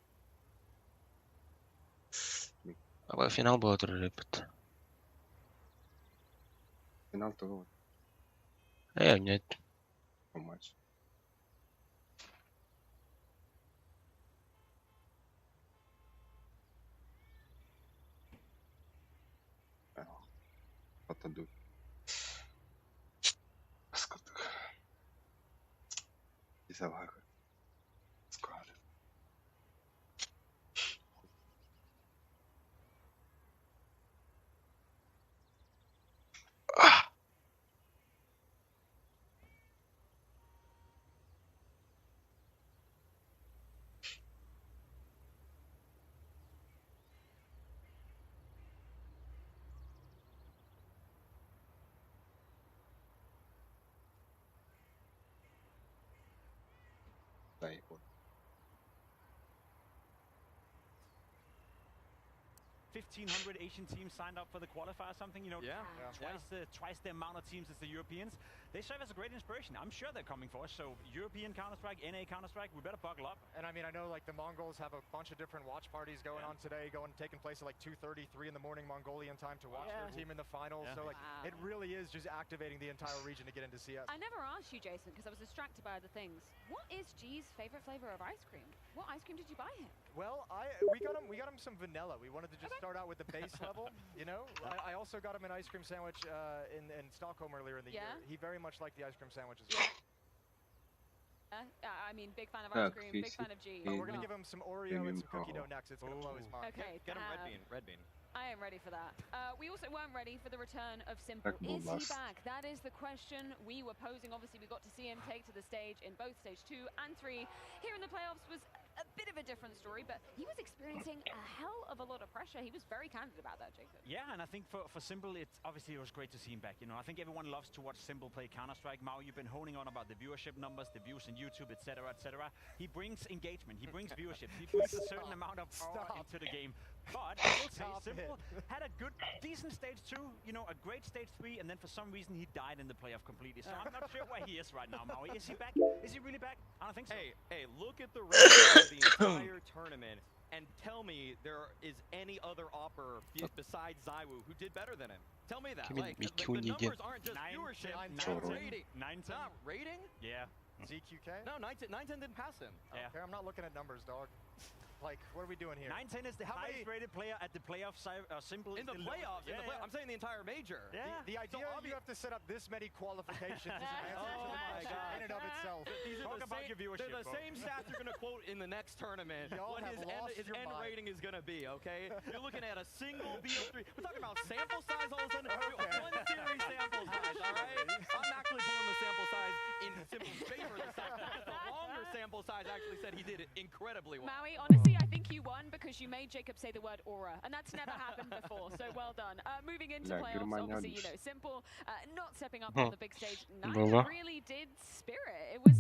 Аба финал була турар эбит. Финал того Э, нет. матч. Отойду. Скотых. И собака. Скоро. Дай вот. 1,500 Asian teams signed up for the qualifier or something, you know, Yeah. twice the twice the amount of teams as the Europeans. They serve as a great inspiration. I'm sure they're coming for us. So European Counter-Strike, NA Counter-Strike, we better buckle up. And I mean, I know like the Mongols have a bunch of different watch parties going Yeah. on today, going taking place at like 2:30, 3 in the morning Mongolian time to watch Yeah. their team in the finals. Yeah. So like, Wow. it really is just activating the entire region to get into CS. I never asked you, Jason, because I was distracted by other things. What is G's favorite flavor of ice cream? What ice cream did you buy him? Well, I we got him some vanilla. We wanted to just start out with the base level, you know. I also got him an ice cream sandwich in Stockholm earlier in the Yeah? year. He very much liked the ice cream sandwich as well. I mean, big fan of ice Так, cream, big Фиси. fan of G. Oh, we're gonna Oh. give him some Oreo and some cookie dough next. It's gonna blow his mind. Okay, Get him red fab. bean, red bean. I am ready for that. We also weren't ready for the return of Simple. Так, был Is he last. back? That is the question we were posing. Obviously, we got to see him take to the stage in both stage two and three. Here in the playoffs was a bit of a different story, but he was experiencing a hell of a lot of pressure. He was very candid about that, Jacob. Yeah, and I think for Simple, it's obviously it was great to see him back. You know, I think everyone loves to watch Simple play Counter-Strike. Mao, you've been honing on about the viewership numbers, the views on YouTube, etc., etc. He brings engagement, he brings viewership, he brings a certain amount of aura Stop. into the game. But I will say, Stop Simple had a good, decent stage two, you know, a great stage three, and then for some reason he died in the playoff completely. So I'm not sure where he is right now, Maui. Is he back? Is he really back? I don't think so. Hey, hey, look at the record for the entire tournament and tell me there is any other opper besides ZywOo who did better than him. Tell me that. Кимин Like, the Микюни диэн. numbers aren't just viewership, nine, not Чоро. rating. 9-10. Not rating? Yeah. ZQK? No, 9-10, 9-10 didn't pass him. Yeah. Okay, I'm not looking at numbers, dog. Like, what are we doing here? 9-10 is the How highest many- rated player at the playoffs. s1mple In is the lowest. playoffs, in Yeah, the play yeah. I'm saying the entire major. Yeah. The So idea obvi- you have to set up this many qualifications is an answer to Oh the my question God. in and of itself. These are Talk the about same, your viewership, They're the bro. same stats you're gonna quote in the next tournament. Y'all what have his end, lost his your end mind. rating is gonna be, okay? You're looking at a single BO3. We're talking about sample size all of a sudden. Okay. One series sample size, all right? I'm actually pulling the sample size in s1mple's favor this time because the longer sample size actually said he did it incredibly well. Maui, honestly, I think you won because you made Jacob say the word aura, and that's never happened before, so well done. Moving into Бля, playoffs, Германия obviously, you лучше. know, s1mple, not stepping up Хм. on the big stage, neither Было. really did Spirit. It was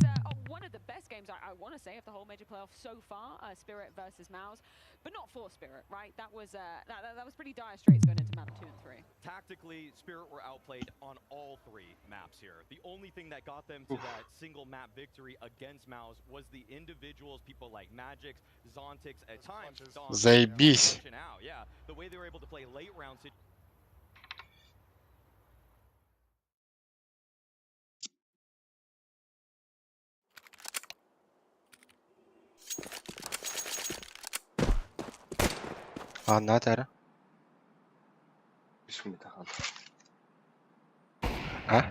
one of the best games, I want to say, of the whole major playoff so far, Spirit versus MOUZ, but not for Spirit, right? That was that was pretty dire straits going into map 2 and 3. Tactically, Spirit were outplayed on all three maps here. The only thing that got them to Oof. that single map victory against MOUZ was the individuals, people like Magixx, Zontix, at Those times. clutches. Don Заебись. clutching out, yeah. The way they were able to play late round Анна тара. Бисмилlah. А?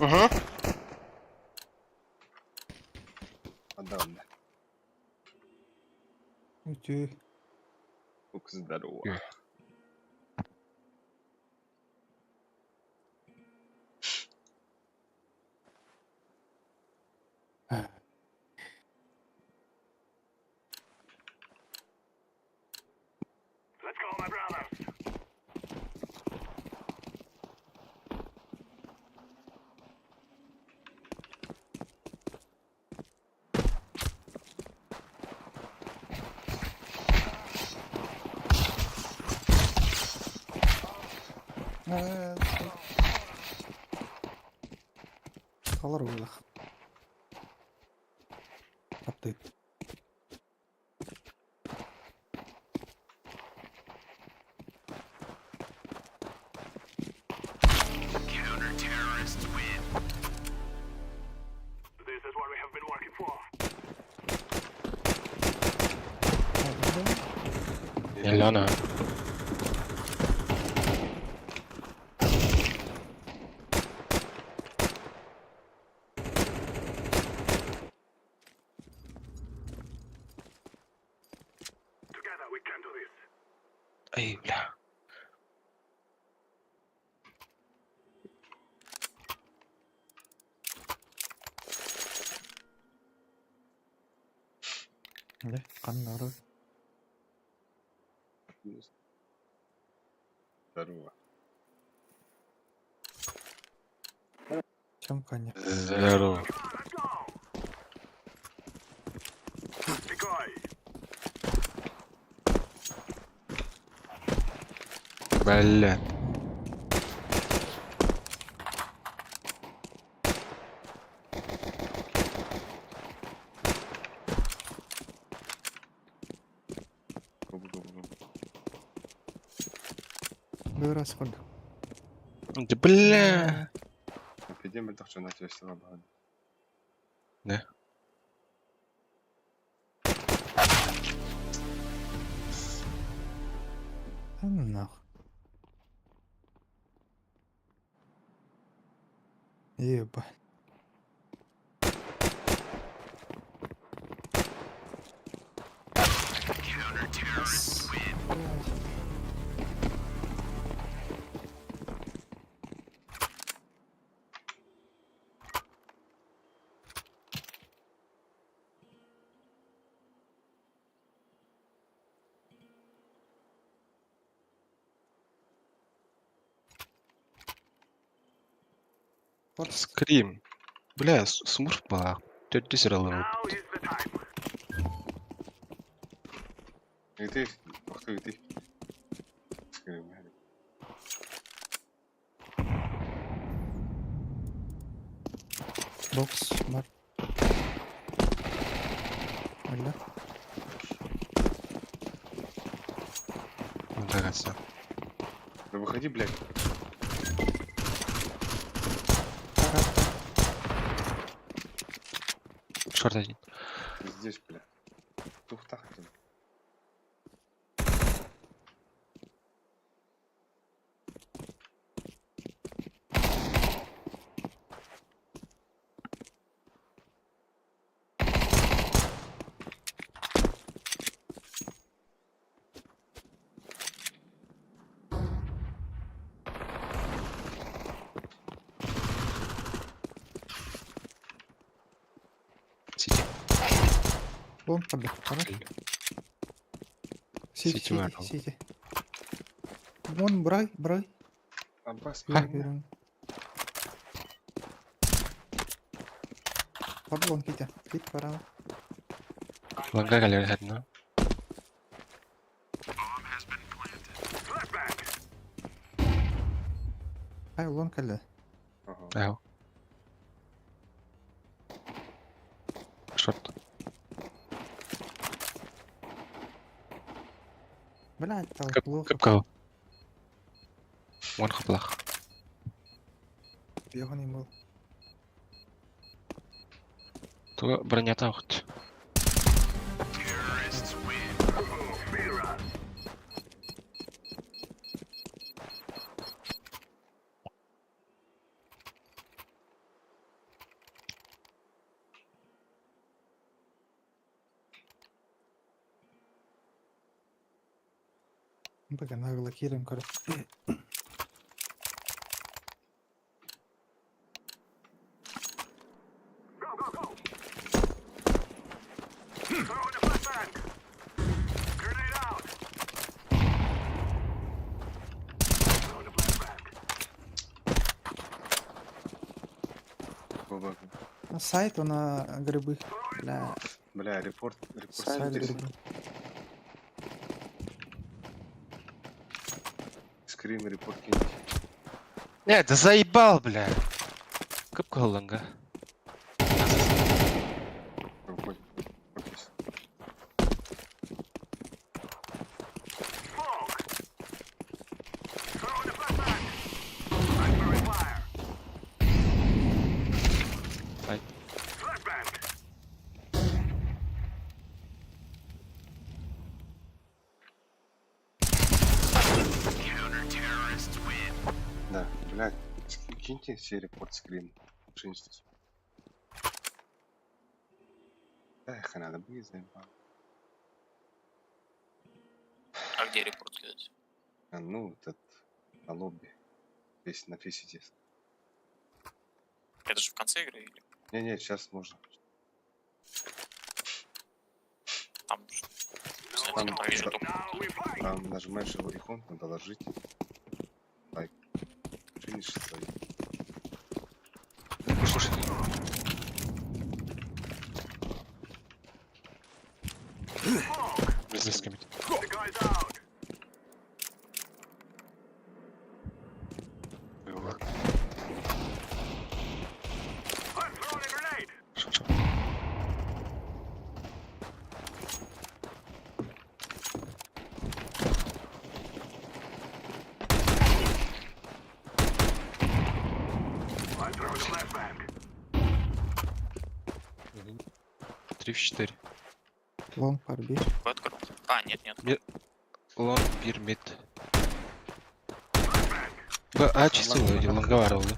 Угу. Адам. Үтүө. Ух, здорово. Э. Let's go, my brothers. Халар буолах. Таптыт. Counter-terrorists win. This is what we have been working for. Елена. Ай, бля. Бля, ханна орой. Здорово. Чем коня? Здорово. Бля. Губ, губ, губ. Бырас курдук. Да бля. Апидем бөлтөх жона төстөҕө баҕа. Да. Да ну нахуй. Ебать. Блядь. Скрим. Бля, смурф была. Тетя сирала. Ити, охту ити. Скрим. Бокс, бар. Алло. Нравится. Да выходи, блядь. Шорт один. Здесь, блядь. Тухтах. Сити. Вон побег, хорош. Сити, Сити сити, вышел. сити. Вон, брай, брай. Аббас, Берем. Паблон ките. Кит пора. Ланга галер одна. Ай, лон кале. Ага. Ау. Шорт. Блядь, там Кап, плохо. капкал. Вон хаплах. Беганый был. То броня таухт. Ну, пока нагло кирим, короче. Баба. На сайт, он на грибы. Бля, Бля, репорт, репорт. сайт здесь. грибы. Скрин, репорт киньте. Не, да заебал, бля. Капкал ланга. Выходит. Репорт есть. Ай. Да, блядь, киньте все репорт скрин. Шиньтесь. Эх, надо будет заебал. А где репорт кидать? А, ну, вот этот, на лобби. Здесь, на фисите. Это же в конце игры или Не-не, сейчас можно. там? Там, Там вижу только. там нажимаешь его иконку, доложить. Лайк. Финиш стоит. Слушай. Близко мид. Шо-шо. Три в четыре. Лонг парбир. Б открыл. А, нет, нет. Ми- Лонг, бир, мид. Б, А чисто вроде, лонговарил, да?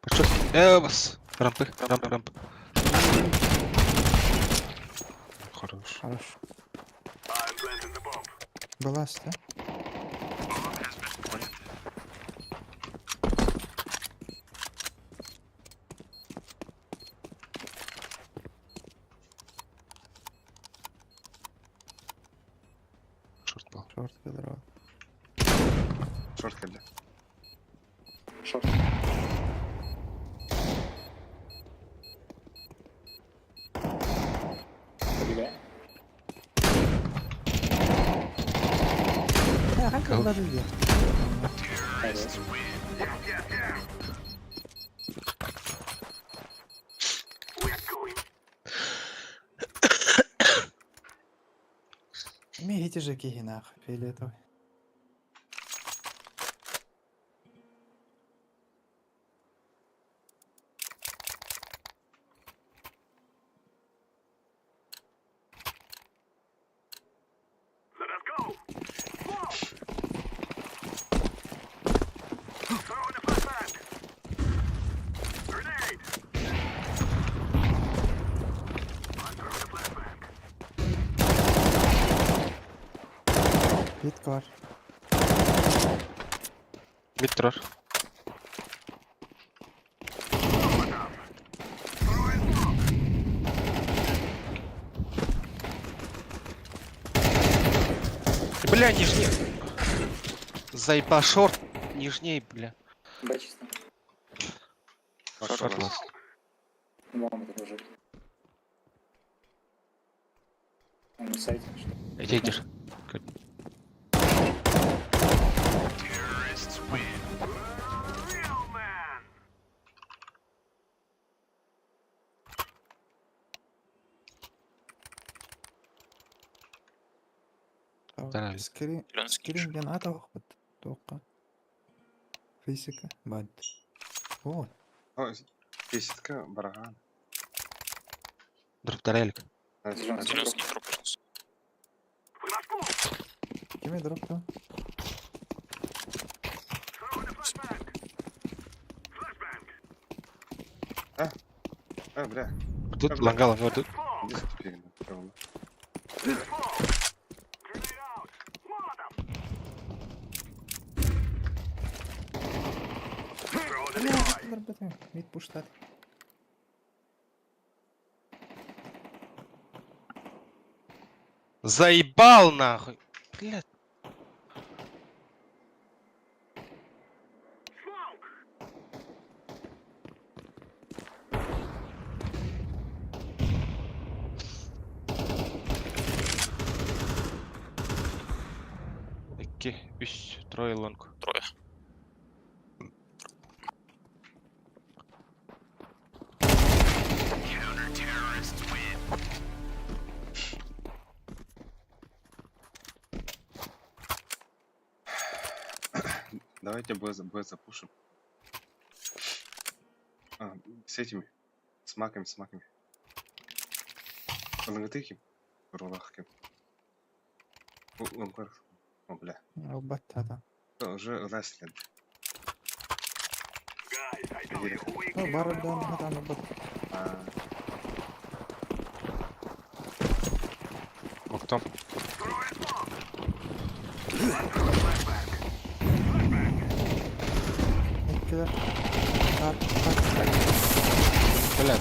Пошел. Бас. Рампы, рампы, рампы. Хорош. Хорош. Была, да? Шорт был. Шорт кедровый. Шорт кабля. Шорт. Как бы Имеете же киги нахуй, фиолетовый. Бит var. Мид трор. Бля, нижней. Заеба шорт. Нижней, бля. Б чисто. Шорт ласт. Вам это уже. Он на сайте, что? Иди, иди. Здорово. Скрин, скрин граната охот. Тока. Физика. Бад. Вот. О, Фиситка, бараган. Дроп тарелик. Зеленый скинь дроп, пожалуйста. Кими дроп А, а, бля. Тут А, бля. лонга, лонга, тут. Иди сюда, говно. Мид пуштат. Заебал нахуй. Бля. Икки, үс, трое лонг. Трое. Давайте Б, Б запушим. А, с этими. С маками, с маками. Лонготыки. Рулахки. О, бля. Албаттата. Уже ласлен. Ну, бардан, хатан, бат. А, Октом. Иккилэр. Тар, тар. Бля.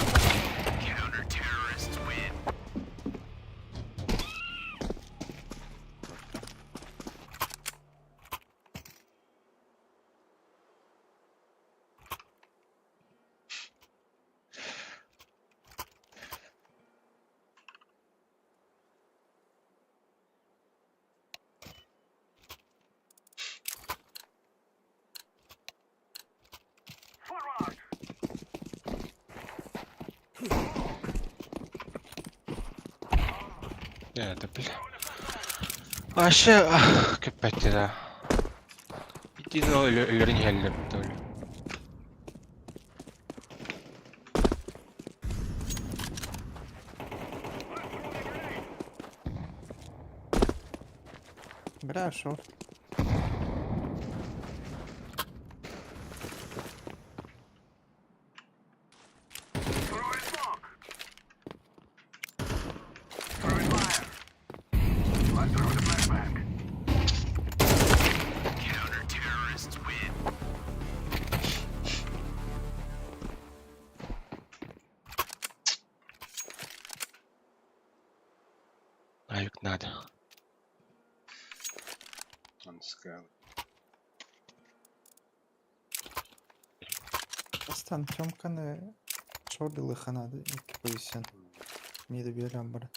Это, бля. Вообще, капец, да. Иди, ну, өлөрүн иһэллэр то ли. Бля, шорт. Авик надо. Он сказал. Астан Тёмканы шорт ылыханады икки позицион. Мида биэрэн бар.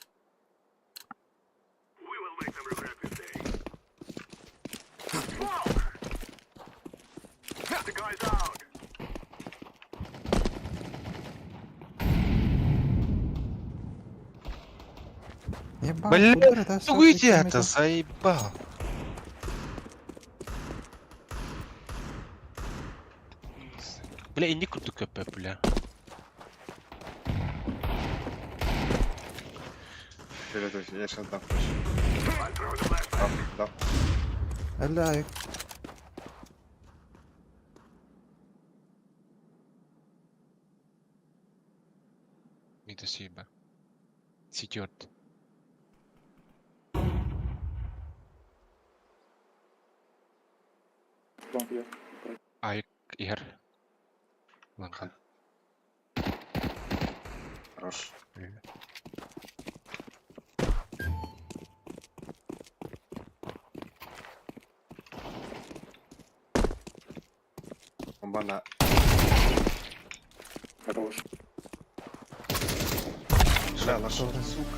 Ебать, Бля, куда это всё Уйди такими это, заебал. Бля, и не круто КП, бля. Приготовься, я сейчас дам флеш. Дам, дам. Бля, Мида съеба. Сидет. Айк иһэр. Лаҥха. Хорош. Бомба на... Хорош. Бля, на шорт, сука.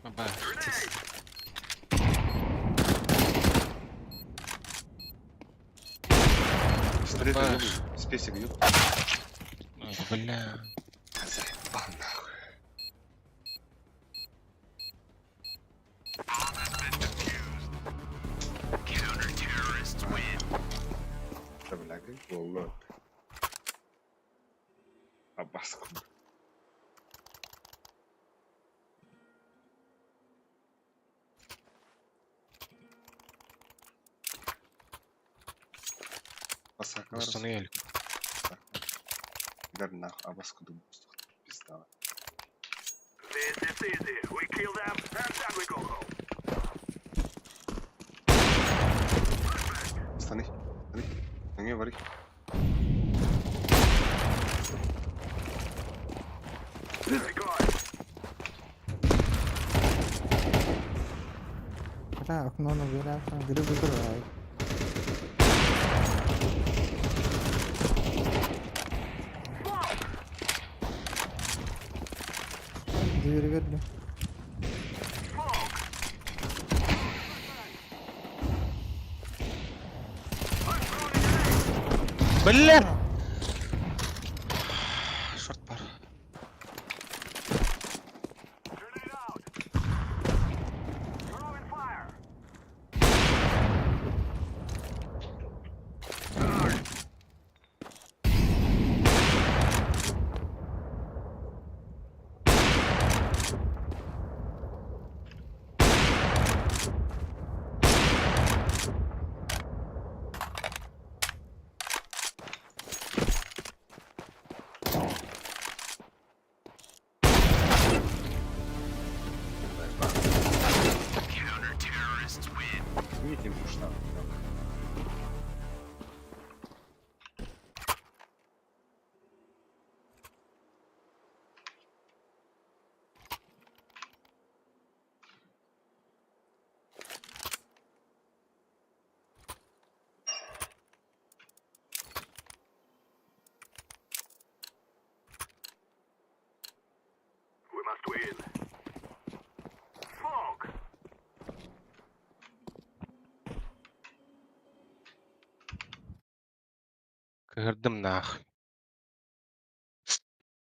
Баба. Смотри, Баш. ты список бьют. Ой, бля. Заебал нахуй. Да, бля, как было. Абаску. Басака Установили. Гар нахуй, абаску думаю, пизда. This is easy. We kill them and then we go home. Станы, станы, не говори. Бля, окно набираю, грибы играют. Дверь верни. Бля! Шорт бар. Кыһырдым наах.